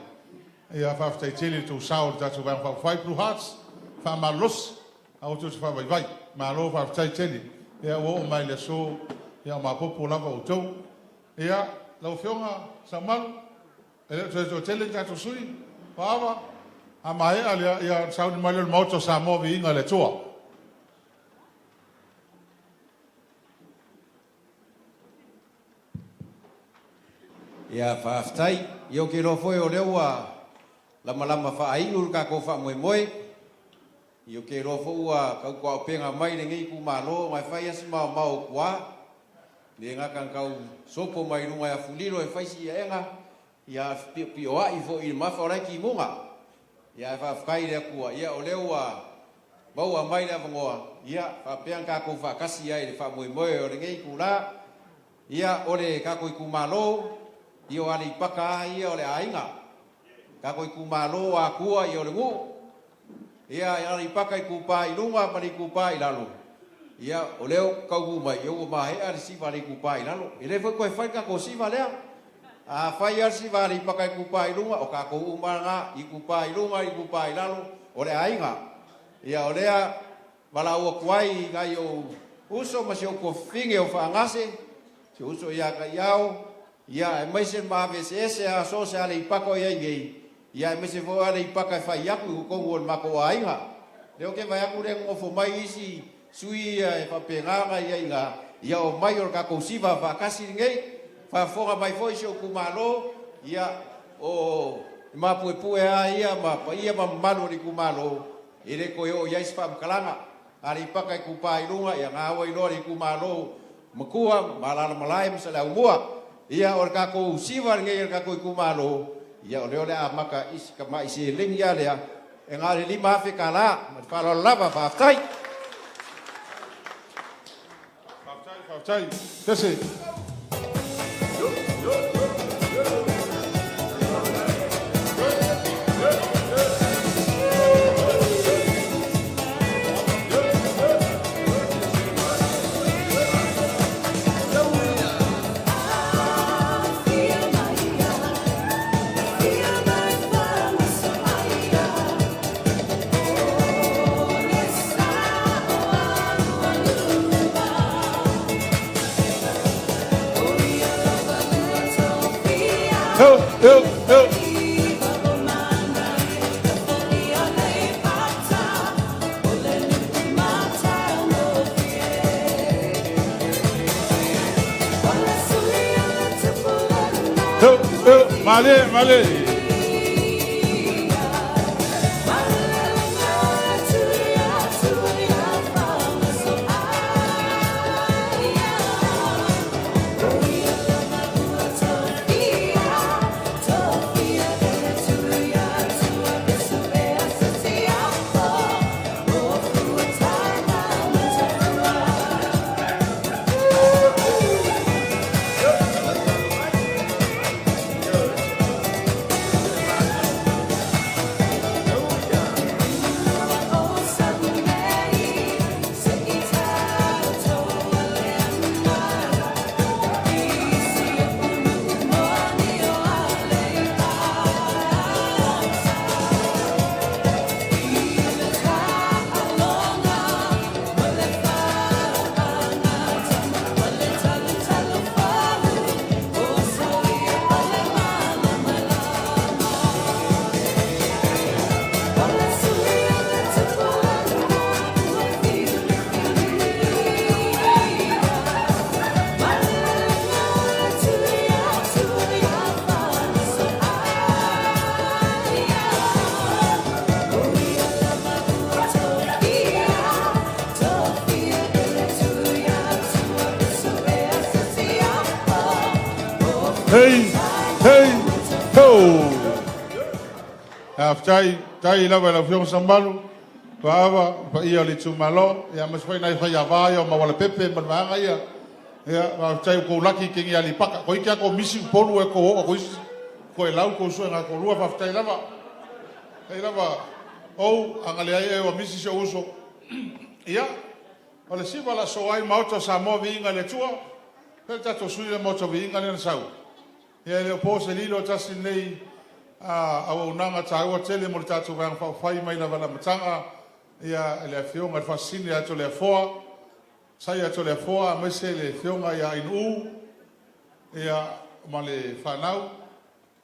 Ia, faafetai tele i le tou sao i le tatou Vaega Faaupufai, Blue Hearts, faamalolosi, aua tou te faavaivai. Malo faafetai tele. Ia, ua oo mai le aso, ia o maopoopo lava outou. Ia, lau Afioga Saumalu, e le o toe toatele ni tatou sui usufono. Paava, a maea lea, ia ona sauni mai lea o le Maota o Samoa, viiga i le Atua. Ia faafetai. Ia ou te iloa foi o lea ua lamalama faaiu le tatou faamoemoe. Ia ou te iloa foi ua tautuaupega mai lenei itumalo ona e fai lava si maomao o tua. E le gata ina tau sopo mai luga e afulilo e fai si aega, ia a o le fepiopioai foi i le mafa o la e timuga. Ia ae faafetai i le Atua, ia o lea ua maua mai le avanoa, ia faapea ona tatou faatasi ai i le faamoemoe o lenei itula. Ia o le tatou itumalo, ia o Aleipata lava ia o le aiga. Tatou itumalo o Atua ia o le nuu. Ia Aleipata Itupa i luga ma le Itupa i lalo, ia o lea ou te taunuu mai, ia ua maea le siva a le Itupa i lalo. E le foi toe fai le tatou siva lea. A fai lava le siva a Aleipata Itupa i luga, o tatou uma lava na, Itupa i luga, Itupa i lalo, o le aiga. Ia o lea valaau atu ai i nai ou uso ma si ou tuafafine o Faagase, si ou uso ia Taiao, ia aemaise le maave eseese a so o se Aleipata o i ai nei, ia aemaise foi o Aleipata e fai atu i totonu o le matou aiga. Lea ou te vaai atu lea e nonofo mai isi sui ia e faapena ona i ai i ina, ia omai o le tatou siva faatasi lenei. Faafofoga mai foi si ou itumalo, ia o le mapuepue lava ia ma paia ma mamalu o le itumalo, e le toe oo i ai se faamatalaga. Aleipata Itupa i Luga, ia na ua iloa le itumalo matua ma Alalamalae ma Saleaaumua. Ia o le tatou siva lenei a le tatou itumalo, ia o lea o le a amata i si tamai seleni lava lea, e na o le $5,000. Ma le faaaloalo lava, faafetai. Faafetai, faafetai. Tese. Eu, eu, eu. Eu, eu, male, male. Hei, hei, ho! Faafetai, tai lava i lau Afioga Samalu, Paava, paia o le itumalo, ia aemaise foi nai faiava ia o Maualapepe ma le vaega ia. Ia, faafetai ua tou laki i kengi Aleipata. Toeitiiti lava tou misi Upolu ae tou oo atu isi Toelau tou suega toalua, faafetai lava. Faafetai lava. Ou, a na leai oe ua misi si ou uso. Ia, o le siva o le a sosoo ai Maota o Samoa Viiga i le Atua. Fea le tatou sui lea Maota o Viiga lea na sau? Ia e le o po se lilo, tasi lenei auaunaga taua tele mo le tatou Vaega Faaupufai mai lava i le amataga, ia le Afioga i le Faasisina ia Toleafoa, Saia Toleafoa aemaise le Afioga ia Ainuu ia ma le fanau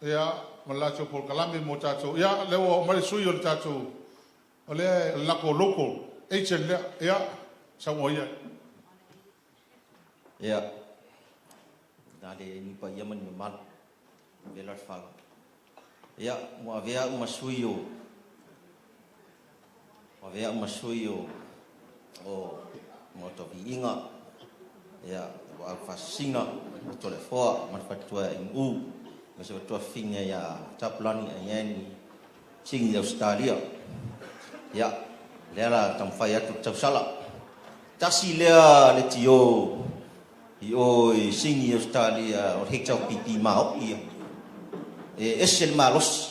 ia ma le latou polokalame mo tatou. Ia lea ua oo mai le sui o le tatou o lea o le latou local agent lea, ia saunoa ia. Ia, na le ni paia ma ni mamalu, vela le fala. Ia, ua avea au ma sui o, ua avea au ma sui o, o Maota Viiga, ia, ua au faasisina, o Toleafoa ma le faletua ia Inu'u, ma se faletua fafine ia Tapulani Aiani Sini Ausetalia. Ia, lea la taumafai atu le tausala. Tasi lea leitio i o i Sini Ausetalia o le HLPP maoti ia. E ese le malosi.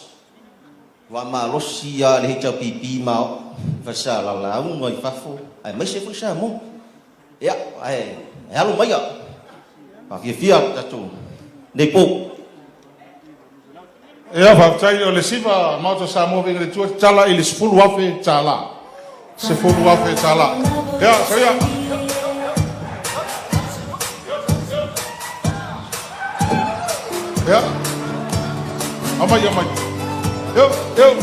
Ua malosi lava le HLPP maoti sa lalauga i fafo aemaise foi Samoa. Ia, ae alo maia. Faafiafia le tatou nei po. Ia, faafetai. O le siva Maota Samoa Viiga i le Atua tatala i le $10,000. $10,000. Ia, soia. Ia. Aumai, aumai. Yo, yo.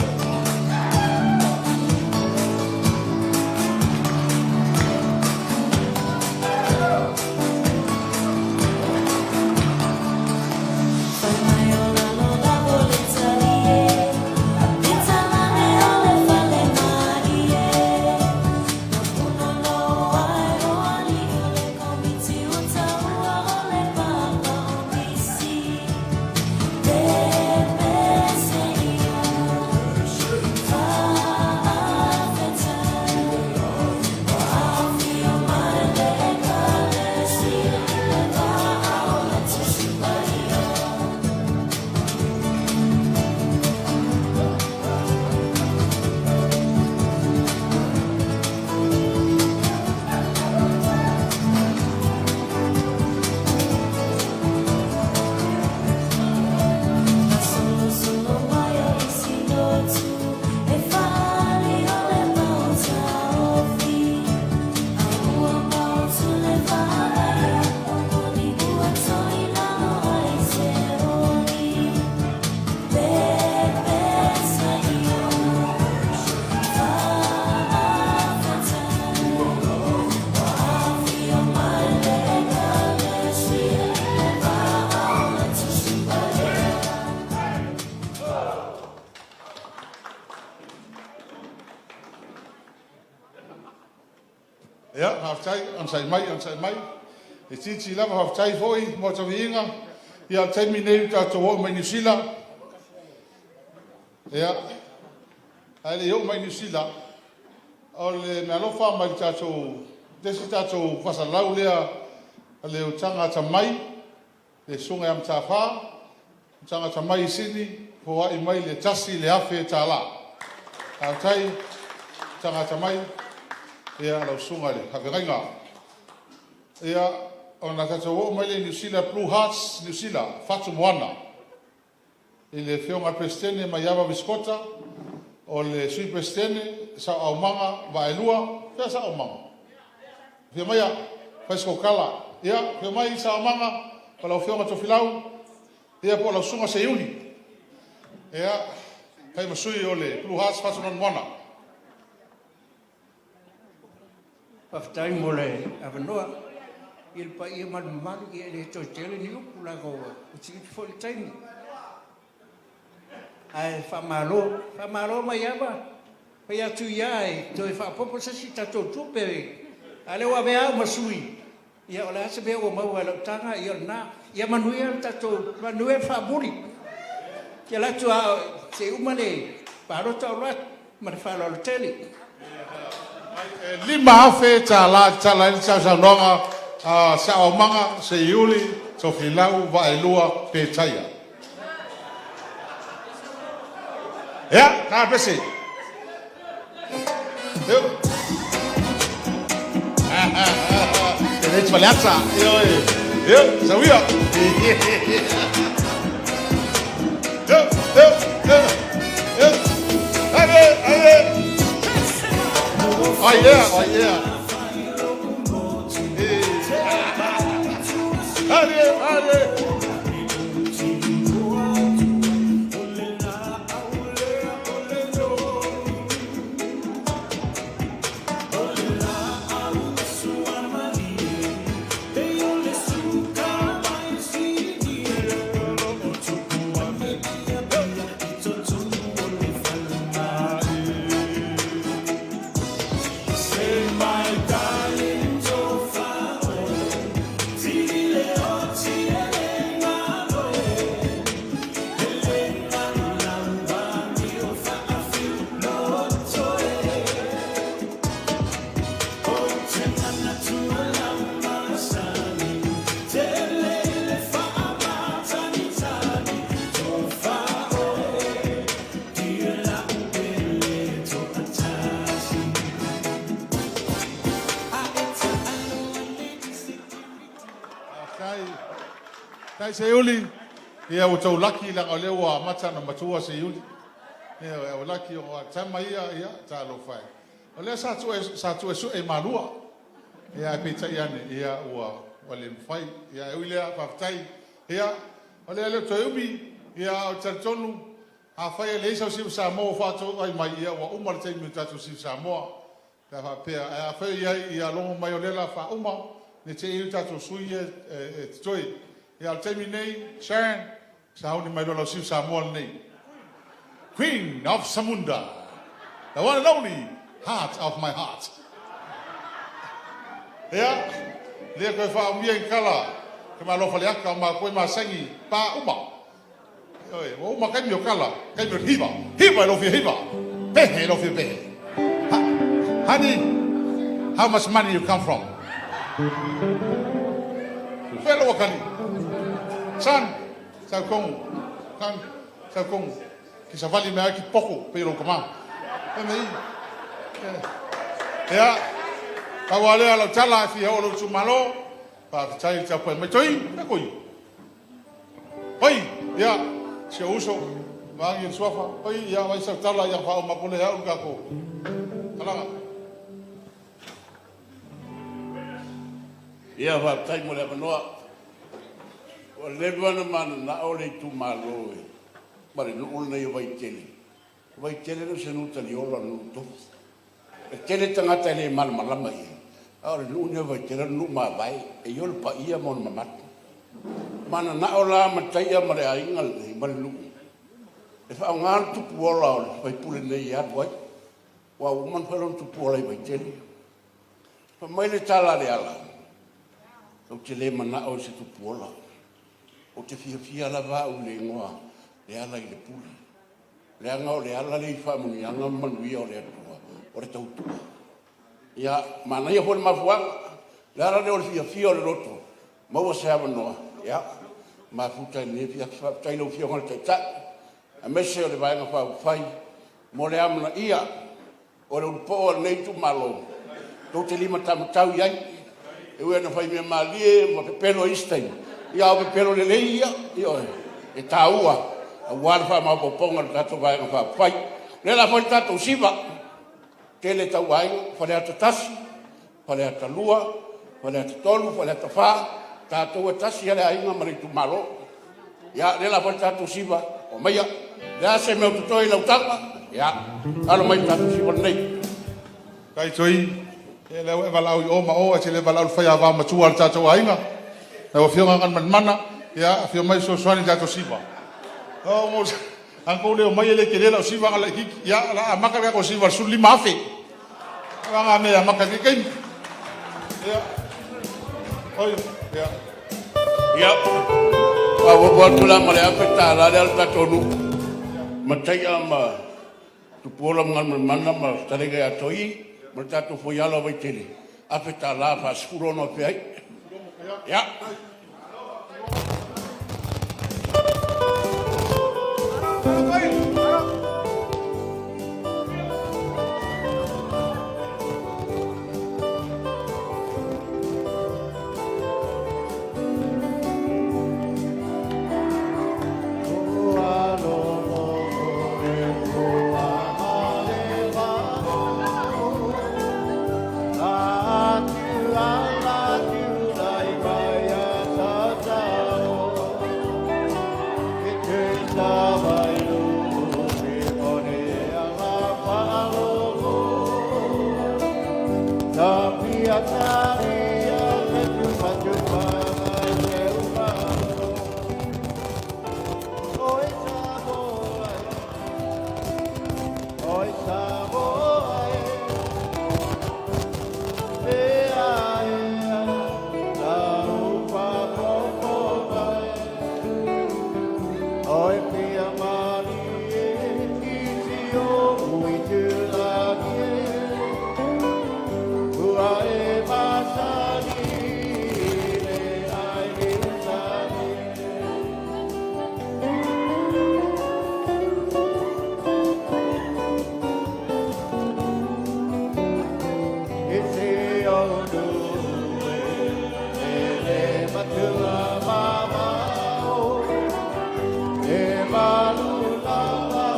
Ia, faafetai, onosai mai, onosai mai. E itiiti lava faafetai foi mo taviiga. Ia, o le taimi lenei ua tatou oo mai Niu Sila. Ia, ae le i oo mai Niu Sila, o le meaalofa mai le tatou, le isi tatou faasalalau lea a le utaga atamai, le susuga ia Matafā, utaga atamai i Sini, foai mai le $1,000. Faafetai, utaga atamai, ia lau susuga i le faafeagaiga. Ia, ona tatou oo mai lea i Niu Sila, Blue Hearts Niu Sila, Fatu Moana, i le afioga i le Peresetene Maiava Visikota, o le Sui Peresetene Sao Aumaga Vaelua. Fea Sao Aumaga? Afio maia, fai se tautala. Ia, afio mai Sao Aumaga, o lau afioga Tofilau, ia po o lau susuga Seiuli. Ia, fai ma sui o le Blue Hearts Fatu Moana. Faafetai mo le avanoa. I le paia ma le mamalu, ia e le toe tele ni upu leaga ua utiuti foi le taimi. Ae faamalo, faamalo Maiava, fai atu ia e toe faaopoopo se isi tatou tupe, a o lea ua avea au ma sui, ia o le a se mea ua maua i lau taga, ia o lena. Ia manuia le tatou, manuia le faamuli. Ou te alu atu lava se i uma le palota ou alu atu. Ma le faaaloalo tele. E $5,000 e tatala ai le sausaunoaga a Sao Aumaga, Seiuli, Tofilau, Vaelua, Petaia. Ia, na pese. E le Faleata. Ioe. Io, sauia. Io, io, io, io. Ale, ale. Oh yeah, oh yeah. Ale, ale. Tai, tai Seiuli, ia ua tou laki leaga o lea ua amata ona matua Seiuli. Ia ua laki o tama ia, ia talofa e. O lea sa tuu sa tuu e sue i Malua. Ia ae peitai ane, ia ua le mafai. Ia e ui lea, faafetai. Ia o lea e le o toe umi, ia ou te talitonu, afai e leai sau siva Samoa ua faatauai mai, ia ua uma le taimi o tatou siva Samoa. Pe a faapea, ae afai o i ai, ia logo mai o lea o le a faauma, ne i te i ua tatou sui ia e totoe. Ia a o le taimi lenei, Sharon, sauni mai loa lau siva Samoa lenei. Queen of Samunda, the one and only heart of my heart. Ia, lea koe faaumia i kala, ke malo faleaka o makou e masani, pa uma. Ioe, ua uma kaimi o kala, kaimi o le hiva, hiva e lou fia hiva, pehe e lou fia pehe. Ha, honey, how much money you come from? Fea lou akali? Son, sau kongu, kan, sau kongu. Ki savali mea ai ki poko, pei o lou tama. Fai mai i. Ia, pau lava lea o lau tala e fia oo i lou itumalo, faafetai i le tapuai mai. Toi, fea koi? Oi, ia, si ou uso, Maagi o le suafa. Oi, ia, vai sau tala, ia faauma atu lea e au le tatou talaga. Ia, faafetai mo le avanoa. Ua leva ona mananao le itumalo e ma le nuu lenei o Vaitele. O Vaitele le o se nuu taliola o le nuu tofi. E tele tagata e le malamalama i ai, a o le nuu lenei o Vaitele o le nuu mavae, e i ai le paia ma ona mamalu. Mananao la Mataia ma le aiga lenei ma le nuu e faaaoga le tupu ola o le faipule nei e alu ai. Ua uma ona fai lona tupu ola i Vaitele. Fai mai le tala a Leala, ou te le manao i se tupu ola. Ou te fiafia lava au i le igoa Leala i le pule. Leaga o le ala lea i faamanuiaga ma manuia o le Atua, o le tautua. Ia, manaia foi le mafuaaga. Le ala lea o le fiafia o le loto, maua se avanoa, ia, mafuta i lenei afiafi. Faafetai i lau Afioga i le Taitai, aemaise o le Vaega Faaupufai mo le amanaia o le ulupoo a lenei itumalo, tou te limataumatau i ai. E ui lava ina faimea malie ma pepelo i isi taimi, ia a o pepelo lelei ia, ioe, e taua aua le faamaopoopoga o le tatou Vaega Faaupufai. O lea o le a fai le tatou siva, tele tauaiga, Faleata 1, Faleata 2, Faleata 3, Faleata 4, tatou e tasi lava le aiga ma le itumalo. Ia, lea o le a fai le tatou siva, omaia. O le a se mea o totoe i lau taga? Ia, alo mai i le tatou siva lenei. Faafetai Toi, ia lea ua e valaau i o ma o ae te le valaau i le faiava matua a le tatou aiga. Lau Afioga Galumalemana, ia afio mai e fesoasoani i le tatou siva. A na tou le omai e le tele lau siva na laitiiti. Ia, o le a amata le tatou siva i le 15,000. O a mea e amata i lenei taimi. Ia, oi, ia. Ia, faaopoopo atu la ma le $1,000 lea a le tatou nuu. Mataia ma Tupuola ma Galumalemana ma Fetalaiga ia Toi ma le tatou Foiala o Vaitele, $1,000 faasefulu ono afe ai. Ia. Oe pia malie i si o i tūlagi e Ua e masani le ai li usani e I si o nue e le matua mamao E malu lava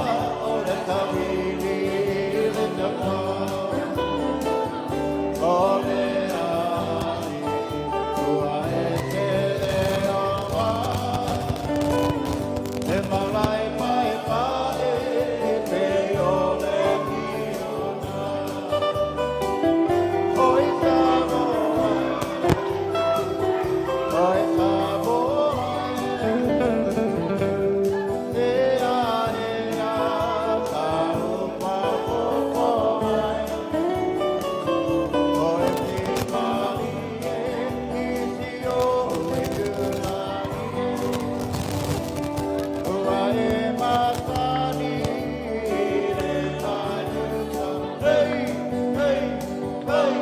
o le tawili le tapa O le ai ua e te le oa E malai pai pai e pe o le kiona Oi Samoa, oi Samoa E a e a ka upa popo mai Oe te malie i si o i tūlagi Ua e masani le aiuta Hey, hey, hey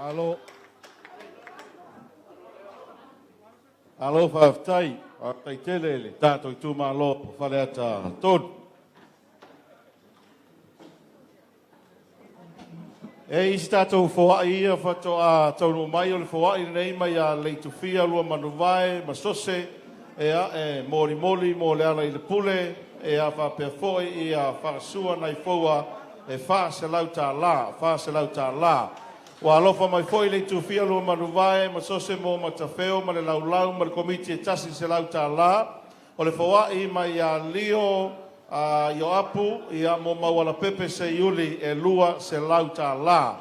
Alo. Alo faafetai, faafetai tele i le tatou itumalo o Faleata 3. E isi tatou foai ia faatoa taunuu mai, o le foai lenei mai ia Leitufia Luamanuvae ma Sose, ea e molimoli mo le ala i le pule, ea faapea foi ia Fagasua nai Foua e $400, $400. Ua alofa mai foi Leitufia Luamanuvae ma Sose mo Matafeo ma le Laulau ma le Komiti e $100. O le foai mai ia Lio Ioapu ia mo Maualapepe Seiuli e $200.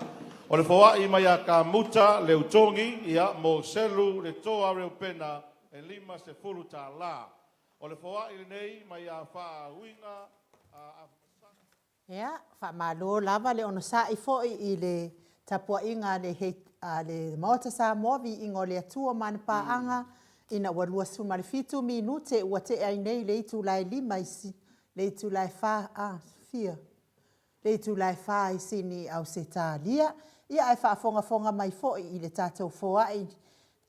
O le foai mai ia Kamuta Leutogi ia mo Selu le Toa Reupena e $50. O le foai lenei mai ia Faauiga Ia, faamalo lava le onosai foi i le tapuaiga a le a le Maota Samoa, Viiga o le Atua ma ana paaga, ina ua 27 minute ua tea ai nei le itula e 5 i le itula e 4, a, fia? Le itula e 4 i Sini, Ausetalia. Ia, ae faafogafoga mai foi i le tatou foai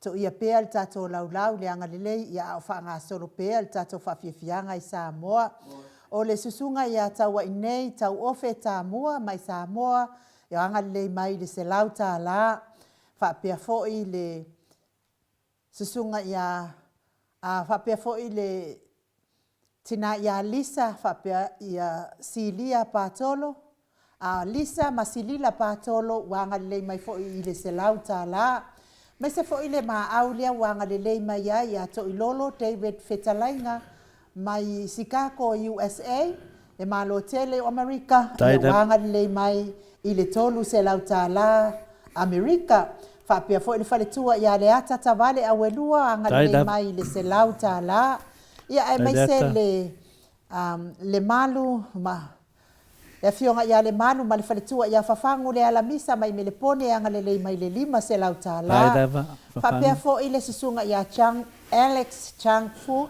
Toia pea le tatou laulau i le agalelei, ia a o faagasolo pea le tatou faafiafiaga i Samoa. O le susuga ia Tauainei Tauofe Tamua mai Samoa, ia agalelei mai i le $100. Faapea foi le susuga ia, a faapea foi le tina ia Lisa faapea ia Silia Patolo, a Lisa ma Silila Patolo ua agalelei mai foi i le $100. Aemaise foi le maau lea ua agalelei mai ai ia Toilolo David Fetalaiga mai Chicago USA, le Malo tele o Amerika, ia ua agalelei mai i le $300 Amerika. Faapea foi le faletua ia Leata Tavale Auelua agalelei mai i le $100. Ia aemaise le Lemalu ma Le Afioga ia Lemalu ma le faletua ia Fafagu Lealamisa mai Melepone e agalelei mai le $500. Faapea foi le susuga ia Chang Alex Chang Fu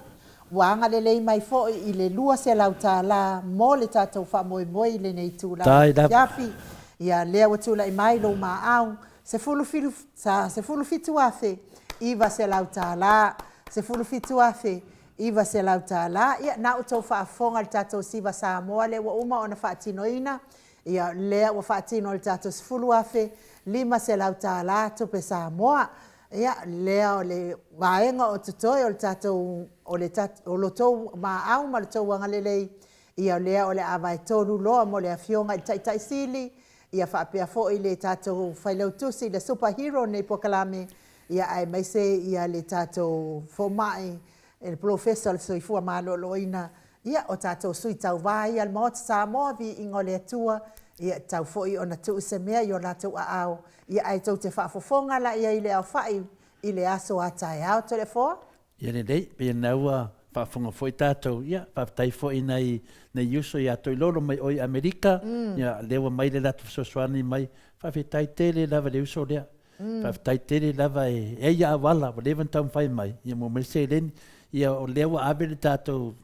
ua agalelei mai foi i le $200 mo le tatou faamoemoe i lenei itula afiafi. Ia lea ua tulai mai lou maau $17,900, 17,000 $900. Ia, na outou faafofoga i le tatou Siva Samoa lea ua uma ona faatinoina. Ia, lea ua faatino i le tatou $10,500 tupe Samoa. Ia, lea o le vaega o totoe o le tatou, o le o lo outou maau ma lo outou agalelei, ia lea o le a vaetolu loa mo le Afioga i le Taitai Sili, ia faapea foi le tatou Failautusi, le Super Hero o lenei polokalame, ia aemaise ia le tatou fomai, le Polofesa o le Soifua Maloloina, ia o tatou sui tauva ia a le Maota Samoa, viiga o le Atua, ia e tatau foi ona tuu se mea i o latou aao, ia ae tou te faafofoga la i ai i le aofai i le aso a taeao. Toleafoa. Ia lelei, pei o lena ua faafofoga foi tatou, ia faafetai foi i nai nei uso ia Toilolo mai o i Amerika, ia lea ua mai le latou fesoasoani mai, faafetai tele lava i le uso lea. Faafetai tele lava e ai auala ua leva ona taumafai mai ia maua mai le seleni. Ia o lea ua ave le tatou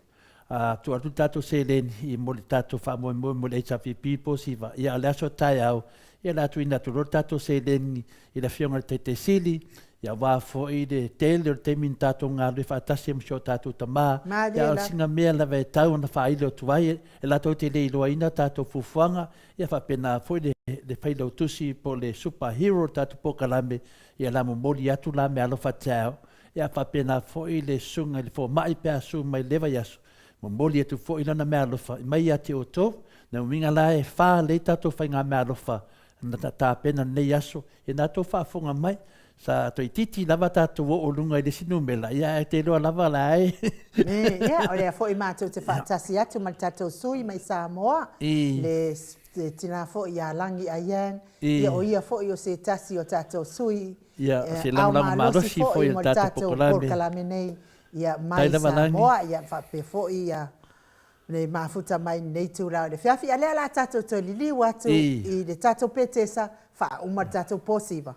tuu atu le tatou seleni i mo le tatou faamoemoe mo le HRPP po o SIVA. Ia a o le aso a taeao, ia o le a tuuina atu loa le tatou seleni i le Afioga i le Taitai Sili, ia aua foi le tele o le taimi na tatou galulue faatasi ai ma si o tatou tama. Malie Ia a o lava. sina mea lava e tau ona faailo atu ai, e latou te le iloaina tatou fuafuaga, ia faapena foi le le Failautusi po o le Super Hero o le tatou polokalame, ia o le a momoli atu la meaalofa taeao. Ia faapena foi le susuga i le fomai pe a susu mai i lea vaiaso, momoli atu foi lana meaalofa mai ia te outou. Na uiga la e fa lelei tatou faigameaalofa na tapena i lenei aso, ia na outou faafofoga mai, sa toeitiiti lava tatou oo i luga i le isi numera, ia ae te iloa lava la e. Ia, o lea foi matou te faatasi atu ma le tatou sui mai Samoa, le tina foi ia Lagi Aiyang, ia o ia foi o se tasi o tatou sui Ia, o se lagolago malosi foi o le tatou polokalame nei, ia, mai Samoa, ia faapea foi ia le mafuta mai i lenei itula o le afiafi. A lea o le a tatou toe liliu atu i le tatou Petesa, faauma le tatou po siva.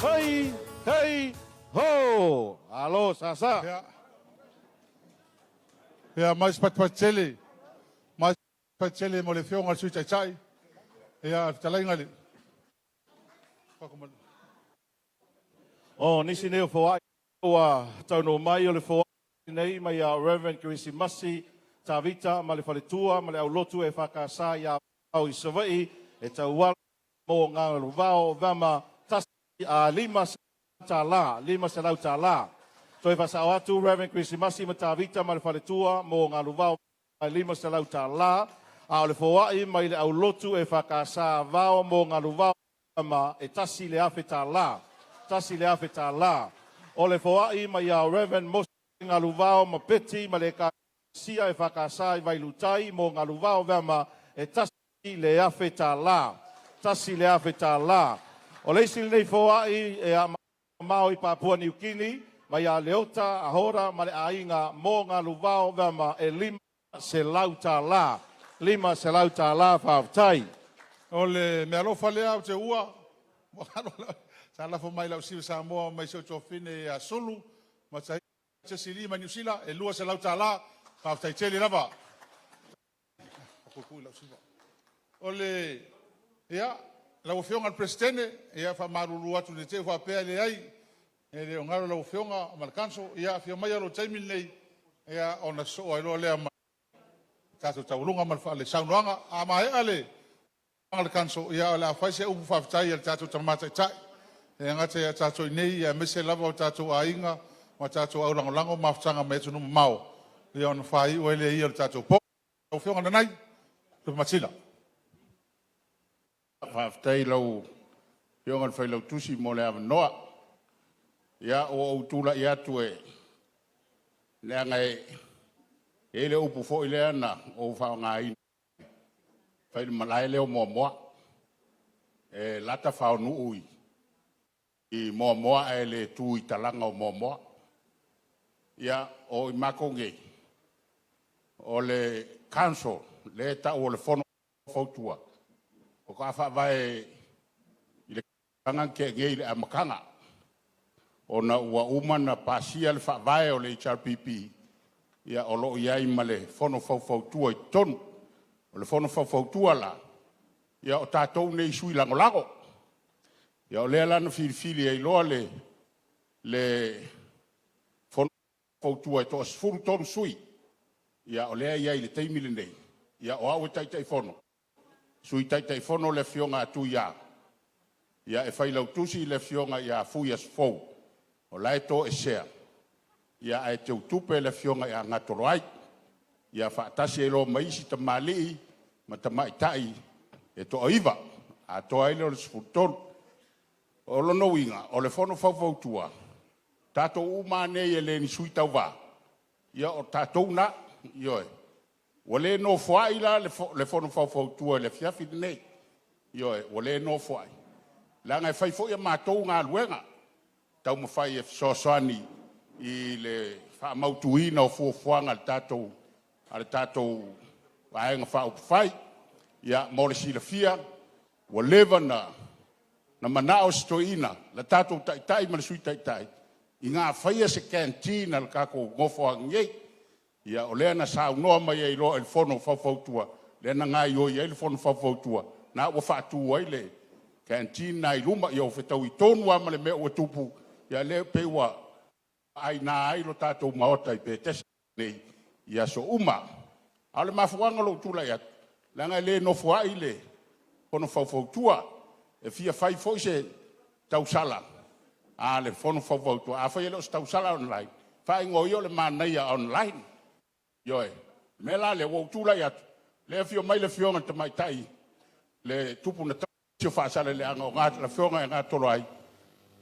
Hei, hei, ho! Alo, sasa! Ia, ia mai se patupatu tele, mai se patupatu tele mo le Afioga i le Sui Taitai, ia, le fetalaiga i le. O nisi nei o foai ua taunuu mai o le foai nei mai ia Rev. Kerisimasi Tavita ma le faletua ma le aulotu EFKS ia Vao i Savaii e tauala mo Galuvao Vama tasi a $500, $500. Toe faasao atu Rev. Kerisimasi ma Tavita ma le faletua mo Galuvao e $500, a o le foai mai le aulotu EFKS Vao mo Galuvao ma e $1,000, $1,000. O le foai mai ia Rev. Mose Galuvao ma Betty ma le Ekalesia EFKS i Vailutai mo Galuvao Vama e $1,000, $1,000. O le isi lenei foai e mamao i Papua Niu Kini mai ia Leota Ahora ma le aiga mo Galuvao Vama e $500, $500. Faafetai. O le meaalofa lea ou te uua, sa lafo mai i lau siva Samoa mai si ou tuafafine ia Sulu ma Sesili mai Niu Sila e $200. Faafetai tele lava. O le, ia, lau Afioga i le Peresetene, ia faamalulu atu ne i te i ua faapea e leai, e le o galo i lau Afioga ma le Council, ia afio maia lou taimi lenei, ia ona sosoo ai loa lea ma le tatou taualuga ma le saunoaga. A maea le le Council, ia o le a fai se upu faafetai a le tatou Tama Taitai, e le gata ia tatou i inei, aemaise lava o tatou aiga ma tatou aulagolago mafutaga mai atunuu mamao, ia ona faaiu ai lea ia o le tatou po. Lau Afioga Nanai Lupemasina. Faafetai i lau Afioga i le Failautusi mo le avanoa. Ia, ua ou tulai atu e leaga e i ai le upu foi lea na ou faaaogaina e fai le malae lea o Moamoa. E lata faonuu i Moamoa ae le tu i talaga o Moamoa. Ia, o i matou nei, o le council lea e tau o le Fono Fautua, faatoa faavae i le tausaga na tea nei i le amataga, ona ua uma ona pasia le faavae o le HRPP, ia o lo o i ai ma le Fono Faufautua i totonu. O le Fono Faufautua la, ia o tatou nei sui lagolago. Ia o lea la na filifili ai loa le Fono Fautua e toa-13 sui. Ia o lea e i ai i le taimi lenei, ia o au e Taitaifono, Sui Taitaifono le Afioga a Tuia, ia e failautusi le Afioga ia Fui Asofou, o la e toesea, ia ae teutupe le Afioga ia Gatoloai. Ia faatasi ai loa ma isi tamalii ma tamaitai e toa-9, atoa ai lea o le 13. O lona uiga, o le Fono Faufautua, tatou uma lava nei e le ni sui tauva, ia o tatou na, ioe. Ua le nofoai la le Fono Faufautua i le afiafi lenei. Ioe, ua le nofoai, leaga e fai foi a matou galuega, taumafai e fesoasoani i le faamautuina o fuafuaga a le tatou Vaega Faaupufai. Ia, mo le silafia, ua leva ona manao si toeaina, le tatou Taitai ma le Sui Taitai, ina faia se canteen a le tatou nofoaga nei. Ia o lea na saunoa mai ai loa i le Fono Faufautua, lea na gaoioi ai le Fono Faufautua, na ua faatu ai le canteen lena i luma. Ia ua fetaui tonu lava ma le mea ua tupu, ia lea pei ua aina ai lo tatou Maota i Petesa nei i aso uma. A o le mafuaaga o lou tulai atu, leaga e le nofoai le Fono Faufautua. E fia fai foi se tausala a le Fono Faufautua. Afai e le o se tausala online, faaigoa ia o le Manaia Online. Ioe. O le mea la lea ua ou tulai atu, lea e afio mai le Afioga i le Tamaitai, le tupu na tausi o Faasaleleaga o le Afioga ia Gatoloai,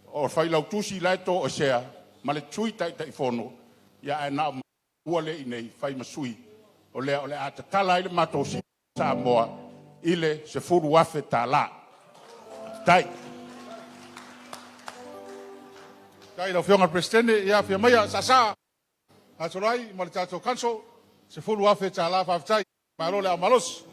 o Failautusi la e toesea ma le Sui Taitaifono, ia ae na o maua lea e i inei fai ma sui o lea o le a tatala ai le matou Samoa i le $10,000. Faafetai. Faafetai i lau Afioga i le Peresetene. Ia afio maia Sasa Gatoloai ma le tatou Council, $10,000. Faafetai. Malo le aomalosi.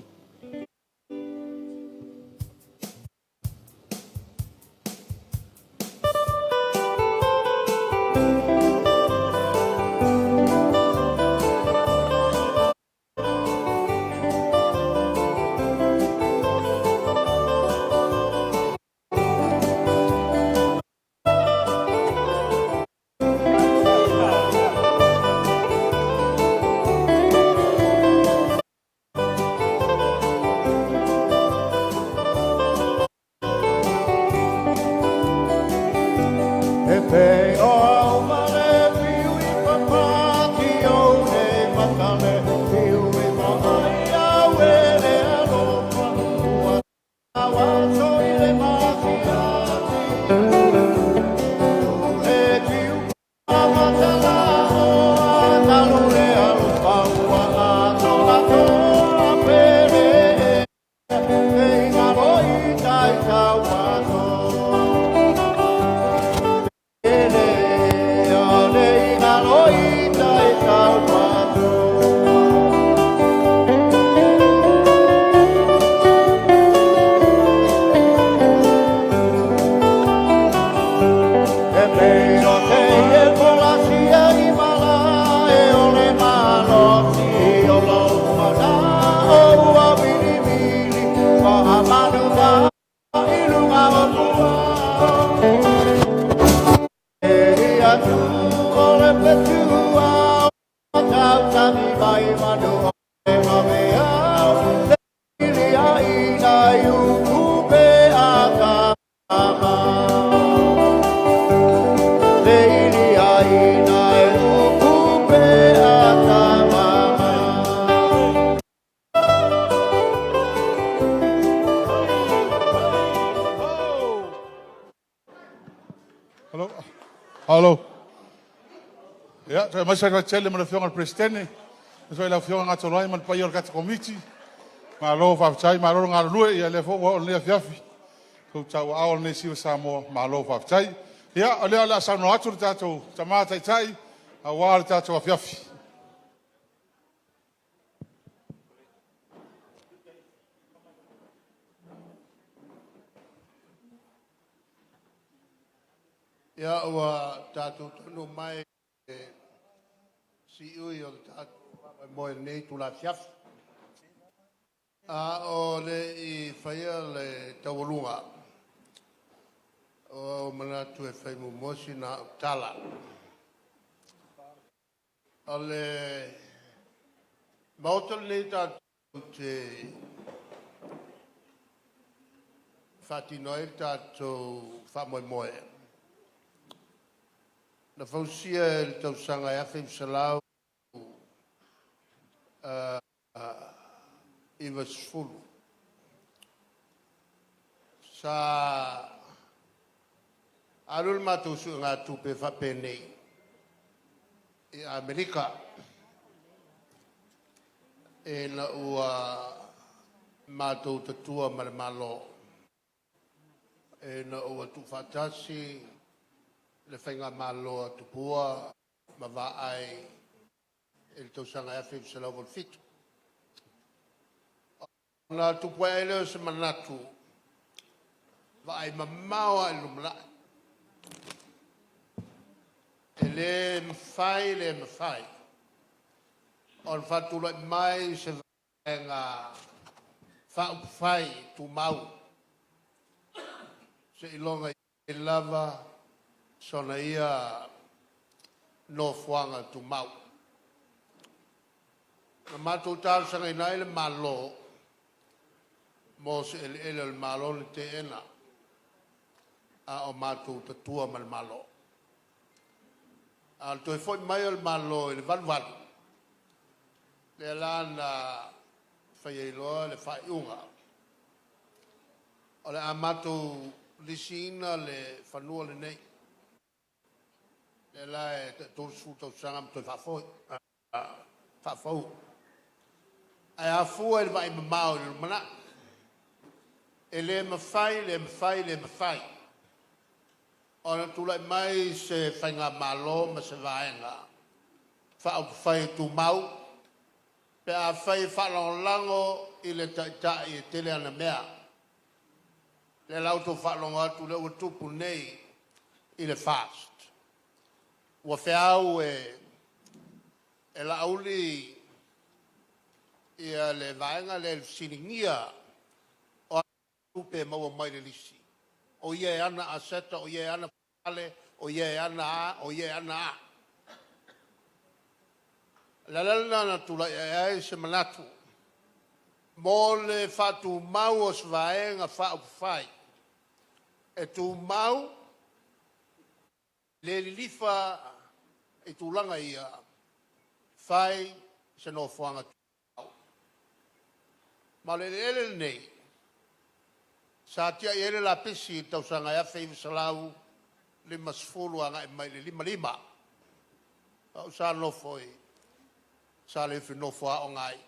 E pei o au ma le piu i papaki ou nei makale piu i maai au e le alofa ua tau i le makiaki le piu matala o talu le alofa ua atoa toa pele e ingalo i tai tau ato pele le ingalo i tai tau ato. E pei o te e polasia i mala e o le malosi o lou mana o ua vilivili ma amanu ma i lunga o pua e ia tu o le petua o tautami mai manu o e mame au le ilia ina i ukupe a ka ama le ilia ina e ukupe a ka mama. Hello. Ia, toe aumai se tele mo le Afioga i le Peresetene, aemaise foi lau Afioga Gatoloai ma le paia o le tatou Komiti. Malo faafetai, malo le galulue. Ia lea foi ua oo i lenei afiafi ua outou tauaao lenei Siva Samoa, malo faafetai. Ia, o lea o le a saunoa atu le tatou Tama Taitai aua le tatou afiafi. Ia ua tatou taunuu mai i le siui o le tatou faamoemoe i lenei itula afiafi. A o le i faia le taualuga, ua ou manatu e fai muamua sina au tala. O le Maota lenei tatou te faatino ai le tatou faamoemoe, na fausia i le tausaga e 1990. Sa alu le matou suegatupe faapenei i Amerika ina ua matou tatua ma le Malo ina ua tuufaatasi le faigamalo a Tupua ma Vaai i le tausaga e 1987. Ona tupu ae ai lea o se manatu, vaai mamao lava i le lumanai. E le mafai, le mafai ona faatulai mai se Vaega Faaupufai Tumau seiloga e i ai lava sona ia nofoaga tumau. Na matou talosagaina ai le Malo mo se eleele o le Malo na teena a o matou tatua ma le Malo. A o le toe foi mai o le Malo i le 88, lea la na fai ai loa le faaiuga o le a matou lisiina le fanua lenei, lea la e tai 30 tausaga ma toe faafoi, faafou. Ae afua i le vaai mamao i le lumanai, e le mafai, le mafai, le mafai ona tulai mai se faigamalo ma se vaega faaupufai e tumau pe afai e faalagolago i le taitai e tele ana mea. Lea la ua outou faalogo atu lea ua tupu nei i le FAST. Ua feau e Laauli le vaega lea i le fesiligia o a tupe e maua mai le lisi, o ia e ana aseta, o ia e ana fale, o ia e ana a, o ia e ana a. O le ala lena na tulai ae ai se manatu mo le faatumau o se Vaega Faaupufai e tumau, le lilifa i tulaga ia, fai se nofoaga tumau. Ma o le eleele lenei sa tiai ai le lapisi i le tausaga e 1950 agai mai le 55. O au sa nofo i Saleifi e nofo aoga ai.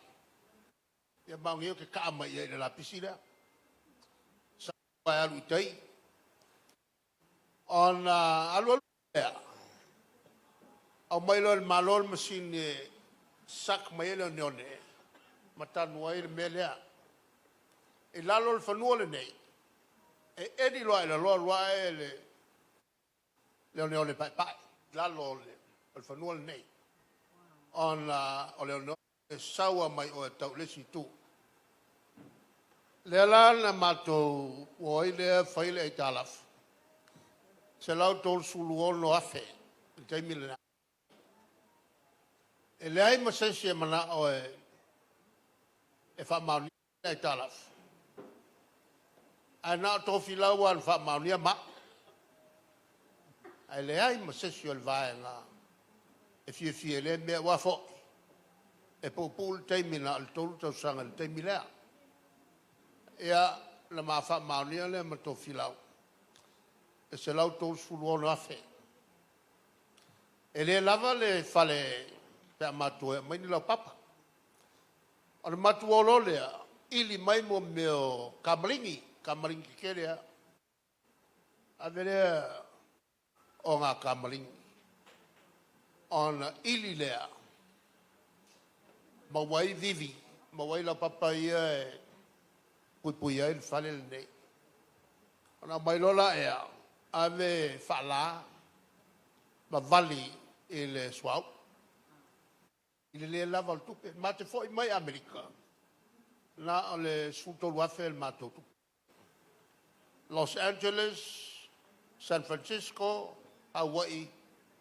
Ia ma au nei ou te taa mai i ai i le lapisi lea. Sau ae alu i tai. Ona alu alu lea, aumai loa e le Malo le masini e suck mai ai le oneone ma tanu ai le mea lea. I lalo o le fanua lenei, e eli loa i lalo alu ae le oneone paepae i lalo o le fanua lenei. Ona o le oneone e sau lava mai o e tau i le isi itu. Lea la na matou o ai lea fai le aitalafu, $136,000 i le taimi lena. E leai ma se isi e manao e faamaonia le aitalafu, ae na o Tofilau lava na faamaonia ma au. Ae leai ma se isi o le vaega e fiafia i lea mea, aua foi e puupuu le taimi na o le 3 tausaga i le taimi lea. Ia, na ma faamaonia lea ma Tofilau e $136,000. E le lava le fale pe a matou o e aumai ni laupapa. Ona matou o loa lea ili mai mo mea o kamaligi, kamaligi tetele lava. Ave lea o ngā kamaligi ona ili lea maua ai vivi, maua ai laupapa ia e puipui ai le fale lenei. Ona aumai loa lea ave faalā ma vali i le suauu i le le lava o le tupe. Matou te foi mai Amerika na o le $13,000 le matou tupe. Los Angeles, San Francisco, Hawaii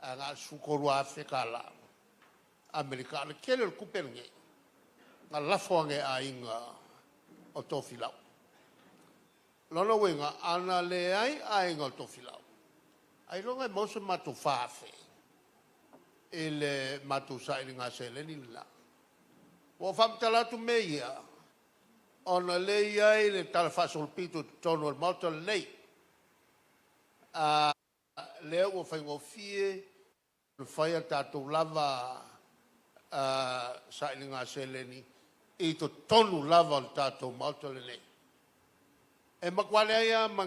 ae na o le $13,000 Amerika. O le tele o le tupe lenei na lafo ane i aiga o Tofilau. O lona uiga a na leai aiga o Tofilau, ailoga e maua se matou $4,000 i le matou sailiga seleni lena. Ua ou faamatala atu mea ia ona o lea e i ai le talafaasolopito i totonu o le Maota lenei, lea ua faigofie ona fai a tatou lava sailiga seleni i totonu lava o le tatou Maota lenei. E matua leai lava ma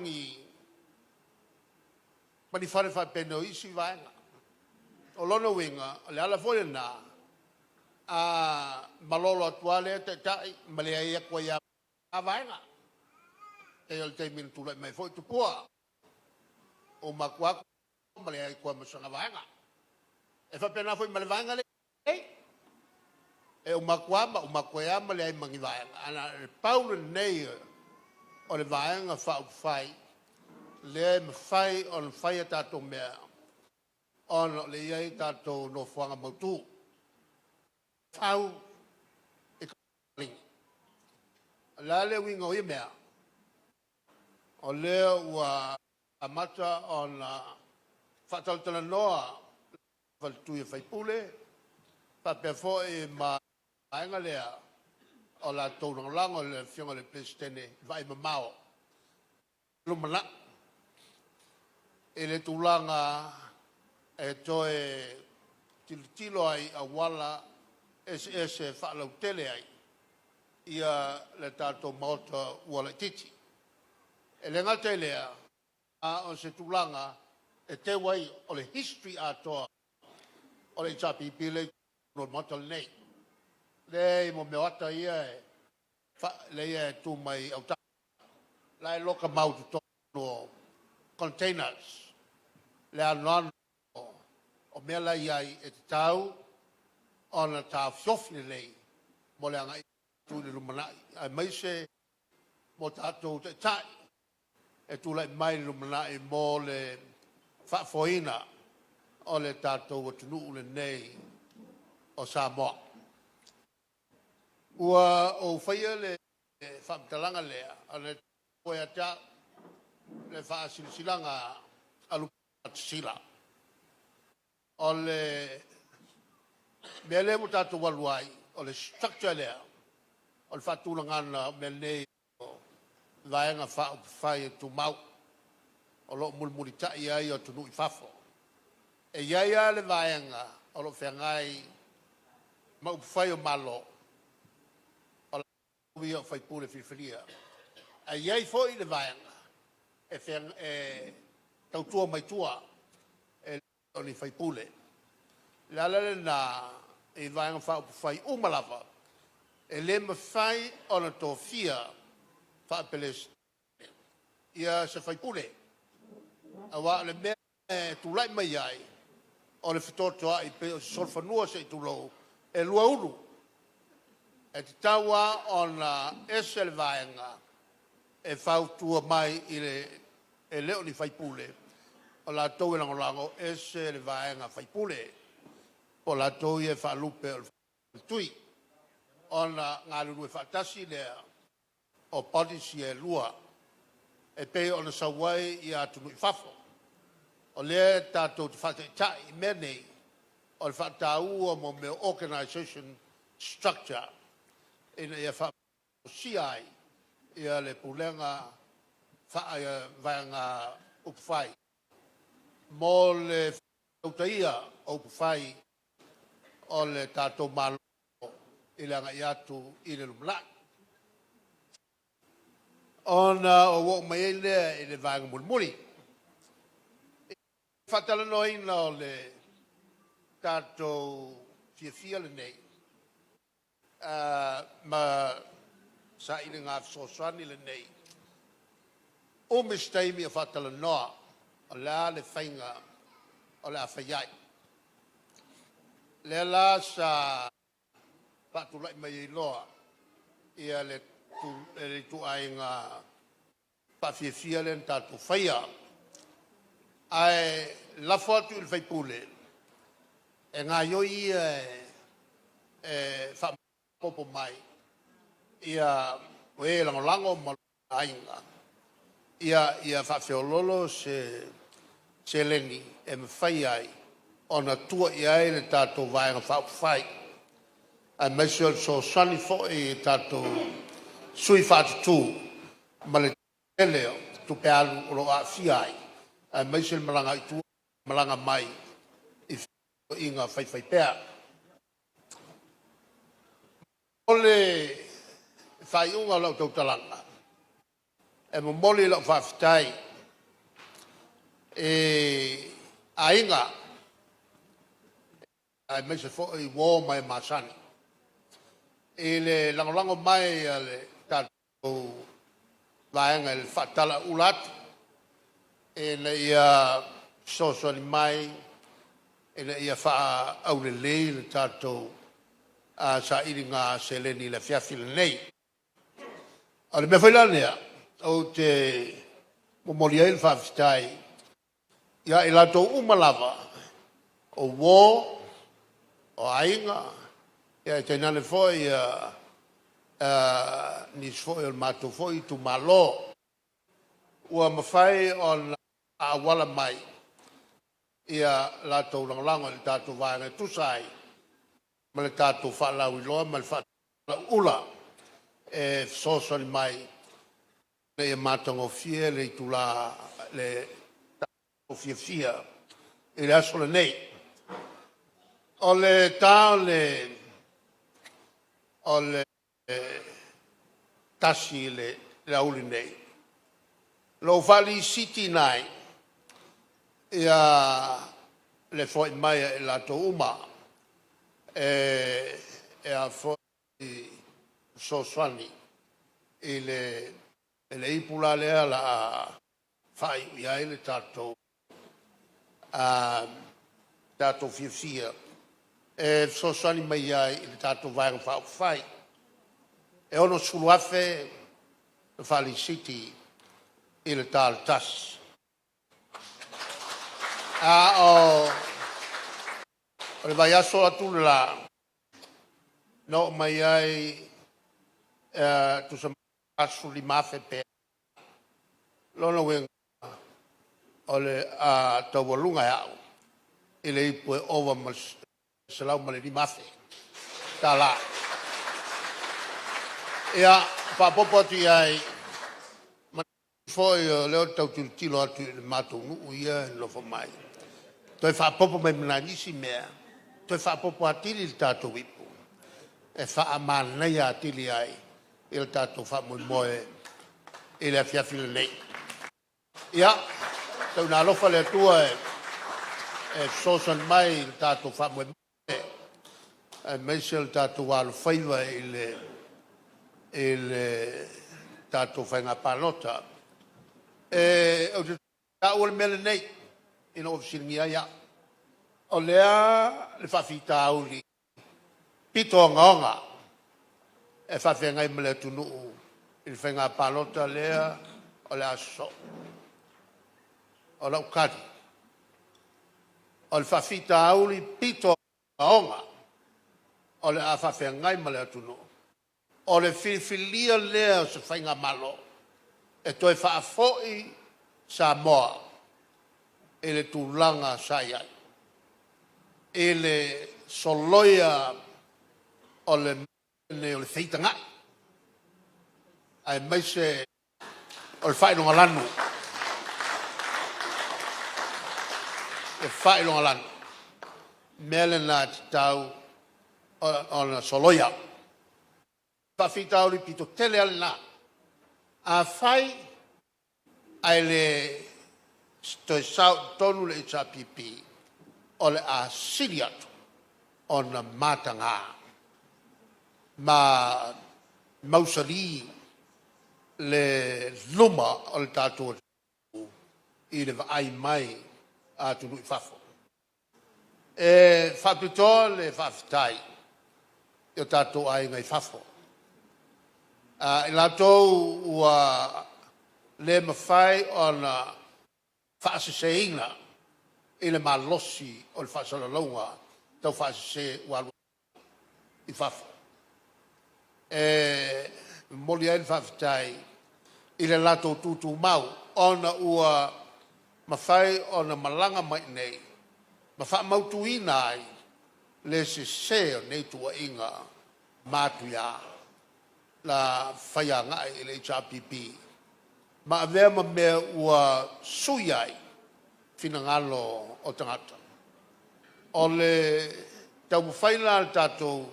ni fale faapena o isi vaega. O lona uiga, o le ala foi lena, a malolo atu lava lea Taitai ma leai atu ai lava ma vaega. E pei o le taimi na tulai mai ai foi Tupua, uma atu lava Tupua ma leai atu ai ma sana vaega. E faapena foi ma le vaega lea e i ai nei. E uma atu lava ma uma atu ai lava ma leai ma ni vaega. Ae na o le pau lenei o le Vaega Faaupufai lea e mafai ona fai a tatou mea ona o lea e i ai tatou nofoaga mautu. Fau i. O le a le uiga o ia mea? O lea ua amata ona faatalatalanoa faletui o faipule faapea foi ma vaega lea o latou lagolago i le Afioga i le Peresetene i le vaaimamao lumanai i le tulaga e toe tilotilo ai i auala eseese e faalautele ai le tatou Maota ua laitiiti. E le gata i lea, a o se tulaga e teu ai o le history atoa o le HRPP lea e i totonu o le Maota lenei. Lea e i mea o ata ia e tu mai autafa, la e loka mau i totonu o containers le anoano o mea la e i ai e tatau ona taofiofi lelei mo le agai atu i le lumanai, aemaise mo tatou taitai e tulai mai i le lumanai mo le faafoeina o le tatou atunuu lenei o Samoa. Ua ou faia le faamatalaga lea ona e taua ia te au le faasilasilaga a Lupematasila. O le mea lea ua tatou alu ai, o le structure lea, o le faatulagaga o mea nei o Vaega Faaupufai e Tumau, o lo o mulimulitai ai atunuu i fafo. E i ai lava le vaega o lo o feagai ma upufai o Malo, o latou ia o faipule filifilia, ae i ai foi le vaega e tautua mai tua, e le o ni faipule. O le ala lena i Vaega Faaupufai uma lava, e le mafai ona tofia faa-Peresetene se faipule, aua o le mea e tulai mai ai, o le fetotoai pei o se solofanua se i tulou, e lua ulu. E tatau lava ona ese le vaega e fautua mai i le e le o ni faipule, o latou e lagolago, ese le vaega faipule, po o latou ia e faalupe o le faletui, ona galulue faatasi lea o bodies ia e lua e pei ona sau ai atunuu i fafo. O lea tatou te faataitai i mea nei, o le faataua o mea o organization structure ina ia faamalosia ai le pulega faale-Vaega Upufai mo le faatautaia o upufai o le tatou Malo i le agai atu i le lumanai. Ona ou oo mai ai lea i le vaega mulimuli. I le faatalanoaina o le tatou fiafia lenei ma sailiga fesoasoani lenei, umi se taimi o faatalanoa o le a le faiga o le a fai ai. Lea la sa faatulai mai ai loa ia le ituaiga faafiafia lea na tatou faia. Ae lafo atu i le faipule e gaoioi ia e faaopoopo mai ia o e lagolago ma aiga ia faafeoloolo se seleni e mafai ai ona tua i ai le tatou Vaega Faaupufai, aemaise o le fesoasoani foi i tatou sui faatutu ma le tele o tupe alu o lo o aafia ai, aemaise le malaga i tua ma le malaga mai i fesootaiga faifaipea. O le faaiuga o lau tautalaga, e momoli lau faafetai i aiga aemaise foi uo ma e masani i le lagolago mai a le tatou Vaega i le faatalauula atu ina ia fesoasoani mai ina ia faaaulelei le tatou sailiga seleni i le afiafi lenei. O le mea foi la lea ou te momoli ai le faafetai ia i latou uma lava o uo, o aiga, ae tainane foi nisi foi o le matou foi itumalo ua mafai ona auala mai ia latou lagolago i le tatou Vaega e tusa ai ma le tatou faalauiloa ma le faatalauula e fesoasoani mai ina ia matagofie le itula le tatou fiafia i le aso lenei. O le ta o le 1:00 i le aoauli nei, na ou faalisitiina ai le foai mai a i latou uma e fesoasoani i le ipu la lea o le a faaiu i ai le tatou fiafia e fesoasoani mai ai i le tatou Vaega Faaupufai. E $60,000 na faalisiti i le ta o le 1:00, a o le vaiaso atu le la na oo mai ai e tusa ma le $45,000 pe a. O lona uiga o le a taualuga e au i le ipu e ova ma le $105,000 tala. Ia faaopoopo atu i ai ma foi o lea ou te tau tilotilo atu i le matou nuu ia e nonofo mai, toe faaopoopo mai ma nai isi mea, toe faaopoopo atili le tatou ipu e faamanaia atili ai le tatou faamoemoe i le afiafi lenei. Ia, tau ina alofa le Atua e fesoasoani mai i le tatou faamoemoe aemaise o le tatou alofaiva i le tatou faiga palota. Ou te taua le mea lenei ina ua fesiligia ai au, o le a le faafitauli pito ogaoga e faafeagai ma le atunuu i le faiga palota lea o le a sosoo? O lau tali, o le faafitauli pito ogaoga o le a faafeagai ma le atunuu, o le filifilia lea o se faigamalo e toe faafoi Samoa i le tulaga sa i ai, i le soloia o le mea lenei o le feitagai aemaise o le faailogalanu, le faailogalanu. mea lena e tatau ona soloia. Faafitauli pito tele lava lena. Afai ae le toe sao i totonu le HRPP, o le a sili atu ona mataga ma mausali le luma o le tatou atunuu i le vaai mai a atunuu i fafo. E faapitoa le faafetai i o tatou aiga i fafo, i latou ua le mafai ona faaseseina i le malosi o le faasalalauga taufaasese ua alu i fafo. E momoli ai le faafetai i le latou tutumau ona ua mafai ona malaga mai i inei ma faamautuina ai le sese o nei tuuaiga matuia na faia agai i le HRPP ma avea ma mea ua sui ai finagalo o tagata. O le taumafai la a le tatou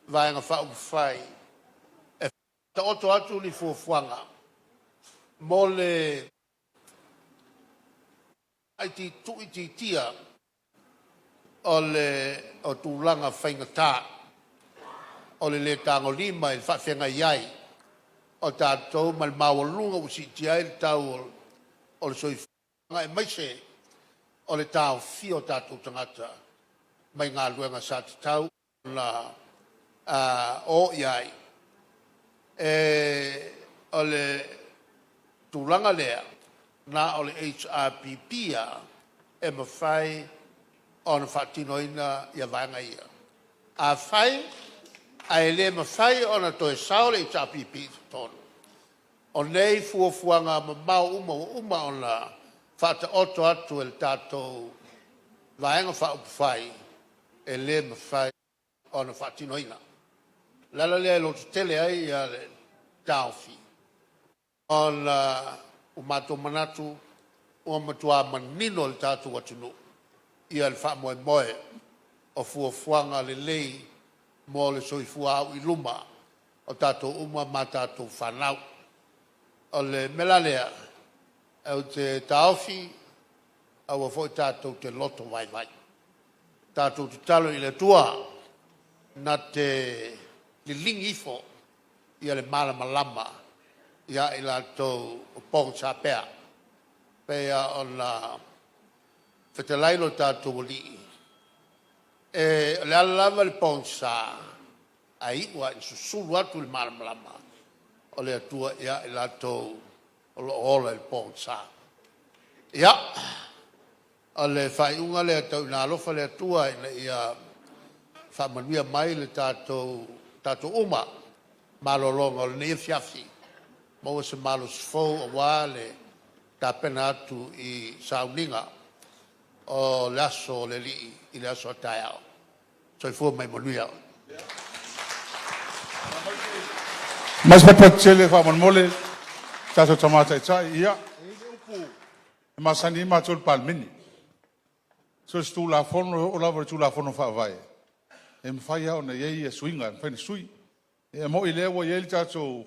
Vaega Faaupufai e faataoto atu ni fuafuaga mo le tuuitiitia o tulaga faigata o le le tagolima i le faafeagai ai o tatou ma le maualuga ua siitia ai le tau o le soifuaga, aemaise o le taofia o tatou tagata mai galuega sa tatau ona o i ai. O le tulaga lea na o le HRPP lava e mafai ona faatinoina vaega ia. Afai ae le mafai ona toe sao le HRPP i totonu, o nei fuafuaga mamao uma ua uma ona faataoto atu e le tatou Vaega Faaupufai, e le mafai ona faatinoina. O le ala lea e lototele ai le taofi, ona ua matou manatu ua matua manino le tatou atunuu le faamoemoe o fuafuaga lelei mo le soifua au i luma o tatou uma ma a tatou fanau. O le mea la lea ou te taofi, aua foi tatou te loto vaivai, tatou tatalo i le Atua na te liligi ifo le malamalama ia i latou o pogisa pea. E pei lava ona fetalai lo tatou Alii, o le a lava le pogisa, ae iu lava ina susulu atu le malamalama o le Atua ia i latou o lo o ola i le pogisa. Ia, o le faaiuga lea tau ina alofa le Atua ina ia faamanuia mai le tatou uma malologa o lenei afiafi, maua se malosi fou aua le tapena atu i sauniga o le aso o le Alii i le aso a taeao. Soifua ma ia manuia. Aumai se papati tele faamolemole, tatou Tama Taitai. Ia, e i ai le upu e masani ai matou i le Palemene, so o se Tulafono e oo lava i le Tulafono Faavae, e mafai lava ona i ai suiga e mafai ona sui. E moni o lea ua i ai le tatou, o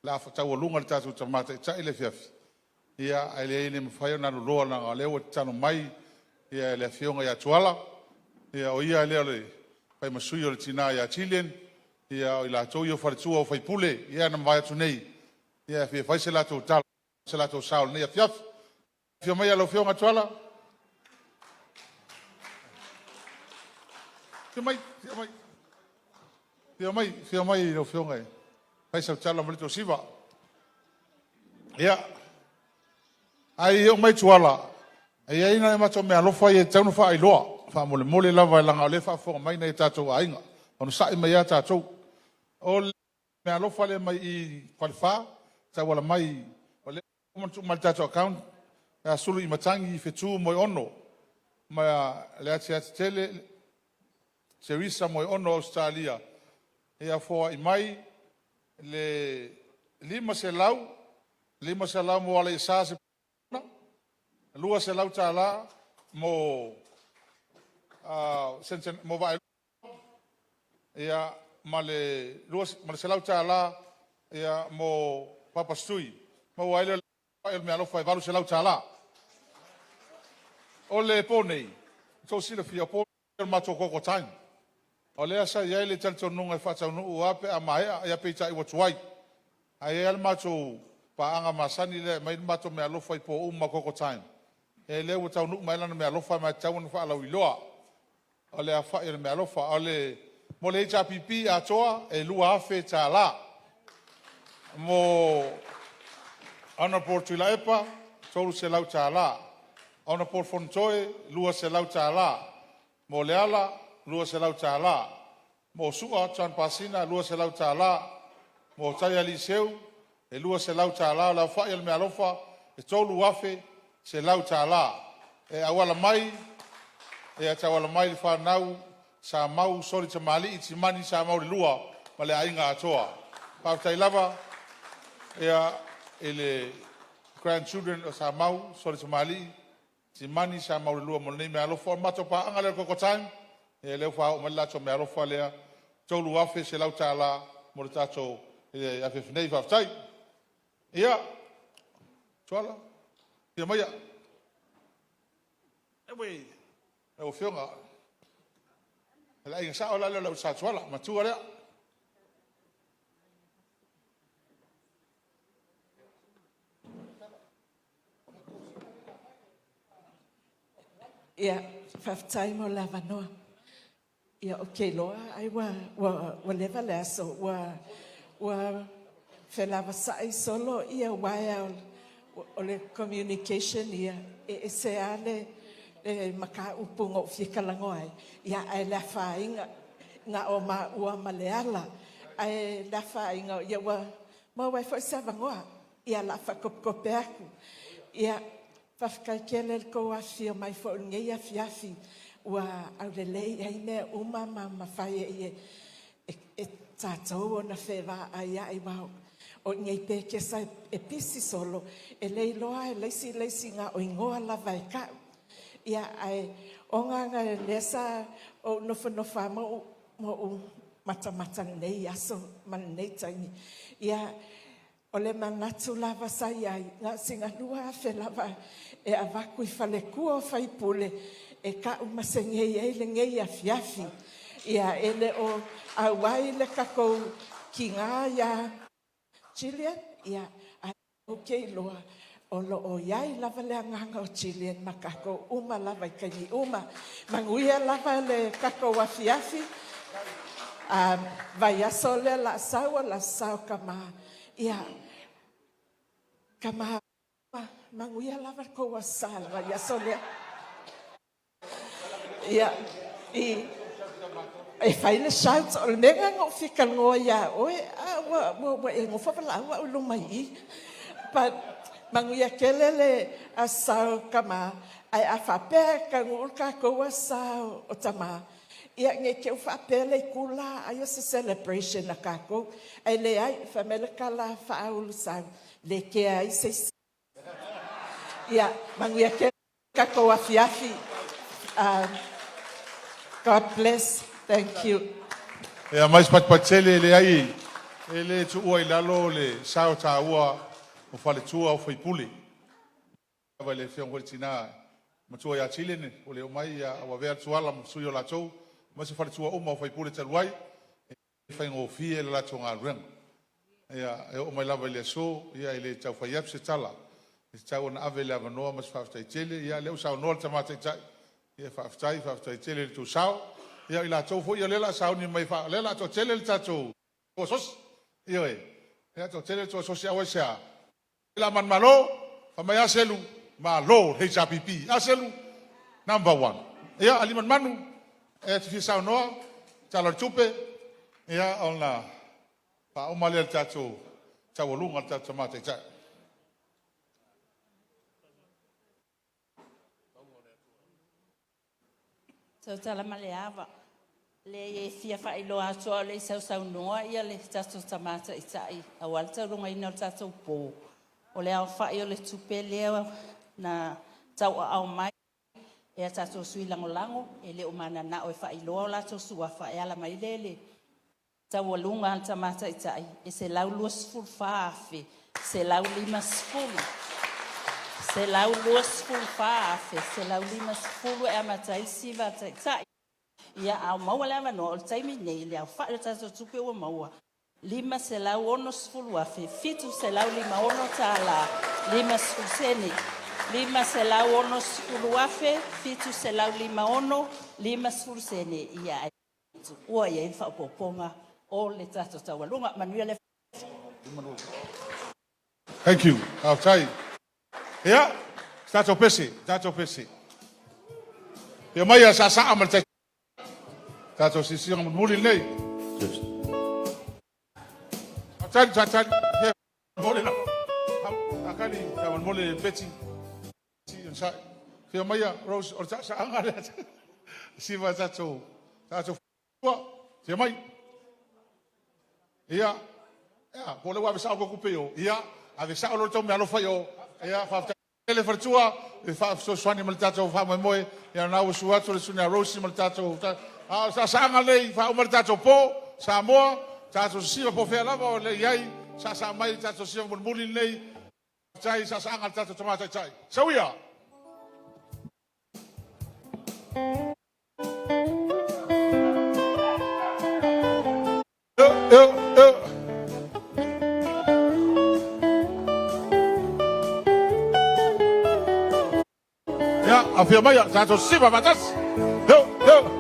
le a taualuga e le tatou Tama Taitai le afiafi, ae leai e le mafai ona aluloa leaga o lea ua tatalo mai le Afioga ia Tuala, o ia lea e fai ma sui o le tina ia Gillian, o i latou ia o faletua o sui usufono na mavae atu nei, e fia fai se latou tala aua se latou sao i lenei afiafi. Afio maia lau Afioga Tuala. Afio mai, afio mai, afio mai lau Afioga e fai sau tala mo le toasiva. Ia, ae le i oo mai Tuala, e i ai nai a matou meaalofa ia e tatau ona faailoa, faamolemole lava leaga o lea e faafofoga mai nai o tatou aiga. Onosai mai lava tatou. O le meaalofa lea mai i Falefa e tauala mai, o lea ua uma ona tuu mai i le tatou account ia Suluimatangi Fetu Moeono ma Leatiati Tele Teresa Moeono Ausetalia, ia foai mai le $500, $500 mo Alaiasa Sepulona, $200 mo Sensen mo Vaaelua, ia, ma le $200, ia, mo Papa Stui. Maua ai lea o le meaalofa e $800. O le po nei, tou silafia, o po o le matou gogo time. O lea sa i ai le talitonuga e faataunuu lava pe a maea, ia peitai ua tuai. Ae i ai lava le matou paaga masani lea e aumai le matou meaalofa i po uma gogo time. E lea ua taunuu mai lana meaalofa ma e tatau ona faalauiloa. O le aofai o le meaalofa. O le, mo le HRPP atoa e $2,000. Mo Honorable Tuilaepa, $300. Honorable Fonotoe, $200. Mo Leala, $200. Mo Sua John Pasina, $200. Mo Taialii Seu, e $200. O le aofai o le meaalofa, e $3,100. E auala mai, e tauala mai i le fanau Samau Soli Tamalii Timani Samau le Lua ma le aiga atoa. Faafetai lava ia, i le grandchildren o Samau Soli Tamalii Timani Samau le Lua mo lenei meaalofa. O le matou paaga lea o le Koko Time, ia lea ua faaoo mai le latou meaalofa lea, $3,100 mo le tatou afiafi nei. Faafetai. Ia, Tuala, afio maia. Lau Afioga, o le aiga sao la lea o le au Sa Tuala, matua lea. Ia, faafetai mo le avanoa. Ia, ou te iloa ai ua leva le aso, ua felavasai solo uaea o le communication ia, e ese lava le mataupu na ou fia talanoa ai, ae le afaina, na o maua ma Leala. Ae le afaina ua maua ai foi se avanoa. Ia, o le a faatopetope atu. Ia, faafetai tele i le tou afifio mai foi i lenei afiafi ua aulelei ai mea uma ma mafai ai e tatou ona fevaaiai, aua o i inei i Petesa e pisi solo, e le iloa lava e le isi le isi, na o igoa lava e tau. Ia, ae ona o lea sa ou nofonofo lava ma ou matamata i lenei aso ma lenei taimi, ia, o le manatu lava sa i ai, na o sina $2,000 lava e avatu i faletua o sui usufono e taaumasegei ai lenei afiafi. Ia, e le o auai le tatou tina ia Gillian, ae ou te iloa o lo o i ai lava le agaga o Gillian ma tatou uma lava i taimi uma. Manuia lava le tatou afiafi. Vaiaso lea o le a sau o le Aso Sa o Tama. Ia, tama, manuia lava le tou Aso Sa i le vaiaso lea. Ia, e fai le shout, o le mea lena na ou fia talanoa ia oe, a ua e nofo valaau au i luma i i. But, manuia tele le Aso Sa o Tama, ae a faapea e taunuu le tatou Aso Sa o Tama, ia ne i te i ua faapea le itu la ai o se celebration a tatou, ae leai, fai mai le tala a faaulusau, le kea ai se isi. Ia, manuia tele le tatou afiafi. God bless. Thank you. E aumai se patipati tele, e leai, e le tuua i lalo le sao taua o faletua o faipule. Lava i le afioga foi i le tina matua ia Tilene, ua le oo mai, a ua avea Tuala ma sui o latou, aemaise faletua uma o faipule talu ai, e faigofie le latou galuega. Ia, e oo mai lava i le aso, ia e le tau fai atu se tala, e tatau ona ave le avanoa ma se faafetai tele. Ia, o lea ua saunoa le Tama Taitai, ia faafetai, faafetai tele i le tou sao. Ia o i latou foi ia o lea o le a sauni mai, o lea o le a toatele le tatou asosi. Ioe, o le a toatele le tou asosi, aua se a? La manumalo, fai mai a Selu, malo le HRPP. A Selu, number one. Ia, Aliimalemanu, e te fia saunoa, Tala o le Tupe, ia, ona faauma lea o le tatou taualuga a le tatou Tama Taitai. Tautala ma le ava, leai e fia faailoa atu a o le i sausaunoa le tatou Tama Taitai aua le taulugaina o le tatou po, o le aofai o le tupe lea na tauaao mai E a tatou sui lagolago e le o mananao e faailoa o latou suafa e ala mai lea i le taualuga a le Tama Taitai e $124,150. $124,150 e amata ai le siva a le Taitai. Ia, a o maua le avanoa, o le taimi lenei i le aofai o le tatou tupe ua maua, $560,756 50 sene. $560,756 50 sene, ia ae tuua i ai le faaopoopoga o le tatou taualuga. Manuia le Thank you. Faafetai. Ia, se tatou pese, tatou pese. Ia mai a saasaa ma le tai tatou siasiaga mulimuli lenei. Tali, tali, tali. Mole la. Akali, ta mole peti. Fia maia Rose o le saasaaga lea. Siva tatou tatou fia mai. Ia, ia, po o le ua ave sao ko kupe i o. Ia, ave sao lo tau mea alofa i o. Ia, faafetai le faletua e faafesoasoani ma le tatou faamoemoe. Ia na ua su atu le susuga ia Rose ma le tatou a o le saasaaga lenei faauma le tatou po Samoa tatou sisiva po o fea lava o le i ai saasaa mai le tatou sisiva mulimuli lenei. Faafetai saasaaga le tatou tama taitai. Sauia! Eu, eu, eu. Ia, afia mai, tatou sisiva faatasi. Eu, eu.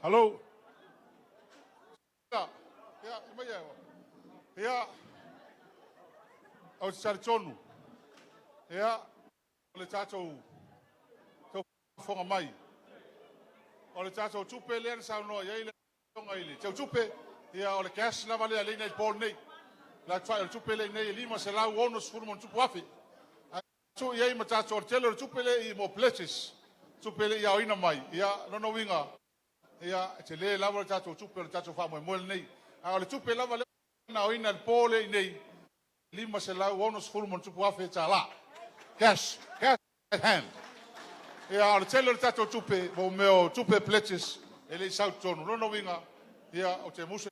Hello. Ia, ia, mai ia. Ia. Ou te talitonu. Ia, o le tatou taufofoga mai. O le tatou tupe lea na saunoa i ai le afioga i le teutupe, ia o le cash lava lea lea i po nei. La tuai o le tupe lea nei e $560,000. Ae tuu i ai ma tatou o le tele o le tupe lea i mo pledges. Tupe lea i aoina mai. Ia, lona uiga, ia, e tele lava le tatou tupe o le tatou faamoemoe lenei. A o le tupe lava lea na aoina i le po lea i nei, $560,000. Cash, cash at hand. Ia, o le tele o le tatou tupe, mo mea o tupe pledges e le i sau i totonu. Lona uiga, ia, ou te musu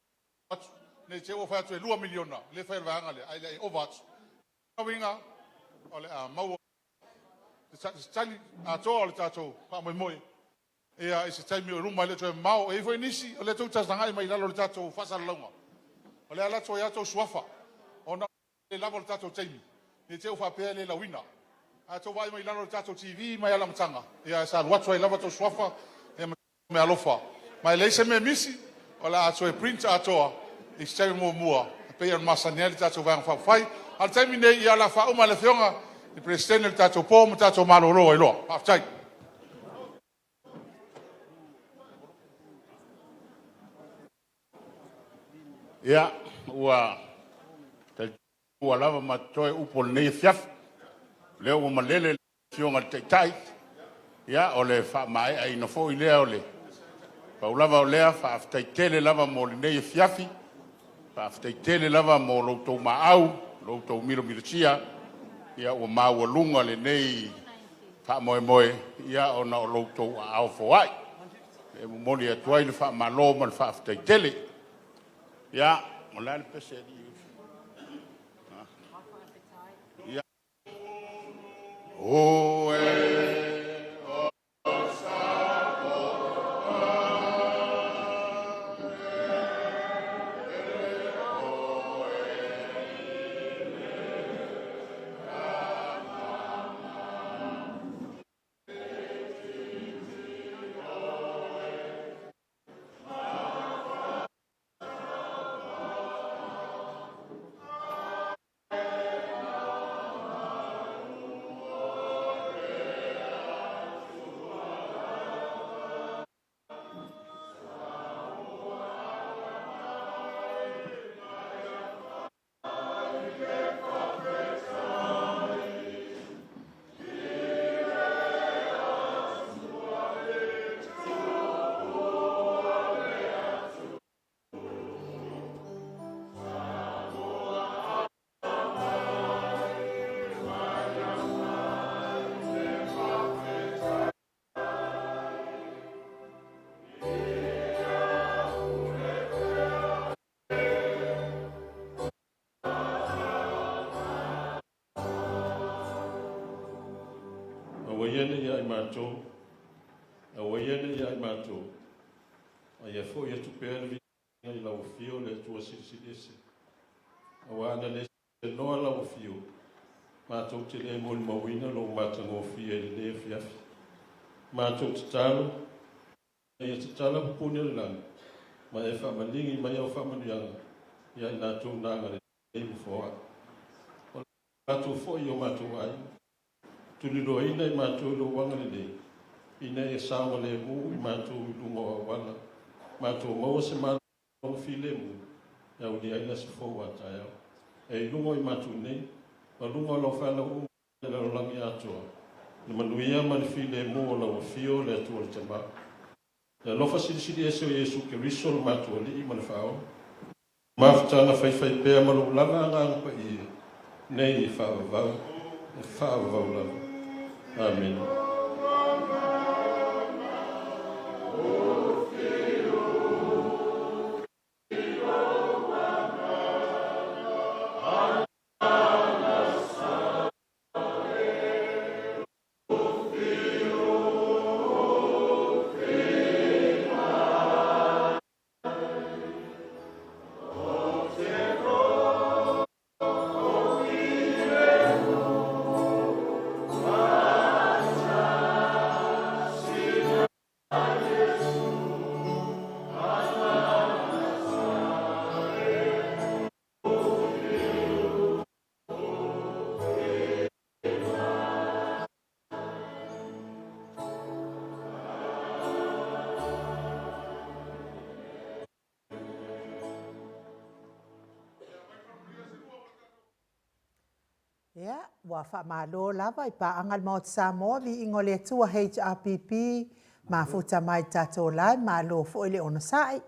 atu, ne i te i ua fai atu e $2 miliona lea e fai e le vaega lea, ae le i ova atu. Lona uiga, o le a maua se tali atoa o le tatou faamoemoe ia, i se taimi o i luma e le o toe mamao. E i ai foi nisi o lea tou te tagai mai i lalo o le tatou faasalalauga, o lea la ua i ai tou suafa, ona le lava o le tatou taimi, ne i te i ua faapea e le lauina. A outou vaai mai i lalo o le tatou TV mai lava i le amataga, ia sa alu atu ai lava outou suafa ia ma meaalofa. Ma e leai se mea misi, o le a toe print atoa i se taimi muamua e pei ona masani ai le tatou Vaega Faaupufai. A o le taimi lenei, ia o le a faauma e le Afioga i le Peresetene o le tatou po ma tatou malolo ai loa. Faafetai. Ia, ua talitonu ua lava ma totoe upu o lenei afiafi. O lea ua malele le Afioga i le Taitai, ia o le faamaeaina foi lea o le pau lava o lea, faafetai tele lava mo lenei afiafi, faafetai tele lava mo lo outou maau, lo outou milomilotia, ia ua maualuga lenei faamoemoe, ia ona o lo outou aao foai. E momoli atu ai le faamalo ma le faafetai tele. Ia, o le a le pese a alii? Ia. O e o Auai ane ia i matou, auai ane ia i matou, a ia foi atu pea le viiga i lau afio le Atua Silisili Ese. Aua ana le senoa lau afio, matou te le molimauina lou matagofie i lenei afiafi. Matou tatalo, ina ia tatala pupuni o le lagi, ma e faamaligi mai au faamanuiaga ia i latou na agalelei ma foai. O latou foi i o matou aiga, tuliloaina i matou i lou agalelei, ina ia saogalemu i matou i luga o auala, matou maua se malo filemu e aulia ai le aso fou a taeao. E i luga o i matou nei, ma luga o lau fanau uma i le lalolagi atoa, le manuia ma le filemu o lau Afio le Atua le Tama. Le alofa silisili ese o Iesu Keriso lo matou Alii ma le Faaola. Mafutaga faifaipea ma lou lava Agaga Paia, nei e faavavau, e faavavau lava. Amene. Ia, ua faamalo lava i paaga le Maota Samoa, viiga o le Atua HRPP, mafuta mai i tatou lae, malo foi le onosai.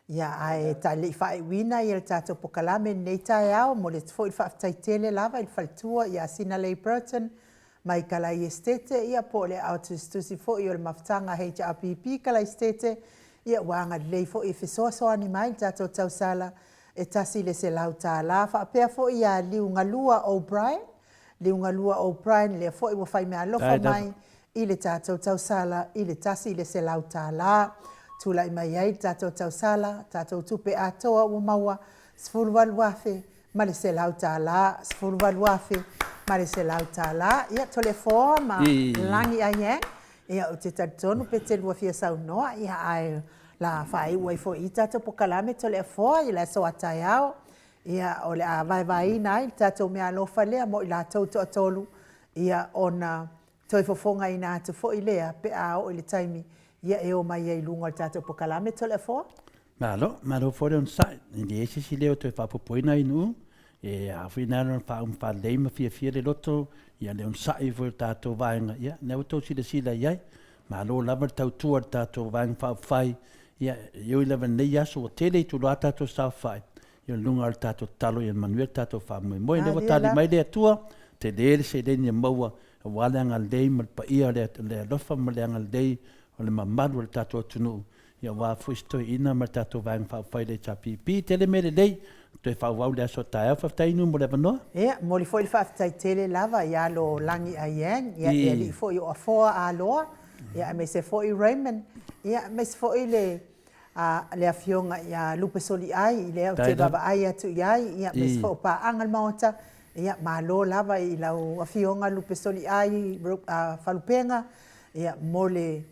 Ia, ae ta le i faaiuina ia le tatou pokalame i lenei taeao, momoli atu foi le faafetai tele lava i le faletua ia Sinalei Burton, mai Kalaiesetete, ia po o le aao tusitusi foi o le mafutaga HRPP Kalaiesetete, ia ua agalelei foi e fesoasoani mai le tatou tausala e $100 faapea foi ia Liugalua O'Brien, Liugalua O'Brien lea foi ua fai meaalofa mai i le tatou tausala i le $100. Tulai mai ai le tatou tausala, tatou tupe atoa ua maua $18,100, $18,100. Ia, Toleafoa ma Lagi Aiyang, ia ou te talitonu pe te lua fia saunoa, ia ae la faaiu ai foi i tatou polokalame Toleafoa i le aso a taeao. Ia, o le a vaevaeina ai le tatou meaalofa lea mo i latou toatolu, ia ona toe fofogaina atu foi lea pe a oo i le taimi ia e o mai ai i luga o le tatou polokalame Toleafoa. Malo, malo foi le onosai. E leai se isi leo e toe faaopoopoina i nuu, e a foi na ona faauma faalelei ma fiafia le loto, ia le onosai foi o le tatou vaega, ia lea ua outou silasila i ai. Malo lava le tautua i le tatou Vaega Faaupufai, ia e ui lava i lenei aso ua tele itula tatou saofai, ia o luga o le tatou tatalo ia manuia le tatou faamoemoe. Lea ua tali mai le Atua, tele le seleni e maua aua le agalelei ma le paia o le alofa ma le agalelei o le mamalu o le tatou atunuu, ia aua foi si toeaina ma le tatou Vaega Faaupufai o le HRPP. Tele mea lelei, toe faaauau le aso a taeao. Faafetai Inu mo le avanoa. Ia, momoli foi le faafetai tele lava i alo o Lagi Aiyang, ia le alii foi o Afoa Aloa, ia aemaise foi Raymond, ia aemaise foi le le afioga ia Lupe Soliai, lea ou te vaavaai atu i ai, ia aemaise foi o paaga le Maota, ia malo lava i lau afioga Lupe Soliai Falupega, ia mo le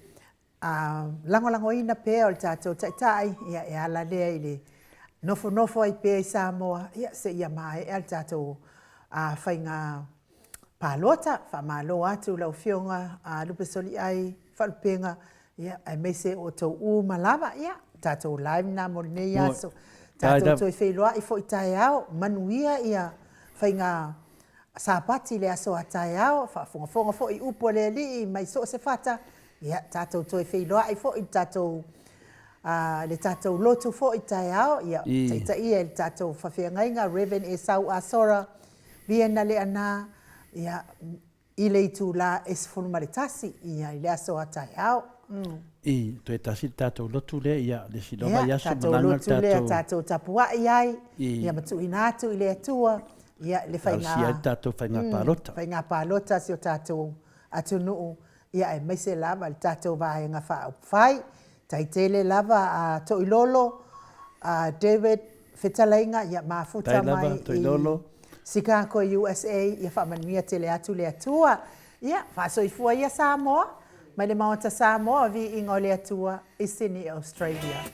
lagolagoina pea o le tatou Taitai, ia e ala lea i le nofonofo ai pea i Samoa, ia seia maea le tatou faiga palota. Faamalo atu lau Afioga Lupesoliai Faalupega, ia aemaise o outou uma lava. Ia, tatou live lena mo lenei aso. Tatou toe feiloai foi taeao, manuia ia faiga Sapati i le aso a taeao, faafogafoga foi i upu a le Alii mai so o se fata, ia tatou toe feiloai foi i le tatou le tatou lotu foi taeao, ia taitaia e le tatou faafeagaiga Rev Esau Asora Viena Leaana, ia i le itula e 11 ia i le aso a taeao. I, toe tasi le tatou lotu lea, ia, le isi loa vaiaso malaga le tatou lotu lea tatou tapuai ai, ia ma tuuina atu i le Atua, ia le faiga, talosia ai le tatou faiga palota. Faiga palota a si o tatou atunuu, ia aemaise lava le tatou Vaega Faaupufai. Tai tele lava a Toilolo, a David Fetalaiga, ia mafuta mai i Chicago USA, ia faamanuia tele atu le Atua. Ia, faasoifua ia Samoa, mai le Maota Samoa, viiga o le Atua i Sydney, Australia.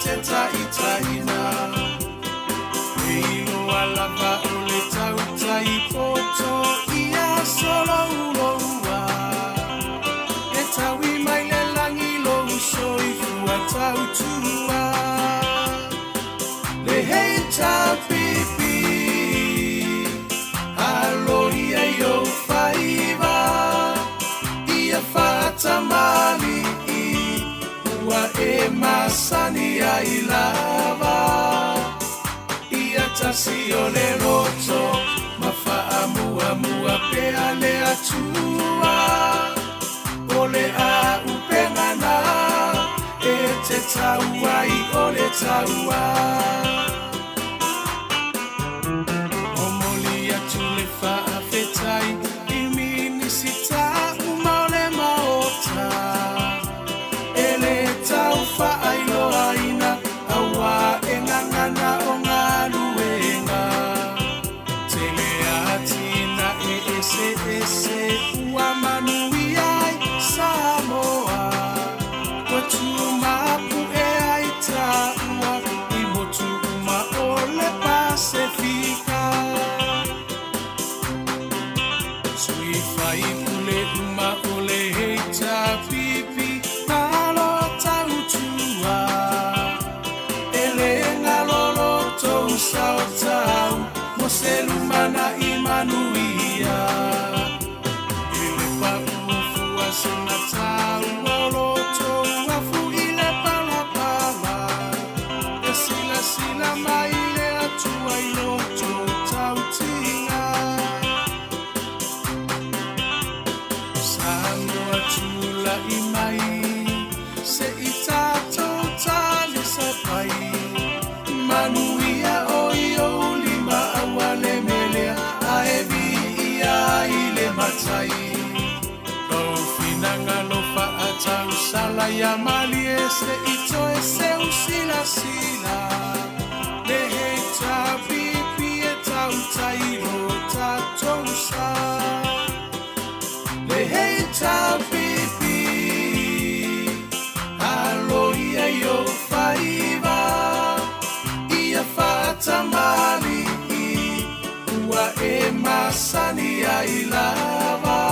te taʻitaʻina. E iloa lava o le tautai poto ia solouloua. E taui mai le lagi lou soifua tautua. Le HRPP, alo ia i ou faiva, ia faatamali'i ua e masani ai lava. Ia tasi o le loto ma faamuamua pea le Atua. O le auupega na e te tau ai o le taua. Momoli atu le faafetai i Minisita uma o le Maota. E le tau faailoaina auā e gagana o galuega. Tele atinae eseese ua manuia ai Samoa. Ua tumapuʻe ai taua i motu uma o le Pasefika. Sui faipule uma o le HRPP, malo tautua. E le galo lo tou sao tau mo se lumanaʻi manuia. I le paʻu fua segatā ua o lo tou afu i le palapala. E silasila mai le Atua i lo tou tautiga. Samoa tulaʻi mai se i tatou talisapai. Manuia o i ou lima aua le melea ae viia ai le Matai. Lou finagalo faatausala ia malie se i toe seu silasila. Le HRPP e tautai lo tatou sa. Le HRPP, alo ia i ou faiva, ia faatamali'i ua e masani ai lava.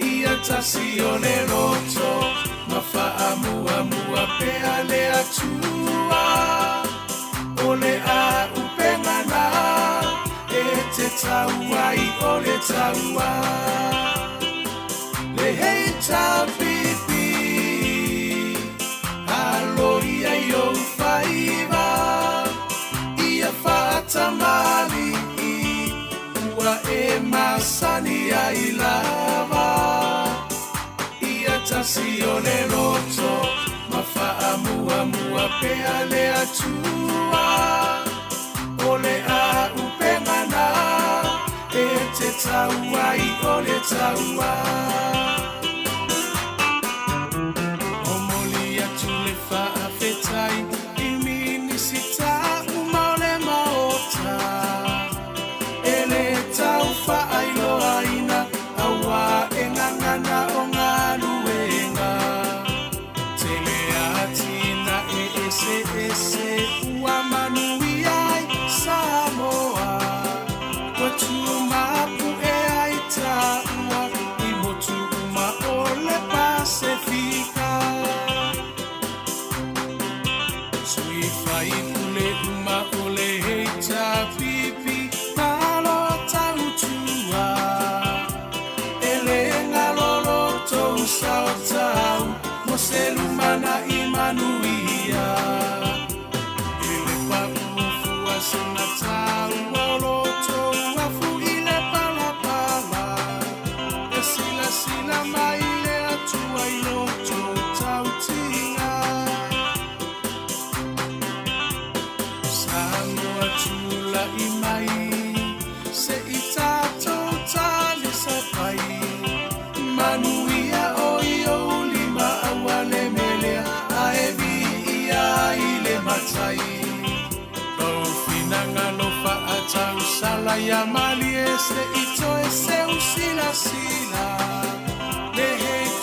Ia tasi o le loto ma faamuamua pea le Atua. O le auupega na e te tau ai o le taua. Le HRPP, alo ia i ou faiva, ia faatamali'i ua e masani ai lava. Ia tasi o le loto ma faamuamua pea le Atua. O le auupega na e te tau ai o le taua. Momoli atu le faafetai i Minisita uma o le Maota. E le tau faailoaina auā e gagana o galuega. Tele atinae eseese ua manuia ai Samoa. Ua tumapuʻe ai taua i motu uma o le Pasefika. Sui faipule uma o le HRPP, malo tautua. E le galo lo tou sao tau mo se lumanaʻi manuia. I le paʻu fua segatā ua o lo tou afu i le palapala. E silasila mai le Atua i lo tou tautiga. Samoa tulaʻi mai se i tatou talisapai. Manuia o i ou lima aua le melea ae viia ai le Matai. Lou finagalo faatausala ia malie se i toe seu silasila. Le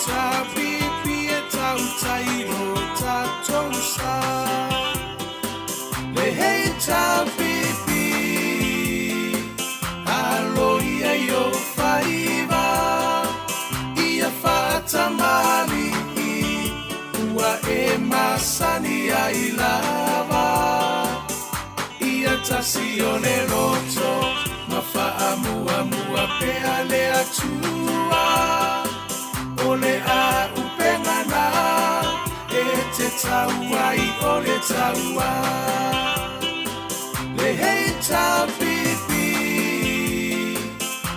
HRPP e tautai lo tatou sa. tasi o le loto ma faamuamua pea le Atua. O le auupega na e te tau ai o le taua. Le HRPP,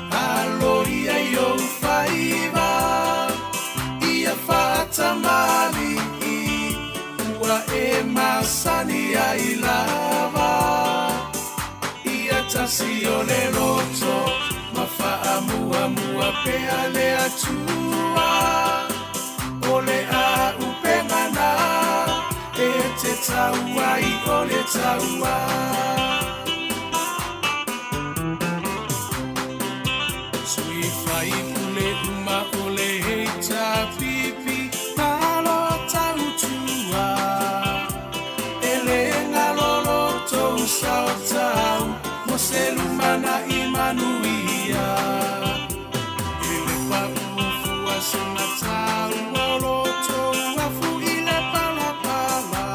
alo ia i ou faiva, ia faatamalii, ua e masani ai lava. Ia tasi o le loto ma faamuamua pea le Atua. O le auupega na e te tau ai o le taua. Sui faipule uma o le HRPP, malo tautua. E le galo lo tou sao tau mo se lumanai manuia. E le pau fua sina taua o lo tou afu i le palapala.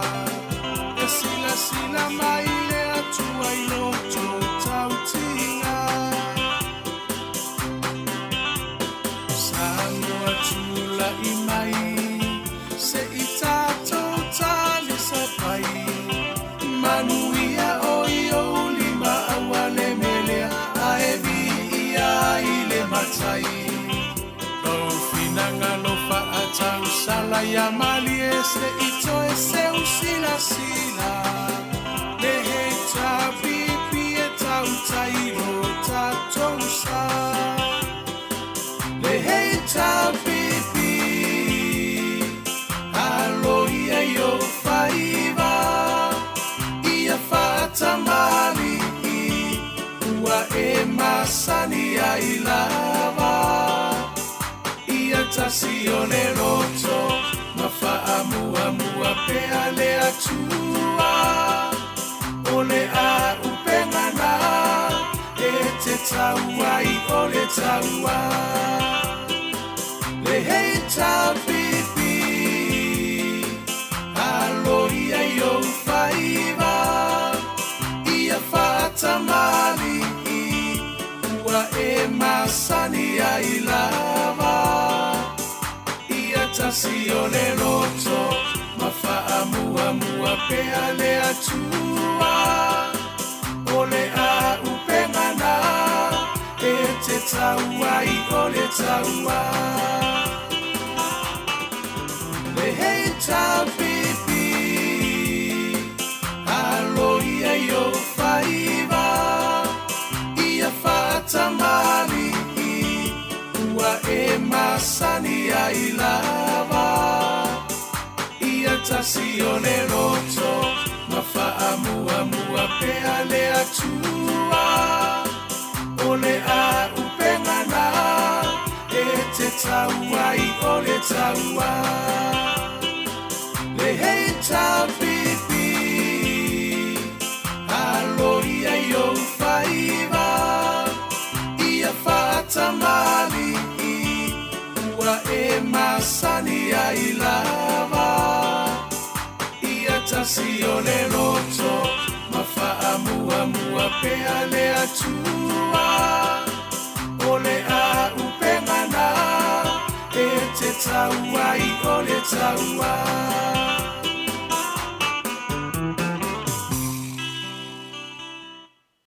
E silasila mai le Atua i lo tou tautiga. Samoa tula'i mai, se i tatou talisapai. Manuia o i ou lima aua le melea, ae viia ai le Matai. Lou finagalo faatausala ia malie se i toe seu silasila. Le HRPP e tautai lo tatou sa. Le HRPP, alo ia i ou faiva, ia faatamalii, ua e masani ai lava. Ia tasi o le loto ma faamuamua pea le Atua. O le auupega na e te tau ai o le taua. Le HRPP, alo ia i ou faiva, ia faatamalii, ua e masani ai lava. Ia tasi o le loto ma faamuamua pea le Atua. O le auupega na e te tau ai o le taua. Le HRPP, alo ia i ou faiva, ia faatamalii, ua e masani ai lava. Ia tasi o le loto ma faamuamua pea le Atua. O le auupega na e te tau ai o le taua. Le HRPP, alo ia i ou faiva, ia faatamalii, ua e masani ai lava. Ia tasi o le loto ma faamuamua pea le Atua. O le auupega na e te tau ai o le taua.